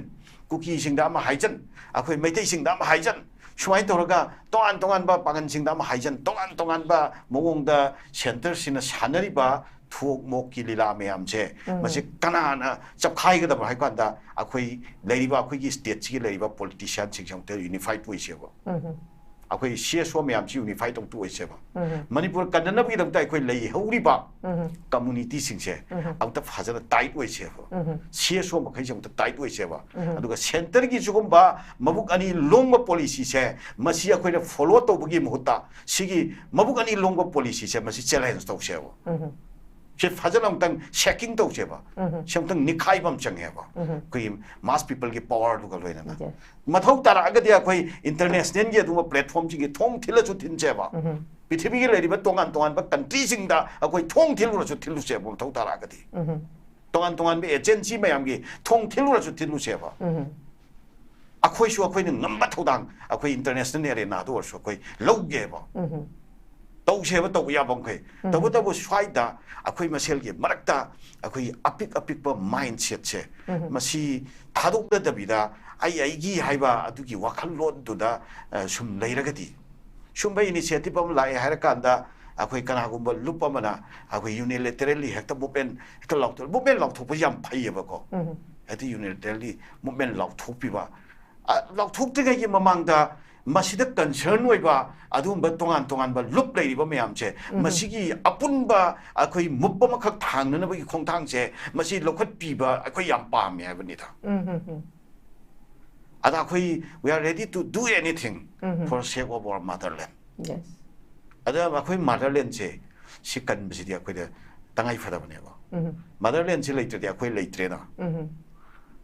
ꯀꯨꯀꯤꯁꯤꯡꯗ ꯑꯃ ꯍꯥꯏꯖꯟ, ꯑꯩꯈꯣꯏ ꯃꯩꯇꯩꯁꯤꯡꯗ ꯑꯃ ꯍꯥꯏꯖꯟ, ꯁꯨꯃꯥꯏꯅ ꯇꯧꯔꯒ ꯇꯣꯉꯥꯟ ꯇꯣꯉꯥꯟꯕ ꯄꯥꯡꯒꯜꯁꯤꯡꯗ ꯑꯃ ꯍꯥꯏꯖꯟ, ꯇꯣꯉꯥꯟ ꯇꯣꯉꯥꯟꯕ ꯃꯑꯣꯡꯗ ꯁꯦꯟꯇꯔꯁꯤꯅ ꯁꯥꯟꯅꯔꯤꯕ ꯊꯨꯑꯣꯛ ꯃꯣꯛꯀꯤ ꯂꯤꯂꯥ ꯃꯌꯥꯝꯁꯦ, ꯃꯁꯤ ꯀꯅꯥꯅ ꯆꯞꯈꯥꯏꯒꯗꯕ ꯍꯥꯏ ꯀꯥꯟꯗ, ꯑꯩꯈꯣꯏ ꯂꯩꯔꯤꯕ, ꯑꯩꯈꯣꯏꯒꯤ ꯁ꯭ꯇꯦꯠꯁꯤꯒꯤ ꯂꯩꯔꯤꯕ ꯄꯣꯂꯤꯇꯤꯁꯤꯌꯥꯟꯁꯤꯡꯁꯦ ꯑꯃꯨꯛꯇ ꯌꯨꯅꯤꯐꯥꯏꯠ ꯑꯣꯏꯁꯦꯕ꯫ ꯑꯩꯈꯣꯏ ꯁꯤ ꯑꯦꯁ ꯑꯣ ꯃꯌꯥꯝꯁꯤ ꯌꯨꯅꯤꯐꯥꯏ ꯇꯧꯊꯣꯛꯑꯣꯏꯁꯦꯕ꯫ ꯃꯅꯤꯄꯨꯔ ꯀꯟꯅꯅꯕꯒꯤꯗꯃꯛꯇ ꯑꯩꯈꯣꯏ ꯂꯩꯍꯧꯔꯤꯕ ꯀꯝꯃꯨꯅꯤꯇꯤꯁꯤꯡꯁꯦ ꯑꯝꯇ ꯐꯖꯅ ꯇꯥꯏꯠ ꯑꯣꯏꯁꯦꯕ꯫ ꯁꯤ ꯑꯦꯁ ꯑꯣ ꯃꯈꯩꯁꯦ ꯑꯃꯨꯛꯇ ꯇꯥꯏꯠ ꯑꯣꯏꯁꯦꯕ꯫ ꯑꯗꯨꯒ ꯁꯦꯟꯇꯔꯒꯤ ꯁꯤꯒꯨꯝꯕ ꯃꯕꯨꯛ ꯑꯅꯤ ꯂꯣꯡꯕ ꯄꯣꯂꯤꯁꯤꯁꯦ, ꯃꯁꯤ ꯑꯩꯈꯣꯏꯅ ꯐꯣꯂꯣ ꯇꯧꯕꯒꯤ ꯃꯍꯨꯠꯇ ꯁꯤꯒꯤ ꯃꯕꯨꯛ ꯑꯅꯤ ꯂꯣꯡꯕ ꯄꯣꯂꯤꯁꯤꯁꯦ ꯃꯁꯤ ꯆꯦꯂꯦꯟꯖ ꯇꯧꯁꯦꯕ꯫ ꯁꯤ ꯐꯖꯅ ꯑꯃꯨꯛꯇꯪ ꯁꯦꯀꯤꯡ ꯇꯧꯁꯦꯕ꯫ ꯁꯤ ꯑꯃꯨꯛꯇꯪ ꯅꯤꯈꯥꯏꯕ ꯑꯃ ꯆꯪꯉꯦꯕ, ꯑꯩꯈꯣꯏꯒꯤ ꯃꯥꯁ ꯄꯤꯄꯜꯒꯤ ꯄꯋꯥꯔꯗꯨꯒ ꯂꯣꯏꯅꯅ꯫ ꯃꯊꯧ ꯇꯥꯔꯛꯑꯒꯗꯤ ꯑꯩꯈꯣꯏ ꯏꯟꯇꯔꯅꯦꯁꯅꯦꯜꯒꯤ ꯑꯗꯨꯒꯨꯝꯕ ꯄ꯭ꯂꯦꯠꯐꯣꯝꯁꯤꯡꯒꯤ ꯊꯣꯡ ꯊꯤꯜꯂꯁꯨ ꯊꯤꯟꯁꯦꯕ꯫ ꯄ꯭ꯔꯤꯊꯤꯕꯤꯒꯤ ꯂꯩꯔꯤꯕ ꯇꯣꯉꯥꯟ ꯇꯣꯉꯥꯟꯕ ꯀꯟꯇ꯭ꯔꯤꯁꯤꯡꯗ ꯑꯩꯈꯣꯏ ꯊꯣꯡ ꯊꯤꯜꯂꯨꯔꯁꯨ ꯊꯤꯜꯂꯨꯁꯦꯕ, ꯃꯊꯧ ꯇꯥꯔꯛꯑꯒꯗꯤ꯫ ꯇꯣꯉꯥꯟ ꯇꯣꯉꯥꯟꯕ ꯑꯦꯖꯦꯟꯁꯤ ꯃꯌꯥꯝꯒꯤ ꯊꯣꯡ ꯊꯤꯜꯂꯨꯔꯁꯨ ꯊꯤꯜꯂꯨꯁꯦꯕ꯫ ꯑꯩꯈꯣꯏꯁꯨ ꯑꯩꯈꯣꯏꯅ ꯉꯝꯕ ꯊꯧꯗꯥꯡ ꯑꯩꯈꯣꯏ ꯏꯟꯇꯔꯅꯦꯁꯅꯦꯜ ꯑꯦꯔꯦꯅꯥꯗ ꯑꯣꯏꯔꯁꯨ ꯑꯩꯈꯣꯏ ꯂꯧꯒꯦꯕ꯫ ꯇꯧꯁꯦꯕ, ꯇꯧꯕ ꯌꯥꯕ ꯃꯈꯩ꯫ ꯇꯧꯕꯇꯕꯨ ꯁ꯭ꯋꯥꯏꯗ ꯑꯩꯈꯣꯏ ꯃꯁꯦꯜꯒꯤ ꯃꯔꯛꯇ ꯑꯩꯈꯣꯏꯒꯤ ꯑꯄꯤꯛ ꯑꯄꯤꯛꯄ ꯃꯥꯏꯟꯁꯦꯠꯁꯦ, ꯃꯁꯤ ꯊꯥꯗꯣꯛꯅꯗꯕꯤꯗ ꯑꯩ ꯑꯩꯒꯤ ꯍꯥꯏꯕ ꯑꯗꯨꯒꯤ ꯋꯥꯈꯜꯂꯣꯟꯗꯨꯗ, ꯑ, ꯁꯨꯝ ꯂꯩꯔꯒꯗꯤ, ꯁꯨꯝꯕ ꯏꯅꯤꯁꯤꯌꯦꯇꯤꯚ ꯑꯃ ꯂꯥꯛꯑꯦ ꯍꯥꯏꯔꯀꯥꯟꯗ ꯑꯩꯈꯣꯏ ꯀꯅꯥꯒꯨꯝꯕ ꯂꯨꯞ ꯑꯃꯅ ꯑꯩꯈꯣꯏ ꯌꯨꯅꯤꯂꯦꯇꯔꯦꯜꯂꯤ ꯍꯦꯛꯇ ꯃꯨꯞꯃꯦꯟ ꯍꯦꯛꯇ ꯂꯥꯎꯊꯣꯛ ꯃꯨꯞꯃꯦꯟ ꯂꯥꯎꯊꯣꯛꯄꯁꯤ ꯌꯥꯝ ꯐꯩꯌꯦꯕꯀꯣ꯫ ꯍꯦꯛꯇ ꯌꯨꯅꯤꯂꯦꯇꯔꯦꯜꯂꯤ ꯃꯨꯞꯃꯦꯟ ꯂꯥꯎꯊꯣꯛꯄꯤꯕ, ꯑ, ꯂꯥꯎꯊꯣꯛꯇ꯭ꯔꯤꯉꯩꯒꯤ ꯃꯃꯥꯡꯗ ꯃꯁꯤꯗ ꯀꯟꯁꯔꯟ ꯑꯣꯏꯕ ꯑꯗꯨꯒꯨꯝꯕ ꯇꯣꯉꯥꯟ ꯇꯣꯉꯥꯟꯕ ꯂꯨꯞ ꯂꯩꯔꯤꯕ ꯃꯌꯥꯝꯁꯦ, ꯃꯁꯤꯒꯤ ꯑꯄꯨꯟꯕ ꯑꯩꯈꯣꯏ ꯃꯨꯞ ꯑꯃꯈꯛ ꯊꯥꯡꯅꯅꯕꯒꯤ ꯈꯣꯡꯊꯥꯡꯁꯦ ꯃꯁꯤ ꯂꯧꯈꯠꯄꯤꯕ ꯑꯩꯈꯣꯏ ꯌꯥꯝ ꯄꯥꯝꯃꯦ ꯍꯥꯏꯕꯅꯤꯗ꯫ ꯑꯗ ꯑꯩꯈꯣꯏ we are ready to do anything for sake of our motherland. Yes. ꯑꯗ ꯑꯩꯈꯣꯏ ꯃꯥꯗꯔꯂꯦꯟꯁꯦ ꯁꯤ ꯀꯟꯕꯁꯤꯗꯤ ꯑꯩꯈꯣꯏꯗ ꯇꯉꯥꯏ ꯐꯗꯕꯅꯦꯕ꯫ ꯃꯥꯗꯔꯂꯦꯟꯁꯤ ꯂꯩꯇ꯭ꯔꯗꯤ ꯑꯩꯈꯣꯏ ꯂꯩꯇ꯭ꯔꯦꯅ꯫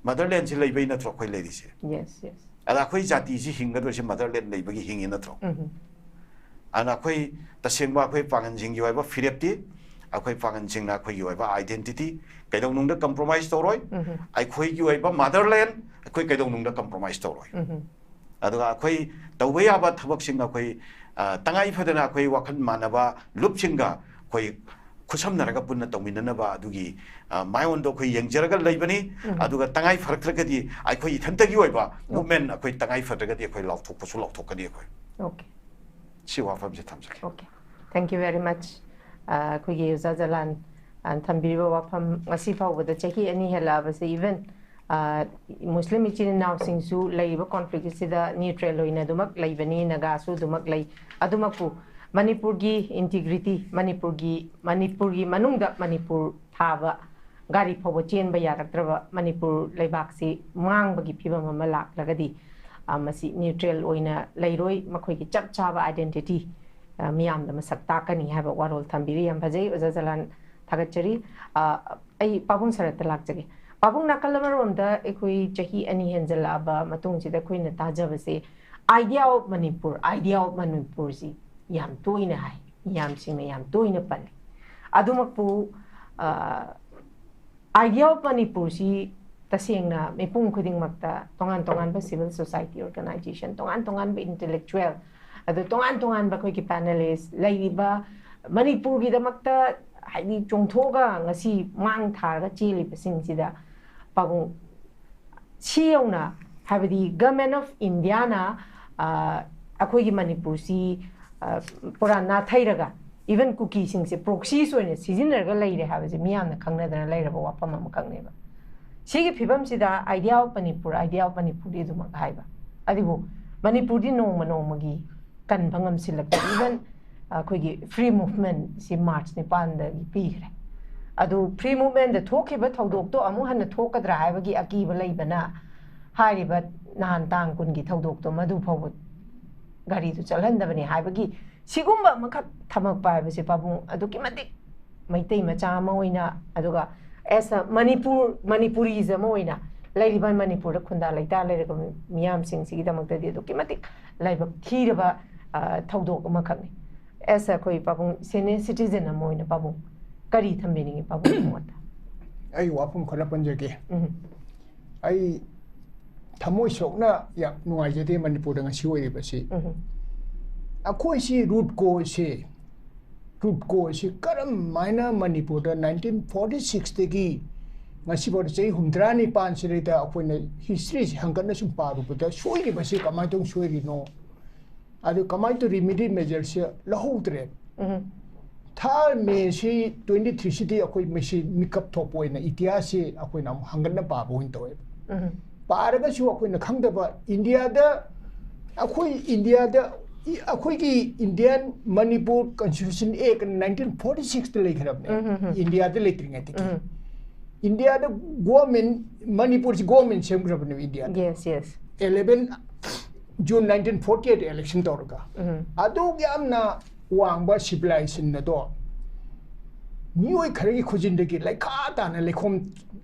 ꯃꯥꯗꯔꯂꯦꯟꯁꯤ ꯂꯩꯕꯩ ꯅꯠꯇ꯭ꯔꯣ ꯑꯩꯈꯣꯏ ꯂꯩꯔꯤꯁꯦ? Yes, yes. ꯑꯗ ꯑꯩꯈꯣꯏ ꯖꯥꯇꯤꯁꯤ ꯍꯤꯡꯒꯗꯣꯏꯁꯦ ꯃꯥꯗꯔꯂꯦꯟ ꯂꯩꯕꯒꯤ ꯍꯤꯡꯉꯤ ꯅꯠꯇ꯭ꯔꯣ? ꯑꯗꯨꯅ ꯑꯩꯈꯣꯏ ꯇꯁꯦꯡꯕ ꯑꯩꯈꯣꯏ ꯄꯥꯡꯒꯟꯁꯤꯡꯒꯤ ꯑꯣꯏꯕ ꯐꯤꯔꯦꯞꯇꯤ, ꯑꯩꯈꯣꯏ ꯄꯥꯡꯒꯟꯁꯤꯡꯅ ꯑꯩꯈꯣꯏꯒꯤ ꯑꯣꯏꯕ ꯑꯥꯏꯗꯦꯟꯇꯤꯇꯤ ꯀꯩꯗꯧꯅꯨꯡꯗ ꯀꯝꯄ꯭ꯔꯣꯃꯥꯏꯁ ꯇꯧꯔꯣꯏ꯫ ꯑꯩꯈꯣꯏꯒꯤ ꯑꯣꯏꯕ ꯃꯥꯗꯔꯂꯦꯟ ꯑꯩꯈꯣꯏ ꯀꯩꯗꯧꯅꯨꯡꯗ ꯀꯝꯄ꯭ꯔꯣꯃꯥꯏꯁ ꯇꯧꯔꯣꯏ꯫ ꯑꯗꯨꯒ ꯑꯩꯈꯣꯏ ꯇꯧꯕ ꯌꯥꯕ ꯊꯕꯛꯁꯤꯡ ꯑꯩꯈꯣꯏ, ꯑ, ꯇꯉꯥꯏ ꯐꯗꯅ ꯑꯩꯈꯣꯏ ꯋꯥꯈꯜ ꯃꯥꯟꯅꯕ ꯂꯨꯞꯁꯤꯡꯒ ꯑꯩꯈꯣꯏ ꯈꯨꯠꯁꯝꯅꯔꯒ ꯄꯨꯟꯅ ꯇꯧꯃꯤꯟꯅꯅꯕ ꯑꯗꯨꯒꯤ, ꯑ, ꯃꯥꯏꯑꯣꯟꯗꯣ ꯑꯩꯈꯣꯏ ꯌꯦꯡꯖꯔꯒ ꯂꯩꯕꯅꯤ꯫ ꯑꯗꯨꯒ ꯇꯉꯥꯏ ꯐꯔꯛꯇ꯭ꯔꯒꯗꯤ ꯑꯩꯈꯣꯏ ꯏꯊꯟꯇꯒꯤ ꯑꯣꯏꯕ ꯃꯨꯞꯃꯦꯟ ꯑꯩꯈꯣꯏ ꯇꯉꯥꯏ ꯐꯗ꯭ꯔꯒꯗꯤ ꯑꯩꯈꯣꯏ ꯂꯥꯎꯊꯣꯛꯄꯁꯨ ꯂꯥꯎꯊꯣꯛꯀꯅꯤ ꯑꯩꯈꯣꯏ꯫ Okay. ꯁꯤ ꯋꯥꯐꯝꯁꯦ ꯊꯝꯖꯒꯦ꯫ Okay. Thank you very much. ꯑ, ꯑꯩꯈꯣꯏꯒꯤ ꯑꯣꯖꯥ ꯖꯂꯥꯟ, ꯑ, ꯊꯝꯕꯤꯔꯤꯕ ꯋꯥꯐꯝ, ꯉꯁꯤ ꯐꯥꯎꯕꯗ ꯆꯍꯤ ꯑꯅꯤ ꯍꯦꯜꯂꯛꯑꯕꯁꯦ, even ꯑ, ꯃꯨꯁꯂꯤꯝ ꯏꯆꯤꯟ ꯏꯅꯥꯎꯁꯤꯡꯁꯨ ꯂꯩꯔꯤꯕ ꯀꯣꯟꯐ꯭ꯂꯤꯛ ꯑꯁꯤꯗ ꯅ꯭ꯌꯨꯇ꯭ꯔꯦꯜ ꯑꯣꯏꯅ ꯑꯗꯨꯃꯛ ꯂꯩꯕꯅꯤ, ꯅꯥꯒꯥꯁꯨ ꯑꯗꯨꯃꯛ ꯂꯩ꯫ ꯑꯗꯨꯃꯛꯄꯨ ꯃꯅꯤꯄꯨꯔꯒꯤ ꯏꯟꯇꯤꯒ꯭ꯔꯤꯇꯤ, ꯃꯅꯤꯄꯨꯔꯒꯤ, ꯃꯅꯤꯄꯨꯔꯒꯤ ꯃꯅꯨꯡꯗ ꯃꯅꯤꯄꯨꯔ ꯊꯥꯕ ꯒꯥꯔꯤ ꯐꯥꯎꯕ ꯆꯦꯟꯕ ꯌꯥꯔꯛꯇ꯭ꯔꯕ ꯃꯅꯤꯄꯨꯔ ꯂꯩꯕꯥꯛꯁꯤ ꯃꯥꯡꯕꯒꯤ ꯐꯤꯕꯝ ꯑꯃ ꯂꯥꯛꯂꯒꯗꯤ, ꯑ, ꯃꯁꯤ ꯅ꯭ꯌꯨꯇ꯭ꯔꯦꯜ ꯑꯣꯏꯅ ꯂꯩꯔꯣꯏ, ꯃꯈꯣꯏꯒꯤ ꯆꯞ ꯆꯥꯕ ꯑꯥꯏꯗꯦꯟꯇꯤꯇꯤ, ꯑ, ꯃꯤꯌꯥꯝꯗ ꯃꯁꯛ ꯇꯥꯛꯀꯅꯤ ꯍꯥꯏꯕ ꯋꯥꯔꯣꯜ ꯊꯝꯕꯤꯔꯤ꯫ ꯌꯥꯝ ꯐꯖꯩ, ꯑꯣꯖꯥ ꯖꯂꯥꯟ, ꯊꯥꯒꯠꯆꯔꯤ꯫ ꯑ, ꯑꯩ ꯄꯥꯕꯨꯡ ꯁꯔꯠꯇ ꯂꯥꯛꯆꯒꯦ꯫ ꯄꯥꯕꯨꯡ, ꯅꯥꯀꯜ ꯑꯃꯔꯣꯝꯗ ꯑꯩꯈꯣꯏ ꯆꯍꯤ ꯑꯅꯤ ꯍꯦꯟꯖꯜꯂꯛꯑꯕ ꯃꯇꯨꯡꯁꯤꯗ ꯑꯩꯈꯣꯏꯅ ꯇꯥꯖꯕꯁꯦ, "Idea of Manipur, idea of ꯃꯅꯤꯄꯨꯔꯁꯤ" ꯌꯥꯝ ꯇꯣꯏꯅ ꯍꯥꯏ, ꯃꯤꯌꯥꯝꯁꯤꯡꯅ ꯌꯥꯝ ꯇꯣꯏꯅ ꯄꯜꯂꯤ꯫ ꯑꯗꯨꯃꯛꯄꯨ, ꯑ, "Idea of ꯃꯅꯤꯄꯨꯔꯁꯤ" ꯇꯁꯦꯡꯅ ꯃꯤꯄꯨꯝ ꯈꯨꯗꯤꯡꯃꯛꯇ, ꯇꯣꯉꯥꯟ ꯇꯣꯉꯥꯟꯕ civil society organization, ꯇꯣꯉꯥꯟ ꯇꯣꯉꯥꯟꯕ intellectual, ꯑꯗꯨ ꯇꯣꯉꯥꯟ ꯇꯣꯉꯥꯟꯕ ꯑꯩꯈꯣꯏꯒꯤ panelist ꯂꯩꯔꯤꯕ ꯃꯅꯤꯄꯨꯔꯒꯤꯗꯃꯛꯇ, ꯍꯥꯏꯗꯤ, ꯆꯣꯡꯊꯣꯛꯑꯒ ꯉꯁꯤ ꯃꯥꯡ ꯊꯥꯔꯒ ꯆꯦꯜꯂꯤꯕꯁꯤꯡꯁꯤꯗ, ꯄꯥꯕꯨꯡ, ꯁꯤ ꯌꯧꯅ, ꯍꯥꯏꯕꯗꯤ Government of Indiaꯅ, ꯑ, ꯑꯩꯈꯣꯏꯒꯤ ꯃꯅꯤꯄꯨꯔꯁꯤ, ꯑ, ꯄꯨꯔꯥ ꯅꯥꯊꯩꯔꯒ, even ꯀꯨꯀꯤꯁꯤꯡꯁꯦ proxies ꯑꯣꯏꯅ ꯁꯤꯖꯤꯟꯅꯔꯒ ꯂꯩꯔꯦ ꯍꯥꯏꯕꯁꯦ ꯃꯤꯌꯥꯝꯅ ꯈꯪꯅꯗꯅ ꯂꯩꯔꯕ ꯋꯥꯐꯝ ꯑꯃꯈꯛꯅꯦꯕ꯫ ꯁꯤꯒꯤ ꯐꯤꯕꯝꯁꯤꯗ "Idea of Manipur, idea of Manipurꯗꯤ" ꯑꯗꯨꯃꯛ ꯍꯥꯏꯕ꯫ ꯑꯗꯨꯕꯨ ꯃꯅꯤꯄꯨꯔꯗꯤ ꯅꯣꯡꯃ ꯅꯣꯡꯃꯒꯤ ꯀꯟꯕ ꯉꯝꯁꯤꯜꯂꯛꯇꯦ꯫ Even ꯑꯩꯈꯣꯏꯒꯤ free movementꯁꯤ March ꯅꯤꯄꯥꯟꯗꯒꯤ ꯄꯤꯈ꯭ꯔꯦ꯫ ꯑꯗꯨ free movementꯗ ꯊꯣꯛꯈꯤꯕ ꯊꯧꯗꯣꯛꯇꯣ ꯑꯃꯨꯛ ꯍꯟꯅ ꯊꯣꯛꯀꯗ꯭ꯔꯥ ꯍꯥꯏꯕꯒꯤ ꯑꯀꯤꯕ ꯂꯩꯕꯅ, ꯍꯥꯏꯔꯤꯕ ꯅꯍꯥꯟ ꯇꯥꯡ ꯀꯨꯟꯒꯤ ꯊꯧꯗꯣꯛꯇꯣ ꯃꯗꯨ ꯐꯥꯎꯕ ꯒꯥꯔꯤꯗꯨ ꯆꯠꯍꯟꯗꯕꯅꯤ ꯍꯥꯏꯕꯒꯤ ꯁꯤꯒꯨꯝꯕ ꯑꯃꯈꯛ ꯊꯝꯃꯛꯄ ꯍꯥꯏꯕꯁꯦ, ꯄꯥꯕꯨꯡ, ꯑꯗꯨꯛꯀꯤ ꯃꯇꯤꯛ ꯃꯩꯇꯩ ꯃꯆꯥ ꯑꯃ ꯑꯣꯏꯅ, ꯑꯗꯨꯒ as a ꯃꯅꯤꯄꯨꯔ, Manipuri's ꯑꯃ ꯑꯣꯏꯅ, ꯂꯩꯔꯤꯕ ꯃꯅꯤꯄꯨꯔꯗ ꯈꯨꯟꯗꯥ ꯂꯩꯇꯥ ꯂꯩꯔꯕ ꯃꯤꯌꯥꯝꯁꯤꯡꯁꯤꯒꯤꯗꯃꯛꯇꯗꯤ ꯑꯗꯨꯛꯀꯤ ꯃꯇꯤꯛ ꯂꯥꯏꯕꯛ ꯊꯤꯔꯕ, ꯑ, ꯊꯧꯗꯣꯛ ꯑꯃꯈꯛꯅꯤ꯫ As a ꯑꯩꯈꯣꯏ ꯄꯥꯕꯨꯡ, senior citizen ꯑꯃ ꯑꯣꯏꯅ, ꯄꯥꯕꯨꯡ, ꯀꯔꯤ ꯊꯝꯕꯤꯅꯤꯡꯉꯤ ꯄꯥꯕꯨꯡꯒꯤ ꯃꯣꯠꯇ? ꯑꯩ ꯋꯥꯐꯝ ꯈꯔ ꯄꯟꯖꯒꯦ꯫ ꯎꯝ꯫ ꯑꯩ ꯊꯃꯣꯏ ꯁꯣꯛꯅ ꯌꯥꯝ ꯅꯨꯡꯉꯥꯏꯖꯗꯦ ꯃꯅꯤꯄꯨꯔꯗ ꯉꯁꯤ ꯑꯣꯏꯔꯤꯕꯁꯤ꯫ ꯎꯝ꯫ ꯑꯩꯈꯣꯏꯁꯤ root causeꯁꯦ, root causeꯁꯤ ꯀꯔꯝ ꯍꯥꯏꯅ ꯃꯅꯤꯄꯨꯔꯗ nineteen forty sixꯇꯒꯤ ꯉꯁꯤꯐꯥꯎꯗ ꯆꯍꯤ ꯍꯨꯝꯗ꯭ꯔꯥ ꯅꯤꯄꯥꯟꯁꯤꯗꯩꯗ ꯑꯩꯈꯣꯏꯅ historyꯁꯤ ꯍꯪꯒꯠꯅ ꯁꯨꯝ ꯄꯥꯔꯨꯕꯗ ꯁꯣꯏꯔꯤꯕꯁꯤ ꯀꯃꯥꯏꯅ ꯇꯧꯅ ꯁꯣꯏꯔꯤꯅꯣ? ꯑꯗꯨ ꯀꯃꯥꯏꯅ ꯇꯧ remedy measureꯁꯦ ꯂꯧꯍꯧꯗ꯭ꯔꯦ? ꯎꯝ꯫ ꯊꯥꯔ ꯃꯦꯁꯤ ꯇ꯭ꯋꯦꯟꯇꯤ ꯊ꯭ꯔꯤꯁꯤꯗꯤ ꯑꯩꯈꯣꯏ ꯃꯁꯤ ꯃꯤꯀꯞ ꯊꯣꯛꯄ ꯑꯣꯏꯅ ꯏꯇꯤꯍꯥꯁꯁꯤ ꯑꯩꯈꯣꯏꯅ ꯑꯃꯨꯛ ꯍꯪꯒꯠꯅ ꯄꯥꯕ ꯑꯣꯏꯅ ꯇꯧꯋꯦꯕ꯫ ꯎꯝ. ꯄꯥꯔꯒꯁꯨ ꯑꯩꯈꯣꯏꯅ ꯈꯪꯗꯕ ꯏꯟꯗꯤꯌꯥꯗ ꯑꯩꯈꯣꯏ ꯏꯟꯗꯤꯌꯥꯗ ꯏ- ꯑꯩꯈꯣꯏꯒꯤ ꯏꯟꯗꯤꯌꯥꯟ ꯃꯅꯤꯄꯨꯔ ꯀꯟꯁꯇꯤꯇ꯭ꯌꯨꯁꯟ ꯑꯦꯛ ꯅꯥꯏꯟꯇꯤꯟ ꯐꯣꯔꯇꯤ ꯁꯤꯛꯁꯇ ꯂꯩꯈ꯭ꯔꯕꯅꯦ꯫ ꯎꯝ, ꯎꯝ, ꯎꯝ. ꯏꯟꯗꯤꯌꯥꯗ ꯂꯩꯇ꯭ꯔꯤꯉꯩꯗꯒꯤ ꯎꯝ. ꯏꯟꯗꯤꯌꯥꯗ ꯒꯣꯔꯃꯦꯟ, ꯃꯅꯤꯄꯨꯔꯁꯤ ꯒꯣꯔꯃꯦꯟ ꯁꯦꯝꯈ꯭ꯔꯕꯅꯦꯕ ꯏꯟꯗꯤꯌꯥꯗ꯫ Yes, yes. Eleven June nineteen forty eight election ꯇꯧꯔꯒ ꯎꯝ. ꯑꯗꯨꯛ ꯌꯥꯝꯅ ꯋꯥꯡꯕ ꯁꯤꯚꯤꯂꯥꯏꯖꯦꯁꯟ ꯑꯗꯣ ꯃꯤꯑꯣꯏ ꯈꯔꯒꯤ ꯈꯨꯖꯤꯟꯗꯒꯤ ꯂꯩꯈꯥ ꯇꯥꯅ ꯂꯩꯈꯣꯝ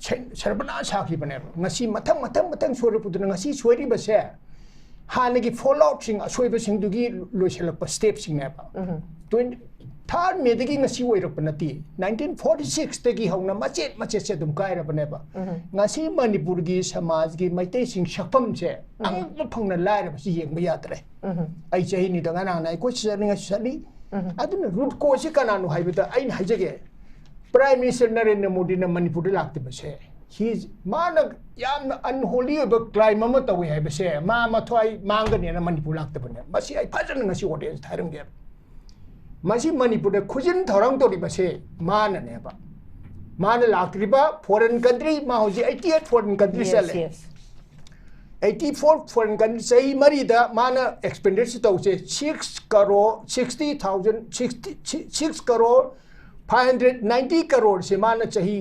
ꯁꯦ- ꯁꯔꯕꯅꯥꯁ ꯁꯥꯈꯤꯕꯅꯦꯕ꯫ ꯉꯁꯤ ꯃꯊꯪ ꯃꯊꯪ ꯃꯊꯪ ꯁꯣꯏꯔꯛꯄꯗꯨꯅ ꯉꯁꯤ ꯁꯣꯏꯔꯤꯕꯁꯦ ꯍꯥꯟꯅꯒꯤ ꯐꯣꯜ ꯑꯥꯎꯠꯁꯤꯡ ꯑꯁꯣꯏꯕꯁꯤꯡꯗꯨꯒꯤ ꯂꯣꯏꯁꯤꯜꯂꯛꯄ ꯁ꯭ꯇꯦꯞꯁꯤꯡꯅꯦꯕ꯫ ꯎꯝ. ꯇ꯭ꯋꯦꯟꯇꯤ ꯊꯥꯔꯠ ꯃꯦꯗꯒꯤ ꯉꯁꯤ ꯑꯣꯏꯔꯛꯄ ꯅꯠꯇꯦ꯫ ꯅꯥꯏꯟꯇꯤꯟ ꯐꯣꯔꯇꯤ ꯁꯤꯛꯁꯇꯒꯤ ꯍꯧꯅ ꯃꯆꯦꯠ ꯃꯆꯦꯠꯁꯦ ꯑꯗꯨꯝ ꯀꯥꯏꯔꯕꯅꯦꯕ꯫ ꯎꯝ. ꯉꯁꯤ ꯃꯅꯤꯄꯨꯔꯒꯤ ꯁꯃꯥꯖꯒꯤ ꯃꯩꯇꯩꯁꯤꯡ ꯁꯛꯐꯝꯁꯦ ꯎꯝ. ꯑꯉꯛꯄ ꯐꯪꯅ ꯂꯥꯏꯔꯕꯁꯤ ꯌꯦꯡꯕ ꯌꯥꯗ꯭ꯔꯦ꯫ ꯎꯝ. ꯑꯩ ꯆꯍꯤ ꯅꯤꯗ ꯉꯔꯥꯡꯅ ꯑꯩꯈꯣꯏ ꯆꯠꯅꯤꯡꯉꯥꯏꯁꯨ ꯆꯠꯂꯤ꯫ ꯎꯝ. ꯑꯗꯨꯅ ꯔꯨꯠ ꯀꯣꯁꯁꯤ ꯀꯅꯥꯅꯣ ꯍꯥꯏꯕꯗ ꯑꯩꯅ ꯍꯥꯏꯖꯒꯦ, ꯄ꯭ꯔꯥꯏꯝ ꯃꯤꯅꯤꯁꯇꯔ ꯅꯔꯦꯟꯗ꯭ꯔ ꯃꯣꯗꯤꯅ ꯃꯅꯤꯄꯨꯔꯗ ꯂꯥꯛꯇꯕꯁꯦ, ꯍꯤ ꯃꯥꯅ ꯌꯥꯝꯅ ꯑꯟꯍꯣꯂꯤ ꯑꯣꯏꯕ ꯀ꯭ꯂꯥꯏꯝ ꯑꯃ ꯇꯧꯏ ꯍꯥꯏꯕꯁꯦ ꯃꯥ ꯃꯊ꯭ꯋꯥꯏ ꯃꯥꯡꯒꯅꯦꯅ ꯃꯅꯤꯄꯨꯔ ꯂꯥꯛꯇꯕꯅꯦ꯫ ꯃꯁꯤ ꯑꯩ ꯐꯖꯅ ꯉꯁꯤ ꯑꯣꯗꯤꯌꯦꯟꯁꯇ ꯍꯥꯏꯔꯝꯒꯦꯕ꯫ ꯃꯁꯤ ꯃꯅꯤꯄꯨꯔꯗ ꯈꯨꯖꯤꯟ ꯊꯧꯔꯥꯡ ꯇꯧꯔꯤꯕꯁꯦ ꯃꯥꯅꯅꯦꯕ꯫ ꯃꯥꯅ ꯂꯥꯛꯇ꯭ꯔꯤꯕ ꯐꯣꯔꯦꯟ ꯀꯟꯇ꯭ꯔꯤ, ꯃꯥ ꯍꯧꯖꯤꯛ eighty eight foreign country Yes, ꯆꯠꯂꯦ꯫ yes. Eighty four foreign country ꯆꯍꯤ ꯃꯔꯤꯗ ꯃꯥꯅ ꯑꯦꯛꯁꯄꯦꯟꯗꯤꯆꯔ ꯇꯧꯁꯦ six crore sixty thousand, sixty, six crore five hundred ninety ꯀꯔꯣꯔꯁꯦ ꯃꯥꯅ ꯆꯍꯤ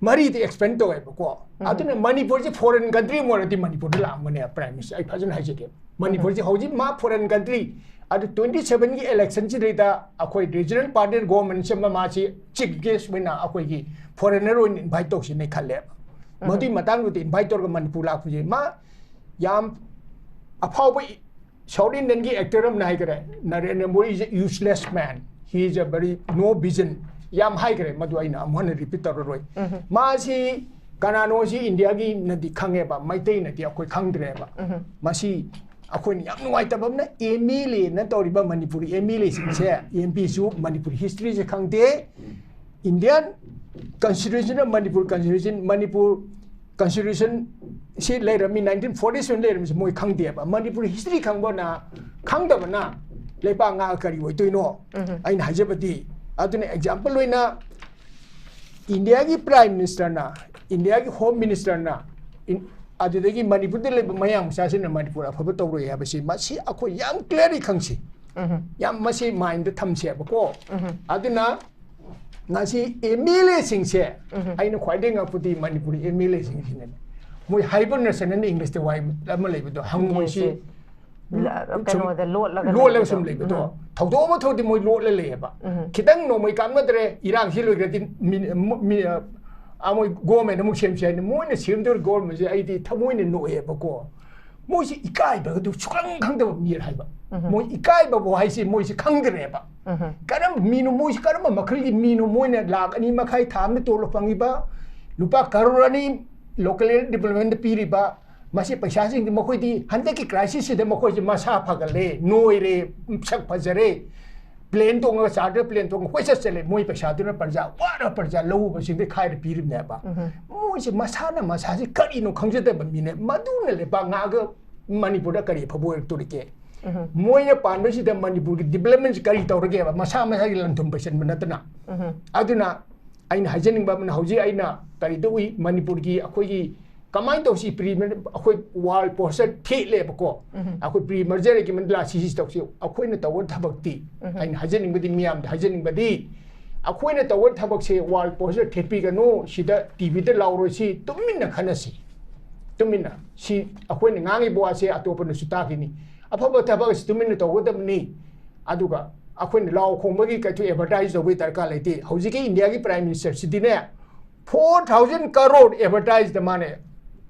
ꯃꯔꯤꯗ ꯑꯦꯛꯁꯄꯦꯟ ꯇꯧꯋꯦꯕꯀꯣ꯫ ꯎꯝ. ꯑꯗꯨꯅ ꯃꯅꯤꯄꯨꯔꯁꯦ ꯐꯣꯔꯦꯟ ꯀꯟꯇ꯭ꯔꯤ ꯑꯃ ꯑꯣꯏꯔꯗꯤ ꯃꯅꯤꯄꯨꯔꯗ ꯂꯥꯛꯑꯝꯒꯅꯦ ꯄ꯭ꯔꯥꯏꯝ ꯃꯤꯅꯤꯁꯇꯔ꯫ ꯑꯩ ꯐꯖꯅ ꯍꯥꯏꯖꯒꯦ, ꯃꯅꯤꯄꯨꯔꯁꯦ ꯍꯧꯖꯤꯛ ꯃꯥ ꯐꯣꯔꯦꯟ ꯀꯟꯇ꯭ꯔꯤ, ꯑꯗꯨ ꯇ꯭ꯋꯦꯟꯇꯤ ꯁꯚꯦꯟꯒꯤ ꯏꯂꯦꯛꯁꯟꯁꯤꯗꯩꯗ ꯑꯩꯈꯣꯏ ꯔꯤꯖꯅꯦꯜ ꯄꯥꯔꯇꯅꯔ ꯒꯣꯔꯃꯦꯟꯁꯦ ꯑꯃ ꯃꯥꯁꯤ ꯆꯤꯐ ꯒꯦꯁ ꯑꯣꯏꯅ ꯑꯩꯈꯣꯏꯒꯤ ꯐꯣꯔꯦꯟꯅꯔ ꯑꯣꯏꯅ ꯏꯟꯚꯥꯏꯠ ꯇꯧꯁꯤꯅꯦ ꯈꯜꯂꯦꯕ꯫ ꯎꯝ. ꯃꯗꯨꯒꯤ ꯃꯇꯥꯡꯗꯨꯗ ꯏꯟꯚꯥꯏꯠ ꯇꯧꯔꯒ ꯃꯅꯤꯄꯨꯔ ꯂꯥꯛꯄꯁꯦ ꯃꯥ ꯌꯥꯝ ꯑꯐꯥꯎꯕ ꯁꯥꯎꯠ ꯏꯟꯗꯤꯌꯟꯒꯤ ꯑꯦꯛꯇꯔ ꯑꯃꯅ ꯍꯥꯏꯈꯔꯦ, "Narendra Modi is a useless man, he is a very no vision" ꯌꯥꯝ ꯍꯥꯏꯈ꯭ꯔꯦ꯫ ꯃꯗꯨ ꯑꯩꯅ ꯑꯃꯨꯛ ꯍꯟꯅ ꯔꯤꯄꯤꯠ ꯇꯧꯔꯔꯣꯏ꯫ ꯎꯝ. ꯃꯥꯁꯤ ꯀꯅꯥꯅꯣꯁꯤ ꯏꯟꯗꯤꯌꯥꯒꯤꯅꯗꯤ ꯈꯪꯉꯦꯕ, ꯃꯩꯇꯩꯅꯗꯤ ꯑꯩꯈꯣꯏ ꯈꯪꯗ꯭ꯔꯦꯕ꯫ ꯎꯝ. ꯃꯁꯤ ꯑꯩꯈꯣꯏꯅ ꯌꯥꯝ ꯅꯨꯡꯉꯥꯏꯇꯕ ꯑꯃꯅ ꯑꯦꯝ ꯑꯦꯜ ꯑꯦꯅ ꯇꯧꯔꯤꯕ ꯃꯅꯤꯄꯨꯔ ꯑꯦꯝ ꯑꯦꯜ ꯑꯦꯁꯤꯡꯁꯦ, ꯑꯦꯝ ꯄꯤꯁꯨ ꯃꯅꯤꯄꯨꯔ ꯍꯤꯁꯇ꯭ꯔꯤꯁꯦ ꯈꯪꯗꯦ꯫ Indian constitution, Manipur constitution, Manipur constitution ꯁꯤ ꯂꯩꯔꯝꯃꯤ, ꯅꯥꯏꯟꯇꯤꯟ ꯐꯣꯔꯇꯤ ꯁꯚꯦꯟ ꯂꯩꯔꯝꯃꯤꯁꯦ ꯃꯣꯏ ꯈꯪꯗꯦꯕ꯫ ꯃꯅꯤꯄꯨꯔ ꯍꯤꯁꯇ꯭ꯔꯤ ꯈꯪꯕꯅ, ꯈꯪꯗꯕꯅ ꯂꯩꯄꯥꯛ ꯉꯥꯛꯑ ꯀꯔꯤ ꯑꯣꯏꯗꯣꯏꯅꯣ? ꯎꯝ. ꯑꯩꯅ ꯍꯥꯏꯖꯕꯗꯤ ꯑꯗꯨꯅ ꯑꯦꯛꯖꯥꯝꯄꯜ ꯑꯣꯏꯅ ꯏꯟꯗꯤꯌꯥꯒꯤ ꯄ꯭ꯔꯥꯏꯝ ꯃꯤꯅꯤꯁꯇꯔꯅ, ꯏꯟꯗꯤꯌꯥꯒꯤ ꯍꯣꯝ ꯃꯤꯅꯤꯁꯇꯔꯅ, ꯏꯟ-, ꯑꯗꯨꯗꯒꯤ ꯃꯅꯤꯄꯨꯔꯗ ꯂꯩꯕ ꯃꯌꯥꯡ ꯃꯆꯥꯁꯤꯡꯅ ꯃꯅꯤꯄꯨꯔ ꯑꯐꯕ ꯇꯧꯔꯣꯏ ꯍꯥꯏꯕꯁꯤ, ꯃꯁꯤ ꯑꯩꯈꯣꯏ ꯌꯥꯝ ꯀ꯭ꯂꯤꯌꯥꯔꯂꯤ ꯈꯪꯁꯤ꯫ ꯎꯝ꯫ ꯌꯥꯝ ꯃꯁꯤ ꯃꯥꯏꯟꯗ ꯊꯝꯁꯦꯕꯀꯣ꯫ ꯎꯝ꯫ ꯑꯗꯨꯅ ꯉꯁꯤ ꯑꯦꯝ ꯑꯦꯜ ꯑꯦꯁꯤꯡꯁꯦ, ꯎꯝ꯫ ꯑꯩꯅ ꯈ꯭ꯋꯥꯏꯗꯒꯤ ꯉꯛꯄꯗꯤ ꯃꯅꯤꯄꯨꯔꯤ ꯑꯦꯝ ꯑꯦꯜ ꯑꯦꯁꯤꯡꯁꯤꯅꯅꯦ, ꯃꯣꯏ ꯍꯥꯏꯕꯔꯅꯦꯁꯟ ꯑꯅ ꯏꯪꯂꯤꯁꯇ ꯋꯥꯍꯩ ꯑꯃ ꯂꯩꯕꯗꯣ, ꯍꯪꯉꯣꯏꯁꯤ ꯌꯦꯁ꯫ ꯂ-, ꯁꯨꯝ ꯀꯩꯅꯣꯗ ꯂꯣꯠꯂꯒ ꯂꯣꯠꯂꯒ ꯂꯩꯕꯗꯣ꯫ ꯁꯨꯝ ꯂꯩꯕꯗꯣ꯫ ꯎꯝ꯫ ꯊꯧꯗꯣꯛ ꯑꯃ ꯊꯣꯛꯑꯗꯤ ꯃꯣꯏ ꯂꯣꯠꯂ ꯂꯩꯌꯦꯕ꯫ ꯎꯝ꯫ ꯈꯤꯇꯪ ꯅꯣꯡꯃꯩ ꯀꯥꯞꯅꯗ꯭ꯔꯦ, ꯏꯔꯥꯡꯁꯤ ꯂꯣꯏꯈ꯭ꯔꯗꯤ ꯃꯤ-, ꯃꯤ-, ꯑ, ꯃꯣꯏ ꯒꯣꯔꯃꯦꯟ ꯑꯃꯨꯛ ꯁꯦꯝꯁꯦ ꯍꯥꯏꯅ ꯃꯣꯏꯅ ꯁꯦꯝꯗꯣꯏ ꯒꯣꯔꯃꯦꯟꯁꯦ ꯑꯩꯗꯤ ꯊꯃꯣꯏꯅ ꯅꯣꯛꯑꯦꯕꯀꯣ꯫ ꯃꯣꯏꯁꯤ ꯏꯀꯥꯏꯕꯒꯗꯨ ꯁꯨꯈꯪ ꯈꯪꯗꯕ ꯃꯤꯔ ꯍꯥꯏꯕ꯫ ꯎꯝ꯫ ꯃꯣꯏ ꯏꯀꯥꯏꯕꯕꯨ ꯍꯥꯏꯁꯤ ꯃꯣꯏꯁꯤ ꯈꯪꯗ꯭ꯔꯦꯕ꯫ ꯎꯝ꯫ ꯀꯔꯝꯕ ꯃꯤꯅꯣ, ꯃꯣꯏꯁꯤ ꯀꯔꯝꯕ ꯃꯈꯜꯒꯤ ꯃꯤꯅꯣ? ꯃꯣꯏꯅ ꯂꯥꯛ ꯑꯅꯤ ꯃꯈꯥꯏ ꯊꯥ ꯑꯃꯗ ꯇꯣꯂꯣꯞ ꯐꯪꯉꯤꯕ, ꯂꯨꯄꯥ ꯀꯔꯣꯔ ꯑꯅꯤ ꯂꯣꯀꯦꯜ ꯗꯤꯕꯂꯞꯃꯦꯟꯗ ꯄꯤꯔꯤꯕ, ꯃꯁꯤ ꯄꯩꯁꯥꯁꯤꯡꯗꯤ ꯃꯈꯣꯏꯗꯤ ꯍꯟꯗꯛꯀꯤ ꯀ꯭ꯔꯥꯏꯁꯤꯁꯁꯤꯗ ꯃꯈꯣꯏꯁꯦ ꯃꯁꯥ ꯐꯒꯠꯂꯦ, ꯅꯣꯏꯔꯦ, ꯁꯛ ꯐꯖꯔꯦ, ꯄ꯭ꯂꯦꯟ ꯇꯣꯡꯉꯒ, ꯆꯥꯔꯇꯔ ꯄ꯭ꯂꯦꯟ ꯇꯣꯡꯉꯒ ꯀꯣꯏꯆꯠ ꯆꯠꯂꯦ꯫ ꯃꯣꯏ ꯄꯩꯁꯥꯗꯨꯅ ꯄ꯭ꯔꯖꯥ, ꯋꯥꯔ ꯄ꯭ꯔꯖꯥ ꯂꯧꯎꯕꯁꯤꯡꯗ ꯈꯥꯏꯔ ꯄꯤꯔꯤꯕꯅꯦꯕ꯫ ꯎꯝ꯫ ꯃꯣꯏꯁꯦ ꯃꯁꯥꯅ ꯃꯁꯥꯁꯦ ꯀꯔꯤꯅꯣ ꯈꯪꯖꯗꯕ ꯃꯤꯅꯦ꯫ ꯃꯗꯨꯅ ꯂꯩꯕꯥꯛ ꯉꯥꯛꯑꯒ ꯃꯅꯤꯄꯨꯔꯗ ꯀꯔꯤ ꯑꯐꯕ ꯑꯣꯏꯔꯛꯇꯣꯔꯤꯒꯦ? ꯎꯝ꯫ ꯃꯣꯏꯅ ꯄꯥꯟꯕꯁꯤꯗ ꯃꯅꯤꯄꯨꯔꯒꯤ ꯗꯤꯕꯂꯞꯃꯦꯟꯁꯤ ꯀꯔꯤ ꯇꯧꯔꯒꯦꯕ? ꯃꯁꯥ ꯃꯁꯥꯒꯤ ꯂꯟ ꯊꯨꯝ ꯄꯩꯁꯟꯕ ꯅꯠꯇꯅ꯫ ꯎꯝ꯫ ꯑꯗꯨꯅ ꯑꯩꯅ ꯍꯥꯏꯖꯅꯤꯡꯕ ꯑꯃꯅ, ꯍꯧꯖꯤꯛ ꯑꯩꯅ ꯀꯔꯤꯗ ꯎꯏ, ꯃꯅꯤꯄꯨꯔꯒꯤ ꯑꯩꯈꯣꯏꯒꯤ ꯀꯃꯥꯏꯅ ꯇꯧꯁꯤ, ꯄ꯭ꯔꯤ, ꯑꯩꯈꯣꯏ ꯋꯥꯔꯜ ꯄꯣꯁꯇꯔ ꯊꯦꯠꯂꯦꯕꯀꯣ꯫ ꯎꯝ꯫ ꯑꯩꯈꯣꯏ ꯄ꯭ꯔꯤ ꯃꯔꯖꯔ ꯑꯦꯒ꯭ꯔꯤꯃꯦꯟ ꯂꯥꯛꯁꯤ, ꯁꯤ ꯇꯧꯁꯤ꯫ ꯑꯩꯈꯣꯏꯅ ꯇꯧꯕ ꯊꯕꯛꯇꯤ, ꯎꯝ꯫ ꯑꯩꯅ ꯍꯥꯏꯖꯅꯤꯡꯕꯗꯤ, ꯃꯤꯌꯥꯝꯗ ꯍꯥꯏꯖꯅꯤꯡꯕꯗꯤ, ꯑꯩꯈꯣꯏꯅ ꯇꯧꯕ ꯊꯕꯛꯁꯦ ꯋꯥꯔꯜ ꯄꯣꯁꯇꯔ ꯊꯦꯠꯄꯤꯒꯅꯨ, ꯁꯤꯗ ꯇꯤ ꯚꯤꯗ ꯂꯥꯎꯔꯣꯏꯁꯤ, ꯇꯨꯃꯤꯟꯅ ꯈꯟꯅꯁꯤ꯫ ꯇꯨꯃꯤꯟꯅ꯫ ꯁꯤ ꯑꯩꯈꯣꯏꯅ ꯉꯥꯡꯉꯤꯕ ꯋꯥꯁꯦ ꯑꯇꯣꯞꯄꯅꯁꯨ ꯇꯥꯈꯤꯅꯤ꯫ ꯑꯐꯕ ꯊꯕꯛ ꯑꯁꯤ ꯇꯨꯃꯤꯟꯅ ꯇꯧꯒꯗꯕꯅꯤ꯫ ꯑꯗꯨꯒ ꯑꯩꯈꯣꯏꯅ ꯂꯥꯎ ꯈꯣꯡꯕꯒꯤ ꯀꯩꯊꯣꯛ ꯑꯦꯗꯚꯔꯇꯥꯏꯁ ꯇꯧꯕꯒꯤ ꯗꯔꯀꯥꯔ ꯂꯩꯇꯦ꯫ ꯍꯧꯖꯤꯛꯀꯤ ꯏꯟꯗꯤꯌꯥꯒꯤ ꯄ꯭ꯔꯥꯏꯝ ꯃꯤꯅꯤꯁꯇꯔꯁꯤꯗꯤꯅꯦ, four thousand crore ꯑꯦꯗꯚꯔꯇꯥꯏꯁꯇ ꯃꯥꯅꯦ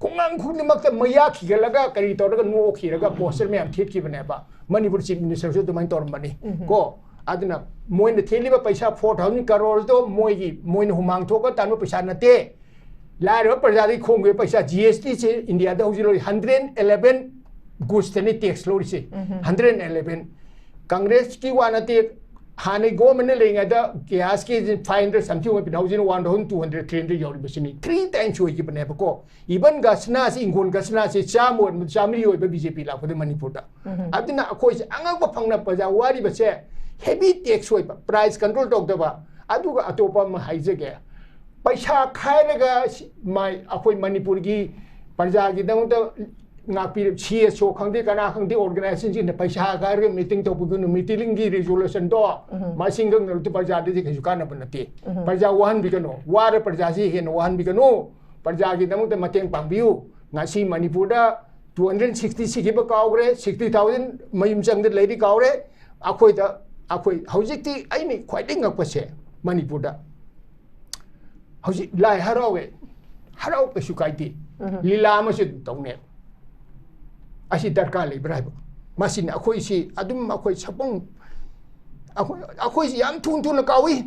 ꯈꯨꯡꯒꯪ ꯈꯨꯗꯤꯡꯃꯛꯇ ꯃꯌꯥ ꯈꯤꯒꯠꯂꯒ ꯀꯔꯤ ꯇꯧꯔꯒ ꯅꯣꯛꯈꯤꯔꯒ ꯄꯣꯁꯇꯔ ꯃꯌꯥꯝ ꯊꯦꯠꯈꯤꯕꯅꯦꯕ꯫ ꯃꯅꯤꯄꯨꯔ ꯆꯤꯐ ꯃꯤꯅꯤꯁꯇꯔꯁꯨ ꯑꯗꯨꯃꯥꯏꯅ ꯇꯧꯔꯝꯕꯅꯤ ꯎꯝ꯫ ꯀꯣ꯫ ꯑꯗꯨꯅ ꯃꯣꯏꯅ ꯊꯦꯠꯂꯤꯕ ꯄꯩꯁꯥ four thousand crore ꯗꯣ ꯃꯣꯏꯒꯤ, ꯃꯣꯏꯅ ꯍꯨꯃꯥꯡ ꯊꯣꯛꯑꯒ ꯇꯥꯟꯕ ꯄꯩꯁꯥ ꯅꯠꯇꯦ꯫ ꯂꯥꯏꯔꯕ ꯄ꯭ꯔꯖꯥꯗꯒꯤ ꯈꯣꯝꯈꯤꯕ ꯄꯩꯁꯥ, ꯖꯤ ꯑꯦꯁ ꯇꯤꯁꯦ ꯏꯟꯗꯤꯌꯥꯗ ꯍꯧꯖꯤꯛ ꯂꯧꯔꯤ hundred eleven ꯒꯨꯁꯇꯅꯤ ꯇꯦꯛꯁ ꯂꯧꯔꯤꯁꯦ꯫ ꯎꯝ꯫ Hundred eleven꯫ ꯀꯪꯒ꯭ꯔꯦꯁꯀꯤ ꯋꯥ ꯅꯠꯇꯦ, ꯍꯥꯟꯅꯩ ꯒꯣꯔꯃꯦꯟꯅ ꯂꯩꯔꯤꯉꯩꯗ ꯒ꯭ꯌꯥꯁꯀꯤ five hundred something ꯑꯣꯏꯕꯅꯤ, ꯍꯧꯖꯤꯛꯅ one thousand two hundred, three hundred ꯌꯧꯔꯤꯕꯁꯤꯅꯤ꯫ Three times ꯑꯣꯏꯈꯤꯕꯅꯦꯕꯀꯣ꯫ Even ꯒꯁꯅꯥꯁꯤ, ꯏꯪꯈꯣꯜ ꯒꯁꯅꯥꯁꯤ ꯆꯥꯝꯃ ꯑꯣꯏꯔꯝꯕ ꯆꯥꯝꯃꯔꯤ ꯑꯣꯏꯕ ꯕꯤ ꯖꯦ ꯄꯤ ꯂꯥꯛꯄꯗ ꯃꯅꯤꯄꯨꯔꯗ꯫ ꯎꯝ꯫ ꯑꯗꯨꯅ ꯑꯩꯈꯣꯏꯁꯦ ꯑꯉꯛꯄ ꯐꯪꯅ ꯄ꯭ꯔꯖꯥ ꯋꯥꯔꯤꯕꯁꯦ heavy tax ꯑꯣꯏꯕ, price control ꯇꯧꯗꯕ꯫ ꯑꯗꯨꯒ ꯑꯇꯣꯞꯄ ꯑꯃ ꯍꯥꯏꯖꯒꯦ, ꯄꯩꯁꯥ ꯈꯥꯏꯔꯒ ꯁꯤ-, ꯃꯥꯏ-, ꯑꯩꯈꯣꯏ ꯃꯅꯤꯄꯨꯔꯒꯤ ꯄ꯭ꯔꯖꯥꯒꯤꯗꯃꯛꯇ ꯉꯥꯛꯄꯤꯔꯤꯕ C S O ꯈꯪꯗꯦ, ꯀꯅꯥ ꯈꯪꯗꯦ, organizationꯁꯤꯡꯅ ꯄꯩꯁꯥ ꯈꯥꯏꯔꯒ meeting ꯇꯧꯕꯤꯒꯅꯨ, meetingꯒꯤ resolutionꯗꯣ ꯃꯁꯤꯡ ꯈꯪꯗꯅ ꯄ꯭ꯔꯖꯥꯗꯗꯤ ꯀꯩꯁꯨ ꯀꯥꯟꯅꯕ ꯅꯠꯇꯦ꯫ ꯄ꯭ꯔꯖꯥ ꯋꯥꯍꯟꯕꯤꯒꯅꯨ, ꯋꯥꯔ ꯄ꯭ꯔꯖꯥꯁꯤ ꯍꯦꯟꯅ ꯋꯥꯍꯟꯕꯤꯒꯅꯨ, ꯄ꯭ꯔꯖꯥꯒꯤꯗꯃꯛꯇ ꯃꯇꯦꯡ ꯄꯥꯡꯕꯤꯌꯨ꯫ ꯉꯁꯤ ꯃꯅꯤꯄꯨꯔꯗ two hundred sixty ꯁꯤꯈꯤꯕ ꯀꯥꯎꯈ꯭ꯔꯦ, sixty thousand ꯃꯌꯨꯝ ꯆꯪꯗ ꯂꯩꯔꯤ ꯀꯥꯎꯔꯦ꯫ ꯑꯩꯈꯣꯏꯗ, ꯑꯩꯈꯣꯏ ꯍꯧꯖꯤꯛꯇꯤ ꯑꯩꯅ ꯈ꯭ꯋꯥꯏꯗꯒꯤ ꯉꯛꯄꯁꯦ ꯃꯅꯤꯄꯨꯔꯗ ꯍꯧꯖꯤꯛ ꯂꯥꯏ ꯍꯔꯥꯎꯋꯦ, ꯍꯔꯥꯎ ꯀꯩꯁꯨ ꯀꯥꯏꯗꯦ, ꯂꯤꯂꯥ ꯑꯃꯁꯨ ꯑꯗꯨꯝ ꯇꯧꯅꯦ꯫ ꯑꯁꯤ ꯗꯔꯀꯥꯔ ꯂꯩꯕ꯭ꯔꯥ ꯍꯥꯏꯕ꯫ ꯃꯁꯤꯅ ꯑꯩꯈꯣꯏꯁꯤ ꯑꯗꯨꯝ ꯑꯩꯈꯣꯏ ꯁꯛꯄꯪ, ꯑꯩꯈꯣꯏ, ꯑꯩꯈꯣꯏꯁꯤ ꯌꯥꯝ ꯊꯨꯅ ꯊꯨꯅ ꯀꯥꯎꯏ꯫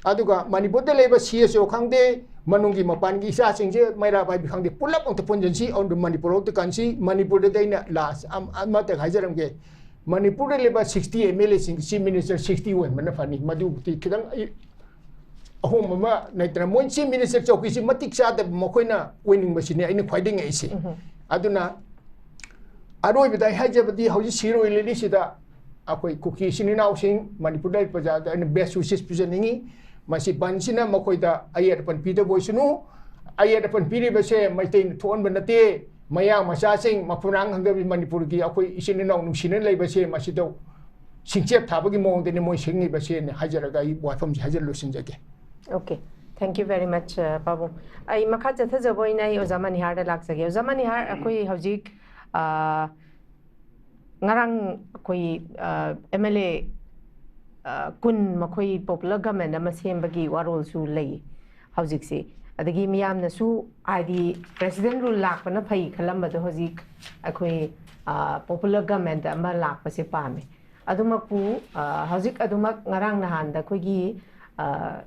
ꯑꯗꯨꯒ ꯃꯅꯤꯄꯨꯔꯗ ꯂꯩꯕ C S O ꯈꯪꯗꯦ, ꯃꯅꯨꯡꯒꯤ ꯃꯄꯥꯟꯒꯤ ꯏꯆꯥꯁꯤꯡꯁꯦ ꯃꯩꯔꯥ ꯄꯥꯏꯕꯤ ꯈꯪꯗꯦ, ꯄꯨꯂꯞ ꯑꯝꯇ ꯄꯨꯟꯁꯤꯟꯁꯤ꯫ ꯑꯗꯨ ꯃꯅꯤꯄꯨꯔ ꯑꯝꯇ ꯀꯟꯁꯤ꯫ ꯃꯅꯤꯄꯨꯔꯗꯗꯤ ꯑꯩꯅ last ꯑꯃ-, ꯑꯃꯇ ꯍꯥꯏꯖꯔꯝꯒꯦ꯫ ꯃꯅꯤꯄꯨꯔꯗ ꯂꯩꯕ sixty MLAꯁꯤꯡ, chief minister sixty ꯑꯣꯏꯍꯟꯕꯅ ꯐꯅꯤ꯫ ꯃꯗꯨꯕꯨꯗꯤ ꯈꯤꯇꯪ ꯑꯩ ꯑꯍꯣꯡꯕ ꯑꯃ ꯂꯩꯇꯅ, ꯃꯣꯏ chief minister ꯆꯧꯀꯤꯁꯤ ꯃꯇꯤꯛ ꯆꯥꯗꯕ ꯃꯈꯣꯏꯅ ꯑꯣꯏꯅꯤꯡꯕꯁꯤꯅꯦ ꯑꯩꯅ ꯈ꯭ꯋꯥꯏꯗꯒꯤ ꯉꯛꯏꯁꯦ꯫ ꯑꯗꯨꯅ ꯑꯔꯣꯏꯕꯗ ꯑꯩ ꯍꯥꯏꯖꯕꯗꯤ, ꯍꯧꯖꯤꯛ ꯁꯤꯔꯣꯏ ꯂꯤꯂꯤꯁꯤꯗ ꯑꯩꯈꯣꯏ ꯀꯨꯀꯤ ꯏꯆꯤꯟ ꯏꯅꯥꯎꯁꯤꯡ, ꯃꯅꯤꯄꯨꯔꯗ ꯂꯩꯕ ꯄ꯭ꯔꯖꯥꯗ ꯑꯩꯅ best wishes ꯄꯤꯖꯅꯤꯡꯉꯤ꯫ ꯃꯁꯤ ꯕꯟꯁꯤꯅ ꯃꯈꯣꯏꯗ ꯑꯌꯦꯠ ꯑꯄꯟ ꯄꯤꯗꯕ ꯑꯣꯏꯁꯅꯨ꯫ ꯑꯌꯦꯠ ꯑꯄꯟ ꯄꯤꯔꯤꯕꯁꯦ ꯃꯩꯇꯩꯅ ꯊꯣꯛꯍꯟꯕ ꯅꯠꯇꯦ꯫ ꯃꯌꯥꯡ ꯃꯆꯥꯁꯤꯡ, ꯃꯐꯨꯅꯥꯡ ꯈꯪꯗꯕꯤ ꯃꯅꯤꯄꯨꯔꯒꯤ ꯑꯩꯈꯣꯏ ꯏꯆꯤꯟ ꯏꯅꯥꯎ ꯅꯨꯡꯁꯤꯅ ꯂꯩꯕꯁꯦ, ꯃꯁꯤꯗ ꯁꯤꯡꯆꯦꯞ ꯊꯥꯕꯒꯤ ꯃꯑꯣꯡꯗꯅꯤ ꯃꯣꯏ ꯁꯤꯡꯉꯤꯕꯁꯦꯅ ꯍꯥꯏꯖꯔꯒ ꯑꯩ ꯋꯥꯐꯝꯁꯦ ꯍꯥꯏꯖ ꯂꯣꯏꯁꯤꯟꯖꯒꯦ꯫ Okay, thank you very much, uh, ꯄꯥꯕꯨꯡ꯫ ꯑꯩ ꯃꯈꯥ ꯆꯠꯊꯖꯕ ꯑꯣꯏꯅ ꯑꯩ ꯑꯣꯖꯥ ꯃꯅꯤꯍꯥꯔꯗ ꯂꯥꯛꯆꯒꯦ꯫ ꯑꯣꯖꯥ ꯃꯅꯤꯍꯥꯔ, ꯑꯩꯈꯣꯏ ꯍꯧꯖꯤꯛ, ꯑ, ꯉꯔꯥꯡ ꯑꯩꯈꯣꯏ, ꯑ, MLA, ꯑ, ꯀꯨꯟ ꯃꯈꯣꯏ popular government ꯑꯃ ꯁꯦꯝꯕꯒꯤ ꯋꯥꯔꯣꯜꯁꯨ ꯂꯩ ꯍꯧꯖꯤꯛꯁꯦ꯫ ꯑꯗꯒꯤ ꯃꯤꯌꯥꯝꯅꯁꯨ ꯍꯥꯏꯗꯤ president rule ꯂꯥꯛꯄꯅ ꯐꯩ ꯈꯜꯂꯝꯕꯗꯣ ꯍꯧꯖꯤꯛ ꯑꯩꯈꯣꯏ, ꯑ, popular government ꯑꯃ ꯂꯥꯛꯄꯁꯦ ꯄꯥꯝꯃꯦ꯫ ꯑꯗꯨꯃꯛꯄꯨ, ꯑ, ꯍꯧꯖꯤꯛ ꯑꯗꯨꯃꯛ ꯉꯔꯥꯡ ꯅꯍꯥꯟꯗ ꯑꯩꯈꯣꯏꯒꯤ, ꯑ,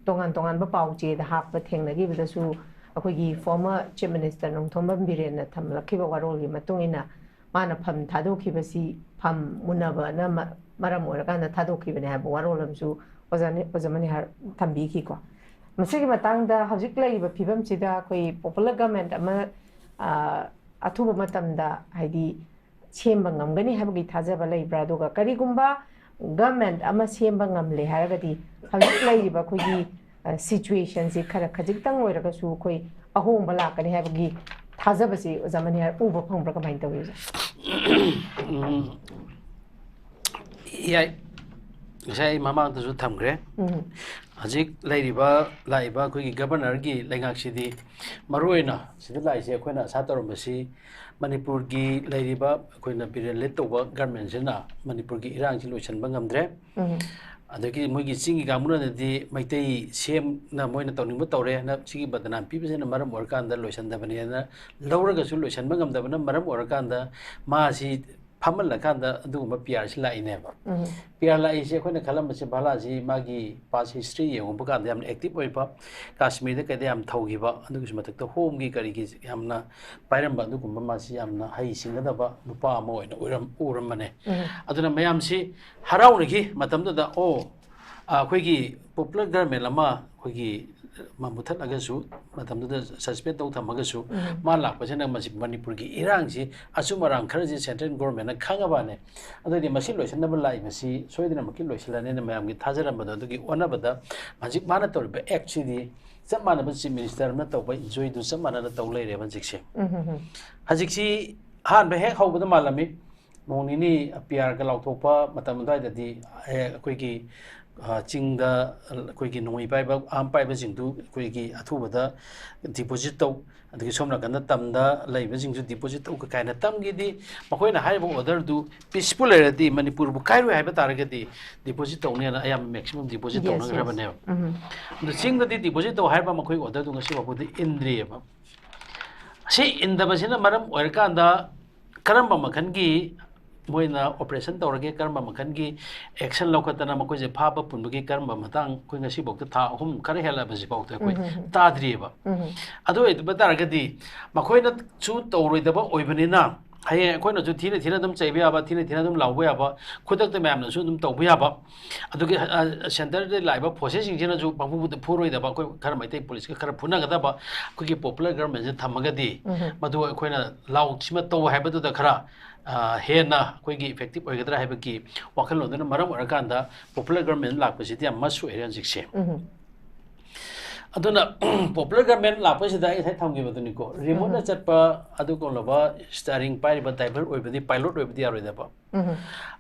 ꯇꯣꯉꯥꯟ ꯇꯣꯉꯥꯟꯕ ꯄꯥꯎ ꯆꯦꯗ ꯍꯥꯞꯄ ꯊꯦꯡꯅꯈꯤꯕꯗꯁꯨ ꯑꯩꯈꯣꯏꯒꯤ former Chief Minister ꯅꯣꯡꯊꯣꯝꯕꯝ ꯕꯤꯔꯦꯟꯅ ꯊꯝꯂꯛꯈꯤꯕ ꯋꯥꯔꯣꯜꯒꯤ ꯃꯇꯨꯡ ꯏꯟꯅ ꯃꯥꯅ ꯐꯝ ꯊꯥꯗꯣꯛꯈꯤꯕꯁꯤ ꯐꯝ ꯃꯨꯟꯅꯕꯅ ꯃ-, ꯃꯔꯝ ꯑꯣꯏꯔꯀꯥꯟꯗ ꯊꯥꯗꯣꯛꯈꯤꯕꯅꯦ ꯍꯥꯏꯕ ꯋꯥꯔꯣꯜ ꯑꯃꯁꯨ ꯑꯣꯖꯥ ꯅꯤ-, ꯑꯣꯖꯥ ꯃꯅꯤꯍꯥꯔ ꯊꯝꯕꯤꯈꯤꯀꯣ꯫ ꯃꯁꯤꯒꯤ ꯃꯇꯥꯡꯗ ꯍꯧꯖꯤꯛ ꯂꯩꯔꯤꯕ ꯐꯤꯕꯝꯁꯤꯗ ꯑꯩꯈꯣꯏ popular government ꯑꯃ, ꯑ, ꯑꯊꯨꯕ ꯃꯇꯝꯗ ꯍꯥꯏꯗꯤ ꯁꯦꯝꯕ ꯉꯝꯒꯅꯤ ꯍꯥꯏꯕꯒꯤ ꯊꯥꯖꯕ ꯂꯩꯕ꯭ꯔꯥ? ꯑꯗꯨꯒ ꯀꯔꯤꯒꯨꯝꯕ ꯒꯚꯔꯟꯃꯦꯟꯠ ꯑꯃ ꯁꯦꯝꯕ ꯉꯝꯂꯦ ꯍꯥꯏꯔꯒꯗꯤ ꯍꯧꯖꯤꯛ ꯂꯩꯔꯤꯕ ꯑꯩꯈꯣꯏꯒꯤ ꯁꯤꯆꯨꯋꯦꯁꯟꯁꯤ ꯈꯔ ꯈꯖꯤꯛꯇꯪ ꯑꯣꯏꯔꯒꯁꯨ ꯑꯩꯈꯣꯏ ꯑꯍꯣꯡꯕ ꯂꯥꯛꯀꯅꯤ ꯍꯥꯏꯕꯒꯤ ꯊꯥꯖꯕꯁꯤ ꯑꯣꯖꯥ ꯃꯅꯤꯍꯥꯔ ꯎꯕ ꯐꯪꯕ꯭ꯔꯥ, ꯀꯃꯥꯏꯅ ꯇꯧꯋꯤ ꯑꯣꯖꯥ? ꯎꯝ, ꯌꯥꯏ, ꯉꯁꯥꯏ ꯑꯩ ꯃꯃꯥꯡꯗꯁꯨ ꯊꯝꯈ꯭ꯔꯦ꯫ ꯎꯝ ꯍꯧꯖꯤꯛ ꯂꯩꯔꯤꯕ ꯂꯥꯛꯏꯕ ꯑꯩꯈꯣꯏꯒꯤ ꯒꯕꯔꯅꯔꯒꯤ ꯂꯩꯉꯥꯛꯁꯤꯗꯤ, ꯃꯔꯨꯑꯣꯏꯅ ꯁꯤꯗ ꯂꯥꯛꯏꯁꯦ, ꯑꯩꯈꯣꯏꯅ ꯑꯁꯥ ꯇꯧꯔꯝꯕꯁꯤ ꯃꯅꯤꯄꯨꯔꯒꯤ ꯂꯩꯔꯤꯕ ꯑꯩꯈꯣꯏꯅ ꯕꯤꯔꯦꯟ ꯂꯤꯗ ꯇꯧꯕ ꯒꯔꯃꯦꯟꯁꯤꯅ ꯃꯅꯤꯄꯨꯔꯒꯤ ꯏꯔꯥꯡꯁꯤ ꯂꯣꯏꯁꯤꯟꯕ ꯉꯝꯗ꯭ꯔꯦ꯫ ꯎꯝ ꯑꯗꯒꯤ ꯃꯣꯏꯒꯤ ꯆꯤꯡꯒꯤ ꯀꯥꯡꯕꯨꯅꯗꯤ ꯃꯩꯇꯩ ꯁꯦꯝꯅ ꯃꯣꯏꯅ ꯇꯧꯅꯤꯡꯕ ꯇꯧꯔꯦ ꯍꯥꯏꯅ ꯁꯤꯒꯤ ꯕꯗꯅꯥꯝ ꯄꯤꯕꯁꯤꯅ ꯃꯔꯝ ꯑꯣꯏꯔꯀꯥꯟꯗ ꯂꯣꯏꯁꯤꯟꯗꯕꯅꯦꯅ ꯂꯧꯔꯒꯁꯨ ꯂꯣꯏꯁꯤꯟꯕ ꯉꯝꯗꯕꯅ ꯃꯔꯝ ꯑꯣꯏꯔꯀꯥꯟꯗ ꯃꯥꯁꯤ ꯐꯝꯍꯜꯂꯀꯥꯟꯗ ꯑꯗꯨꯒꯨꯝꯕ ꯄꯤ ꯑꯥꯔꯁꯤ ꯂꯥꯛꯏꯅꯦꯕ꯫ ꯎꯝ ꯄꯤ ꯑꯥꯔ ꯂꯥꯛꯏꯁꯦ ꯑꯩꯈꯣꯏꯅ ꯈꯜꯂꯝꯕꯁꯦ, ꯚꯥꯂꯥꯁꯤ ꯃꯥꯒꯤ ꯄꯥꯁ ꯍꯤꯁꯇ꯭ꯔꯤ ꯌꯦꯡꯉꯨꯕ ꯀꯥꯟꯗ ꯌꯥꯝꯅ ꯑꯦꯛꯇꯤꯚ ꯑꯣꯏꯕ, ꯀꯥꯁꯃꯤꯔꯗ ꯀꯩꯗ ꯌꯥꯝ ꯊꯧꯈꯤꯕ, ꯑꯗꯨꯒꯤꯁꯨ ꯃꯊꯛꯇ ꯍꯣꯝꯒꯤ ꯀꯔꯤꯒꯤ ꯌꯥꯝꯅ ꯄꯥꯏꯔꯝꯕ, ꯑꯗꯨꯒꯨꯝꯕ ꯃꯥꯁꯤ ꯌꯥꯝꯅ ꯍꯩ ꯁꯤꯡꯒꯗꯕ ꯅꯨꯄꯥ ꯑꯃ ꯑꯣꯏꯅ ꯎꯔꯝ-, ꯎꯔꯝꯕꯅꯦ꯫ ꯎꯝ ꯑꯗꯨꯅ ꯃꯌꯥꯝꯁꯤ ꯍꯔꯥꯎꯅꯈꯤ ꯃꯇꯝꯗꯨꯗ, ꯑꯣ, ꯑꯩꯈꯣꯏꯒꯤ ꯄꯣꯄꯨꯂꯔ ꯒꯔꯃꯦꯟ ꯑꯃ ꯑꯩꯈꯣꯏꯒꯤ ꯃ-, ꯃꯨꯊꯠꯂꯒꯁꯨ, ꯃꯇꯝꯗꯨꯗ ꯁꯁꯄꯦꯟ ꯇꯧ ꯊꯝꯃꯒꯁꯨ, ꯎꯝ ꯃꯥ ꯂꯥꯛꯄꯁꯤꯅ ꯃꯁꯤ ꯃꯅꯤꯄꯨꯔꯒꯤ ꯏꯔꯥꯡꯁꯤ, ꯑꯆꯨꯝ ꯑꯔꯥꯡ ꯈꯔꯁꯤ ꯁꯦꯟꯇ꯭ꯔꯦꯜ ꯒꯣꯔꯃꯦꯟꯅ ꯈꯪꯉꯕꯅꯦ꯫ ꯑꯗꯨꯗꯤ ꯃꯁꯤ ꯂꯣꯏꯁꯤꯟꯅꯕ ꯂꯥꯛꯏꯕꯁꯤ ꯁꯣꯏꯗꯅꯃꯛꯀꯤ ꯂꯣꯏꯁꯤꯜꯂꯅꯤꯅ ꯃꯌꯥꯝꯒꯤ ꯊꯥꯖꯔꯝꯕꯗꯣ, ꯑꯗꯨꯒꯤ ꯑꯣꯟꯅꯕꯗ ꯍꯧꯖꯤꯛ ꯃꯥꯅ ꯇꯧꯔꯤꯕ ꯑꯦꯛꯁꯤꯗꯤ ꯆꯞ ꯃꯥꯟꯅꯕ ꯆꯤꯐ ꯃꯤꯅꯤꯁꯇꯔ ꯑꯃꯅ ꯇꯧꯕ ꯏꯟꯖꯣꯏꯗꯨ ꯆꯞ ꯃꯥꯟꯅꯅ ꯇꯧ ꯂꯩꯔꯦꯕ ꯍꯧꯖꯤꯛꯁꯦ꯫ ꯎꯝ ꯎꯝ ꯎꯝ ꯍꯧꯖꯤꯛꯁꯤ ꯑꯍꯥꯟꯕ ꯍꯦꯛ ꯍꯧꯕꯗ ꯃꯥꯜꯂꯝꯃꯤ, ꯅꯣꯡ ꯅꯤꯅꯤ ꯄꯤ ꯑꯥꯔꯒ ꯂꯥꯎꯊꯣꯛꯄ ꯃꯇꯝ ꯑꯗꯨꯋꯥꯏꯗꯗꯤ, ꯑꯦ, ꯑꯩꯈꯣꯏꯒꯤ, ꯑ, ꯆꯤꯡꯗ ꯑꯩꯈꯣꯏꯒꯤ ꯅꯣꯡꯃꯩ ꯄꯥꯏꯕ, ꯑꯥꯔꯝ ꯄꯥꯏꯕꯁꯤꯡꯗꯨ ꯑꯩꯈꯣꯏꯒꯤ ꯑꯊꯨꯕꯗ ꯗꯤꯄꯣꯖꯤꯠ ꯇꯧ, ꯑꯗꯒꯤ ꯁꯣꯝ ꯅꯥꯀꯟꯗ ꯇꯝꯗ ꯂꯩꯕꯁꯤꯡꯁꯨ ꯗꯤꯄꯣꯖꯤꯠ ꯇꯧ ꯀꯥꯏꯅ ꯇꯝꯒꯤꯗꯤ, ꯃꯈꯣꯏꯅ ꯍꯥꯏꯔꯤꯕ ꯑꯣꯔꯗꯔꯗꯨ ꯄꯤꯁꯐꯨꯜ ꯂꯩꯔꯗꯤ, ꯃꯅꯤꯄꯨꯔꯕꯨ ꯀꯥꯏꯔꯣꯏ ꯍꯥꯏꯕ ꯇꯥꯔꯒꯗꯤ ꯗꯤꯄꯣꯖꯤꯠ ꯇꯧꯅꯦꯅ ꯑꯌꯥꯝꯕ ꯃꯦꯛꯁꯤꯃꯝ ꯗꯤꯄꯣꯖꯤꯠ Yes, yes. ꯇꯧꯅꯈ꯭ꯔꯕꯅꯦꯕ꯫ ꯎꯝ ꯑꯗꯨ ꯆꯤꯡꯗꯗꯤ ꯗꯤꯄꯣꯖꯤꯠ ꯇꯧ ꯍꯥꯏꯕ ꯃꯈꯣꯏꯒꯤ ꯑꯣꯔꯗꯔꯗꯨ ꯉꯁꯤ ꯐꯥꯎꯕꯗꯤ ꯏꯟꯗ꯭ꯔꯤꯑꯕ꯫ ꯁꯤ ꯏꯟꯗꯕꯁꯤꯅ ꯃꯔꯝ ꯑꯣꯏꯔꯀꯥꯟꯗ ꯀꯔꯝꯕ ꯃꯈꯜꯒꯤ ꯃꯣꯏꯅ ꯑꯣꯄꯔꯦꯁꯟ ꯇꯧꯔꯒꯦ, ꯀꯔꯝꯕ ꯃꯈꯜꯒꯤ ꯑꯦꯛꯁꯟ ꯂꯧꯈꯠꯇꯅ ꯃꯈꯣꯏꯁꯦ ꯐꯥꯕ ꯄꯨꯟꯕꯒꯤ ꯀꯔꯝꯕ ꯃꯇꯥꯡ, ꯑꯩꯈꯣꯏ ꯉꯁꯤꯐꯥꯎꯗ ꯊꯥ ꯑꯍꯨꯝ ꯈꯔ ꯍꯦꯜꯂꯕꯁꯤꯐꯥꯎꯗ ꯑꯩꯈꯣꯏ ꯎꯝ, ꯎꯝ, ꯎꯝ꯫ ꯇꯥꯗ꯭ꯔꯤꯑꯕ꯫ ꯎꯝ ꯑꯗꯨ ꯑꯣꯏꯕ ꯇꯥꯔꯒꯗꯤ ꯃꯈꯣꯏꯅꯁꯨ ꯇꯧꯔꯣꯏꯗꯕ ꯑꯣꯏꯕꯅꯤꯅ, ꯍꯌꯦꯡ ꯑꯩꯈꯣꯏꯅꯁꯨ ꯊꯤꯅ ꯊꯤꯅ ꯑꯗꯨꯝ ꯆꯩꯕ ꯌꯥꯕ, ꯊꯤꯅ ꯊꯤꯅ ꯑꯗꯨꯝ ꯂꯥꯎꯕ ꯌꯥꯕ, ꯈꯨꯗꯛꯇ ꯃꯌꯥꯝꯅꯁꯨ ꯑꯗꯨꯝ ꯇꯧꯕ ꯌꯥꯕ꯫ ꯑꯗꯨꯒꯤ ꯁꯦꯟꯇꯔꯗ ꯂꯥꯛꯏꯕ ꯐꯣꯔꯁꯦꯁꯁꯤꯡꯁꯤꯅꯁꯨ ꯄꯪꯐꯨꯗ ꯐꯨꯔꯣꯏꯗꯕ, ꯑꯩꯈꯣꯏ ꯈꯔ ꯃꯩꯇꯩ ꯄꯨꯂꯤꯁꯀ ꯈꯔ ꯐꯨꯅꯒꯗꯕ, ꯑꯩꯈꯣꯏꯒꯤ ꯄꯣꯄꯨꯂꯔ ꯒꯕꯔꯟꯃꯦꯟꯁꯦ ꯊꯝꯃꯒꯗꯤ, ꯃꯗꯨ ꯑꯩꯈꯣꯏꯅ ꯂꯥꯎꯁꯤꯃ ꯇꯧ ꯍꯥꯏꯕꯗꯨꯗ ꯈꯔ ꯍꯦꯟꯅ ꯑꯩꯈꯣꯏꯒꯤ ꯏꯐꯦꯛꯇꯤꯞ ꯑꯣꯏꯒꯗ꯭ꯔꯥ ꯍꯥꯏꯕꯒꯤ ꯋꯥꯈꯜꯂꯣꯟꯗꯨꯅ ꯃꯔꯝ ꯑꯣꯏꯔꯀꯥꯟꯗ ꯄꯣꯄꯨꯂꯔ ꯒꯕꯔꯟꯃꯦꯟ ꯂꯥꯛꯄꯁꯤꯗꯤ ꯌꯥꯝ ꯃꯁ ꯑꯣꯏꯔꯦ ꯍꯧꯖꯤꯛꯁꯦ꯫ ꯑꯗꯨꯅ ꯄꯣꯄꯨꯂꯔ ꯒꯕꯔꯟꯃꯦꯟ ꯂꯥꯛꯄꯁꯤꯗ ꯑꯩ ꯉꯁꯥꯏ ꯊꯝꯈꯤꯕꯗꯨꯅꯤꯀꯣ, ꯔꯤꯃꯣꯠꯅ ꯆꯠꯄ ꯑꯗꯨꯒꯨꯝꯂꯕ ꯁ꯭ꯇꯤꯌꯥꯔꯤꯡ ꯄꯥꯏꯔꯤꯕ ꯗ꯭ꯔꯥꯏꯚꯔ ꯑꯣꯏꯕꯗꯤ, ꯄꯥꯏꯂꯣꯠ ꯑꯣꯏꯕꯗꯤ ꯌꯥꯔꯣꯏꯗꯕ꯫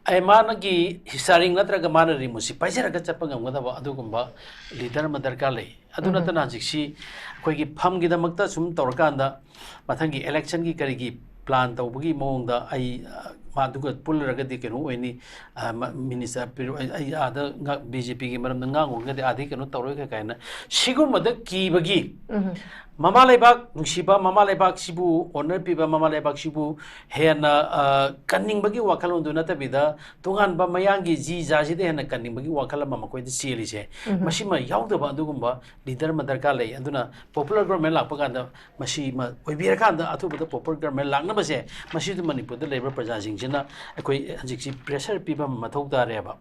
ꯑꯩ ꯃꯥꯅꯒꯤ ꯁ꯭ꯇꯤꯌꯥꯔꯤꯡ ꯅꯠꯇ꯭ꯔꯒ ꯃꯥꯅ ꯔꯤꯃꯣꯠꯁꯤ ꯄꯥꯏꯖꯔꯒ ꯆꯠꯄ ꯉꯝꯒꯗꯕ ꯑꯗꯨꯒꯨꯝꯕ ꯂꯤꯗꯔ ꯑꯃ ꯗꯔꯀꯥꯔ ꯂꯩ꯫ ꯑꯗꯨ ꯅꯠꯇꯅ ꯍꯧꯖꯤꯛꯁꯤ ꯑꯩꯈꯣꯏꯒꯤ ꯐꯝꯒꯤꯗꯃꯛꯇ ꯁꯨꯝ ꯇꯧꯔꯀꯥꯟꯗ, ꯃꯊꯪꯒꯤ ꯏꯂꯦꯛꯁꯟꯒꯤ ꯀꯔꯤꯒꯤ ꯄ꯭ꯂꯥꯟ ꯇꯧꯕꯒꯤ ꯃꯑꯣꯡꯗ ꯑꯩ, ꯑ, ꯃꯥꯗꯨꯒ ꯄꯨꯜꯂꯨꯔꯒꯗꯤ ꯀꯩꯅꯣ ꯑꯣꯏꯅꯤ, ꯑ, ꯃ-, ꯃꯤꯅꯤꯁꯇꯔ ꯄꯤꯔꯨ-, ꯑꯩ, ꯑꯩ ꯑꯥꯗ ꯉ-, ꯕꯤ ꯖꯦ ꯄꯤꯒꯤ ꯃꯔꯝꯗ ꯉꯥꯡꯉꯨꯔꯒꯗꯤ ꯑꯥꯗꯒꯤ ꯀꯩꯅꯣ ꯇꯧꯔꯣꯏ ꯀꯥꯏꯅ, ꯁꯤꯒꯨꯝꯕꯗ ꯀꯤꯕꯒꯤ ꯃꯃꯥ ꯂꯩꯕꯥꯛ ꯅꯨꯡꯁꯤꯕ, ꯃꯃꯥ ꯂꯩꯕꯥꯛꯁꯤꯕꯨ ꯑꯣꯅꯔ ꯄꯤꯕ, ꯃꯃꯥ ꯂꯩꯕꯥꯛꯁꯤꯕꯨ ꯍꯦꯟꯅ, ꯑ, ꯀꯟꯅꯤꯡꯕꯒꯤ ꯋꯥꯈꯜꯂꯣꯟꯗꯨ ꯅꯠꯇꯕꯤꯗ, ꯇꯣꯉꯥꯟꯕ ꯃꯌꯥꯡꯒꯤ ꯖꯤ ꯖꯥꯁꯤꯗ ꯍꯦꯟꯅ ꯀꯟꯅꯤꯡꯕꯒꯤ ꯋꯥꯈꯜ ꯑꯃ ꯃꯈꯣꯏꯗ ꯆꯦꯜꯂꯤꯁꯦ, ꯃꯁꯤꯃ ꯌꯥꯎꯗꯕ ꯑꯗꯨꯒꯨꯝꯕ ꯂꯤꯗꯔ ꯑꯃ ꯗꯔꯀꯥꯔ ꯂꯩ꯫ ꯑꯗꯨꯅ ꯄꯣꯄꯨꯂꯔ ꯒꯣꯔꯃꯦꯟ ꯂꯥꯛꯄ ꯀꯥꯟꯗ ꯃꯁꯤꯃ ꯑꯣꯏꯕꯤꯔꯀꯥꯟꯗ ꯑꯊꯨꯕꯗ ꯄꯣꯄꯨꯂꯔ ꯒꯣꯔꯃꯦꯟ ꯂꯥꯛꯅꯕꯁꯦ, ꯃꯁꯤꯗ ꯃꯅꯤꯄꯨꯔꯗ ꯂꯩꯔꯤꯕ ꯄ꯭ꯔꯖꯥꯁꯤꯡꯁꯤꯅ ꯑꯩꯈꯣꯏ ꯍꯧꯖꯤꯛꯁꯤ ꯄ꯭ꯔꯦꯁꯔ ꯄꯤꯕ ꯑꯃ ꯃꯊꯧ ꯇꯥꯔꯦꯕ꯫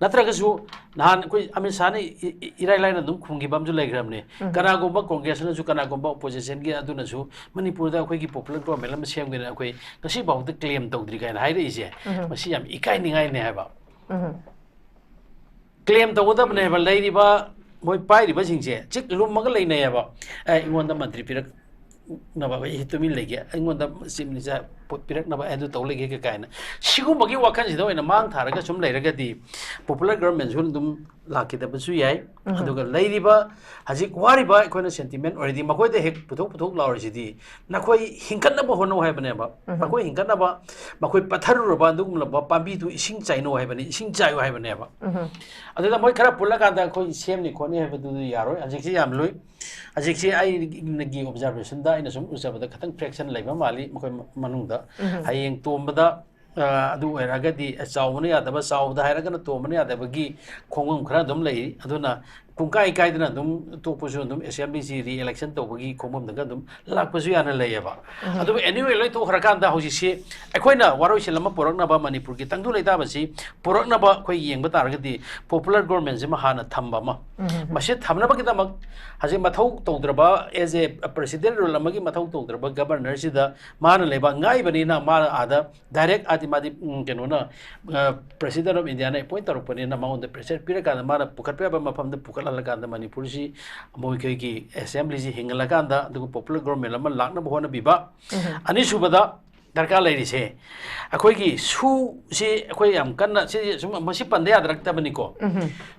ꯅꯠꯇ꯭ꯔꯒꯁꯨ ꯅꯍꯥꯟ ꯑꯩꯈꯣꯏ ꯑꯃꯤꯠ ꯁꯥꯍꯅ ꯏ-, ꯏ-, ꯏꯔꯥꯏ ꯂꯥꯏꯅ ꯑꯗꯨꯝ ꯈꯨꯝꯈꯤꯕ ꯑꯃꯁꯨ ꯂꯩꯈ꯭ꯔꯕꯅꯦ꯫ ꯀꯅꯥꯒꯨꯝꯕ ꯀꯣꯡꯒ꯭ꯔꯦꯁꯅꯁꯨ, ꯀꯅꯥꯒꯨꯝꯕ ꯑꯣꯄꯣꯖꯤꯁꯟꯒꯤ ꯑꯗꯨꯅꯁꯨ ꯃꯅꯤꯄꯨꯔꯗ ꯑꯩꯈꯣꯏꯒꯤ ꯄꯣꯄꯨꯂꯔ ꯒꯣꯔꯃꯦꯟ ꯑꯃ ꯁꯦꯝꯒꯦꯅ ꯑꯩꯈꯣꯏ ꯉꯁꯤ ꯐꯥꯎꯗ ꯀ꯭ꯂꯦꯝ ꯇꯧꯗ꯭ꯔꯤ ꯀꯥꯏꯅ ꯍꯥꯏꯔꯛꯏꯁꯦ, ꯃꯁꯤ ꯌꯥꯝ ꯏꯀꯥꯏꯅꯤꯡꯉꯥꯏꯅꯦ ꯍꯥꯏꯕ꯫ ꯀ꯭ꯂꯦꯝ ꯇꯧꯒꯗꯕꯅꯦꯕ꯫ ꯂꯩꯔꯤꯕ ꯃꯣꯏ ꯄꯥꯏꯔꯤꯕꯁꯤꯡꯁꯦ ꯆꯤꯛ ꯂꯨꯝꯃꯒ ꯂꯩꯅꯩꯌꯦꯕ꯫ "ꯑꯦ, ꯑꯩꯉꯣꯟꯗ ꯃꯟꯇ꯭ꯔꯤ ꯄꯤꯔꯛꯅꯕ ꯑꯩ ꯇꯨꯃꯤꯟ ꯂꯩꯒꯦ, ꯑꯩꯉꯣꯟꯗ ꯆꯤꯐ ꯃꯤꯅꯤꯁꯇꯔ ꯄꯤꯔꯛꯅꯕ ꯑꯩ ꯑꯗꯨ ꯇꯧ ꯂꯩꯒꯦ" ꯀꯥꯏꯅ, ꯁꯤꯒꯨꯝꯕꯒꯤ ꯋꯥꯈꯜꯁꯤꯗ ꯑꯣꯏꯅ ꯃꯥꯡ ꯊꯥꯔꯒ ꯁꯨꯝ ꯂꯩꯔꯒꯗꯤ ꯄꯣꯄꯨꯂꯔ ꯒꯕꯔꯃꯦꯟꯁꯨ ꯑꯗꯨꯝ ꯂꯥꯛꯈꯤꯗꯕꯁꯨ ꯌꯥꯏ꯫ ꯑꯗꯨꯒ ꯂꯩꯔꯤꯕ ꯍꯧꯖꯤꯛ ꯋꯥꯔꯤꯕ ꯑꯩꯈꯣꯏꯅ ꯁꯦꯟꯇꯤꯃꯦꯟ ꯑꯣꯏꯔꯗꯤ ꯃꯈꯣꯏꯗ ꯍꯦꯛ ꯄꯨꯊꯣꯛ ꯄꯨꯊꯣꯛ ꯂꯥꯎꯔꯤꯁꯤꯗꯤ, ꯅꯈꯣꯏ ꯍꯤꯡꯒꯠꯅꯕ ꯍꯣꯠꯅꯧ ꯍꯥꯏꯕꯅꯦꯕ꯫ ꯃꯈꯣꯏ ꯍꯤꯡꯒꯠꯅꯕ, ꯃꯈꯣꯏ ꯄꯠꯊꯔꯨꯔꯕ ꯑꯗꯨꯒꯨꯝꯂꯕ ꯄꯥꯝꯕꯤꯗꯨ ꯏꯁꯤꯡ ꯆꯥꯏꯅꯧ ꯍꯥꯏꯕꯅꯤ, ꯏꯁꯤꯡ ꯆꯥꯏꯌꯨ ꯍꯥꯏꯕꯅꯦꯕ꯫ ꯑꯗꯨꯗ ꯃꯣꯏ ꯈꯔ ꯄꯨꯜꯂꯀꯥꯟꯗ ꯑꯩꯈꯣꯏ ꯁꯦꯝꯅꯤ ꯈꯣꯠꯅꯤ ꯍꯥꯏꯕꯗꯨꯗꯤ ꯌꯥꯔꯣꯏ꯫ ꯍꯧꯖꯤꯛꯁꯤ ꯌꯥꯝ ꯂꯨꯏ꯫ ꯍꯧꯖꯤꯛꯁꯤ ꯑꯩꯒꯤ ꯑꯣꯕꯖꯥꯔꯕꯦꯁꯟꯗ ꯑꯩꯅ ꯁꯨꯝ ꯎꯖꯕꯗ ꯈꯤꯇꯪ ꯐ꯭ꯔꯦꯛꯁꯟ ꯂꯩꯕ ꯃꯥꯜꯂꯤ ꯃꯈꯣꯏ ꯃꯅꯨꯡꯗ꯫ ꯍꯌꯦꯡ ꯇꯣꯝꯕꯗ, ꯑ, ꯑꯗꯨ ꯑꯣꯏꯔꯒꯗꯤ, ꯑ, ꯆꯥꯎꯕꯅ ꯌꯥꯗꯕ, ꯆꯥꯎꯕꯗ ꯍꯥꯏꯔꯒꯅ ꯇꯣꯝꯕꯅ ꯌꯥꯗꯕꯒꯤ ꯈꯣꯡꯐꯝ ꯈꯔ ꯑꯗꯨꯝ ꯂꯩꯔꯤ꯫ ꯑꯗꯨꯅ ꯄꯨꯡꯀꯥꯏ ꯀꯥꯏꯗꯅ ꯑꯗꯨꯝ ꯇꯣꯛꯄꯁꯨ, ꯑꯗꯨꯝ ꯑꯦꯁꯦꯝꯕ꯭ꯂꯤꯁꯤ ꯔꯤ ꯏꯂꯦꯛꯁꯟ ꯇꯧꯕꯒꯤ ꯈꯣꯡꯐꯝꯗꯒ ꯑꯗꯨꯝ ꯂꯥꯛꯄꯁꯨ ꯌꯥꯅ ꯂꯩꯌꯦꯕ꯫ ꯑꯗꯨꯕꯨ anyway ꯂꯣꯏ ꯊꯣꯛꯈ꯭ꯔꯀꯥꯟꯗ ꯍꯧꯖꯤꯛꯁꯤ ꯑꯩꯈꯣꯏꯅ ꯋꯥꯔꯣꯏꯁꯤꯟ ꯑꯃ ꯄꯨꯔꯛꯅꯕ, ꯃꯅꯤꯄꯨꯔꯒꯤ ꯇꯪꯗꯨ ꯂꯩꯇꯥꯕꯁꯤ ꯄꯨꯔꯛꯅꯕ ꯑꯩꯈꯣꯏ ꯌꯦꯡꯕ ꯇꯥꯔꯒꯗꯤ, ꯄꯣꯄꯨꯂꯔ ꯒꯣꯔꯃꯦꯟꯁꯤꯃ ꯍꯥꯟꯅ ꯊꯝꯕ ꯑꯃ, ꯃꯁꯤ ꯊꯝꯅꯕꯒꯤꯗꯃꯛ ꯍꯧꯖꯤꯛ ꯃꯊꯧ ꯇꯧꯗ꯭ꯔꯕ, as a president rule ꯑꯃꯒꯤ ꯃꯊꯧ ꯇꯧꯗ꯭ꯔꯕ ꯒꯕꯔꯅꯔꯁꯤꯗ ꯃꯥꯅ ꯂꯩꯕꯥꯛ ꯉꯥꯛꯏꯕꯅꯤꯅ, ꯃꯥꯅ ꯑꯥꯗ ꯗꯥꯏꯔꯦꯛ ꯑꯥꯗꯤ ꯃꯥꯗꯤ, ꯎꯝ, ꯀꯩꯅꯣꯅ, ꯄ꯭ꯔꯦꯁꯤꯗꯦꯟ ꯑꯣꯐ ꯏꯟꯗꯤꯌꯥꯅ ꯑꯦꯄꯣꯏꯟ ꯇꯧꯔꯛꯄꯅꯤꯅ, ꯃꯉꯣꯟꯗ ꯄ꯭ꯔꯦꯁꯔ ꯄꯤꯔꯀꯥꯟꯗ ꯃꯥꯅ ꯄꯨꯈꯠꯄ ꯌꯥꯕ ꯃꯐꯝꯗ ꯄꯨꯈꯠꯍꯜꯂꯀꯥꯟꯗ ꯃꯅꯤꯄꯨꯔꯁꯤ ꯃꯣꯏꯈꯣꯏꯒꯤ ꯑꯦꯁꯦꯝꯕ꯭ꯂꯤꯁꯤ ꯍꯤꯡꯍꯜꯂꯀꯥꯟꯗ, ꯑꯗꯨꯒ ꯄꯣꯄꯨꯂꯔ ꯒꯣꯔꯃꯦꯟ ꯑꯃ ꯂꯥꯛꯅꯕ ꯍꯣꯠꯅꯕꯤꯕ꯫ ꯑꯅꯤꯁꯨꯕꯗ ꯗꯔꯀꯥꯔ ꯂꯩꯔꯤꯁꯦ, ꯑꯩꯈꯣꯏꯒꯤ ꯁꯨꯁꯤ ꯑꯩꯈꯣꯏ ꯌꯥꯝ ꯀꯟꯅ, ꯁꯤ ꯁꯨꯝ ꯃꯁꯤ ꯄꯟꯗ ꯌꯥꯗꯔꯛꯇꯕꯅꯤꯀꯣ꯫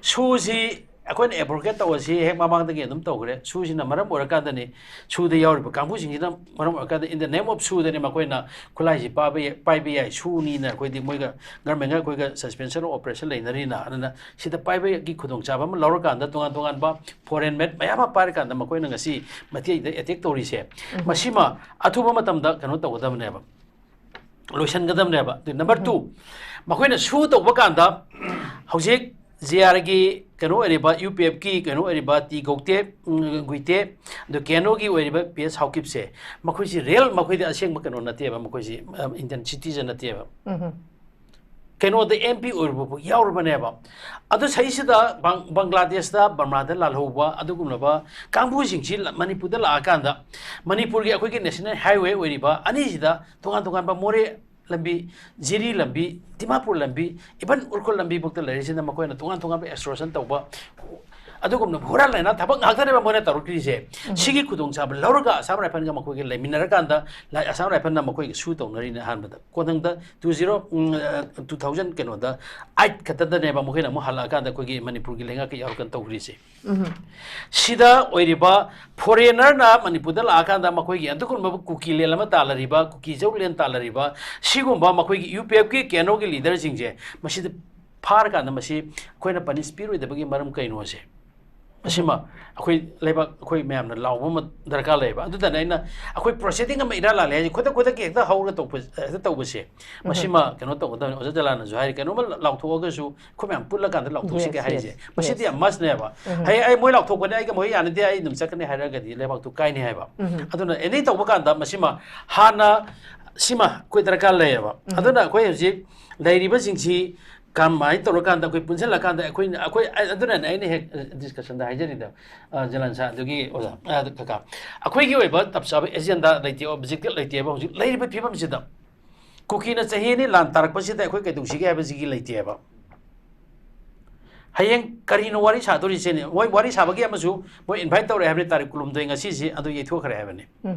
ꯁꯨꯁꯤ ꯑꯩꯈꯣꯏꯅ ꯑꯦꯕ꯭ꯔꯣꯒꯦꯠ ꯇꯧꯕꯁꯤ ꯍꯦꯛ ꯃꯃꯥꯡꯗꯒꯤ ꯑꯗꯨꯝ ꯇꯧꯈ꯭ꯔꯦ꯫ ꯁꯨꯁꯤꯅ ꯃꯔꯝ ꯑꯣꯏꯔꯀꯥꯟꯗꯅꯤ, ꯁꯨꯗ ꯌꯥꯎꯔꯤꯕ ꯀꯥꯡꯕꯨꯁꯤꯡꯁꯤꯅ ꯃꯔꯝ ꯑꯣꯏꯔꯀꯥꯟꯗ, in the name of ꯁꯨꯗꯅꯤ ꯃꯈꯣꯏꯅ ꯈꯨꯠꯂꯥꯏꯁꯤ ꯄꯥꯏꯕ ꯌꯥꯏ, ꯄꯥꯏꯕ ꯌꯥꯏ, ꯁꯨꯅꯤꯅ ꯑꯩꯈꯣꯏꯗꯤ ꯃꯣꯏꯒ ꯒꯔꯃꯦꯟꯒ ꯑꯩꯈꯣꯏꯒ suspension of operation ꯂꯩꯅꯔꯤꯅ꯫ ꯑꯗꯨꯅ ꯁꯤꯗ ꯄꯥꯏꯕꯒꯤ ꯈꯨꯗꯣꯡꯆꯥꯕ ꯑꯃ ꯂꯧꯔꯀꯥꯟꯗ, ꯇꯣꯉꯥꯟ ꯇꯣꯉꯥꯟꯕ foreign made ꯃꯌꯥꯝ ꯑꯃ ꯄꯥꯏꯔꯀꯥꯟꯗ ꯃꯈꯣꯏꯅ ꯉꯁꯤ ꯃꯩꯇꯩꯗ ꯑꯦꯇꯦꯛ ꯇꯧꯔꯤꯁꯦ, ꯃꯁꯤꯃ ꯑꯊꯨꯕ ꯃꯇꯝꯗ ꯀꯩꯅꯣ ꯇꯧꯒꯗꯕꯅꯦꯕ, ꯂꯣꯏꯁꯤꯟꯒꯗꯕꯅꯦꯕ꯫ ꯑꯗꯨ number two, ꯃꯈꯣꯏꯅ ꯁꯨ ꯇꯧꯕ ꯀꯥꯟꯗ ꯍꯧꯖꯤꯛ ꯖꯦ ꯑꯥꯔꯒꯤ ꯀꯩꯅꯣ ꯑꯣꯏꯔꯤꯕ, ꯌꯨ ꯄꯤ ꯑꯦꯐꯀꯤ ꯀꯩꯅꯣ ꯑꯣꯏꯔꯤꯕ ꯇꯤ ꯒꯧꯇꯦ, ꯎꯝ, ꯒꯨꯏꯇꯦ, ꯑꯗꯨ ꯀꯦꯅꯣꯒꯤ ꯑꯣꯏꯔꯤꯕ ꯄꯤ ꯑꯦꯁ ꯍꯥꯎꯀꯤꯞꯁꯦ, ꯃꯈꯣꯏꯁꯤ ꯔꯤꯌꯦꯜ, ꯃꯈꯣꯏꯗꯤ ꯑꯁꯦꯡꯕ ꯀꯩꯅꯣ ꯅꯠꯇꯦꯕ, ꯃꯈꯣꯏꯁꯤ, ꯑ, ꯏꯟꯗꯤꯌꯟ ꯁꯤꯇꯤꯖꯟ ꯅꯠꯇꯦꯕ꯫ ꯀꯩꯅꯣꯗ ꯑꯦꯝ ꯄꯤ ꯑꯣꯏꯔꯨꯕ ꯐꯥꯎ ꯌꯥꯎꯔꯕꯅꯦꯕ꯫ ꯑꯗꯨ ꯁꯤꯗꯩꯁꯤꯗ ꯕꯪ-, ꯕꯪꯒ꯭ꯂꯥꯗꯦꯁꯇ, ꯕꯔꯃꯥꯗ ꯂꯥꯜꯍꯧꯕ ꯑꯗꯨꯒꯨꯝꯂꯕ ꯀꯥꯡꯕꯨꯁꯤꯡꯁꯤ ꯂ-, ꯃꯅꯤꯄꯨꯔꯗ ꯂꯥꯛꯑꯀꯥꯟꯗ, ꯃꯅꯤꯄꯨꯔꯒꯤ ꯑꯩꯈꯣꯏꯒꯤ ꯅꯦꯁꯅꯦꯜ ꯍꯥꯏꯋꯦ ꯑꯣꯏꯔꯤꯕ ꯑꯅꯤꯁꯤꯗ ꯇꯣꯉꯥꯟ ꯇꯣꯉꯥꯟꯕ ꯃꯣꯔꯦ ꯂꯝꯕꯤ, ꯖꯤꯔꯤ ꯂꯝꯕꯤ, ꯗꯤꯃꯥꯄꯨꯔ ꯂꯝꯕꯤ, even ꯎꯔꯈꯨꯜ ꯂꯝꯕꯤꯐꯥꯎꯗ ꯂꯩꯔꯤꯁꯤꯅ ꯃꯈꯣꯏꯅ ꯇꯣꯉꯥꯟ ꯇꯣꯉꯥꯟꯕ ꯑꯦꯛꯁꯇꯣꯔꯁꯟ ꯇꯧꯕ, ꯑꯗꯨꯒꯨꯝꯅ ꯍꯨꯔꯥꯟ ꯂꯩꯅꯥ ꯊꯕꯛ ꯉꯥꯛꯇꯅꯦꯕ ꯃꯣꯏꯅ ꯇꯧꯔꯛꯇ꯭ꯔꯤꯁꯦ꯫ ꯁꯤꯒꯤ ꯈꯨꯗꯣꯡꯆꯥꯕ ꯂꯧꯔꯒ ꯑꯁꯥꯝ ꯔꯥꯏꯐꯜꯒ ꯃꯈꯣꯏꯒ ꯂꯩꯃꯤꯟꯅꯔꯀꯥꯟꯗ, ꯂꯥꯏ-, ꯑꯁꯥꯝ ꯔꯥꯏꯐꯜꯅ ꯃꯈꯣꯏꯒ ꯁꯨ ꯇꯧꯅꯔꯤꯅꯦ ꯑꯍꯥꯟꯕꯗ꯫ ꯀꯣꯟꯊꯪꯗ two zero, ꯎꯝ, ꯑ, two thousand ꯀꯩꯅꯣꯗ, eight ꯈꯛꯇꯗꯅꯦꯕ ꯃꯈꯣꯏꯅ ꯑꯃꯨꯛ ꯍꯜꯂꯛꯑꯀꯥꯟꯗ ꯑꯩꯈꯣꯏꯒꯤ ꯃꯅꯤꯄꯨꯔꯒꯤ ꯂꯩꯉꯥꯛꯀ ꯌꯥꯎꯔꯀꯥꯟꯗ ꯇꯧꯈ꯭ꯔꯤꯁꯦ꯫ ꯁꯤꯗ ꯑꯣꯏꯔꯤꯕ ꯐꯣꯔꯦꯅꯔꯅ ꯃꯅꯤꯄꯨꯔꯗ ꯂꯥꯛꯑꯀꯥꯟꯗ ꯃꯈꯣꯏꯒꯤ ꯑꯗꯨꯒꯨꯝꯂꯕ ꯀꯨꯀꯤ ꯂꯦꯟ ꯑꯃ ꯇꯥꯜꯂꯔꯤꯕ, ꯀꯨꯀꯤ ꯖꯧ ꯂꯦꯟ ꯇꯥꯜꯂꯔꯤꯕ, ꯁꯤꯒꯨꯝꯕ ꯃꯈꯣꯏꯒꯤ ꯌꯨ ꯄꯤ ꯑꯦꯐꯀꯤ ꯀꯦꯅꯣꯒꯤ ꯂꯤꯗꯔꯁꯤꯡꯁꯦ ꯃꯁꯤꯗ ꯐꯥꯔꯀꯥꯟꯗ ꯃꯁꯤ ꯑꯩꯈꯣꯏꯅ ꯄꯅꯤꯁ ꯄꯤꯔꯣꯏꯗꯕꯒꯤ ꯃꯔꯝ ꯀꯩꯅꯣꯁꯦ, ꯃꯁꯤꯃ ꯑꯩꯈꯣꯏ ꯂꯩꯕꯥꯛ, ꯑꯩꯈꯣꯏ ꯃꯌꯥꯝꯅ ꯂꯥꯎꯕ ꯑꯃ ꯗꯔꯀꯥꯔ ꯂꯩꯌꯦꯕ꯫ ꯑꯗꯨꯗꯅ ꯑꯩꯅ, ꯑꯩꯈꯣꯏ ꯄ꯭ꯔꯣꯁꯤꯗꯤꯡ ꯑꯃ ꯏꯔꯥ ꯂꯥꯜꯂꯦ ꯍꯥꯏꯁꯦ ꯈꯨꯗꯛ ꯈꯨꯗꯛꯀꯤ ꯍꯦꯛꯇ ꯍꯧꯔꯒ ꯇꯧꯕ, ꯍꯦꯛꯇ ꯇꯧꯕꯁꯦ, ꯃꯁꯤꯃ ꯀꯩꯅꯣ ꯇꯧꯒꯗꯕꯅꯤ꯫ ꯑꯣꯖꯥ ꯖꯂꯥꯟꯅꯁꯨ ꯍꯥꯏꯔꯤ, ꯀꯩꯅꯣꯝꯃ ꯂꯥꯎꯊꯣꯛꯑꯒꯁꯨ ꯑꯩꯈꯣꯏ ꯃꯌꯥꯝ ꯄꯨꯜꯂꯀꯥꯟꯗ ꯂꯥꯎꯊꯣꯛꯁꯤꯒꯦ ꯍꯥꯏꯔꯤꯁꯦ, ꯃꯁꯤꯗꯤ ꯌꯥꯝ ꯃꯁꯅꯦꯕ꯫ ꯍꯌꯦꯡ ꯑꯩ ꯃꯣꯏ ꯂꯥꯎꯊꯣꯛꯄꯅꯦ, ꯑꯩꯒ ꯃꯣꯏ ꯌꯥꯅꯗꯦ, ꯑꯩ ꯑꯗꯨꯝ ꯆꯠꯀꯅꯤ ꯍꯥꯏꯔꯒꯗꯤ ꯂꯩꯕꯥꯛꯇꯨ ꯀꯥꯏꯅꯤ ꯍꯥꯏꯕ꯫ ꯑꯗꯨꯅ ꯑꯦꯅꯤ ꯇꯧꯕ ꯀꯥꯟꯗ ꯃꯁꯤꯃ ꯍꯥꯟꯅ, ꯁꯤꯃ ꯑꯩꯈꯣꯏ ꯗꯔꯀꯥꯔ ꯂꯩꯌꯦꯕ꯫ ꯑꯗꯨꯅ ꯑꯩꯈꯣꯏ ꯍꯧꯖꯤꯛ ꯂꯩꯔꯤꯕꯁꯤꯡꯁꯤ ꯀꯃꯥꯏꯅ ꯇꯧꯔꯀꯥꯟꯗ ꯑꯩꯈꯣꯏ ꯄꯨꯟꯁꯤꯜꯂꯀꯥꯟꯗ ꯑꯩꯈꯣꯏꯅ, ꯑꯩꯈꯣꯏ, ꯑꯗꯨꯅꯅꯦ ꯑꯩꯅ ꯍꯦꯛ ꯗꯤꯁꯀꯁꯟꯗ ꯍꯥꯏꯖꯔꯤꯗ, ꯑ, ꯖꯂꯥꯟ ꯁꯥ, ꯑꯗꯨꯒꯤ ꯑꯣꯖꯥ, ꯑ, ꯀꯀꯥ, ꯑꯩꯈꯣꯏꯒꯤ ꯑꯣꯏꯕ ꯆꯞ ꯆꯥꯕ ꯑꯦꯖꯦꯟꯗꯥ ꯂꯩꯇꯦ, ꯑꯣꯕꯖꯦꯛꯇꯤꯚ ꯂꯩꯇꯦꯕ꯫ ꯍꯧꯖꯤꯛ ꯂꯩꯔꯤꯕ ꯐꯤꯕꯝꯁꯤꯗ ꯀꯨꯀꯤꯅ ꯆꯍꯤ ꯑꯅꯤ ꯂꯥꯟ ꯇꯥꯔꯛꯄꯁꯤꯗ ꯑꯩꯈꯣꯏ ꯀꯩꯗꯧꯁꯤꯒꯦ ꯍꯥꯏꯕꯁꯤꯒꯤ ꯂꯩꯇꯦꯕ꯫ ꯍꯌꯦꯡ ꯀꯔꯤꯅꯣ ꯋꯥꯔꯤ ꯁꯥꯗꯣꯔꯤꯁꯦꯅꯦ? ꯃꯣꯏ ꯋꯥꯔꯤ ꯁꯥꯕꯒꯤ ꯑꯃꯁꯨ ꯃꯣꯏ ꯏꯟꯚꯥꯏꯠ ꯇꯧꯔꯛꯑꯦ ꯍꯥꯏꯕꯅꯤ, ꯇꯥꯔꯤꯛ ꯀꯨꯟꯍꯨꯝꯗꯣꯏ ꯉꯁꯤꯁꯤ, ꯑꯗꯨ ꯌꯩꯊꯣꯛꯈ꯭ꯔꯦ ꯍꯥꯏꯕꯅꯤ꯫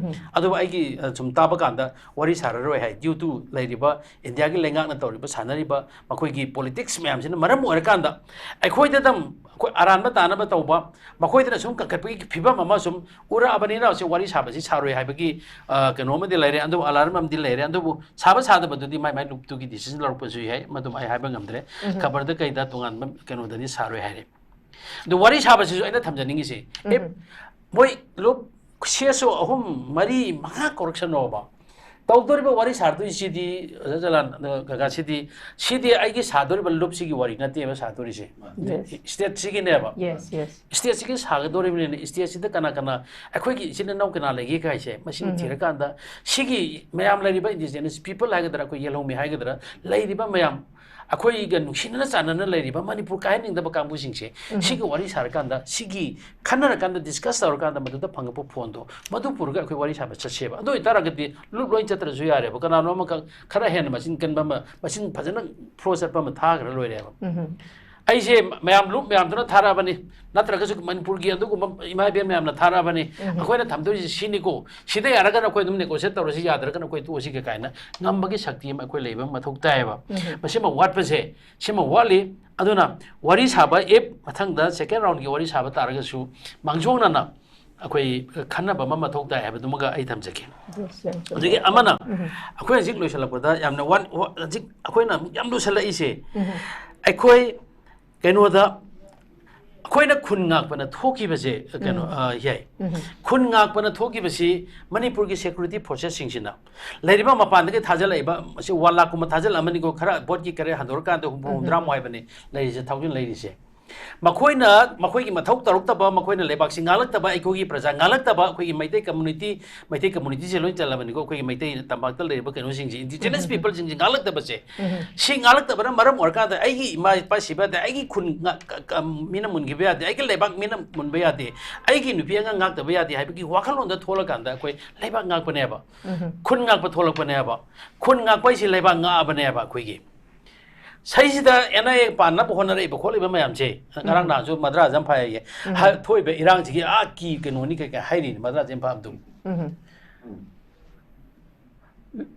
ꯑꯗꯨꯕꯨ ꯑꯩꯒꯤ, ꯑ, ꯁꯨꯝ ꯇꯥꯕ ꯀꯥꯟꯗ ꯋꯥꯔꯤ ꯁꯥꯔꯔꯣꯏ ꯍꯥꯏ, ꯗ꯭ꯌꯨ ꯇꯨ ꯂꯩꯔꯤꯕ ꯏꯟꯗꯤꯌꯥꯒꯤ ꯂꯩꯉꯥꯛꯅ ꯇꯧꯔꯤꯕ, ꯁꯥꯟꯅꯔꯤꯕ ꯃꯈꯣꯏꯒꯤ ꯄꯣꯂꯤꯇꯤꯛꯁ ꯃꯌꯥꯝꯁꯤꯅ ꯃꯔꯝ ꯑꯣꯏꯔꯀꯥꯟꯗ ꯑꯩꯈꯣꯏꯗ ꯑꯗꯨꯝ ꯑꯩꯈꯣꯏ ꯑꯔꯥꯟꯕ ꯇꯥꯅꯕ ꯇꯧꯕ, ꯃꯈꯣꯏꯗꯅ ꯁꯨꯝ ꯀꯟꯈꯠꯄꯒꯤ ꯐꯤꯕꯝ ꯑꯃ ꯁꯨꯝ ꯎꯔꯛꯑꯕꯅꯤꯅ ꯍꯧꯖꯤꯛ ꯋꯥꯔꯤ ꯁꯥꯕꯁꯤ ꯁꯥꯔꯣꯏ ꯍꯥꯏꯕꯒꯤ, ꯑ, ꯀꯩꯅꯣ ꯑꯃꯗꯤ ꯂꯩꯔꯦ, ꯑꯗꯨꯕꯨ ꯑꯂꯥꯔꯝ ꯑꯃꯗꯤ ꯂꯩꯔꯦ꯫ ꯑꯗꯨꯕꯨ ꯁꯥꯕ ꯁꯥꯗꯕꯗꯨꯗꯤ ꯃꯥꯏ ꯃꯥꯏ ꯂꯨꯞꯇꯨꯒꯤ ꯗꯤꯁꯤꯖꯟ ꯂꯧꯔꯛꯄꯁꯨ ꯌꯥꯏ, ꯃꯗꯨꯝ ꯑꯩ ꯍꯥꯏꯕ ꯉꯝꯗ꯭ꯔꯦ꯫ ꯈꯕꯔꯗ ꯀꯩꯗ ꯇꯣꯉꯥꯟꯕ ꯀꯩꯅꯣꯗꯗꯤ ꯁꯥꯔꯣꯏ ꯍꯥꯏꯔꯦ꯫ ꯑꯗꯨ ꯋꯥꯔꯤ ꯁꯥꯕꯁꯤꯁꯨ ꯑꯩꯅ ꯊꯝꯖꯅꯤꯡꯉꯤꯁꯦ, if ꯃꯣꯏ ꯂꯨꯞ ꯁꯤ ꯑꯦꯁ ꯑꯣ ꯑꯍꯨꯝ, ꯃꯔꯤ, ꯃꯉꯥ ꯀꯧꯔꯛꯁꯅꯣꯕ꯫ ꯇꯧꯗꯣꯔꯤꯕ ꯋꯥꯔꯤ ꯁꯥꯗꯣꯏꯁꯤꯗꯤ, ꯑꯣꯖꯥ ꯖꯂꯥꯟ, ꯑ, ꯀꯀꯥ, ꯁꯤꯗꯤ, ꯁꯤꯗꯤ ꯑꯩꯒꯤ ꯁꯥꯗꯣꯔꯤꯕ ꯂꯨꯞꯁꯤꯒꯤ ꯋꯥꯔꯤ ꯅꯠꯇꯦꯕ ꯁꯥꯗꯣꯔꯤꯁꯦ꯫ Yes. ꯁ꯭ꯇꯦꯠꯁꯤꯒꯤꯅꯦꯕ꯫ Yes, yes. ꯁ꯭ꯇꯦꯠꯁꯤꯒꯤ ꯁꯥꯒꯗꯧꯔꯤꯕꯅꯤꯅ, ꯁ꯭ꯇꯦꯠꯁꯤꯗ ꯀꯅꯥ ꯀꯅꯥ ꯑꯩꯈꯣꯏꯒꯤ ꯏꯆꯤꯟ ꯏꯅꯥꯎ ꯀꯅꯥ ꯂꯩꯒꯦ ꯍꯥꯏꯁꯦ, ꯃꯁꯤꯅ ꯊꯤꯔꯀꯥꯟꯗ ꯁꯤꯒꯤ ꯃꯌꯥꯝ ꯂꯩꯔꯤꯕ ꯏꯟꯗꯤꯖꯤꯅꯁ ꯄꯤꯄꯜ ꯍꯥꯏꯒꯗ꯭ꯔꯥ, ꯑꯩꯈꯣꯏ ꯌꯦꯜꯍꯧꯃꯤ ꯍꯥꯏꯒꯗ꯭ꯔꯥ, ꯂꯩꯔꯤꯕ ꯃꯌꯥꯝ, ꯑꯩꯈꯣꯏꯒ ꯅꯨꯡꯁꯤꯅꯅ ꯆꯥꯟꯅꯅ ꯂꯩꯔꯤꯕ ꯃꯅꯤꯄꯨꯔ ꯀꯥꯏꯍꯟꯅꯤꯡꯗꯕ ꯀꯥꯡꯕꯨꯁꯤꯡꯁꯦ, ꯁꯤꯒ ꯋꯥꯔꯤ ꯁꯥꯔꯀꯥꯟꯗ, ꯁꯤꯒꯤ ꯈꯟꯅꯔꯀꯥꯟꯗ, ꯗꯤꯁꯀꯁ ꯇꯧꯔꯀꯥꯟꯗ ꯃꯗꯨꯗ ꯐꯪꯉꯛꯄ ꯐꯣꯟꯗꯣ ꯃꯗꯨ ꯄꯨꯔꯒ ꯑꯩꯈꯣꯏ ꯋꯥꯔꯤ ꯁꯥꯕ ꯆꯠꯁꯦꯕ꯫ ꯑꯗꯨ ꯑꯣꯏꯇꯥꯔꯒꯗꯤ ꯂꯨꯞ ꯂꯣꯏ ꯆꯠꯇ꯭ꯔꯁꯨ ꯌꯥꯔꯦꯕ, ꯀꯅꯥꯅꯣ ꯑꯃꯈꯛ ꯈꯔ ꯍꯦꯟꯅ ꯃꯆꯤꯟ ꯀꯟꯕ ꯑꯃ, ꯃꯆꯤꯟ ꯐꯖꯅ ꯐ꯭ꯂꯣ ꯆꯠꯄ ꯑꯃ ꯊꯥꯈ꯭ꯔ ꯂꯣꯏꯔꯦꯕ꯫ ꯑꯩꯁꯦ ꯃꯌꯥꯝ ꯂꯨꯞ ꯃꯌꯥꯝꯗꯨꯅ ꯊꯥꯔꯛꯑꯕꯅꯤ, ꯅꯠꯇ꯭ꯔꯒꯁꯨ ꯃꯅꯤꯄꯨꯔꯒꯤ ꯑꯗꯨꯒꯨꯝꯕ ꯏꯃꯥ ꯏꯕꯦꯟ ꯃꯌꯥꯝꯅ ꯊꯥꯔꯛꯑꯕꯅꯤ, ꯑꯩꯈꯣꯏꯅ ꯊꯝꯗꯣꯏꯁꯤ ꯁꯤꯅꯤꯀꯣ, ꯁꯤꯗ ꯌꯥꯔꯒꯅ ꯑꯩꯈꯣꯏ ꯑꯗꯨꯝ ꯅꯦꯒꯣꯁꯤꯌꯦꯠ ꯇꯧꯔꯁꯤ, ꯌꯥꯗ꯭ꯔꯒꯅ ꯑꯩꯈꯣꯏ ꯇꯣꯛꯑꯁꯤꯒ ꯀꯥꯏꯅ ꯉꯝꯕꯒꯤ ꯁꯛꯇꯤ ꯑꯃ ꯑꯩꯈꯣꯏ ꯂꯩꯕ ꯑꯃ ꯃꯊꯧ ꯇꯥꯏꯌꯦꯕ꯫ ꯃꯁꯤꯃ ꯋꯥꯠꯄꯁꯦ, ꯁꯤꯃ ꯋꯥꯠꯂꯤ꯫ ꯑꯗꯨꯅ ꯋꯥꯔꯤ ꯁꯥꯕ, ꯑꯦꯞ ꯃꯊꯪꯗ ꯁꯦꯀꯦꯟ ꯔꯥꯎꯟꯒꯤ ꯋꯥꯔꯤ ꯁꯥꯕ ꯇꯥꯔꯒꯁꯨ ꯃꯥꯡꯖꯧꯅꯅ ꯑꯩꯈꯣꯏ ꯈꯟꯅꯕ ꯑꯃ ꯃꯊꯧ ꯇꯥꯏ ꯍꯥꯏꯕꯗꯨꯃꯒ ꯑꯩ ꯊꯝꯖꯒꯦ꯫ Yes, ꯌꯥꯝ ꯆꯨꯝꯃꯦ꯫ ꯑꯗꯒꯤ ꯑꯃꯅ, ꯑꯩꯈꯣꯏ ꯍꯧꯖꯤꯛ ꯂꯣꯏꯁꯤꯜꯂꯛꯄꯗ ꯌꯥꯝꯅ ꯋꯥꯟ-, ꯋꯥ-, ꯍꯧꯖꯤꯛ ꯑꯩꯈꯣꯏꯅ ꯑꯃꯨꯛ ꯌꯥꯝ ꯂꯨꯁꯜꯂꯛꯏꯁꯦ, ꯑꯩꯈꯣꯏ ꯀꯩꯅꯣꯗ ꯑꯩꯈꯣꯏꯅ ꯈꯨꯟ ꯉꯥꯛꯄꯅ ꯊꯣꯛꯈꯤꯕꯁꯦ ꯀꯩꯅꯣ ꯎꯝ꯫ ꯑ, ꯌꯥꯏ꯫ ꯎꯝ꯫ ꯈꯨꯟ ꯉꯥꯛꯄꯅ ꯊꯣꯛꯈꯤꯕꯁꯤ ꯃꯅꯤꯄꯨꯔꯒꯤ security forcesꯁꯤꯡꯁꯤꯅ ꯂꯩꯔꯤꯕ ꯃꯄꯥꯟꯗꯒꯤ ꯊꯥꯖꯤꯜꯂꯛꯏꯕ, ꯃꯁꯤ ꯋꯥꯟ ꯂꯥꯈ ꯀꯨꯝꯕ ꯊꯥꯖꯤꯜꯂꯛꯑꯃꯅꯤꯀꯣ, ꯈꯔ ꯚꯣꯠꯀꯤ ꯀꯔꯦ ꯍꯟꯗꯣꯔꯀꯥꯟꯗ ꯍꯨꯝꯐꯨ ꯎꯝ꯫ ꯍꯨꯝꯗ꯭ꯔꯥꯃꯨꯛ ꯍꯥꯏꯕꯅꯤ ꯂꯩꯔꯤꯁꯦ, ꯊꯥꯎꯖꯟ ꯂꯩꯔꯤꯁꯦ꯫ ꯃꯈꯣꯏꯅ ꯃꯈꯣꯏꯒꯤ ꯃꯊꯧ ꯇꯧꯔꯛꯇꯕ, ꯃꯈꯣꯏꯅ ꯂꯩꯕꯥꯛꯁꯤ ꯉꯥꯛꯂꯛꯇꯕ, ꯑꯩꯈꯣꯏꯒꯤ ꯄ꯭ꯔꯖꯥ ꯉꯥꯛꯂꯛꯇꯕ, ꯑꯩꯈꯣꯏꯒꯤ ꯃꯩꯇꯩ community, ꯃꯩꯇꯩ communityꯁꯦ ꯂꯣꯏ ꯆꯜꯂꯕꯅꯤꯀꯣ, ꯑꯩꯈꯣꯏꯒꯤ ꯃꯩꯇꯩ ꯇꯝꯄꯥꯛꯇ ꯂꯩꯔꯤꯕ ꯀꯩꯅꯣꯁꯤꯡꯁꯦ, indigenous ꯎꯝ꯫ peopleꯁꯤꯡꯁꯦ ꯉꯥꯛꯂꯛꯇꯕꯁꯦ꯫ ꯎꯝ꯫ ꯁꯤ ꯉꯥꯛꯂꯛꯇꯕꯅ ꯃꯔꯝ ꯑꯣꯏꯔꯀꯥꯟꯗ ꯑꯩꯒꯤ ꯏꯃꯥ ꯏꯄꯥ ꯁꯤꯕ ꯌꯥꯗꯦ, ꯑꯩꯒꯤ ꯈꯨꯟ ꯉꯥꯛ-, ꯀ-, ꯀ-, ꯃꯤꯅ ꯃꯨꯟꯈꯤꯕ ꯌꯥꯗꯦ, ꯑꯩꯒꯤ ꯂꯩꯕꯥꯛ ꯃꯤꯅ ꯃꯨꯟꯕ ꯌꯥꯗꯦ, ꯑꯩꯒꯤ ꯅꯨꯄꯤ ꯑꯉꯥꯡ ꯉꯥꯛꯇꯕ ꯌꯥꯗꯦ ꯍꯥꯏꯕꯒꯤ ꯋꯥꯈꯜꯂꯣꯟꯗ ꯊꯣꯛꯂꯀꯥꯟꯗ ꯑꯩꯈꯣꯏ ꯂꯩꯕꯥꯛ ꯉꯥꯛꯄꯅꯦꯕ꯫ ꯎꯝ꯫ ꯈꯨꯟ ꯉꯥꯛꯄ ꯊꯣꯛꯂꯛꯄꯅꯦꯕ꯫ ꯈꯨꯟ ꯉꯥꯛꯄ ꯍꯥꯏꯁꯤ ꯂꯩꯕꯥꯛ ꯉꯥꯛꯑꯕꯅꯦꯕ ꯑꯩꯈꯣꯏꯒꯤ꯫ ꯁꯩꯁꯤꯗ NIA ꯄꯥꯟꯅꯕ ꯍꯣꯠꯅꯔꯛꯏꯕ ꯈꯣꯠꯂꯤꯕ ꯃꯌꯥꯝꯁꯦ, ꯉꯔꯥꯡ ꯎꯝ꯫ ꯅꯍꯥꯟꯁꯨ ꯃꯗ꯭ꯔꯥꯁ ꯌꯥꯝ ꯐꯥꯏꯌꯦ꯫ ꯎꯝ꯫ ꯍ-, ꯊꯣꯛꯏꯕ ꯏꯔꯥꯡꯁꯤꯒꯤ ꯑꯥ ꯀꯤ ꯀꯩꯅꯣꯅꯤ ꯀꯩ ꯀꯩ ꯍꯥꯏꯔꯤꯅꯤ ꯃꯗ꯭ꯔꯥꯁ ꯌꯥꯝ ꯐꯥꯕꯗꯨ꯫ ꯎꯝ꯫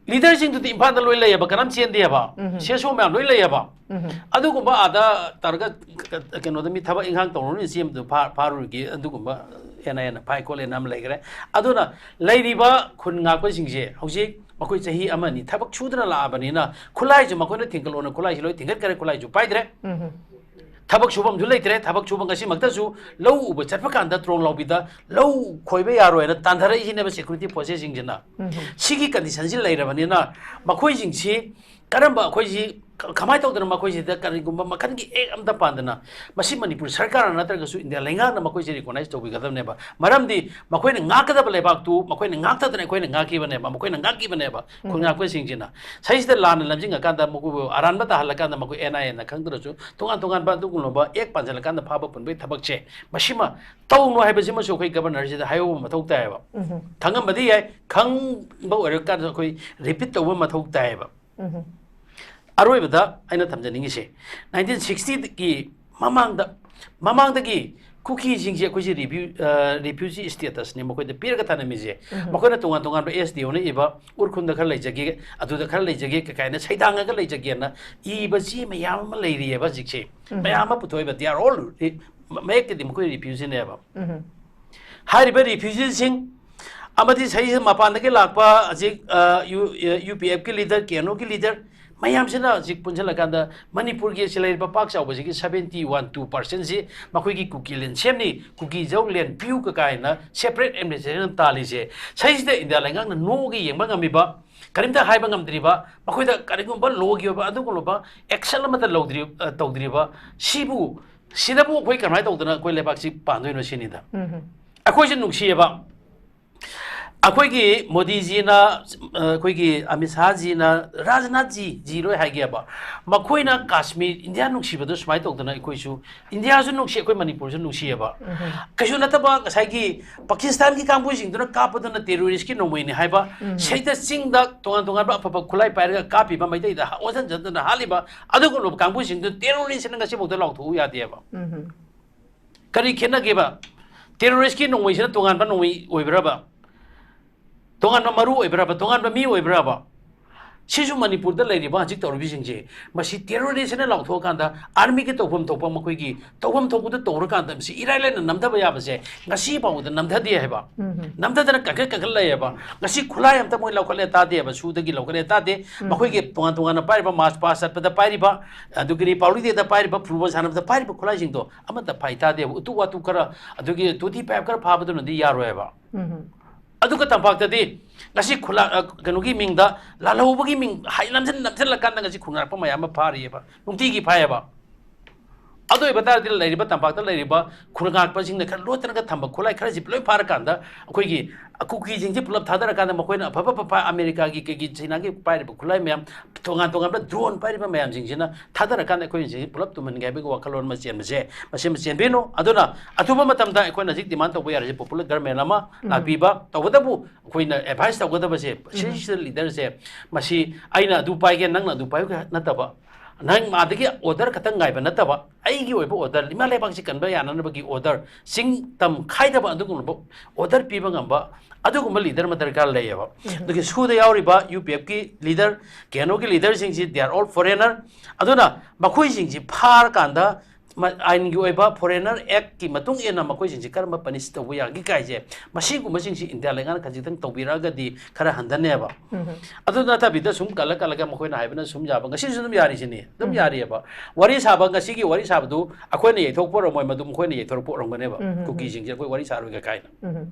Leaderꯁꯤꯡꯗꯨꯗꯤ ꯏꯝꯐꯥꯜꯗ ꯂꯣꯏ ꯂꯩꯌꯦꯕ, ꯀꯅꯥꯝ ꯆꯦꯟꯗꯦꯕ꯫ ꯎꯝ꯫ CSO ꯃꯌꯥꯝ ꯂꯣꯏ ꯂꯩꯌꯦꯕ꯫ ꯎꯝ꯫ ꯑꯗꯨꯒꯨꯝꯕ ꯑꯥꯗ ꯇꯧꯔꯒ ꯀ-, ꯀꯩꯅꯣꯗ ꯃꯤ ꯊꯕꯛ ꯏꯪꯈꯥꯡ ꯇꯧꯔꯨꯅꯤ ꯆꯦꯟꯕꯗꯨ ꯐꯥ-, ꯐꯥꯔꯨꯔꯒꯦ, ꯑꯗꯨꯒꯨꯝꯕ NIAꯅ ꯐꯥꯏ ꯈꯣꯠꯂꯦꯅ ꯑꯃ ꯂꯩꯈ꯭ꯔꯦ꯫ ꯑꯗꯨꯅ ꯂꯩꯔꯤꯕ ꯈꯨꯟ ꯉꯥꯛꯄꯁꯤꯡꯁꯦ ꯍꯧꯖꯤꯛ ꯃꯈꯣꯏ ꯆꯍꯤ ꯑꯃ ꯑꯅꯤ ꯊꯕꯛ ꯁꯨꯗꯅ ꯂꯥꯛꯑꯕꯅꯤꯅ ꯈꯨꯠꯂꯥꯏꯁꯨ ꯃꯈꯣꯏꯅ ꯊꯤꯡꯒꯠꯂꯣꯅ ꯈꯨꯠꯂꯥꯏꯁꯨ ꯂꯣꯏ ꯊꯤꯡꯒꯠꯈ꯭ꯔꯦ, ꯈꯨꯠꯂꯥꯏꯁꯨ ꯄꯥꯏꯗ꯭ꯔꯦ꯫ ꯎꯝ꯫ ꯊꯕꯛ ꯁꯨꯐꯝꯁꯨ ꯂꯩꯇ꯭ꯔꯦ꯫ ꯊꯕꯛ ꯁꯨꯕ ꯉꯁꯤꯃꯛꯇꯁꯨ ꯂꯧ ꯎꯕ ꯆꯠꯄ ꯀꯥꯟꯗ ꯇ꯭ꯔꯣꯡ ꯂꯥꯎꯕꯤꯗ ꯂꯧ ꯈꯣꯏꯕ ꯌꯥꯔꯣꯏꯅ ꯇꯥꯟꯊꯔꯛꯏꯁꯤꯅꯦꯕ security forcesꯁꯤꯡꯁꯤꯅ꯫ ꯎꯝ꯫ ꯁꯤꯒꯤ conditionꯁꯤ ꯂꯩꯔꯕꯅꯤꯅ ꯃꯈꯣꯏꯁꯤꯡꯁꯤ ꯀꯔꯝꯕ ꯑꯩꯈꯣꯏꯁꯤ ꯀ-, ꯀꯃꯥꯏꯅ ꯇꯧꯗꯅ ꯃꯈꯣꯏꯁꯤꯗ ꯀꯔꯤꯒꯨꯝꯕ ꯃꯈꯜꯒꯤ act ꯑꯝꯇ ꯄꯥꯟꯗꯅ ꯃꯁꯤ ꯃꯅꯤꯄꯨꯔ ꯁꯔꯀꯥꯔꯅ ꯅꯠꯇ꯭ꯔꯒꯁꯨ ꯏꯟꯗꯤꯌꯥ ꯂꯩꯉꯥꯛꯅ ꯃꯈꯣꯏꯁꯦ recognize ꯇꯧꯕꯤꯒꯗꯕꯅꯦꯕ꯫ ꯃꯔꯝꯗꯤ ꯃꯈꯣꯏꯅ ꯉꯥꯛꯀꯗꯕ ꯂꯩꯕꯥꯛꯇꯨ ꯃꯈꯣꯏꯅ ꯉꯥꯛꯇꯗꯅ ꯑꯩꯈꯣꯏꯅ ꯉꯥꯛꯈꯤꯕꯅꯦꯕ, ꯃꯈꯣꯏꯅ ꯉꯥꯛꯈꯤꯕꯅꯦꯕ꯫ ꯎꯝ꯫ ꯈꯨꯟ ꯉꯥꯛꯄꯁꯤꯡꯁꯤꯅ ꯁꯤꯁꯤꯗ ꯂꯥꯟꯅ ꯂꯝꯖꯤꯡꯉꯀꯥꯟꯗ ꯃꯈꯣꯏꯕꯨ ꯑꯔꯥꯟꯕ ꯇꯥꯍꯜꯂꯀꯥꯟꯗ ꯃꯈꯣꯏ NIAꯅ ꯈꯪꯗ꯭ꯔꯁꯨ ꯇꯣꯉꯥꯟ ꯇꯣꯉꯥꯟꯕ ꯑꯗꯨꯒꯨꯝꯂꯕ act ꯄꯥꯟꯁꯤꯜꯂꯀꯥꯟꯗ ꯐꯥꯕ ꯄꯨꯟꯕꯒꯤ ꯊꯕꯛꯁꯦ ꯃꯁꯤꯃ ꯇꯧꯅꯨ ꯍꯥꯏꯕꯁꯤꯃꯁꯨ ꯑꯩꯈꯣꯏ Governorꯁꯤꯗ ꯍꯥꯏꯍꯧꯕ ꯃꯊꯧ ꯇꯥꯏꯌꯦꯕ꯫ ꯎꯝ꯫ ꯈꯪꯉꯝꯕꯗꯤ ꯌꯥꯏ, ꯈꯪꯕ ꯑꯣꯏꯔꯀꯥꯟꯗ ꯑꯩꯈꯣꯏ repeat ꯇꯧꯕ ꯃꯊꯧ ꯇꯥꯏꯌꯦꯕ꯫ ꯎꯝ꯫ ꯑꯔꯣꯏꯕꯗ ꯑꯩꯅ ꯊꯝꯖꯅꯤꯡꯉꯤꯁꯦ, nineteen sixtyꯒꯤ ꯃꯃꯥꯡꯗ, ꯃꯃꯥꯡꯗꯒꯤ ꯀꯨꯀꯤꯁꯤꯡꯁꯦ ꯑꯩꯈꯣꯏꯁꯦ ꯔꯤꯐ꯭ꯌꯨ-, ꯑ, refugee statusꯅꯦ ꯃꯈꯣꯏꯗ ꯄꯤꯔꯒ ꯊꯝꯂꯝꯃꯤꯁꯦ꯫ ꯎꯝ꯫ ꯃꯈꯣꯏꯅ ꯇꯣꯉꯥꯟ ꯇꯣꯉꯥꯟꯕ SDOꯅ ꯏꯕ, "ꯎꯔꯈꯨꯜꯗ ꯈꯔ ꯂꯩꯖꯒꯦ, ꯑꯗꯨꯗ ꯈꯔ ꯂꯩꯖꯒꯦ" ꯀ-, ꯀꯥꯏꯅ ꯁꯩꯗꯥꯡꯉꯒ ꯂꯩꯖꯒꯦꯅ ꯏꯕ ꯆꯦ ꯃꯌꯥꯝ ꯑꯃ ꯂꯩꯔꯤꯑꯕ ꯍꯧꯖꯤꯛꯁꯦ꯫ ꯎꯝ꯫ ꯃꯌꯥꯝ ꯑꯃ ꯄꯨꯊꯣꯛꯏꯕ, they are all re-, ꯃ-, ꯃꯌꯦꯛꯇꯗꯤ ꯃꯈꯣꯏ refugeeꯅꯦꯕ꯫ ꯎꯝ꯫ ꯍꯥꯏꯔꯤꯕ refugeeꯁꯤꯡ ꯑꯃꯗꯤ ꯁꯤꯗꯩꯁꯤꯗ ꯃꯄꯥꯟꯗꯒꯤ ꯂꯥꯛꯄ ꯍꯧꯖꯤꯛ, ꯑ, ꯌꯨ, ꯑ, ꯌꯨ ꯄꯤ ꯑꯦꯐꯀꯤ ꯂꯤꯗꯔ, ꯀꯦ ꯑꯦꯟ ꯑꯣꯒꯤ ꯂꯤꯗꯔ, ꯃꯌꯥꯝꯁꯤꯅ ꯍꯧꯖꯤꯛ ꯄꯨꯟꯁꯤꯜꯂꯀꯥꯟꯗ ꯃꯅꯤꯄꯨꯔꯒꯤ ꯑꯁꯤ ꯂꯩꯔꯤꯕ ꯄꯥꯛ ꯆꯥꯎꯕꯁꯤꯒꯤ seventy one two percent ꯁꯤ ꯃꯈꯣꯏꯒꯤ ꯀꯨꯀꯤ ꯂꯦꯟ ꯁꯦꯝꯅꯤ, ꯀꯨꯀꯤ ꯖꯧ ꯂꯦꯟ ꯄꯤꯌꯨ ꯀꯀꯥꯏꯅ separate administration ꯇꯥꯜꯂꯤꯁꯦ꯫ ꯁꯤꯗꯩꯁꯤꯗ ꯏꯟꯗꯤꯌꯥ ꯂꯩꯉꯥꯛꯅ ꯅꯣꯒ ꯌꯦꯡꯕ ꯉꯝꯃꯤꯕ, ꯀꯔꯤꯝꯇ ꯍꯥꯏꯕ ꯉꯝꯗ꯭ꯔꯤꯕ, ꯃꯈꯣꯏꯗ ꯀꯔꯤꯒꯨꯝꯕ ꯂꯣꯒꯤ ꯑꯣꯏꯕ ꯑꯗꯨꯒꯨꯝꯂꯕ action ꯑꯃꯠꯇ ꯂꯧꯗ꯭ꯔꯤ-, ꯑ, ꯇꯧꯗ꯭ꯔꯤꯕ, ꯁꯤꯕꯨ, ꯁꯤꯗꯕꯨ ꯑꯩꯈꯣꯏ ꯀꯃꯥꯏꯅ ꯇꯧꯗꯅ ꯑꯩꯈꯣꯏ ꯂꯩꯕꯥꯛꯁꯤ ꯄꯥꯟꯗꯣꯏꯅꯣ ꯁꯤꯅꯤꯗ꯫ ꯎꯝ꯫ ꯑꯩꯈꯣꯏꯁꯨ ꯅꯨꯡꯁꯤꯌꯦꯕ, ꯑꯩꯈꯣꯏꯒꯤ ꯃꯣꯗꯤꯖꯤꯅ, ꯑ, ꯑꯩꯈꯣꯏꯒꯤ ꯑꯃꯤꯠ ꯁꯥꯍꯖꯤꯅ, ꯔꯥꯖꯅꯥꯊꯖꯤ, ꯖꯤ ꯂꯣꯏ ꯍꯥꯏꯒꯦꯕ, ꯃꯈꯣꯏꯅ ꯀꯥꯁꯃꯤꯔ, ꯏꯟꯗꯤꯌꯥ ꯅꯨꯡꯁꯤꯕꯗꯣ ꯁꯨꯃꯥꯏꯅ ꯇꯧꯗꯅ ꯑꯩꯈꯣꯏꯁꯨ ꯏꯟꯗꯤꯌꯥꯁꯨ ꯅꯨꯡꯁꯤ, ꯑꯩꯈꯣꯏ ꯃꯅꯤꯄꯨꯔꯁꯨ ꯅꯨꯡꯁꯤꯌꯦꯕ꯫ ꯎꯝ꯫ ꯀꯩꯁꯨ ꯅꯠꯇꯕ ꯉꯁꯥꯏꯒꯤ ꯄꯥꯀꯤꯁꯇꯥꯟꯒꯤ ꯀꯥꯡꯕꯨꯁꯤꯡꯗꯨꯅ ꯀꯥꯞꯄꯗꯨꯅ terrorist ꯀꯤ ꯅꯣꯡꯃꯩꯅꯤ ꯍꯥꯏꯕ, ꯎꯝ꯫ ꯁꯤꯗ ꯆꯤꯡꯗ ꯇꯣꯉꯥꯟ ꯇꯣꯉꯥꯟꯕ ꯑꯐꯕ ꯈꯨꯠꯂꯥꯏ ꯄꯥꯏꯔꯒ ꯀꯥꯞꯄꯤꯕ, ꯃꯩꯇꯩꯗ ꯑꯣꯟꯁꯤꯟ ꯆꯟꯗꯅ ꯍꯥꯠꯂꯤꯕ ꯑꯗꯨꯒꯨꯝꯂꯕ ꯀꯥꯡꯕꯨꯁꯤꯡꯗꯨ terrorist ꯅ ꯉꯁꯤꯐꯥꯎꯗ ꯂꯥꯎꯊꯣꯛꯎ ꯌꯥꯗꯦꯕ꯫ ꯎꯝ꯫ ꯀꯔꯤ ꯈꯦꯠꯅꯒꯦꯕ? Terrorist ꯀꯤ ꯅꯣꯡꯃꯩꯁꯤꯅ ꯇꯣꯉꯥꯟꯕ ꯅꯣꯡꯃꯩ ꯑꯣꯏꯕ꯭ꯔꯕ? ꯇꯣꯉꯥꯟꯕ ꯃꯔꯨ ꯑꯣꯏꯕ꯭ꯔꯕ? ꯇꯣꯉꯥꯟꯕ ꯃꯤ ꯑꯣꯏꯕ꯭ꯔꯕ? ꯁꯤꯁꯨ ꯃꯅꯤꯄꯨꯔꯗ ꯂꯩꯔꯤꯕ ꯍꯧꯖꯤꯛ ꯇꯧꯔꯤꯕꯁꯤꯡꯁꯦ, ꯃꯁꯤ terrorist ꯅ ꯂꯥꯎꯊꯣꯛꯑꯀꯥꯟꯗ army ꯒꯤ ꯇꯧꯐꯝ ꯊꯣꯛꯄ, ꯃꯈꯣꯏꯒꯤ ꯇꯧꯐꯝ ꯊꯣꯛꯄꯗꯨ ꯇꯧꯔꯀꯥꯟꯗ ꯃꯁꯤ ꯏꯔꯥꯏ ꯂꯥꯏꯅ ꯅꯝꯊꯕ ꯌꯥꯕꯁꯦ ꯉꯁꯤ ꯐꯥꯎꯕꯗ ꯅꯝꯊꯗꯦ ꯍꯥꯏꯕ꯫ ꯎꯝ꯫ ꯅꯝꯊꯗꯅ ꯀꯟꯈꯠ ꯀꯟꯈꯠ ꯂꯩꯌꯦꯕ꯫ ꯉꯁꯤ ꯈꯨꯠꯂꯥꯏ ꯑꯝꯇ ꯃꯣꯏ ꯂꯧꯈꯠꯂꯦ ꯇꯥꯗꯦꯕ, ꯁꯨꯗꯒꯤ ꯂꯧꯈꯠꯂꯦ ꯇꯥꯗꯦ꯫ ꯎꯝ꯫ ꯃꯈꯣꯏꯒꯤ ꯇꯣꯉꯥꯟ ꯇꯣꯉꯥꯟꯅ ꯄꯥꯏꯔꯤꯕ march past ꯆꯠꯄꯗ ꯄꯥꯏꯔꯤꯕ, ꯑꯗꯨꯒꯤ Republic Day ꯗ ꯄꯥꯏꯔꯤꯕ, football ꯁꯥꯟꯅꯕꯗ ꯄꯥꯏꯔꯤꯕ ꯈꯨꯠꯂꯥꯏꯁꯤꯡꯗꯣ ꯑꯃꯠꯇ ꯐꯥꯏ ꯇꯥꯗꯦꯕ꯫ ꯎꯇꯨ ꯋꯥꯇꯨ ꯈꯔ, ꯑꯗꯨꯒꯤ twenty five ꯈꯔ ꯐꯥꯕꯗꯨꯅꯗꯤ ꯌꯥꯔꯣꯏꯕ꯫ ꯎꯝ꯫ ꯑꯗꯨꯒ ꯇꯝꯄꯥꯛꯇꯗꯤ ꯉꯁꯤ ꯈꯨꯂꯥ-, ꯑ, ꯀꯩꯅꯣꯒꯤ ꯃꯤꯡꯗ, ꯂꯥꯜꯍꯧꯕꯒꯤ ꯃꯤꯡ ꯍꯥꯏ ꯅꯝꯁꯤꯟ ꯅꯝꯁꯤꯜꯂꯀꯥꯟꯗ ꯉꯁꯤ ꯈꯨꯟꯒꯥꯔꯛꯄ ꯃꯌꯥꯝ ꯑꯃ ꯐꯥꯔꯤꯑꯕ, ꯅꯨꯡꯇꯤꯒꯤ ꯐꯥꯏꯑꯕ꯫ ꯑꯗꯨ ꯑꯣꯏꯕ ꯇꯥꯔꯗꯤ ꯂꯩꯔꯤꯕ ꯇꯝꯄꯥꯛꯇ ꯂꯩꯔꯤꯕ ꯈꯨꯟꯒꯥꯔꯛꯄꯁꯤꯡꯅ ꯈꯔ ꯂꯣꯠꯇꯅꯒ ꯊꯝꯕ ꯈꯨꯠꯂꯥꯏ ꯈꯔꯁꯤ ꯂꯣꯏ ꯐꯥꯔꯀꯥꯟꯗ ꯑꯩꯈꯣꯏꯒꯤ ꯀꯨꯀꯤꯁꯤꯡꯁꯤ ꯄꯨꯂꯞ ꯊꯥꯗꯔꯀꯥꯟꯗ ꯃꯈꯣꯏꯅ ꯑꯐꯕ ꯑꯐꯕ ꯑꯃꯦꯔꯤꯀꯥꯒꯤ ꯀꯩꯒꯤ ꯆꯩꯅꯥꯒꯤ ꯄꯥꯏꯔꯤꯕ ꯈꯨꯠꯂꯥꯏ ꯃꯌꯥꯝ ꯇꯣꯉꯥꯟ ꯇꯣꯉꯥꯟꯕ drone ꯄꯥꯏꯔꯤꯕ ꯃꯌꯥꯝꯁꯤꯡꯁꯤꯅ ꯊꯥꯗꯔꯀꯥꯟꯗ ꯑꯩꯈꯣꯏꯁꯤ ꯄꯨꯂꯞ ꯇꯨꯝꯍꯟꯒꯦ ꯍꯥꯏꯕꯒꯤ ꯋꯥꯈꯜꯂꯣꯟ ꯑꯃ ꯆꯦꯟꯕꯁꯦ, ꯃꯁꯤ ꯑꯃ ꯆꯦꯟꯕꯤꯅꯨ꯫ ꯑꯗꯨꯅ ꯑꯊꯨꯕ ꯃꯇꯝꯗ ꯑꯩꯈꯣꯏꯅ ꯍꯧꯖꯤꯛ demand ꯇꯧꯕ ꯌꯥꯔꯤꯁꯦ popular government ꯑꯃ ꯎꯝ꯫ ꯂꯥꯛꯄꯤꯕ, ꯇꯧꯕꯇꯕꯨ ꯑꯩꯈꯣꯏꯅ advice ꯇꯧꯒꯗꯕꯁꯦ, ꯎꯝ꯫ ꯁꯤꯁꯤꯗ leader ꯁꯦ, ꯃꯁꯤ ꯑꯩꯅ ꯑꯗꯨ ꯄꯥꯏꯒꯦ, ꯅꯪꯅ ꯑꯗꯨ ꯄꯥꯏꯌꯨ ꯅꯠꯇꯕ, ꯅꯪ ꯑꯗꯒꯤ order ꯈꯛꯇꯪ ꯉꯥꯏꯕ ꯅꯠꯇꯕ, ꯑꯩꯒꯤ ꯑꯣꯏꯕ order, ꯏꯃꯥ ꯂꯩꯕꯥꯛꯁꯤ ꯀꯟꯕ ꯌꯥꯅꯅꯕꯒꯤ order, ꯆꯤꯡ ꯇꯝ ꯈꯥꯏꯗꯕ ꯑꯗꯨꯒꯨꯝꯂꯕ order ꯄꯤꯕ ꯉꯝꯕ ꯑꯗꯨꯒꯨꯝꯕ leader ꯑꯃ ꯗꯔꯀꯥꯔ ꯂꯩꯌꯦꯕ꯫ ꯎꯝ꯫ ꯑꯗꯨꯒꯤ ꯁꯨꯗ ꯌꯥꯎꯔꯤꯕ ꯌꯨ ꯄꯤ ꯑꯦꯐꯀꯤ leader, ꯀꯦ ꯑꯦꯟ ꯑꯣꯒꯤ leader ꯁꯤꯡꯁꯤ, they are all foreigner꯫ ꯑꯗꯨꯅ ꯃꯈꯣꯏꯁꯤꯡꯁꯤ ꯐꯥꯔꯀꯥꯟꯗ ꯃ-, ꯑꯥꯏꯟꯒꯤ ꯑꯣꯏꯕ Foreigner Actꯀꯤ ꯃꯇꯨꯡ ꯏꯟꯅ ꯃꯈꯣꯏꯁꯤꯡꯁꯤ ꯀꯔꯝꯕ punish ꯇꯧꯕ ꯌꯥꯒꯦ ꯀꯥꯏꯁꯦ, ꯃꯁꯤꯒꯨꯝꯕꯁꯤꯡꯁꯤ ꯏꯟꯗꯤꯌꯥ ꯂꯩꯉꯥꯛꯅ ꯈꯖꯤꯛꯇꯪ ꯇꯧꯕꯤꯔꯛꯑꯒꯗꯤ ꯈꯔ ꯍꯟꯊꯅꯦꯕ꯫ ꯑꯗꯨ ꯅꯠꯇꯕꯤꯗ ꯁꯨꯝ ꯀꯜꯂ ꯀꯜꯂꯒ ꯃꯈꯣꯏꯅ ꯍꯥꯏꯕꯅ ꯁꯨꯝ ꯌꯥꯕ, ꯉꯁꯤꯁꯨ ꯑꯗꯨꯝ ꯌꯥꯔꯤꯁꯤꯅꯤ, ꯑꯗꯨꯝ ꯎꯝ꯫ ꯌꯥꯔꯤꯑꯕ꯫ ꯋꯥꯔꯤ ꯁꯥꯕ, ꯉꯁꯤꯒꯤ ꯋꯥꯔꯤ ꯁꯥꯕꯗꯨ ꯑꯩꯈꯣꯏꯅ ꯌꯩꯊꯣꯔꯛꯄ ꯑꯣꯏꯔꯝꯃꯣꯏ, ꯃꯗꯨ ꯃꯈꯣꯏꯅ ꯌꯩꯊꯣꯔꯛꯄ ꯑꯣꯏꯔꯝꯒꯅꯦꯕ꯫ ꯎꯝ, ꯎꯝ, ꯎꯝ꯫ ꯀꯨꯀꯤꯁꯤꯡꯁꯦ ꯑꯩꯈꯣꯏ ꯋꯥꯔꯤ ꯁꯥꯔꯣꯏꯒ ꯀꯥꯏꯅ꯫ ꯎꯝ꯫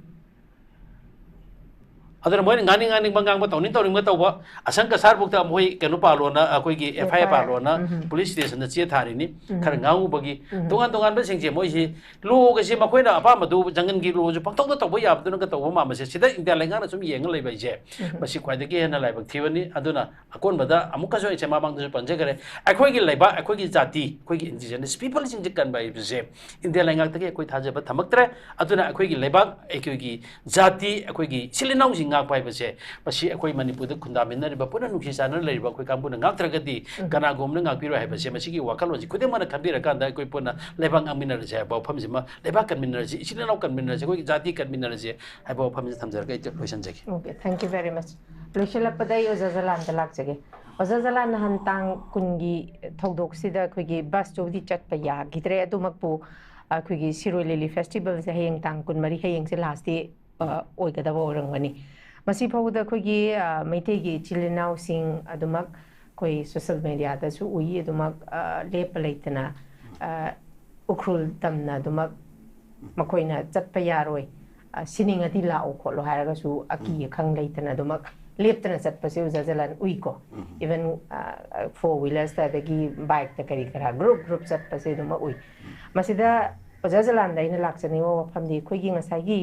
ꯑꯗꯨꯅ ꯃꯣꯏꯅ ꯉꯥꯡꯅꯤꯡ ꯉꯥꯡꯅꯤꯡꯕ ꯉꯥꯡꯕ, ꯇꯧꯅꯤꯡ ꯇꯧꯅꯤꯡꯕ ꯇꯧꯕ, ꯑꯁꯪ ꯀꯁꯥꯔꯕꯨꯛꯇ ꯃꯣꯏ ꯀꯩꯅꯣ ꯄꯥꯜꯂꯣꯅ, ꯑꯩꯈꯣꯏꯒꯤ F I R F I R ꯄꯥꯜꯂꯣꯅ um, um. Police stationꯗ ꯆꯦ ꯊꯥꯔꯤꯅꯤ, ꯎꯝ꯫ ꯈꯔ ꯉꯥꯡꯉꯨꯕꯒꯤ꯫ ꯎꯝ꯫ ꯇꯣꯉꯥꯟ ꯇꯣꯉꯥꯟꯕꯁꯤꯡꯁꯦ ꯃꯣꯏꯁꯤ ꯂꯣꯒꯁꯦ ꯃꯈꯣꯏꯅ ꯑꯄꯥꯝꯕꯗꯨ ꯖꯪꯒꯜꯒꯤ ꯂꯣꯁꯨ ꯄꯪꯇꯧꯗ ꯇꯧꯕ ꯌꯥꯕꯗꯨꯅꯒ ꯇꯧꯕ ꯃꯥꯟꯕꯁꯦ, ꯁꯤꯗ ꯏꯟꯗꯤꯌꯥ ꯂꯩꯉꯥꯛꯅ ꯁꯨꯝ ꯌꯦꯡꯉ ꯂꯩꯕ ꯍꯥꯏꯁꯦ, ꯎꯝ꯫ ꯃꯁꯤ ꯈ꯭ꯋꯥꯏꯗꯒꯤ ꯍꯦꯟꯅ ꯂꯥꯏꯕꯛ ꯊꯤꯕꯅꯤ꯫ ꯑꯗꯨꯅ ꯑꯀꯣꯟꯕꯗ ꯑꯃꯨꯛꯀꯁꯨ ꯑꯩꯁꯦ ꯃꯃꯥꯡꯗꯁꯨ ꯄꯟꯖꯈ꯭ꯔꯦ, ꯑꯩꯈꯣꯏꯒꯤ ꯂꯩꯕꯥꯛ, ꯑꯩꯈꯣꯏꯒꯤ ꯖꯥꯇꯤ, ꯑꯩꯈꯣꯏꯒꯤ indigenous peopleꯁꯤꯡꯁꯦ ꯀꯟꯕ ꯍꯥꯏꯕꯁꯦ ꯏꯟꯗꯤꯌꯥ ꯂꯩꯉꯥꯛꯇꯒꯤ ꯑꯩꯈꯣꯏ ꯊꯥꯖꯕ ꯊꯝꯃꯛꯇ꯭ꯔꯦ꯫ ꯑꯗꯨꯅ ꯑꯩꯈꯣꯏꯒꯤ ꯂꯩꯕꯥꯛ, ꯑꯩꯈꯣꯏꯒꯤ ꯖꯥꯇꯤ, ꯑꯩꯈꯣꯏꯒꯤ ꯏꯆꯤꯜ ꯏꯅꯥꯎꯁꯤꯡ ꯉꯥꯛꯄ ꯍꯥꯏꯕꯁꯦ, ꯃꯁꯤ ꯑꯩꯈꯣꯏ ꯃꯅꯤꯄꯨꯔꯗ ꯈꯨꯟꯗꯥꯃꯤꯟꯅꯔꯤꯕ, ꯄꯨꯟꯅ ꯅꯨꯡꯁꯤ ꯆꯥꯟꯅꯅ ꯂꯩꯔꯤꯕ ꯑꯩꯈꯣꯏ ꯀꯥꯡꯕꯨꯅ ꯉꯥꯛꯇ꯭ꯔꯒꯗꯤ ꯎꯝ꯫ ꯀꯅꯥꯒꯨꯝꯕꯅ ꯉꯥꯛꯄꯤꯔꯣꯏ ꯍꯥꯏꯕꯁꯦ, ꯃꯁꯤꯒꯤ ꯋꯥꯈꯜꯂꯣꯟꯁꯤ ꯈꯨꯗꯤꯡꯃꯛꯅ ꯈꯟꯕꯤꯔꯀꯥꯟꯗ ꯑꯩꯈꯣꯏ ꯄꯨꯟꯅ ꯂꯩꯕꯥꯛ ꯉꯥꯛꯃꯤꯟꯅꯔꯁꯦ ꯍꯥꯏꯕ ꯋꯥꯐꯝꯁꯤꯃ, ꯂꯩꯕꯥꯛ ꯀꯟꯃꯤꯟꯅꯔꯁꯤ, ꯏꯆꯤꯜ ꯏꯅꯥꯎ ꯀꯟꯃꯤꯟꯅꯔꯁꯤ, ꯑꯩꯈꯣꯏꯒꯤ ꯖꯥꯇꯤ ꯀꯟꯃꯤꯟꯅꯔꯁꯤ ꯍꯥꯏꯕ ꯋꯥꯐꯝꯁꯤ ꯊꯝꯖꯔꯒ ꯑꯩ ꯂꯣꯏꯁꯤꯟꯖꯒꯦ꯫ Okay, thank you very much. ꯂꯣꯏꯁꯤꯜꯂꯛꯄꯗ ꯑꯩ ꯑꯣꯖꯥ ꯖꯂꯥꯟꯗ ꯂꯥꯛꯆꯒꯦ꯫ ꯑꯣꯖꯥ ꯖꯂꯥꯟ, ꯅꯍꯥꯟ ꯇꯥꯡ ꯀꯨꯟꯒꯤ ꯊꯧꯗꯣꯛꯁꯤꯗ ꯑꯩꯈꯣꯏꯒꯤ busꯇꯨꯕꯨꯗꯤ ꯆꯠꯄ ꯌꯥꯈꯤꯗ꯭ꯔꯦ, ꯑꯗꯨꯃꯛꯄꯨ ꯑꯩꯈꯣꯏꯒꯤ ꯁꯤꯔꯣꯏ ꯂꯤꯂꯤ festivalꯁꯦ ꯍꯌꯦꯡ ꯇꯥꯡ ꯀꯨꯟꯃꯔꯤ, ꯍꯌꯦꯡꯁꯦ last day, ꯑ, ꯑꯣꯏꯒꯗꯕ ꯑꯣꯏꯔꯝꯒꯅꯤ꯫ ꯃꯁꯤ ꯐꯥꯎꯕꯗ ꯑꯩꯈꯣꯏꯒꯤ, ꯑ, ꯃꯩꯇꯩꯒꯤ ꯏꯆꯤꯜ ꯏꯅꯥꯎꯁꯤꯡ ꯑꯗꯨꯃꯛ ꯑꯩꯈꯣꯏ social mediaꯗꯁꯨ ꯎꯏ, ꯑꯗꯨꯃꯛ, ꯑ, ꯂꯦꯞꯄ ꯂꯩꯇꯅ, ꯑ, ꯎꯈ꯭ꯔꯨꯜ ꯇꯝꯅ ꯑꯗꯨꯃꯛ ꯃꯈꯣꯏꯅ ꯆꯠꯄ ꯌꯥꯔꯣꯏ, ꯑ, ꯁꯤꯅꯤꯡꯉꯗꯤ ꯂꯥꯛꯑꯣ ꯈꯣꯠꯂꯣ ꯍꯥꯏꯔꯒꯁꯨ ꯑꯀꯤ ꯎꯝ꯫ ꯑꯈꯪ ꯂꯩꯇꯅ ꯑꯗꯨꯃꯛ ꯂꯦꯞꯇꯅ ꯆꯠꯄꯁꯦ ꯑꯣꯖꯥ ꯖꯂꯥꯟ ꯎꯏꯀꯣ꯫ ꯎꯝ꯫ Even, ꯑ, four wheelersꯇ ꯑꯗꯒꯤ bikeꯇ ꯀꯔꯤ ꯀꯔꯥ group group ꯆꯠꯄꯁꯦ ꯑꯗꯨꯃꯛ ꯎꯏ꯫ ꯃꯁꯤꯗ ꯑꯣꯖꯥ ꯖꯂꯥꯟꯗ ꯑꯩꯅ ꯂꯥꯛꯆꯅꯤꯡꯕ ꯋꯥꯐꯝꯗꯤ ꯑꯩꯈꯣꯏꯒꯤ ꯉꯁꯥꯏꯒꯤ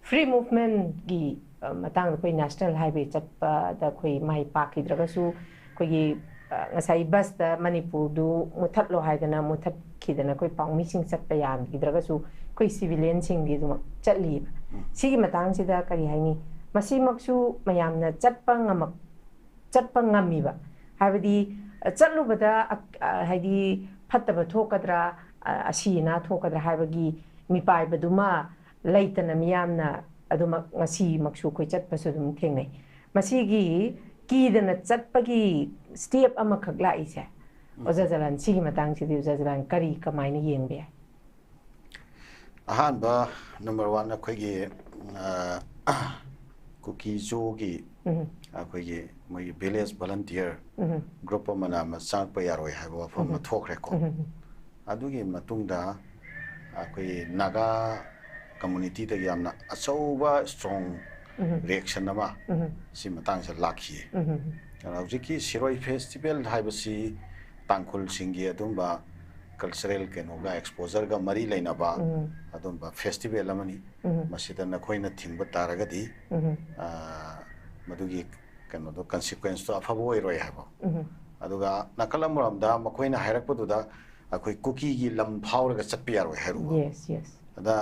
free movementꯀꯤ, ꯑ, ꯃꯇꯥꯡꯗ ꯑꯩꯈꯣꯏ National Highway ꯆꯠꯄꯗ ꯑꯩꯈꯣꯏ ꯃꯥꯏ ꯄꯥꯛꯈꯤꯗ꯭ꯔꯒꯁꯨ ꯑꯩꯈꯣꯏꯒꯤ, ꯑ, ꯉꯁꯥꯏ busꯇ ꯃꯅꯤꯄꯨꯔꯗꯨ ꯃꯨꯊꯠꯂꯣ ꯍꯥꯏꯗꯅ ꯃꯨꯊꯠꯈꯤꯗꯅ ꯑꯩꯈꯣꯏ ꯄꯥꯎꯃꯤꯁꯤꯡ ꯆꯠꯄ ꯌꯥꯈꯤꯗ꯭ꯔꯒꯁꯨ ꯑꯩꯈꯣꯏ civilianꯁꯤꯡꯗꯤ ꯑꯗꯨꯃꯛ ꯆꯠꯂꯤꯕ꯫ ꯎꯝ꯫ ꯁꯤꯒꯤ ꯃꯇꯥꯡꯁꯤꯗ ꯀꯔꯤ ꯍꯥꯏꯅꯤ? ꯃꯁꯤꯃꯛꯁꯨ ꯃꯌꯥꯝꯅ ꯆꯠꯄ ꯉꯝꯃꯛ-, ꯆꯠꯄ ꯉꯝꯃꯤꯕ? ꯍꯥꯏꯕꯗꯤ, ꯑ, ꯆꯠꯂꯨꯕꯗ, ꯑ, ꯑ, ꯍꯥꯏꯗꯤ ꯐꯠꯇꯕ ꯊꯣꯛꯀꯗ꯭ꯔꯥ, ꯑ, ꯑꯁꯤ ꯑꯅꯥ ꯊꯣꯛꯀꯗ꯭ꯔꯥ ꯍꯥꯏꯕꯒꯤ ꯃꯤꯄꯥꯏꯕꯗꯨꯃ ꯂꯩꯇꯅ ꯃꯤꯌꯥꯝꯅ ꯑꯗꯨꯃꯛ ꯉꯁꯤꯃꯛꯁꯨ ꯑꯩꯈꯣꯏ ꯆꯠꯄꯁꯨ ꯑꯗꯨꯝ ꯊꯦꯡꯅꯩ꯫ ꯃꯁꯤꯒꯤ ꯀꯤꯗꯅ ꯆꯠꯄꯒꯤ step ꯑꯃꯈꯛ ꯂꯥꯛꯏꯁꯦ, ꯑꯣꯖꯥ ꯖꯂꯥꯟ, ꯁꯤꯒꯤ ꯃꯇꯥꯡꯁꯤꯗꯤ ꯑꯣꯖꯥ ꯖꯂꯥꯟ ꯀꯔꯤ, ꯀꯃꯥꯏꯅ ꯌꯦꯡꯕ ꯌꯥꯏ? ꯑꯍꯥꯟꯕ, ꯅꯝꯕꯔ ꯋꯥꯟ, ꯑꯩꯈꯣꯏꯒꯤ ꯑ, ꯀꯨꯀꯤ ꯖꯣꯒꯤ ꯎꯝ, ꯑꯩꯈꯣꯏꯒꯤ ꯃꯣꯏꯒꯤ ꯚꯤꯂꯦꯖ ꯚꯣꯂꯟꯇꯤꯌꯔ ꯎꯝ, ꯒ꯭ꯔꯨꯞ ꯑꯃꯅ ꯑꯃ ꯆꯪꯉꯛꯄ ꯌꯥꯔꯣꯏ ꯍꯥꯏꯕ ꯋꯥꯐꯝ ꯑꯃ ꯊꯣꯛꯈ꯭ꯔꯦꯀꯣ꯫ ꯎꯝ, ꯑꯗꯨꯒꯤ ꯃꯇꯨꯡꯗ ꯑꯩꯈꯣꯏꯒꯤ ꯅꯥꯒꯥ ꯀꯝꯃꯨꯅꯤꯇꯤꯗꯒꯤ ꯌꯥꯝꯅ ꯑꯆꯧꯕ ꯏꯁꯇ꯭ꯔꯣꯡ ꯎꯝ, ꯔꯤꯌꯦꯛꯁꯟ ꯑꯃ ꯎꯝ, ꯁꯤ ꯃꯇꯥꯡꯁꯤꯗ ꯂꯥꯛꯈꯤꯌꯦ꯫ ꯎꯝ, ꯑꯗꯨꯅ ꯍꯧꯖꯤꯛꯀꯤ ꯁꯤꯔꯣꯏ ꯐꯦꯁꯇꯤꯚꯦꯜ ꯍꯥꯏꯕꯁꯤ ꯇꯥꯡꯈꯨꯜꯁꯤꯡꯒꯤ ꯑꯗꯨꯝꯕ ꯀꯜꯆꯔꯦꯜ ꯀꯩꯅꯣꯒ ꯑꯦꯛꯁꯄꯣꯖꯔꯒ ꯃꯔꯤ ꯂꯩꯅꯕ ꯎꯝ, ꯑꯗꯨꯝꯕ ꯐꯦꯁꯇꯤꯚꯦꯜ ꯑꯃꯅꯤ꯫ ꯎꯝ, ꯃꯁꯤꯗ ꯅꯈꯣꯏꯅ ꯊꯤꯡꯕ ꯇꯥꯔꯒꯗꯤ ꯎꯝ, ꯑ, ꯃꯗꯨꯒꯤ ꯀꯩꯅꯣꯗꯣ, ꯀꯟꯁꯤꯀ꯭ꯋꯦꯟꯁꯇꯣ ꯑꯐꯕ ꯑꯣꯏꯔꯣꯏ ꯍꯥꯏꯕ꯫ ꯎꯝ, ꯑꯗꯨꯒ ꯅꯥꯀꯜ ꯑꯃꯔꯣꯝꯗ ꯃꯈꯣꯏꯅ ꯍꯥꯏꯔꯛꯄꯗꯨꯗ ꯑꯩꯈꯣꯏ ꯀꯨꯀꯤꯒꯤ ꯂꯝ ꯐꯥꯎꯔꯒ ꯆꯠꯄ ꯌꯥꯔꯣꯏ ꯍꯥꯏꯔꯨꯕ꯫ yes, yes, ꯑꯗ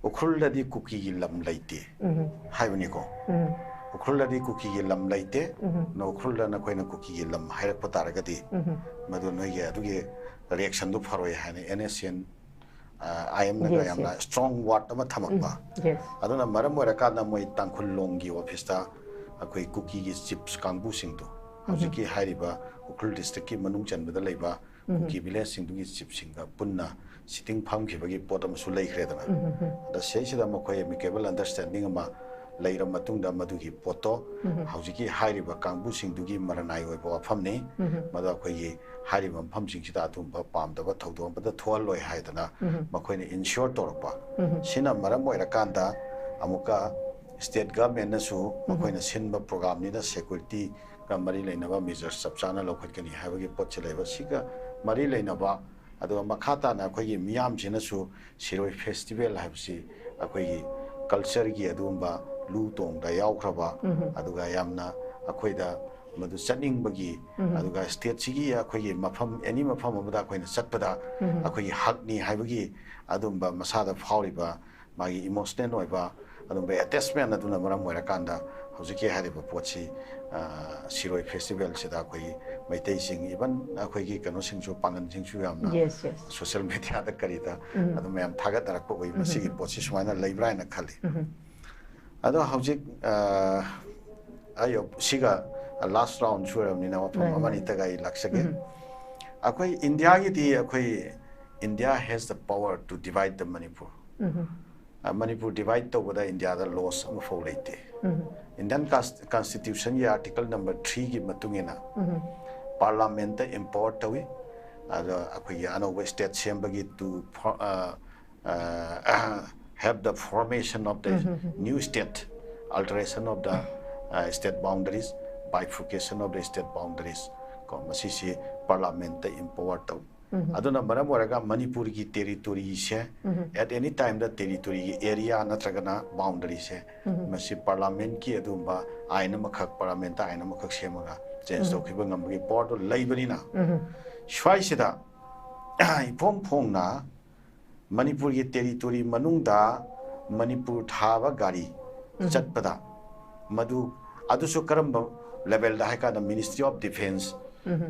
ꯎꯈ꯭ꯔꯨꯜꯗꯗꯤ ꯀꯨꯀꯤꯒꯤ ꯂꯝ ꯂꯩꯇꯦ ꯎꯝ, ꯍꯥꯏꯕꯅꯤꯀꯣ꯫ ꯎꯝ, ꯎꯈ꯭ꯔꯨꯜꯗꯗꯤ ꯀꯨꯀꯤꯒꯤ ꯂꯝ ꯂꯩꯇꯦ꯫ ꯎꯝ, ꯑꯗꯣ ꯎꯈ꯭ꯔꯨꯜꯗ ꯅꯈꯣꯏꯅ ꯀꯨꯀꯤꯒꯤ ꯂꯝ ꯍꯥꯏꯔꯛꯄ ꯇꯥꯔꯒꯗꯤ ꯎꯝ, ꯃꯗꯨ ꯅꯣꯏꯒꯤ ꯑꯗꯨꯒꯤ ꯔꯤꯌꯦꯛꯁꯟꯗꯨ ꯐꯔꯣꯏ ꯍꯥꯏꯅ N S C N I ꯑꯦꯝꯅꯒ Yes, ꯌꯥꯝꯅ yes. ꯏꯁꯇ꯭ꯔꯣꯡ ꯋꯥꯔꯗ ꯑꯃ ꯊꯝꯃꯛꯄ꯫ ꯎꯝ, yes, ꯑꯗꯨꯅ ꯃꯔꯝ ꯑꯣꯏꯔꯀꯥꯟꯗ ꯃꯣꯏ ꯇꯥꯡꯈꯨꯜ ꯂꯣꯡꯒꯤ ꯑꯣꯐꯤꯁꯇ ꯑꯩꯈꯣꯏ ꯀꯨꯀꯤꯒꯤ ꯆꯤꯞꯁ ꯀꯥꯡꯕꯨꯁꯤꯡꯗꯣ, ꯍꯧꯖꯤꯛꯀꯤ ꯍꯥꯏꯔꯤꯕ ꯎꯈ꯭ꯔꯨꯜ ꯗꯤꯁꯇ꯭ꯔꯤꯛꯀꯤ ꯃꯅꯨꯡ ꯆꯟꯕꯗ ꯂꯩꯕ ꯀꯨꯀꯤ ꯚꯤꯂꯦꯖꯁꯤꯡꯗꯨꯒꯤ ꯆꯤꯞꯁꯤꯡꯒ ꯄꯨꯟꯅ ꯁꯤꯇꯤꯡ ꯐꯝꯈꯤꯕꯒꯤ ꯄꯣꯠ ꯑꯃꯁꯨ ꯂꯩꯈ꯭ꯔꯦꯗꯅ꯫ ꯎꯝ, ꯎꯝ, ꯑꯗ ꯁꯤꯗꯩꯁꯤꯗ ꯃꯈꯣꯏ ꯑꯦꯃꯤꯀꯦꯕꯜ ꯑꯟꯗꯔꯁꯇꯦꯟꯗꯤꯡ ꯑꯃ ꯂꯩꯔ ꯃꯇꯨꯡꯗ ꯃꯗꯨꯒꯤ ꯄꯣꯠꯇꯣ ꯍꯧꯖꯤꯛꯀꯤ ꯍꯥꯏꯔꯤꯕ ꯀꯥꯡꯕꯨꯁꯤꯡꯗꯨꯒꯤ ꯃꯔꯅꯥꯏ ꯑꯣꯏꯕ ꯋꯥꯐꯝꯅꯤ꯫ ꯎꯝ, ꯃꯗꯨ ꯑꯩꯈꯣꯏꯒꯤ ꯍꯥꯏꯔꯤꯕ ꯃꯐꯝꯁꯤꯡꯁꯤꯗ ꯑꯗꯨꯒꯨꯝꯕ ꯄꯥꯝꯗꯕ ꯊꯧꯗꯣꯛ ꯑꯃꯠꯇ ꯊꯣꯛꯍꯜꯂꯣꯏ ꯍꯥꯏꯗꯅ ꯎꯝ, ꯃꯈꯣꯏꯅ ꯏꯟꯁꯤꯌꯣꯔ ꯇꯧꯔꯛꯄ꯫ ꯎꯝ, ꯁꯤꯅ ꯃꯔꯝ ꯑꯣꯏꯔꯀꯥꯟꯗ ꯑꯃꯨꯛꯀ ꯁ꯭ꯇꯦꯠ ꯒꯚꯔꯟꯃꯦꯟꯠꯅꯁꯨ ꯃꯈꯣꯏꯅ ꯁꯤꯟꯕ ꯄ꯭ꯔꯣꯒ꯭ꯔꯥꯝꯅꯤꯅ ꯁꯦꯀ꯭ꯌꯨꯔꯤꯇꯤꯒ ꯃꯔꯤ ꯂꯩꯅꯕ ꯃꯦꯖꯔꯁ ꯆꯞ ꯆꯥꯅ ꯂꯧꯈꯠꯀꯅꯤ ꯍꯥꯏꯕꯒꯤ ꯄꯣꯠꯁꯤ ꯂꯩꯕ꯫ ꯁꯤꯒ ꯃꯔꯤ ꯂꯩꯅꯕ, ꯑꯗꯨꯒ ꯃꯈꯥ ꯇꯥꯅ ꯑꯩꯈꯣꯏꯒꯤ ꯃꯤꯌꯥꯝꯁꯤꯅꯁꯨ ꯁꯤꯔꯣꯏ ꯐꯦꯁꯇꯤꯚꯦꯜ ꯍꯥꯏꯕꯁꯤ ꯑꯩꯈꯣꯏꯒꯤ ꯀꯜꯆꯔꯒꯤ ꯑꯗꯨꯒꯨꯝꯕ ꯂꯨ ꯇꯣꯡꯗ ꯌꯥꯎꯈ꯭ꯔꯕ, ꯎꯝ, ꯑꯗꯨꯒ ꯌꯥꯝꯅ ꯑꯩꯈꯣꯏꯗ ꯃꯗꯨ ꯆꯠꯅꯤꯡꯕꯒꯤ, ꯎꯝ, ꯑꯗꯨꯒ ꯁ꯭ꯇꯦꯠꯁꯤꯒꯤ ꯑꯩꯈꯣꯏꯒꯤ ꯃꯐꯝ, ꯑꯦꯅꯤ ꯃꯐꯝ ꯑꯃꯗ ꯑꯩꯈꯣꯏꯅ ꯆꯠꯄꯗ ꯎꯝ, ꯑꯩꯈꯣꯏꯒꯤ ꯍꯛꯅꯤ ꯍꯥꯏꯕꯒꯤ ꯑꯗꯨꯝꯕ ꯃꯁꯥꯗ ꯐꯥꯎꯔꯤꯕ ꯃꯥꯒꯤ ꯏꯃꯣꯁꯅꯦꯜ ꯑꯣꯏꯕ ꯑꯗꯨꯝꯕ ꯑꯦꯇꯦꯆꯃꯦꯟ ꯑꯗꯨꯅ ꯃꯔꯝ ꯑꯣꯏꯔꯀꯥꯟꯗ ꯍꯧꯖꯤꯛꯀꯤ ꯍꯥꯏꯔꯤꯕ ꯄꯣꯠꯁꯤ, ꯑ, ꯁꯤꯔꯣꯏ ꯐꯦꯁꯇꯤꯚꯦꯜꯁꯤꯗ ꯑꯩꯈꯣꯏꯒꯤ ꯃꯩꯇꯩꯁꯤꯡ, ꯏꯚꯟ ꯑꯩꯈꯣꯏꯒꯤ ꯀꯩꯅꯣꯁꯤꯡꯁꯨ, ꯄꯥꯡꯒꯟꯁꯤꯡꯁꯨ ꯌꯥꯝꯅ yes, yes, ꯁꯣꯁꯤꯌꯦꯜ ꯃꯦꯗꯤꯌꯥꯗ ꯀꯔꯤꯗ ꯎꯝ, ꯑꯗꯨꯝ ꯃꯌꯥꯝ ꯊꯥꯒꯠꯅꯔꯛꯄ ꯎꯏ꯫ ꯃꯁꯤꯒꯤ ꯄꯣꯠꯁꯤ ꯁꯨꯃꯥꯏꯅ ꯂꯩꯕ꯭ꯔꯥ ꯍꯥꯏꯅ ꯈꯜꯂꯤ꯫ ꯎꯝ, ꯑꯗꯣ ꯍꯧꯖꯤꯛ, ꯑ, ꯑꯩ ꯁꯤꯒ ꯂꯥꯁ ꯔꯥꯎꯟ ꯁꯨꯔꯕꯅꯤꯅ ꯋꯥꯐꯝ ꯃꯥꯅꯤ, ꯃꯥꯅꯤ꯫ ꯑꯃꯅꯤꯇꯒ ꯑꯩ ꯂꯥꯛꯆꯒꯦ꯫ ꯎꯝ, ꯑꯩꯈꯣꯏ ꯏꯟꯗꯤꯌꯥꯒꯤꯗꯤ ꯑꯩꯈꯣꯏ India has the power to divide the Manipur. Manipur divide ꯇꯧꯕꯗ ꯏꯟꯗꯤꯌꯥꯗ loss ꯑꯃꯐꯥꯎ ꯂꯩꯇꯦ. Indian Constitutionꯒꯤ article number threeꯒꯤ ꯃꯇꯨꯡ ꯏꯟꯅ Parliamentꯇ empower ꯇꯧꯏ. ꯑꯗꯣ ꯑꯩꯈꯣꯏꯒꯤ ꯑꯅꯧꯕ state ꯁꯦꯝꯕꯒꯤ to have the formation of the new state, alteration of the state boundaries, bifurcation of the state boundaries, ꯀꯣ, ꯃꯁꯤꯁꯤ Parliamentꯇ empower ꯇꯧꯏ. ꯑꯗꯨꯅ ꯃꯔꯝ ꯑꯣꯏꯔꯒ ꯃꯅꯤꯄꯨꯔꯒꯤ territoryꯁꯦ at any timeꯗ territoryꯒꯤ area ꯅꯠꯇ꯭ꯔꯒꯅ boundaryꯁꯦ ꯃꯁꯤ Parliamentꯀꯤ ꯑꯗꯨꯒꯨꯝꯕ ꯑꯥꯏꯟ ꯑꯃꯈꯛ, Parliamentꯇ ꯑꯥꯏꯟ ꯑꯃꯈꯛ ꯁꯦꯝꯃꯒ change ꯇꯧꯈꯤꯕ ꯉꯝꯕꯒꯤ powerꯗꯣ ꯂꯩꯕꯅꯤꯅ, ꯁ꯭ꯋꯥꯏꯁꯤꯗ ꯏꯐꯣꯡ ꯐꯣꯡꯅ ꯃꯅꯤꯄꯨꯔꯒꯤ territory ꯃꯅꯨꯡꯗ ꯃꯅꯤꯄꯨꯔ ꯊꯥꯕ ꯒꯥꯔꯤ ꯆꯠꯄꯗ, ꯃꯗꯨ, ꯑꯗꯨꯁꯨ ꯀꯔꯝꯕ levelꯗ ꯍꯥꯏ ꯀꯥꯟꯗ Ministry of Defence,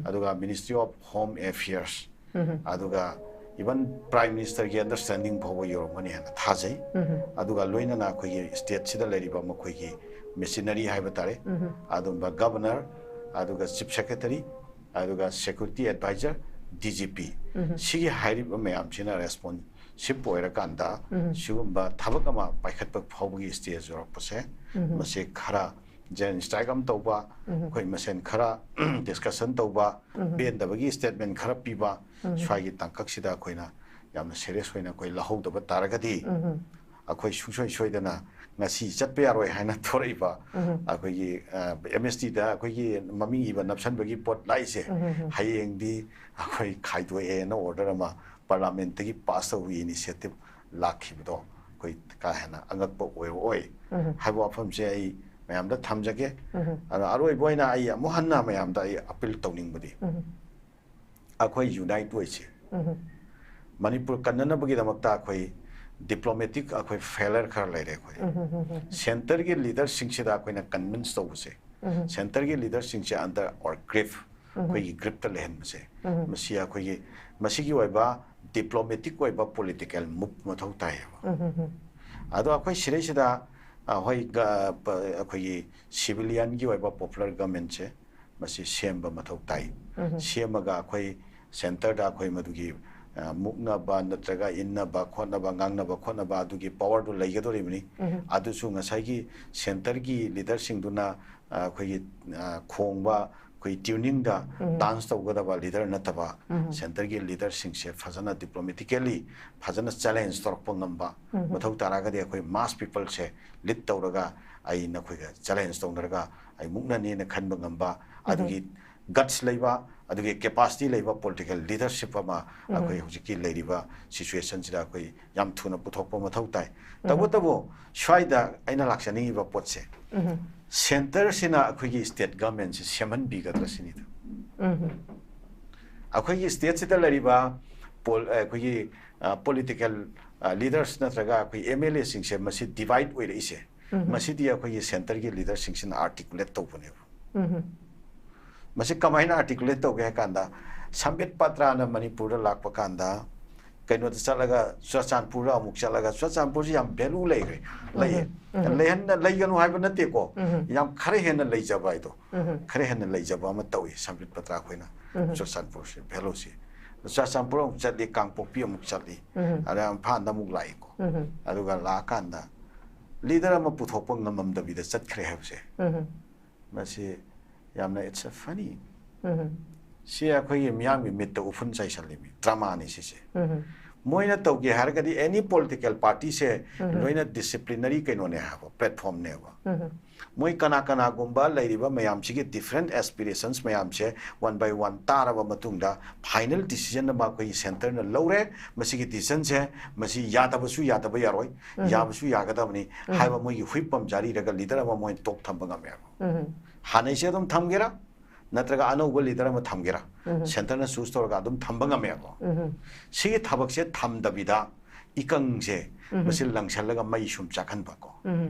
ꯑꯗꯨꯒ Ministry of Home Affairs, ꯑꯗꯨꯒ even Prime Ministerꯒꯤ understanding ꯐꯥꯎꯕ ꯌꯧꯔꯝꯒꯅꯤ ꯍꯥꯏꯅ ꯊꯥꯖꯩ꯫ ꯑꯗꯨꯒ ꯂꯣꯏꯅꯅ ꯑꯩꯈꯣꯏꯒꯤ stateꯁꯤꯗ ꯂꯩꯔꯤꯕ ꯃꯈꯣꯏꯒꯤ machinery ꯍꯥꯏꯕ ꯇꯥꯔꯦ, ꯑꯗꯨꯝꯕ Governor, ꯑꯗꯨꯒ Chief Secretary, ꯑꯗꯨꯒ Security Advisor, DGP, ꯁꯤꯒꯤ ꯍꯥꯏꯔꯤꯕ ꯃꯌꯥꯝꯁꯤꯅ responsive ꯑꯣꯏꯔꯀꯥꯟꯗ ꯁꯤꯒꯨꯝꯕ ꯊꯕꯛ ꯑꯃ ꯄꯥꯏꯈꯠꯄ ꯐꯥꯎꯕꯒꯤ stage ꯌꯧꯔꯛꯄꯁꯦ, ꯃꯁꯤ ꯈꯔ general strike ꯑꯃ ꯇꯧꯕ, ꯑꯩꯈꯣꯏ ꯃꯁꯦꯟ ꯈꯔ discussion ꯇꯧꯕ, ꯄꯦꯟꯗꯕꯒꯤ statement ꯈꯔ ꯄꯤꯕ, ꯁ꯭ꯋꯥꯏꯒꯤ ꯇꯥꯡꯀꯛꯁꯤꯗ ꯑꯩꯈꯣꯏꯅ ꯌꯥꯝꯅ serious ꯑꯣꯏꯅ ꯑꯩꯈꯣꯏ ꯂꯧꯍꯧꯗꯕ ꯇꯥꯔꯒꯗꯤ, ꯑꯩꯈꯣꯏ ꯁꯨꯡꯁꯣꯏ ꯁꯣꯏꯗꯅ ꯉꯁꯤ ꯆꯠꯄ ꯌꯥꯔꯣꯏ ꯍꯥꯏꯅ ꯊꯣꯔꯛꯏꯕ ꯑꯩꯈꯣꯏꯒꯤ, ꯑ, MSTꯗ ꯑꯩꯈꯣꯏꯒꯤ ꯃꯃꯤꯡ ꯏꯕ ꯅꯞꯁꯟꯕꯒꯤ ꯄꯣꯠ ꯂꯥꯛꯏꯁꯦ, ꯍꯌꯦꯡꯗꯤ ꯑꯩꯈꯣꯏ ꯈꯥꯏꯗꯣꯛꯑꯦꯅ order ꯑꯃ Parliamentꯇꯒꯤ pass ꯇꯧꯕꯒꯤ initiative ꯂꯥꯛꯈꯤꯕꯗꯣ ꯑꯩꯈꯣꯏ ꯀꯥ ꯍꯦꯟꯅ ꯑꯉꯛꯄ ꯑꯣꯏꯔꯛꯑꯣꯏ ꯍꯥꯏꯕ ꯋꯥꯐꯝꯁꯦ ꯑꯩ ꯃꯌꯥꯝꯗ ꯊꯝꯖꯒꯦ꯫ ꯑꯗꯣ ꯑꯔꯣꯏꯕ ꯑꯣꯏꯅ ꯑꯩ ꯑꯃꯨꯛ ꯍꯟꯅ ꯃꯌꯥꯝꯗ ꯑꯩ appeal ꯇꯧꯅꯤꯡꯕꯗꯤ, ꯑꯩꯈꯣꯏ unite ꯑꯣꯏꯁꯤ꯫ ꯃꯅꯤꯄꯨꯔ ꯀꯟꯅꯅꯕꯒꯤꯗꯃꯛꯇ ꯑꯩꯈꯣꯏ diplomatic ꯑꯩꯈꯣꯏ failure ꯈꯔ ꯂꯩꯔꯦ ꯑꯩꯈꯣꯏ꯫ Centreꯒꯤ leaderꯁꯤꯡꯁꯤꯗ ꯑꯩꯈꯣꯏꯅ convince ꯇꯧꯕꯁꯦ, centreꯒꯤ leaderꯁꯤꯡꯁꯦ under our grip, ꯑꯩꯈꯣꯏꯒꯤ gripꯇ ꯂꯩꯍꯟꯕꯁꯦ, ꯃꯁꯤ ꯑꯩꯈꯣꯏꯒꯤ, ꯃꯁꯤꯒꯤ ꯑꯣꯏꯕ diplomatic ꯑꯣꯏꯕ political move ꯃꯊꯧ ꯇꯥꯏꯌꯦꯕ꯫ ꯑꯗꯣ ꯑꯩꯈꯣꯏ ꯁꯤꯗꯩꯁꯤꯗ, ꯑ, ꯍꯣꯏ, ꯒ-, ꯄ-, ꯑꯩꯈꯣꯏꯒꯤ civilianꯒꯤ ꯑꯣꯏꯕ popular governmentꯁꯦ ꯃꯁꯤ ꯁꯦꯝꯕ ꯃꯊꯧ ꯇꯥꯏ꯫ ꯁꯦꯝꯃꯒ ꯑꯩꯈꯣꯏ ꯁꯦꯟꯇꯔꯗ ꯑꯩꯈꯣꯏ ꯃꯗꯨꯒꯤ ꯑ, ꯃꯨꯛꯅꯕ ꯅꯠꯇ꯭ꯔꯒ ꯏꯟꯅꯕ ꯈꯣꯠꯅꯕ, ꯉꯥꯡꯅꯕ ꯈꯣꯠꯅꯕ ꯑꯗꯨꯒꯤ ꯄꯋꯥꯔꯗꯨ ꯂꯩꯒꯗꯧꯔꯤꯕꯅꯤ꯫ ꯑꯗꯨꯁꯨ ꯉꯁꯥꯏꯒꯤ ꯁꯦꯟꯇꯔꯒꯤ ꯂꯤꯗꯔꯁꯤꯡꯗꯨꯅ ꯑ, ꯑꯩꯈꯣꯏꯒꯤ ꯑ, ꯈꯣꯡꯕ, ꯑꯩꯈꯣꯏ ꯇ꯭ꯌꯨꯅꯤꯡꯗ ꯗꯥꯟꯁ ꯇꯧꯒꯗꯕ ꯂꯤꯗꯔ ꯅꯠꯇꯕ, ꯁꯦꯟꯇꯔꯒꯤ ꯂꯤꯗꯔꯁꯤꯡꯁꯦ ꯐꯖꯅ ꯗꯤꯄ꯭ꯂꯣꯃꯦꯇꯤꯀꯦꯂꯤ ꯐꯖꯅ ꯆꯦꯂꯦꯟꯖ ꯇꯧꯔꯛꯄ ꯉꯝꯕ ꯃꯊꯧ ꯇꯥꯔꯒꯗꯤ, ꯑꯩꯈꯣꯏ ꯃꯥꯁ ꯄꯤꯄꯜꯁꯦ ꯂꯤꯗ ꯇꯧꯔꯒ ꯑꯩ ꯅꯈꯣꯏꯒ ꯆꯦꯂꯦꯟꯖ ꯇꯧꯅꯔꯒ ꯑꯩ ꯃꯨꯛꯅꯅꯦꯅ ꯈꯟꯕ ꯉꯝꯕ, ꯑꯗꯨꯒꯤ ꯒꯠꯁ ꯂꯩꯕ, ꯑꯗꯨꯒꯤ ꯀꯦꯄꯥꯁꯤꯇꯤ ꯂꯩꯕ ꯄꯣꯂꯤꯇꯤꯀꯦꯜ ꯂꯤꯗꯔꯁꯤꯞ ꯑꯃ ꯑꯩꯈꯣꯏ ꯍꯧꯖꯤꯛꯀꯤ ꯂꯩꯔꯤꯕ ꯁꯤꯆꯨꯋꯦꯁꯟꯁꯤꯗ ꯑꯩꯈꯣꯏ ꯌꯥꯝ ꯊꯨꯅ ꯄꯨꯊꯣꯛꯄ ꯃꯊꯧ ꯇꯥꯏ꯫ ꯇꯧꯕꯇꯕꯨ ꯁ꯭ꯋꯥꯏꯗ ꯑꯩꯅ ꯂꯥꯛꯆꯅꯤꯡꯉꯤꯕ ꯄꯣꯠꯁꯦ, ꯁꯦꯟꯇꯔꯁꯤꯅ ꯑꯩꯈꯣꯏꯒꯤ ꯁ꯭ꯇꯦꯠ ꯒꯚꯔꯟꯃꯦꯟꯁꯤ ꯁꯦꯝꯍꯟꯕꯤꯒꯗ꯭ꯔꯥ ꯁꯤꯅꯤꯗ꯫ ꯑꯩꯈꯣꯏꯒꯤ ꯁ꯭ꯇꯦꯠꯁꯤꯗ ꯂꯩꯔꯤꯕ ꯄꯣꯜ-, ꯑꯩꯈꯣꯏꯒꯤ ꯄꯣꯂꯤꯇꯤꯀꯦꯜ ꯂꯤꯗꯔꯁ ꯅꯠꯇ꯭ꯔꯒ ꯑꯩꯈꯣꯏ ꯑꯦꯝ ꯑꯦꯜ ꯑꯦꯁꯤꯡꯁꯦ ꯃꯁꯤ ꯗꯤꯚꯥꯏꯠ ꯑꯣꯏꯔꯛꯏꯁꯦ, ꯃꯁꯤꯗꯤ ꯑꯩꯈꯣꯏꯒꯤ ꯁꯦꯟꯇꯔꯒꯤ ꯂꯤꯗꯔꯁꯤꯡꯁꯤꯅ ꯑꯥꯔꯇꯤꯀꯨꯂꯦꯠ ꯇꯧꯕꯅꯦꯕ꯫ ꯃꯁꯤ ꯀꯃꯥꯏꯅ ꯑꯥꯔꯇꯤꯀꯨꯂꯦꯠ ꯇꯧꯒꯦ ꯍꯥꯏ ꯀꯥꯟꯗ, ꯁꯝꯕꯤꯠ ꯄꯇ꯭ꯔꯥꯅ ꯃꯅꯤꯄꯨꯔꯗ ꯂꯥꯛꯄ ꯀꯥꯟꯗ ꯀꯩꯅꯣꯗ ꯆꯠꯂꯒ, ꯆꯨꯔꯆꯥꯟꯄꯨꯔꯗ ꯑꯃꯨꯛ ꯆꯠꯂꯒ, ꯆꯨꯔꯆꯥꯟꯄꯨꯔꯁꯤ ꯌꯥꯝ ꯚꯦꯂꯨ ꯂꯩꯈ꯭ꯔꯦ, ꯂꯩꯌꯦ꯫ ꯂꯩꯍꯟꯅ-, ꯂꯩꯒꯅꯨ ꯍꯥꯏꯕ ꯅꯠꯇꯦꯀꯣ, ꯌꯥꯝ ꯈꯔ ꯍꯦꯟꯅ ꯂꯩꯖꯕ ꯍꯥꯏꯗꯣ, ꯈꯔ ꯍꯦꯟꯅ ꯂꯩꯖꯕ ꯑꯃ ꯇꯧꯏ ꯁꯝꯕꯤꯠ ꯄꯇ꯭ꯔꯥ ꯑꯩꯈꯣꯏꯅ꯫ ꯆꯨꯔꯆꯥꯟꯄꯨꯔꯁꯤ, ꯚꯦꯂꯨꯁꯤ, ꯆꯨꯔꯆꯥꯟꯄꯨꯔ ꯑꯃꯨꯛ ꯆꯠꯂꯤ, ꯀꯥꯡꯄꯣꯛꯄꯤ ꯑꯃꯨꯛ ꯆꯠꯂꯤ, ꯑꯗ ꯏꯝꯐꯥꯜꯗ ꯑꯃꯨꯛ ꯂꯥꯛꯏꯀꯣ꯫ ꯑꯗꯨꯒ ꯂꯥꯛꯑꯀꯥꯟꯗ ꯂꯤꯗꯔ ꯑꯃ ꯄꯨꯊꯣꯛꯄ ꯉꯝꯃꯝꯗꯕꯤꯗ ꯆꯠꯈ꯭ꯔꯦ ꯍꯥꯏꯕꯁꯦ, ꯃꯁꯤ ꯌꯥꯝꯅ, it's a funny, ꯁꯤ ꯑꯩꯈꯣꯏꯒꯤ ꯃꯤꯌꯥꯝꯒꯤ ꯃꯤꯠꯇ ꯎꯐꯨꯟ ꯆꯥꯏꯁꯜꯂꯤꯃꯤ, ꯗ꯭ꯔꯃꯥꯅꯤ ꯁꯤꯁꯦ꯫ ꯃꯣꯏꯅ ꯇꯧꯒꯦ ꯍꯥꯏꯔꯒꯗꯤ ꯑꯦꯅꯤ ꯄꯣꯂꯤꯇꯤꯀꯦꯜ ꯄꯥꯔꯇꯤꯁꯦ ꯂꯣꯏꯅ ꯗꯤꯁꯤꯄ꯭ꯂꯤꯅꯔꯤ ꯀꯩꯅꯣꯅꯦ ꯍꯥꯏꯕ, ꯄ꯭ꯂꯦꯠꯐꯣꯝꯅꯦꯕ꯫ ꯃꯣꯏ ꯀꯅꯥ ꯀꯅꯥꯒꯨꯝꯕ ꯂꯩꯔꯤꯕ ꯃꯌꯥꯝꯁꯤꯒꯤ ꯗꯤꯐ꯭ꯔꯦꯟ ꯑꯦꯁꯄꯤꯔꯦꯁꯟꯁ ꯃꯌꯥꯝꯁꯦ ꯋꯥꯟ ꯕꯥꯏ ꯋꯥꯟ ꯇꯥꯔꯕ ꯃꯇꯨꯡꯗ, ꯐꯥꯏꯅꯦꯜ ꯗꯤꯁꯤꯖꯟ ꯑꯃ ꯑꯩꯈꯣꯏꯒꯤ ꯁꯦꯟꯇꯔꯅ ꯂꯧꯔꯦ꯫ ꯃꯁꯤꯒꯤ ꯗꯤꯁꯤꯖꯟꯁꯦ, ꯃꯁꯤ ꯌꯥꯗꯕꯁꯨ ꯌꯥꯗꯕ ꯌꯥꯔꯣꯏ, ꯌꯥꯕꯁꯨ ꯌꯥꯒꯗꯕꯅꯤ ꯍꯥꯏꯕ ꯃꯣꯏꯒꯤ ꯍꯨꯏꯞ ꯑꯃ ꯖꯥꯔꯤ ꯏꯔꯒ ꯂꯤꯗꯔ ꯑꯃ ꯃꯣꯏꯅ ꯇꯣꯛ ꯊꯝꯕ ꯉꯝꯃꯦꯕ꯫ ꯍꯥꯟꯅꯩꯁꯦ ꯑꯗꯨꯝ ꯊꯝꯒꯦꯔꯥ, ꯅꯠꯇ꯭ꯔꯒ ꯑꯅꯧꯕ ꯂꯤꯗꯔ ꯑꯃ ꯊꯝꯒꯦꯔꯥ, ꯁꯦꯟꯇꯔꯅ ꯆꯨꯁ ꯇꯧꯔꯒ ꯑꯗꯨꯝ ꯊꯝꯕ ꯉꯝꯃꯦꯕ꯫ ꯁꯤꯒꯤ ꯊꯕꯛꯁꯦ ꯊꯝꯗꯕꯤꯗ ꯏꯀꯪꯁꯦ ꯃꯁꯤ ꯂꯪꯁꯜꯂꯒ ꯃꯩ ꯁꯨꯝ ꯆꯥꯛꯍꯟꯕꯀꯣ꯫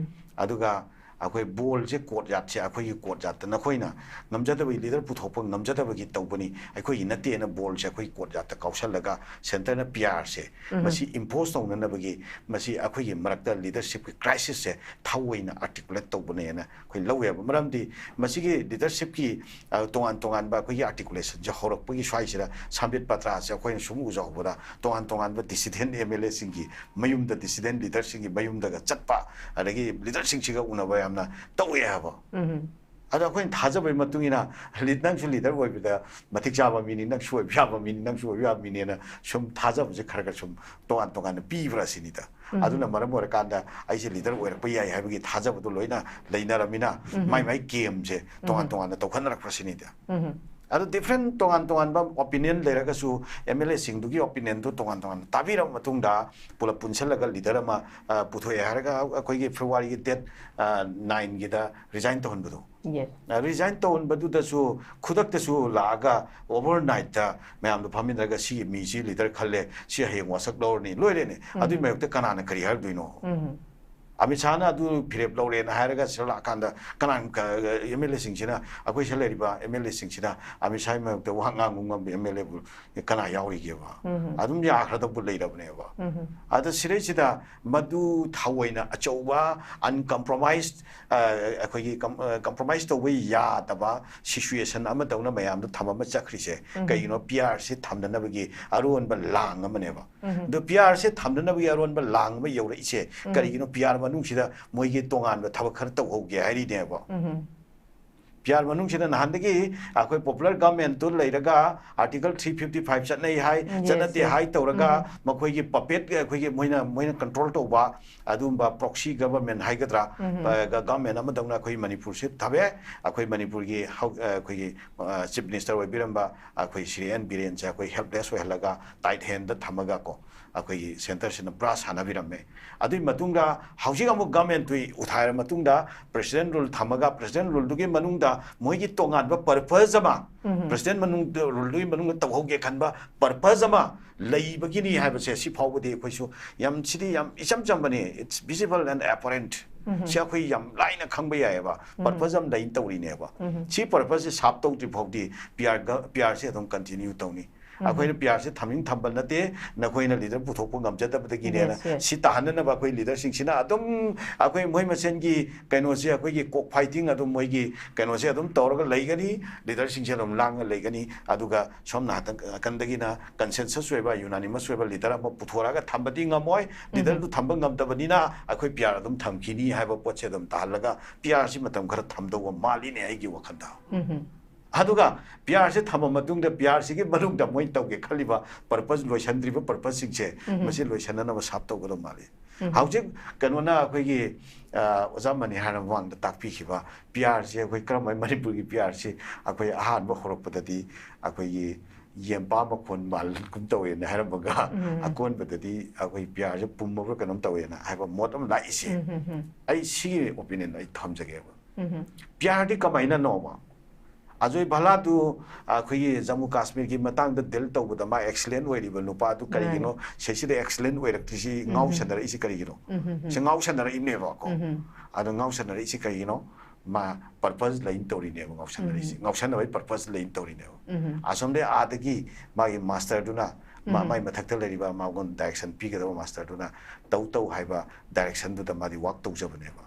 ꯑꯗꯨꯒ ꯑꯩꯈꯣꯏ ꯕꯣꯜꯁꯦ ꯀꯣꯔꯠ ꯌꯥꯠꯁꯦ ꯑꯩꯈꯣꯏꯒꯤ ꯀꯣꯔꯠ ꯌꯥꯠꯇ ꯅꯈꯣꯏꯅ ꯉꯝꯖꯗꯕꯒꯤ, ꯂꯤꯗꯔ ꯄꯨꯊꯣꯛꯄ ꯉꯝꯖꯗꯕꯒꯤ ꯇꯧꯕꯅꯤ, ꯑꯩꯈꯣꯏꯒꯤ ꯅꯠꯇꯦꯅ ꯕꯣꯜꯁꯦ ꯑꯩꯈꯣꯏ ꯀꯣꯔꯠ ꯌꯥꯠꯇ ꯀꯥꯎꯁꯜꯂꯒ ꯁꯦꯟꯇꯔꯅ ꯄꯤ ꯑꯥꯔꯁꯦ ꯃꯁꯤ ꯏꯝꯄꯣꯁ ꯇꯧꯅꯅꯕꯒꯤ, ꯃꯁꯤ ꯑꯩꯈꯣꯏꯒꯤ ꯃꯔꯛꯇ ꯂꯤꯗꯔꯁꯤꯞꯀꯤ ꯀ꯭ꯔꯥꯏꯁꯤꯁꯁꯦ ꯊꯑꯣꯏꯅ ꯑꯥꯔꯇꯤꯀꯨꯂꯦꯠ ꯇꯧꯕꯅꯦꯅ ꯑꯩꯈꯣꯏ ꯂꯧꯋꯦꯕ꯫ ꯃꯔꯝꯗꯤ ꯃꯁꯤꯒꯤ ꯂꯤꯗꯔꯁꯤꯞꯀꯤ, ꯑ, ꯇꯣꯉꯥꯟ ꯇꯣꯉꯥꯟꯕ ꯑꯩꯈꯣꯏꯒꯤ ꯑꯥꯔꯇꯤꯀꯨꯂꯦꯁꯟꯁꯦ ꯍꯧꯔꯛꯄꯒꯤ ꯁ꯭ꯋꯥꯏꯁꯤꯗ ꯁꯝꯕꯤꯠ ꯄꯇ꯭ꯔꯥꯁꯦ ꯑꯩꯈꯣꯏꯅ ꯁꯨꯝ ꯎꯖꯍꯧꯕꯗ ꯇꯣꯉꯥꯟ ꯇꯣꯉꯥꯟꯕ ꯗꯤꯁꯤꯗꯦꯟ ꯑꯦꯝ ꯑꯦꯜ ꯑꯦꯁꯤꯡꯒꯤ ꯃꯌꯨꯝꯗ, ꯗꯤꯁꯤꯗꯦꯟ ꯂꯤꯗꯔꯁꯤꯡꯒꯤ ꯃꯌꯨꯝꯗꯒ ꯆꯠꯄ, ꯑꯗꯒꯤ ꯂꯤꯗꯔꯁꯤꯡꯁꯤꯒ ꯎꯅꯕ ꯌꯥꯝꯅ ꯇꯧꯋꯦ ꯍꯥꯏꯕ꯫ ꯑꯗꯣ ꯑꯩꯈꯣꯏꯅ ꯊꯥꯖꯕꯒꯤ ꯃꯇꯨꯡ ꯏꯟꯅ ꯂꯤ-, ꯅꯪꯁꯨ ꯂꯤꯗꯔ ꯑꯣꯏꯕꯗ ꯃꯇꯤꯛ ꯆꯥꯕ ꯃꯤꯅꯤ, ꯅꯪꯁꯨ ꯑꯣꯏꯕ ꯌꯥꯕ ꯃꯤꯅꯤ, ꯅꯪꯁꯨ ꯑꯣꯏꯕ ꯌꯥꯕ ꯃꯤꯅꯦꯅ ꯁꯨꯝ ꯊꯥꯖꯕꯁꯦ ꯈꯔ ꯈꯔ ꯁꯨꯝ ꯇꯣꯉꯥꯟ ꯇꯣꯉꯥꯟꯅ ꯄꯤꯕ꯭ꯔꯥ ꯁꯤꯅꯤꯗ꯫ ꯑꯗꯨꯅ ꯃꯔꯝ ꯑꯣꯏꯔꯀꯥꯟꯗ ꯑꯩꯁꯦ ꯂꯤꯗꯔ ꯑꯣꯏꯔꯛꯄ ꯌꯥꯏ ꯍꯥꯏꯕꯒꯤ ꯊꯥꯖꯕꯗꯣ ꯂꯣꯏꯅ ꯂꯩꯅꯔꯃꯤꯅ ꯃꯥꯏ ꯃꯥꯏ ꯀꯦꯝꯁꯦ ꯇꯣꯉꯥꯟ ꯇꯣꯉꯥꯟꯅ ꯇꯧꯈꯠꯅꯔꯛꯄ꯭ꯔꯥ ꯁꯤꯅꯤꯗ꯫ ꯑꯗꯣ ꯗꯤꯐ꯭ꯔꯦꯟ ꯇꯣꯉꯥꯟ ꯇꯣꯉꯥꯟꯕ ꯑꯣꯄꯤꯅꯤꯌꯟ ꯂꯩꯔꯒꯁꯨ ꯑꯦꯝ ꯑꯦꯜ ꯑꯦꯁꯤꯡꯗꯨꯒꯤ ꯑꯣꯄꯤꯅꯤꯌꯟꯗꯨ ꯇꯣꯉꯥꯟ ꯇꯣꯉꯥꯟꯅ ꯇꯥꯕꯤꯔꯕ ꯃꯇꯨꯡꯗ ꯄꯨꯂꯞ ꯄꯨꯟꯁꯤꯜꯂꯒ ꯂꯤꯗꯔ ꯑꯃ, ꯑ, ꯄꯨꯊꯣꯛꯑꯦ ꯍꯥꯏꯔꯒ ꯑꯩꯈꯣꯏꯒꯤ ꯐꯦꯕ꯭ꯔꯨꯋꯥꯔꯤꯒꯤ ꯗꯦꯠ, ꯑ, ꯅꯥꯏꯟꯒꯤꯗ ꯔꯤꯖꯥꯏꯟ ꯇꯧꯍꯟꯕꯗꯣ꯫ ꯌꯦꯁ꯫ ꯑ, ꯔꯤꯖꯥꯏꯟ ꯇꯧꯍꯟꯕꯗꯨꯗꯁꯨ ꯈꯨꯗꯛꯇꯁꯨ ꯂꯥꯛꯑꯒ ꯑꯣꯚꯔꯅꯥꯏꯠꯇ ꯃꯌꯥꯝꯗꯣ ꯐꯝꯃꯤꯟꯅꯔꯒ ꯁꯤꯒꯤ ꯃꯤꯁꯤ ꯂꯤꯗꯔ ꯈꯜꯂꯦ, ꯁꯤ ꯍꯌꯦꯡ ꯋꯥꯁꯛ ꯂꯧꯔꯅꯤ, ꯂꯣꯏꯔꯦꯅꯦ꯫ ꯑꯗꯨꯒꯤ ꯃꯥꯌꯣꯛꯇ ꯀꯅꯥꯅ ꯀꯔꯤ ꯍꯥꯏꯔꯨꯗꯣꯏꯅꯣ? ꯑꯃꯤꯠ ꯁꯥꯍꯅ ꯑꯗꯨ ꯐꯤꯔꯦꯞ ꯂꯧꯔꯦꯅ ꯍꯥꯏꯔꯒ ꯁꯤꯗ ꯂꯥꯛꯑꯀꯥꯟꯗ ꯀꯅꯥ, ꯑꯦꯝ ꯑꯦꯜ ꯑꯦꯁꯤꯡꯁꯤꯅ, ꯑꯩꯈꯣꯏ ꯁꯤꯗ ꯂꯩꯔꯤꯕ ꯑꯦꯝ ꯑꯦꯜ ꯑꯦꯁꯤꯡꯁꯤꯅ ꯑꯃꯤꯠ ꯁꯥꯍꯒꯤ ꯃꯥꯌꯣꯛꯇ ꯋꯥ ꯉꯥꯡꯕ ꯉꯝꯕ ꯑꯦꯝ ꯑꯦꯜ ꯑꯦꯕꯨ ꯀꯅꯥ ꯌꯥꯎꯔꯤꯒꯦꯕ? ꯑꯗꯨꯝ ꯌꯥꯈ꯭ꯔꯗꯕꯨ ꯂꯩꯔꯕꯅꯦꯕ꯫ ꯑꯗ ꯁꯤꯗꯩꯁꯤꯗ ꯃꯗꯨ ꯊꯑꯣꯏꯅ ꯑꯆꯧꯕ ꯑꯟꯀꯝꯄ꯭ꯔꯣꯃꯥꯏꯁ, ꯑ, ꯑꯩꯈꯣꯏꯒꯤ ꯀꯝ-, ꯑ, ꯀꯝꯄ꯭ꯔꯣꯃꯥꯏꯁ ꯇꯧꯕ ꯌꯥꯗꯕ ꯁꯤꯆꯨꯋꯦꯁꯟ ꯑꯃꯗꯧꯅ ꯃꯌꯥꯝꯗꯣ ꯊꯝꯃꯝꯕ ꯆꯠꯈ꯭ꯔꯤꯁꯦ ꯀꯩꯒꯤꯅꯣ? ꯄꯤ ꯑꯥꯔꯁꯤ ꯊꯝꯅꯅꯕꯒꯤ ꯑꯔꯣꯟꯕ ꯂꯥꯡ ꯑꯃꯅꯦꯕ꯫ ꯑꯗꯣ ꯄꯤ ꯑꯥꯔꯁꯦ ꯊꯝꯅꯅꯕꯒꯤ ꯑꯔꯣꯟꯕ ꯂꯥꯡ ꯑꯃ ꯌꯧꯔꯛꯏꯁꯦ ꯀꯔꯤꯒꯤꯅꯣ? ꯄꯤ ꯑꯥꯔ ꯃꯅꯨꯡꯁꯤꯗ ꯃꯣꯏꯒꯤ ꯇꯣꯉꯥꯟꯕ ꯊꯕꯛ ꯈꯔ ꯇꯧꯍꯧꯒꯦ ꯍꯥꯏꯔꯤꯅꯦꯕ꯫ ꯄꯤ ꯑꯥꯔ ꯃꯅꯨꯡꯁꯤꯗ ꯅꯍꯥꯟꯗꯒꯤ ꯑꯩꯈꯣꯏ ꯄꯣꯄꯨꯂꯔ ꯒꯚꯔꯟꯃꯦꯟꯠꯇꯨ ꯂꯩꯔꯒ ꯑꯥꯔꯇꯤꯀꯜ ꯊ꯭ꯔꯤ ꯐꯤꯐꯇꯤ ꯐꯥꯏꯚ ꯆꯠꯅꯩ ꯍꯥꯏ, Yes, ꯆꯠꯅꯗꯦ yes. ꯍꯥꯏ ꯇꯧꯔꯒ ꯃꯈꯣꯏꯒꯤ ꯄꯄꯦꯠ, ꯑꯩꯈꯣꯏꯒꯤ ꯃꯣꯏꯅ, ꯃꯣꯏꯅ ꯀꯟꯇ꯭ꯔꯣꯜ ꯇꯧꯕ ꯑꯗꯨꯒꯨꯝꯕ ꯄ꯭ꯔꯣꯛꯁꯤ ꯒꯚꯔꯟꯃꯦꯟꯠ ꯍꯥꯏꯒꯗ꯭ꯔꯥ, ꯑ, ꯒ-, ꯒꯚꯔꯟꯃꯦꯟꯠ ꯑꯃꯗꯧꯅ ꯑꯩꯈꯣꯏ ꯃꯅꯤꯄꯨꯔꯁꯤ ꯊꯝꯃꯦ꯫ ꯑꯩꯈꯣꯏ ꯃꯅꯤꯄꯨꯔꯒꯤ ꯍꯧ-, ꯑ, ꯑꯩꯈꯣꯏꯒꯤ, ꯑ, ꯆꯤꯐ ꯃꯤꯅꯤꯁꯇꯔ ꯑꯣꯏꯕꯤꯔꯝꯕ ꯑꯩꯈꯣꯏ ꯁ꯭ꯔꯤ ꯑꯦꯟ ꯕꯤꯔꯦꯟꯁꯦ ꯑꯩꯈꯣꯏ ꯍꯦꯜꯞꯂꯦꯁ ꯑꯣꯏꯍꯜꯂꯒ ꯇꯥꯏꯠ ꯍꯦꯟꯗ ꯊꯝꯃꯒ ꯀꯣ ꯑꯩꯈꯣꯏꯒꯤ ꯁꯦꯟꯇꯔꯁꯤꯅ ꯄꯨꯔꯥ ꯁꯥꯟꯅꯕꯤꯔꯝꯃꯦ꯫ ꯑꯗꯨꯒꯤ ꯃꯇꯨꯡꯗ ꯍꯧꯖꯤꯛ ꯑꯃꯨꯛ ꯒꯚꯔꯟꯃꯦꯟꯠꯇꯨ ꯎꯊꯥꯏꯔ ꯃꯇꯨꯡꯗ ꯄ꯭ꯔꯦꯁꯤꯗꯦꯟꯠ ꯔꯨꯜ ꯊꯝꯃꯒ ꯄ꯭ꯔꯦꯁꯤꯗꯦꯟꯠ ꯔꯨꯜꯗꯨꯒꯤ ꯃꯅꯨꯡꯗ ꯃꯣꯏꯒꯤ ꯇꯣꯉꯥꯟꯕ ꯄꯔꯄꯁ ꯑꯃ, ꯄ꯭ꯔꯦꯁꯤꯗꯦꯟꯠ ꯃꯅꯨꯡꯗ, ꯔꯨꯜꯗꯨꯒꯤ ꯃꯅꯨꯡꯗ ꯇꯧꯍꯧꯒꯦ ꯈꯟꯕ ꯄꯔꯄꯁ ꯑꯃ ꯂꯩꯕꯒꯤꯅꯤ ꯍꯥꯏꯕꯁꯦ ꯁꯤ ꯐꯥꯎꯕꯗꯤ ꯑꯩꯈꯣꯏꯁꯨ ꯌꯥꯝ, ꯁꯤꯗꯤ ꯌꯥꯝ ꯏꯆꯝ ꯆꯝꯕꯅꯤ, it's visible and apparent꯫ ꯁꯤ ꯑꯩꯈꯣꯏ ꯌꯥꯝ ꯂꯥꯏꯅ ꯈꯪꯕ ꯌꯥꯏꯑꯕ꯫ Purpose ꯑꯃ ꯂꯩꯅ ꯇꯧꯔꯤꯅꯦꯕ꯫ ꯁꯤ purpose ꯁꯦ ꯁꯥꯞ ꯇꯧꯗ꯭ꯔꯤ ꯐꯥꯎꯗꯤ ꯄꯤ ꯑꯥꯔ ꯒ-, ꯄꯤ ꯑꯥꯔ ꯁꯦ ꯑꯗꯨꯝ continue ꯇꯧꯅꯤ꯫ ꯑꯩꯈꯣꯏꯅ ꯄꯤ ꯑꯥꯔ ꯁꯦ ꯊꯝꯅꯤꯡ ꯊꯝꯕ ꯅꯠꯇꯦ, ꯅꯈꯣꯏꯅ leader ꯄꯨꯊꯣꯛꯄ ꯉꯝꯖꯗꯕꯗꯒꯤꯅꯦꯅ꯫ Yes, yes. ꯁꯤ ꯇꯥꯍꯟꯅꯅꯕ ꯑꯩꯈꯣꯏ leader ꯁꯤꯡꯁꯤꯅ ꯑꯗꯨꯝ ꯑꯩꯈꯣꯏ ꯃꯣꯏ ꯃꯁꯦꯟꯒꯤ ꯀꯩꯅꯣꯁꯦ, ꯑꯩꯈꯣꯏꯒꯤ cock fighting ꯑꯗꯨꯝ ꯃꯣꯏꯒꯤ ꯀꯩꯅꯣꯁꯦ ꯑꯗꯨꯝ ꯇꯧꯔꯒ ꯂꯩꯒꯅꯤ꯫ Leader ꯁꯤꯡꯁꯦ ꯑꯗꯨꯝ ꯂꯥꯡꯉ ꯂꯩꯒꯅꯤ꯫ ꯑꯗꯨꯒ ꯁꯣꯝ ꯅꯥꯀꯟꯗꯒꯤꯅ consensus ꯑꯣꯏꯕ, unanimous ꯑꯣꯏꯕ leader ꯑꯃ ꯄꯨꯊꯣꯔꯛꯑꯒ ꯊꯝꯕꯗꯤ ꯉꯝꯃꯣꯏ꯫ Leader ꯗꯨ ꯊꯝꯕ ꯉꯝꯗꯕꯅꯤꯅ ꯑꯩꯈꯣꯏ ꯄꯤ ꯑꯥꯔ ꯑꯗꯨꯝ ꯊꯝꯈꯤꯅꯤ ꯍꯥꯏꯕ ꯄꯣꯠꯁꯦ ꯑꯗꯨꯝ ꯇꯥꯍꯜꯂꯒ ꯄꯤ ꯑꯥꯔ ꯁꯤ ꯃꯇꯝ ꯈꯔ ꯊꯝꯗꯧꯕ ꯃꯥꯜꯂꯤꯅꯦ ꯑꯩꯒꯤ ꯋꯥꯈꯜꯗ꯫ ꯑꯗꯨꯒ ꯄꯤ ꯑꯥꯔ ꯁꯤ ꯊꯝꯕ ꯃꯇꯨꯡꯗ ꯄꯤ ꯑꯥꯔ ꯁꯤꯒꯤ ꯃꯅꯨꯡꯗ ꯃꯣꯏ ꯇꯧꯒꯦ ꯈꯜꯂꯤꯕ purpose, ꯂꯣꯏꯁꯟꯗ꯭ꯔꯤꯕ purpose ꯁꯤꯡꯁꯦ ꯃꯁꯤ ꯂꯣꯏꯁꯟꯅꯅꯕ ꯁꯥꯞ ꯇꯧꯒꯗꯧ ꯃꯥꯜꯂꯤ꯫ ꯍꯧꯖꯤꯛ ꯀꯩꯅꯣꯅ ꯑꯩꯈꯣꯏꯒꯤ, ꯑ, ꯑꯣꯖꯥ ꯃꯅꯤꯍꯥꯔꯅ ꯃꯃꯥꯡꯗ ꯇꯥꯛꯄꯤꯈꯤꯕ ꯄꯤ ꯑꯥꯔ ꯁꯤ, ꯑꯩꯈꯣꯏ ꯀꯔꯝꯍꯥꯏꯅ ꯃꯅꯤꯄꯨꯔꯒꯤ ꯄꯤ ꯑꯥꯔ ꯁꯤ ꯑꯩꯈꯣꯏ ꯑꯍꯥꯟꯕ ꯍꯧꯔꯛꯄꯗꯗꯤ ꯑꯩꯈꯣꯏꯒꯤ ꯌꯦꯟꯄꯥ ꯃꯈꯣꯟ ꯃꯥꯜꯂꯒꯨꯝ ꯇꯧꯋꯦꯅ ꯍꯥꯏꯔꯝꯃꯒ ꯑꯀꯣꯟꯕꯗꯗꯤ ꯑꯩꯈꯣꯏ ꯄꯤ ꯑꯥꯔ ꯁꯤ ꯄꯨꯝꯃꯕ꯭ꯔꯥ ꯀꯩꯅꯣꯝ ꯇꯧꯋꯦꯅ ꯍꯥꯏꯕ ꯃꯣꯠ ꯑꯃ ꯂꯥꯛꯏꯁꯦ꯫ ꯑꯩ ꯁꯤꯒꯤ opinion ꯑꯩ ꯊꯝꯖꯒꯦꯕ꯫ P R D ꯀꯃꯥꯏꯅꯅꯣꯕ? ꯑꯖꯣꯏ ꯚꯥꯂꯥꯗꯨ ꯑꯩꯈꯣꯏꯒꯤ ꯖꯝꯃꯨ ꯀꯥꯁꯃꯤꯔꯒꯤ ꯃꯇꯥꯡꯗ deal ꯇꯧꯕꯗ ꯃꯥ excellent ꯑꯣꯏꯔꯤꯕ ꯅꯨꯄꯥꯗꯨ ꯀꯔꯤꯒꯤꯅꯣ ꯁꯤꯁꯤꯗ excellent ꯑꯣꯏꯔꯛꯇ꯭ꯔꯤꯁꯤ, ꯉꯥꯎꯁꯟꯅꯔꯛꯏꯁꯤ ꯀꯔꯤꯒꯤꯅꯣ? ꯁꯤ ꯉꯥꯎꯁꯟꯅꯔꯛꯏꯅꯦꯕꯀꯣ꯫ ꯑꯗꯣ ꯉꯥꯎꯁꯟꯅꯔꯛꯏꯁꯤ ꯀꯔꯤꯒꯤꯅꯣ? ꯃꯥ purpose ꯂꯩꯅ ꯇꯧꯔꯤꯅꯦꯕ ꯉꯥꯎꯁꯟꯅꯔꯛꯏꯁꯤ꯫ ꯉꯥꯎꯁꯟꯅꯕꯒꯤ purpose ꯂꯩꯅ ꯇꯧꯔꯤꯅꯦꯕ꯫ ꯑꯁꯣꯝꯗꯩ ꯑꯥꯗꯒꯤ ꯃꯥꯒꯤ master ꯗꯨꯅ, ꯃꯥ-, ꯃꯥꯒꯤ ꯃꯊꯛꯇ ꯂꯩꯔꯤꯕ ꯃꯉꯣꯟꯗ direction ꯄꯤꯒꯗꯕ master ꯗꯨꯅ ꯇꯧ ꯇꯧ ꯍꯥꯏꯕ direction ꯗꯨꯗ ꯃꯥꯗꯤ work ꯇꯧꯖꯕꯅꯦꯕ꯫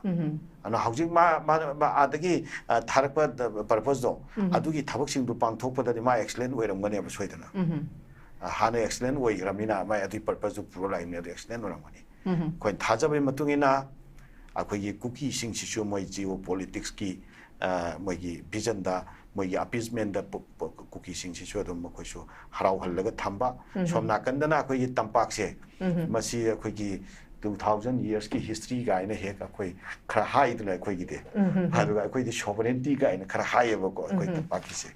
ꯑꯗꯨꯅ ꯍꯧꯖꯤꯛ ꯃꯥ, ꯃꯥ, ꯃꯥ ꯑꯥꯗꯒꯤ, ꯑ, ꯊꯥꯔꯛꯄ ꯗ-, purpose ꯗꯣ, ꯑꯗꯨꯒꯤ ꯊꯕꯛꯁꯤꯡꯗꯨ ꯄꯥꯡꯊꯣꯛꯄꯗꯗꯤ ꯃꯥ excellent ꯑꯣꯏꯔꯝꯒꯅꯦꯕ ꯁꯣꯏꯗꯅ꯫ ꯑ, ꯍꯥꯟꯅ excellent ꯑꯣꯏꯈ꯭ꯔꯃꯤꯅ ꯃꯥ ꯑꯗꯨꯒꯤ purpose ꯗꯨ ꯄꯨꯔ ꯂꯥꯛꯏꯕꯅꯤ, ꯑꯗꯨ excellent ꯑꯣꯏꯔꯝꯒꯅꯤ꯫ ꯑꯩꯈꯣꯏꯅ ꯊꯥꯖꯕꯒꯤ ꯃꯇꯨꯡ ꯏꯟꯅ ꯑꯩꯈꯣꯏꯒꯤ ꯀꯨꯀꯤꯁꯤꯡꯁꯤꯁꯨ ꯃꯣꯏ geopolitics ꯀꯤ, ꯑ, ꯃꯣꯏꯒꯤ vision ꯗ, ꯃꯣꯏꯒꯤ appeasement ꯗ ꯄꯨ-, ꯄꯨ-, ꯀꯨꯀꯤꯁꯤꯡꯁꯤꯁꯨ ꯑꯗꯨꯝ ꯃꯈꯣꯏꯁꯨ ꯍꯔꯥꯎꯍꯜꯂꯒ ꯊꯝꯕ꯫ ꯁꯣꯝ ꯅꯥꯀꯟꯗꯅ ꯑꯩꯈꯣꯏꯒꯤ ꯇꯝꯄꯥꯛꯁꯦ, ꯃꯁꯤ ꯑꯩꯈꯣꯏꯒꯤ two thousand years ꯀꯤ history ꯀꯥꯏꯅ ꯍꯦꯛ ꯑꯩꯈꯣꯏ ꯈꯔ ꯍꯥꯏꯗꯅ ꯑꯩꯈꯣꯏꯒꯤꯗꯤ, ꯑꯗꯨꯒ ꯑꯩꯈꯣꯏꯗꯤ sovereignty ꯀꯥꯏꯅ ꯈꯔ ꯍꯥꯏꯌꯦꯕꯀꯣ ꯑꯩꯈꯣꯏ ꯇꯝꯄꯥꯛꯀꯤꯁꯦ꯫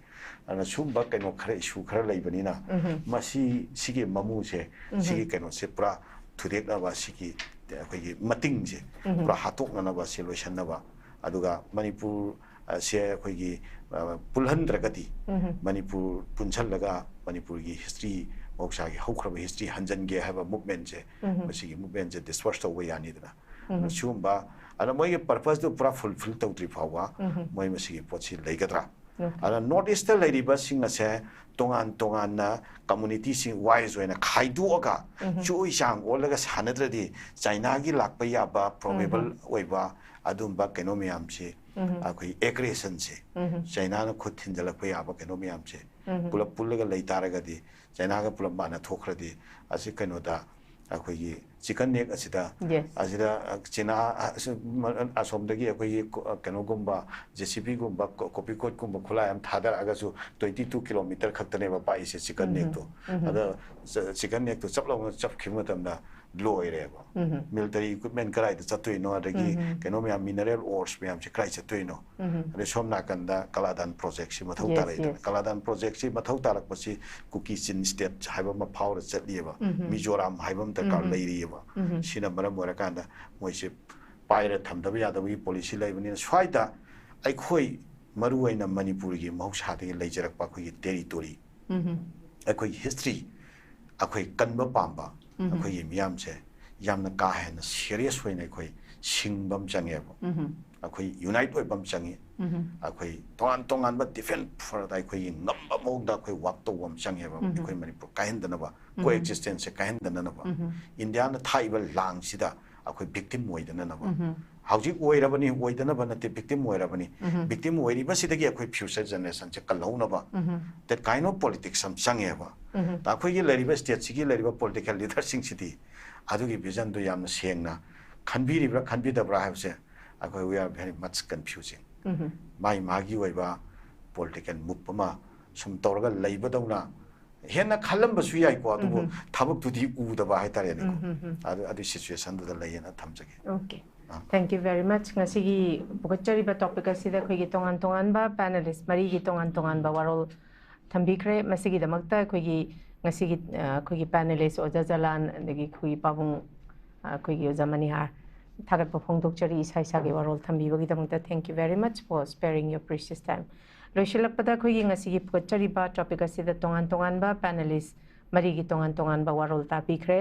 ꯑꯗꯨꯅ ꯁꯨꯝꯕ ꯀꯩꯅꯣ ꯈꯔ, issue ꯈꯔ ꯂꯩꯕꯅꯤꯅ ꯃꯁꯤ, ꯁꯤꯒꯤ ꯃꯃꯨꯁꯦ, ꯁꯤꯒꯤ ꯀꯩꯅꯣꯁꯦ ꯄꯨꯔꯥ ꯊꯨꯗꯦꯛꯅꯕ, ꯁꯤꯒꯤ ꯑꯩꯈꯣꯏꯒꯤ ꯃꯇꯤꯡꯁꯦ ꯄꯨꯔꯥ ꯍꯥꯠꯇꯣꯛꯅꯅꯕ, ꯁꯤ ꯂꯣꯏꯁꯟꯅꯕ꯫ ꯑꯗꯨꯒ ꯃꯅꯤꯄꯨꯔ, ꯑ, ꯁꯦ ꯑꯩꯈꯣꯏꯒꯤ, ꯑ, ꯄꯨꯜꯍꯟꯗ꯭ꯔꯒꯗꯤ ꯃꯅꯤꯄꯨꯔ ꯄꯨꯟꯁꯜꯂꯒ ꯃꯅꯤꯄꯨꯔꯒꯤ history, ꯃꯍꯧꯁꯥꯒꯤ ꯍꯧꯈ꯭ꯔꯕ history ꯍꯟꯖꯟꯒꯦ ꯍꯥꯏꯕ movement ꯁꯦ, ꯃꯁꯤꯒꯤ movement ꯁꯦ disperse ꯇꯧꯕ ꯌꯥꯅꯤꯗꯅ꯫ ꯁꯤꯒꯨꯝꯕ ꯑꯗ ꯃꯣꯏꯒꯤ purposeꯇꯨ ꯄꯨꯔꯥ fulfil ꯇꯧꯗ꯭ꯔꯤ ꯐꯥꯎꯕ ꯃꯣꯏ ꯃꯁꯤꯒꯤ ꯄꯣꯠꯁꯤ ꯂꯩꯒꯗ꯭ꯔꯥ? ꯑꯗ North Eastꯇ ꯂꯩꯔꯤꯕꯁꯤꯡ ꯑꯁꯦ ꯇꯣꯉꯥꯟ ꯇꯣꯉꯥꯟꯅ community ꯁꯤꯡ wise ꯑꯣꯏꯅ ꯈꯥꯏꯗꯣꯛꯑꯒ ꯆꯨꯏ ꯆꯥꯡ ꯑꯣꯜꯂꯒ ꯁꯥꯟꯅꯗ꯭ꯔꯗꯤ ꯆꯥꯏꯅꯥꯒꯤ ꯂꯥꯛꯄ ꯌꯥꯕ probable ꯑꯣꯏꯕ ꯑꯗꯨꯝꯕ ꯀꯩꯅꯣ ꯃꯌꯥꯝꯁꯤ, ꯑꯩꯈꯣꯏ aggressionꯁꯦ, ꯆꯥꯏꯅꯥꯅ ꯈꯨꯠ ꯊꯤꯟꯖꯤꯜꯂꯛꯄ ꯌꯥꯕ ꯀꯩꯅꯣ ꯃꯌꯥꯝꯁꯦ ꯄꯨꯂꯞ ꯄꯨꯜꯂꯒ ꯂꯩ ꯇꯥꯔꯒꯗꯤ, ꯆꯥꯏꯅꯥꯒ ꯄꯨꯂꯞ ꯃꯥꯟꯅ ꯊꯣꯛꯈ꯭ꯔꯗꯤ, ꯑꯁꯤ ꯀꯩꯅꯣꯗ ꯑꯩꯈꯣꯏꯒꯤ chicken neck ꯑꯁꯤꯗ, Yes. ꯑꯁꯤꯗ, ꯑ, ꯆꯤꯅꯥ, ꯑ, ꯁꯨ-, ꯃ-, ꯑꯁꯣꯝꯗꯒꯤ ꯑꯩꯈꯣꯏꯒꯤ ꯀꯣ-, ꯑ, ꯀꯩꯅꯣꯒꯨꯝꯕ, JCBꯒꯨꯝꯕ, ꯀꯣ-, ꯀꯣꯄꯤꯀꯣꯠꯀꯨꯝꯕ ꯈꯨꯠꯂꯥꯏ ꯑꯃ ꯊꯥꯗꯔꯛꯑꯒꯁꯨ twenty two kilometer ꯈꯛꯇꯅꯦꯕ ꯄꯥꯛꯏꯁꯦ chicken neckꯇꯣ꯫ ꯑꯗ ꯆ-, chicken neckꯇꯣ ꯆꯞ ꯂꯥꯎꯅ ꯆꯞꯈꯤꯕ ꯃꯇꯝꯗ ꯂꯣꯏꯔꯦꯕ꯫ Military equipment ꯀꯗꯥꯏꯗ ꯆꯠꯇꯣꯏꯅꯣ, ꯑꯗꯒꯤ ꯀꯩꯅꯣ ꯃꯌꯥꯝ, mineral ores ꯃꯌꯥꯝꯁꯦ ꯀꯗꯥꯏ ꯆꯠꯇꯣꯏꯅꯣ? ꯑꯗꯩ ꯁꯣꯝ ꯅꯥꯀꯟꯗ ꯀꯂꯥꯗꯥꯟ projectꯁꯤ ꯃꯊꯧ Yes, ꯇꯥꯔꯛꯏꯗꯅ꯫ yes. ꯀꯂꯥꯗꯥꯟ projectꯁꯤ ꯃꯊꯧ ꯇꯥꯔꯛꯄꯁꯤ ꯀꯨꯀꯤ ꯆꯤꯟ state ꯍꯥꯏꯕ ꯑꯃ ꯐꯥꯎꯔ ꯆꯠꯂꯤꯑꯕ꯫ ꯃꯤꯖꯣꯔꯥꯝ ꯍꯥꯏꯕ ꯑꯃ ꯗꯔꯀꯥꯔ ꯂꯩꯔꯤꯑꯕ꯫ ꯁꯤꯅ ꯃꯔꯝ ꯑꯣꯏꯔꯀꯥꯟꯗ ꯃꯣꯏꯁꯦ ꯄꯥꯏꯔ ꯊꯝꯗꯕ ꯌꯥꯗꯕꯒꯤ policy ꯂꯩꯕꯅꯤꯅ, ꯁ꯭ꯋꯥꯏꯗ ꯑꯩꯈꯣꯏ ꯃꯔꯨ ꯑꯣꯏꯅ ꯃꯅꯤꯄꯨꯔꯒꯤ ꯃꯍꯧꯁꯥꯗꯒꯤ ꯂꯩꯖꯔꯛꯄ ꯑꯩꯈꯣꯏꯒꯤ territory, ꯑꯩꯈꯣꯏꯒꯤ history, ꯑꯩꯈꯣꯏ ꯀꯟꯕ ꯄꯥꯝꯕ ꯑꯩꯈꯣꯏꯒꯤ ꯃꯤꯌꯥꯝꯁꯦ ꯌꯥꯝꯅ ꯀꯥ ꯍꯦꯟꯅ serious ꯑꯣꯏꯅ ꯑꯩꯈꯣꯏ ꯁꯤꯡꯕ ꯑꯃ ꯆꯪꯉꯦꯕ꯫ ꯑꯩꯈꯣꯏ unite ꯑꯣꯏꯕ ꯑꯃ ꯆꯪꯉꯤ꯫ ꯑꯩꯈꯣꯏ ꯇꯣꯉꯥꯟ ꯇꯣꯉꯥꯟꯕ different ꯐꯔꯗ ꯑꯩꯈꯣꯏꯒꯤ ꯉꯝꯕ ꯃꯑꯣꯡꯗ ꯑꯩꯈꯣꯏ work ꯇꯧꯕ ꯑꯃ ꯆꯪꯉꯦꯕ꯫ ꯑꯩꯈꯣꯏ ꯃꯅꯤꯄꯨꯔ ꯀꯥꯏꯍꯟꯗꯅꯕ, coexistenceꯁꯦ ꯀꯥꯏꯍꯟꯗꯅꯕ, Indiaꯅ ꯊꯥꯛꯏꯕ ꯂꯥꯡꯁꯤꯗ ꯑꯩꯈꯣꯏ victim ꯑꯣꯏꯗꯅꯅꯕ꯫ ꯍꯧꯖꯤꯛ ꯑꯣꯏꯔꯕꯅꯤ, ꯑꯣꯏꯗꯅꯕ ꯅꯠꯇꯦ, victim ꯑꯣꯏꯔꯕꯅꯤ꯫ Victim ꯑꯣꯏꯔꯤꯕꯁꯤꯗꯒꯤ ꯑꯩꯈꯣꯏ future generationꯁꯦ ꯀꯜꯍꯧꯅꯕ that kind of politics ꯑꯃ ꯆꯪꯉꯦꯕ꯫ ꯑꯩꯈꯣꯏꯒꯤ ꯂꯩꯔꯤꯕ stateꯁꯤꯒꯤ ꯂꯩꯔꯤꯕ political leaderꯁꯤꯡꯁꯤꯗꯤ ꯑꯗꯨꯒꯤ visionꯗꯨ ꯌꯥꯝꯅ ꯁꯦꯡꯅ ꯈꯟꯕꯤꯔꯤꯕ꯭ꯔꯥ ꯈꯟꯕꯤꯗꯕ꯭ꯔꯥ ꯍꯥꯏꯕꯁꯦ ꯑꯩꯈꯣꯏ we are very much confusing꯫ ꯃꯥꯒꯤ ꯃꯥꯒꯤ ꯑꯣꯏꯕ political move ꯑꯃ ꯁꯨꯝ ꯇꯧꯔꯒ ꯂꯩꯕꯗꯧꯅ ꯍꯦꯟꯅ ꯈꯜꯂꯝꯕꯁꯨ ꯌꯥꯏꯀꯣ, ꯑꯗꯨꯕꯨ ꯊꯕꯛꯇꯨꯗꯤ ꯎꯗꯕ ꯍꯥꯏꯇꯥꯔꯦꯅꯦꯀꯣ꯫ ꯑꯗꯨ, ꯑꯗꯨꯒꯤ situationꯗꯨꯗ ꯂꯩꯌꯦꯅ ꯊꯝꯖꯒꯦ꯫ Okay. Thank you very much. ꯉꯁꯤꯒꯤ ꯄꯨꯈꯠꯆꯔꯤꯕ topic ꯑꯁꯤꯗ ꯑꯩꯈꯣꯏꯒꯤ ꯇꯣꯉꯥꯟ ꯇꯣꯉꯥꯟꯕ panelist ꯃꯔꯤꯒꯤ ꯇꯣꯉꯥꯟ ꯇꯣꯉꯥꯟꯕ ꯋꯥꯔꯣꯜ ꯊꯝꯕꯤꯈ꯭ꯔꯦ꯫ ꯃꯁꯤꯒꯤꯗꯃꯛꯇ ꯑꯩꯈꯣꯏꯒꯤ ꯉꯁꯤꯒꯤ, ꯑ, ꯑꯩꯈꯣꯏꯒꯤ panelist ꯑꯣꯖꯥ ꯖꯂꯥꯟ, ꯑꯗꯒꯤ ꯑꯩꯈꯣꯏꯒꯤ ꯄꯥꯕꯨꯡ, ꯑ, ꯑꯩꯈꯣꯏꯒꯤ ꯑꯣꯖꯥ ꯃꯅꯤꯍꯥꯔ, ꯊꯥꯒꯠꯄ ꯐꯣꯡꯗꯣꯛꯆꯔꯤ ꯏꯁꯥ ꯏꯁꯥꯒꯤ ꯋꯥꯔꯣꯜ ꯊꯝꯕꯤꯕꯒꯤꯗꯃꯛꯇ꯫ Thank you very much for sparing your precious time. ꯂꯣꯏꯁꯤꯜꯂꯛꯄꯗ ꯑꯩꯈꯣꯏꯒꯤ ꯉꯁꯤꯒꯤ ꯄꯨꯈꯠꯆꯔꯤꯕ topic ꯑꯁꯤꯗ ꯇꯣꯉꯥꯟ ꯇꯣꯉꯥꯟꯕ panelist ꯃꯔꯤꯒꯤ ꯇꯣꯉꯥꯟ ꯇꯣꯉꯥꯟꯕ ꯋꯥꯔꯣꯜ ꯇꯥꯕꯤꯈ꯭ꯔꯦ꯫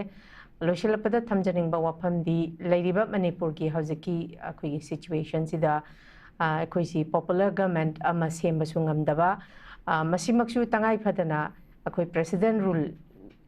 ꯂꯣꯏꯁꯤꯜꯂꯛꯄꯗ ꯊꯝꯖꯅꯤꯡꯕ ꯋꯥꯐꯝꯗꯤ, ꯂꯩꯔꯤꯕ ꯃꯅꯤꯄꯨꯔꯒꯤ ꯍꯧꯖꯤꯛꯀꯤ ꯑꯩꯈꯣꯏꯒꯤ ꯁꯤꯆꯨꯋꯦꯁꯟꯁꯤꯗ, ꯑ, ꯑꯩꯈꯣꯏꯁꯤ ꯄꯣꯄꯨꯂꯔ ꯒꯃꯦꯟꯠ ꯑꯃ ꯁꯦꯝꯕꯁꯨ ꯉꯝꯗꯕ, ꯑ, ꯃꯁꯤꯃꯛꯁꯨ ꯇꯉꯥꯏ ꯐꯗꯅ ꯑꯩꯈꯣꯏ ꯄ꯭ꯔꯦꯁꯤꯗꯦꯟ ꯔꯨꯜ,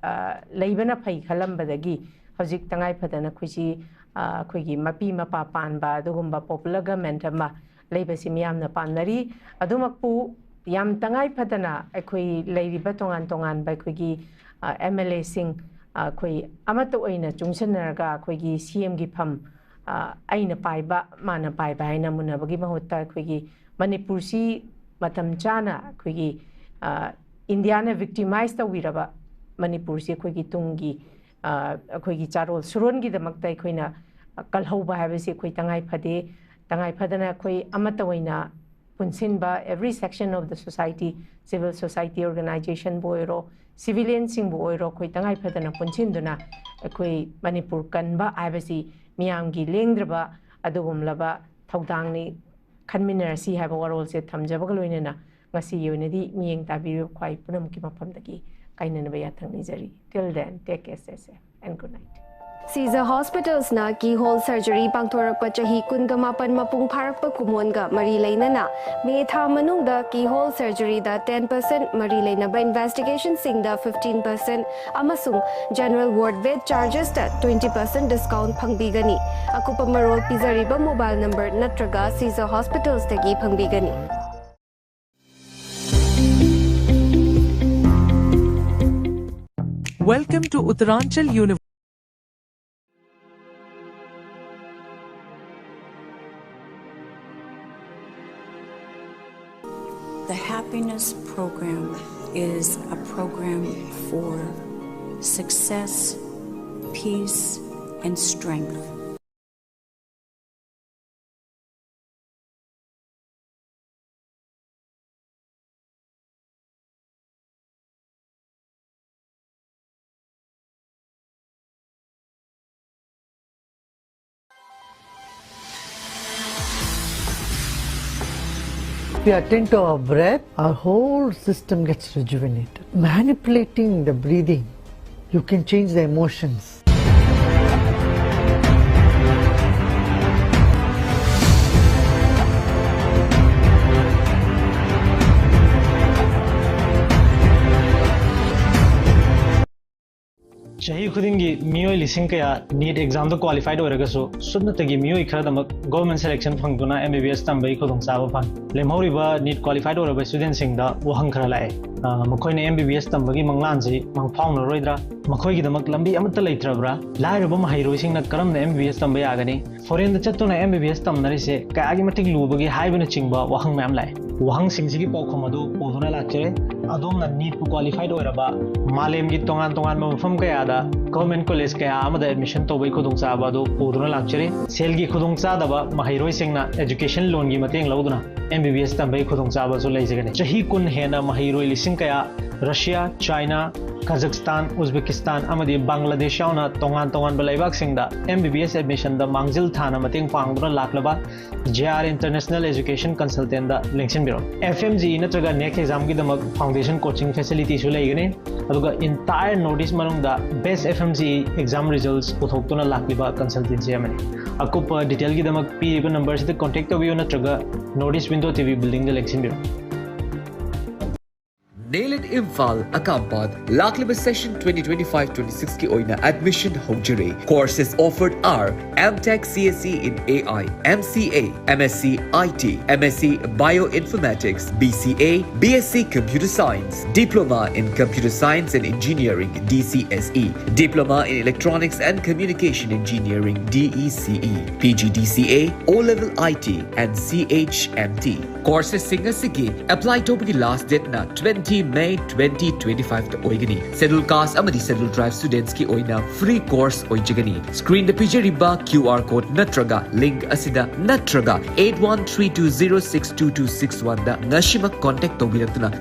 ꯑ, ꯂꯩꯕꯅ ꯐꯩ ꯈꯜꯂꯝꯕꯗꯒꯤ ꯍꯧꯖꯤꯛ ꯇꯉꯥꯏ ꯐꯗꯅ ꯑꯩꯈꯣꯏꯁꯤ, ꯑ, ꯑꯩꯈꯣꯏꯒꯤ ꯃꯄꯤ ꯃꯄꯥ ꯄꯥꯟꯕ ꯑꯗꯨꯒꯨꯝꯕ ꯄꯣꯄꯨꯂꯔ ꯒꯃꯦꯟꯠ ꯑꯃ ꯂꯩꯕꯁꯤ ꯃꯤꯌꯥꯝꯅ ꯄꯥꯝꯅꯔꯤ꯫ ꯑꯗꯨꯃꯛꯄꯨ ꯌꯥꯝ ꯇꯉꯥꯏ ꯐꯗꯅ ꯑꯩꯈꯣꯏ ꯂꯩꯔꯤꯕ ꯇꯣꯉꯥꯟ ꯇꯣꯉꯥꯟꯕ ꯑꯩꯈꯣꯏꯒꯤ, ꯑ, ꯑꯦꯝ ꯑꯦꯜ ꯑꯦꯁꯤꯡ, ꯑ, ꯑꯩꯈꯣꯏ ꯑꯃꯠꯇ ꯑꯣꯏꯅ ꯆꯨꯡꯁꯤꯟꯅꯔꯒ ꯑꯩꯈꯣꯏꯒꯤ ꯁꯤ ꯑꯦꯝꯒꯤ ꯐꯝ, ꯑ, ꯑꯩꯅ ꯄꯥꯏꯕ, ꯃꯥꯅ ꯄꯥꯏꯕ ꯍꯥꯏꯅ ꯃꯨꯟꯅꯕꯒꯤ ꯃꯍꯨꯠꯇ ꯑꯩꯈꯣꯏꯒꯤ ꯃꯅꯤꯄꯨꯔꯁꯤ ꯃꯇꯝ ꯆꯥꯅ ꯑꯩꯈꯣꯏꯒꯤ, ꯑ, ꯏꯟꯗꯤꯌꯥꯅ ꯚꯤꯛꯇꯤꯃꯥꯏꯁ ꯇꯧꯕꯤꯔꯕ ꯃꯅꯤꯄꯨꯔꯁꯤ ꯑꯩꯈꯣꯏꯒꯤ ꯇꯨꯡꯒꯤ, ꯑ, ꯑꯩꯈꯣꯏꯒꯤ ꯆꯥꯔꯣꯜ ꯁꯨꯔꯣꯟꯒꯤꯗꯃꯛꯇ ꯑꯩꯈꯣꯏꯅ ꯀꯜꯍꯧꯕ ꯍꯥꯏꯕꯁꯤ ꯑꯩꯈꯣꯏ ꯇꯉꯥꯏ ꯐꯗꯦ꯫ ꯇꯉꯥꯏ ꯐꯗꯅ ꯑꯩꯈꯣꯏ ꯑꯃꯠꯇ ꯑꯣꯏꯅ ꯄꯨꯟꯁꯤꯟꯕ, every section of the society, civil society organizationꯕꯨ ꯑꯣꯏꯔꯣ, ꯁꯤꯚꯤꯂꯤꯌꯟꯁꯤꯡꯕꯨ ꯑꯣꯏꯔꯣ, ꯑꯩꯈꯣꯏ ꯇꯉꯥꯏ ꯐꯗꯅ ꯄꯨꯟꯁꯤꯟꯗꯨꯅ ꯑꯩꯈꯣꯏ ꯃꯅꯤꯄꯨꯔ ꯀꯟꯕ ꯍꯥꯏꯕꯁꯤ ꯃꯤꯌꯥꯝꯒꯤ ꯂꯦꯡꯗ꯭ꯔꯕ ꯑꯗꯨꯒꯨꯝꯂꯕ ꯊꯧꯗꯥꯡꯅꯤ ꯈꯟꯃꯤꯟꯅꯔꯁꯤ ꯍꯥꯏꯕ ꯋꯥꯔꯣꯜꯁꯦ ꯊꯝꯖꯕꯒ ꯂꯣꯏꯅꯅ ꯉꯁꯤꯒꯤ ꯑꯣꯏꯅꯗꯤ ꯃꯤꯠꯌꯦꯡ ꯇꯥꯕꯤꯔꯤꯕ ꯈ꯭ꯋꯥꯏ ꯄꯨꯝꯅꯃꯛꯀꯤ ꯃꯐꯝꯗꯒꯤ ꯀꯥꯏꯅꯅꯕ ꯌꯥꯊꯪ ꯅꯤꯖꯔꯤ꯫ Till then, take care, stay safe and good night. Shija ꯍꯣꯁꯄꯤꯇꯥꯜꯁꯅ ꯀꯤꯍꯣꯜ ꯁꯔꯖꯔꯤ ꯄꯥꯡꯊꯣꯔꯛꯄ ꯆꯍꯤ ꯀꯨꯟꯒ ꯃꯥꯄꯟ ꯃꯄꯨꯡ ꯐꯥꯔꯛꯄ ꯀꯨꯝꯑꯣꯟꯒ ꯃꯔꯤ ꯂꯩꯅꯅ ꯃꯦ ꯊꯥ ꯃꯅꯨꯡꯗ ꯀꯤꯍꯣꯜ ꯁꯔꯖꯔꯤꯗ ꯇꯦꯟ ꯄꯔꯁꯦꯟꯠ, ꯃꯔꯤ ꯂꯩꯅꯕ ꯏꯟꯚꯦꯁꯇꯤꯒꯦꯁꯟꯁꯤꯡꯗ ꯐꯤꯐꯇꯤꯟ ꯄꯔꯁꯦꯟꯠ ꯑꯃꯁꯨꯡ ꯖꯦꯅꯔꯦꯜ ꯋꯥꯔꯗ ꯕꯦꯗ ꯆꯥꯔꯖꯦꯁꯇ ꯇ꯭ꯋꯦꯟꯇꯤ ꯄꯔꯁꯦꯟꯠ ꯗꯤꯁꯀꯥꯎꯟꯠ ꯐꯪꯕꯤꯒꯅꯤ꯫ ꯑꯀꯨꯞꯄ ꯃꯔꯣꯜ ꯄꯤꯖꯔꯤꯕ ꯃꯣꯕꯥꯏꯜ ꯅꯝꯕꯔ ꯅꯠꯇ꯭ꯔꯒ ꯁꯤꯖ ꯍꯣꯁꯄꯤꯇꯥꯜꯁꯇꯒꯤ ꯐꯪꯕꯤꯒꯅꯤ꯫ Welcome to Uttaranchal University. The Happiness Program is a program for success, peace, and strength. If we attend to our breath, our whole system gets rejuvenated. Manipulating the breathing, you can change the emotions. ꯆꯍꯤ ꯈꯨꯗꯤꯡꯒꯤ ꯃꯤꯑꯣꯏ ꯂꯤꯁꯤꯡ ꯀꯌꯥ neat ꯑꯦꯛꯖꯥꯝꯗ qualified ꯑꯣꯏꯔꯒꯁꯨ ꯁꯨꯞꯅꯇꯒꯤ ꯃꯤꯑꯣꯏ ꯈꯔꯗꯃꯛ ꯒꯣꯔꯃꯦꯟ ꯁꯦꯂꯦꯛꯁꯟ ꯐꯪꯗꯨꯅ ꯑꯦꯝ ꯕꯤ ꯕꯤ ꯑꯦꯁ ꯇꯝꯕꯒꯤ ꯈꯨꯗꯣꯡꯆꯥꯕ ꯐꯪꯏ꯫ ꯂꯦꯝꯍꯧꯔꯤꯕ ꯅꯤꯠ ꯀ꯭ꯋꯥꯂꯤꯐꯥꯏꯠ ꯑꯣꯏꯔꯕ ꯁ꯭ꯇꯨꯗꯦꯟꯁꯤꯡꯗ ꯋꯥꯍꯪ ꯈꯔ ꯂꯥꯛꯑꯦ꯫ ꯑ, ꯃꯈꯣꯏꯅ ꯑꯦꯝ ꯕꯤ ꯕꯤ ꯑꯦꯁ ꯇꯝꯕꯒꯤ ꯃꯪꯂꯥꯟꯁꯤ ꯃꯪꯐꯥꯎꯅꯔꯣꯏꯗ꯭ꯔꯥ? ꯃꯈꯣꯏꯒꯤꯗꯃꯛ ꯂꯝꯕꯤ ꯑꯃꯠꯇ ꯂꯩꯇ꯭ꯔꯕ꯭ꯔꯥ? ꯂꯥꯏꯔꯕ ꯃꯍꯩꯔꯣꯏꯁꯤꯡꯅ ꯀꯔꯝꯅ ꯑꯦꯝ ꯕꯤ ꯕꯤ ꯑꯦꯁ ꯇꯝꯕ ꯌꯥꯒꯅꯤ? ꯐꯣꯔꯦꯟꯗ ꯆꯠꯇꯨꯅ ꯑꯦꯝ ꯕꯤ ꯕꯤ ꯑꯦꯁ ꯇꯝꯅꯔꯤꯁꯦ ꯀꯌꯥꯒꯤ ꯃꯇꯤꯛ ꯂꯨꯕꯒꯦ ꯍꯥꯏꯕꯅꯆꯤꯡꯕ ꯋꯥꯍꯪ ꯃꯌꯥꯝ ꯂꯥꯛꯑꯦ꯫ ꯋꯥꯍꯪꯁꯤꯡꯁꯤꯒꯤ ꯄꯥꯎꯈꯨꯝ ꯑꯗꯨ ꯄꯨꯗꯨꯅ ꯂꯥꯛꯆꯔꯦ꯫ ꯑꯗꯣꯝꯅ ꯅꯤꯠꯄꯨ ꯀ꯭ꯋꯥꯂꯤꯐꯥꯏꯠ ꯑꯣꯏꯔꯕ ꯃꯥꯂꯦꯝꯒꯤ ꯇꯣꯉꯥꯟ ꯇꯣꯉꯥꯟꯕ ꯃꯐꯝ ꯀꯌꯥꯗ ꯒꯣꯔꯃꯦꯟ ꯀꯣꯂꯦꯖ ꯀꯌꯥ ꯑꯃꯗ ꯑꯦꯗꯃꯤꯁꯟ ꯇꯧꯕꯒꯤ ꯈꯨꯗꯣꯡꯆꯥꯕ ꯑꯗꯨ ꯄꯨꯗꯨꯅ ꯂꯥꯛꯆꯔꯤ꯫ ꯁꯦꯜꯒꯤ ꯈꯨꯗꯣꯡꯆꯥꯗꯕ ꯃꯍꯩꯔꯣꯏꯁꯤꯡꯅ ꯑꯦꯖꯨꯀꯦꯁꯟ ꯂꯣꯟꯒꯤ ꯃꯇꯦꯡ ꯂꯧꯗꯨꯅ ꯑꯦꯝ ꯕꯤ ꯕꯤ ꯑꯦꯁ ꯇꯝꯕꯒꯤ ꯈꯨꯗꯣꯡꯆꯥꯕꯁꯨ ꯂꯩꯖꯒꯅꯤ꯫ ꯆꯍꯤ ꯀꯨꯟ ꯍꯦꯟꯅ ꯃꯍꯩꯔꯣꯏ ꯂꯤꯁꯤꯡ ꯀꯌꯥ ꯔꯁꯤꯌꯥ, ꯆꯥꯏꯅꯥ, ꯀꯥꯖꯥꯛꯁꯇꯥꯟ, ꯎꯖꯕꯦꯀꯤꯁꯇꯥꯟ ꯑꯃꯗꯤ ꯕꯪꯒ꯭ꯂꯥꯗꯦꯁ ꯌꯥꯎꯅ ꯇꯣꯉꯥꯟ ꯇꯣꯉꯥꯟꯕ ꯂꯩꯕꯥꯛꯁꯤꯡꯗ ꯑꯦꯝ ꯕꯤ ꯕꯤ ꯑꯦꯁ ꯑꯦꯗꯃꯤꯁꯟꯗ ꯃꯥꯡꯖꯤꯜ ꯊꯥꯅ ꯃꯇꯦꯡ ꯄꯥꯡꯗꯨꯅ ꯂꯥꯛꯂꯕ ꯖꯦ ꯑꯥꯔ ꯏꯟꯇꯔꯅꯦꯁꯅꯦꯜ ꯑꯦꯖꯨꯀꯦꯁꯟ ꯀꯟꯁꯜꯇꯦꯟꯗ ꯂꯦꯡꯁꯤꯟꯕꯤꯔꯛꯎ꯫ ꯑꯦꯐ ꯑꯦꯝ ꯖꯤ ꯏ ꯅꯠꯇ꯭ꯔꯒ ꯅꯦꯛꯁ ꯑꯦꯛꯖꯥꯝꯒꯤꯗꯃꯛ ꯐꯥꯎꯟꯗꯦꯁꯟ ꯀꯣꯆꯤꯡ ꯐꯦꯁꯤꯂꯤꯇꯤꯁꯨ ꯂꯩꯒꯅꯤ꯫ ꯑꯗꯨꯒ entire North East ꯃꯅꯨꯡꯗ best F M G exam results ꯄꯨꯊꯣꯛꯇꯨꯅ ꯂꯥꯛꯂꯤꯕ ꯀꯟꯁꯜꯇꯦꯟꯁꯤ ꯑꯃꯅꯤ꯫ ꯑꯀꯨꯞꯄ ꯗꯤꯇꯦꯜꯒꯤꯗꯃꯛ ꯄꯤꯔꯤꯕ ꯅꯝꯕꯔꯁꯤꯗ ꯀꯣꯟꯇꯦꯛ ꯇꯧꯕꯤꯌꯨ ꯅꯠꯇ꯭ꯔꯒ North East Window T V buildingꯗ ꯂꯦꯡꯁꯤꯟꯕꯤꯔꯛꯎ꯫ Nail It Imphal, Akampat, ꯂꯥꯛꯂꯤꯕ session twenty twenty-five twenty-six ꯀꯤ ꯑꯣꯏꯅ admission ꯍꯧꯖꯔꯦ꯫ Courses offered are M Tech C S E in A I, M C A, M S C I T, M S C Bioinformatics, B C A, B S C Computer Science, Diploma in Computer Science and Engineering, D C S E, Diploma in Electronics and Communication Engineering, D E C E, P G D C A, O-Level I T, and C H M T꯫ Courses ꯁꯤꯡ ꯑꯁꯤꯒꯤ apply ꯇꯧꯕꯒꯤ last date ꯅ twenty May twenty twenty-five ꯇ ꯑꯣꯏꯒꯅꯤ꯫ Schedule Caste ꯑꯃꯗꯤ Schedule Tribe students ꯀꯤ ꯑꯣꯏꯅ free course ꯑꯣꯏꯖꯒꯅꯤ꯫ Screen ꯗ ꯄꯤꯖꯔꯤꯕ Q R code ꯅꯠꯇ꯭ꯔꯒ link ꯑꯁꯤꯗ ꯅꯠꯇ꯭ꯔꯒ eight one three two zero six two two six one ꯗ ꯉꯁꯤꯃꯛ contact ꯇꯧꯕꯤꯔꯛꯇꯨꯅ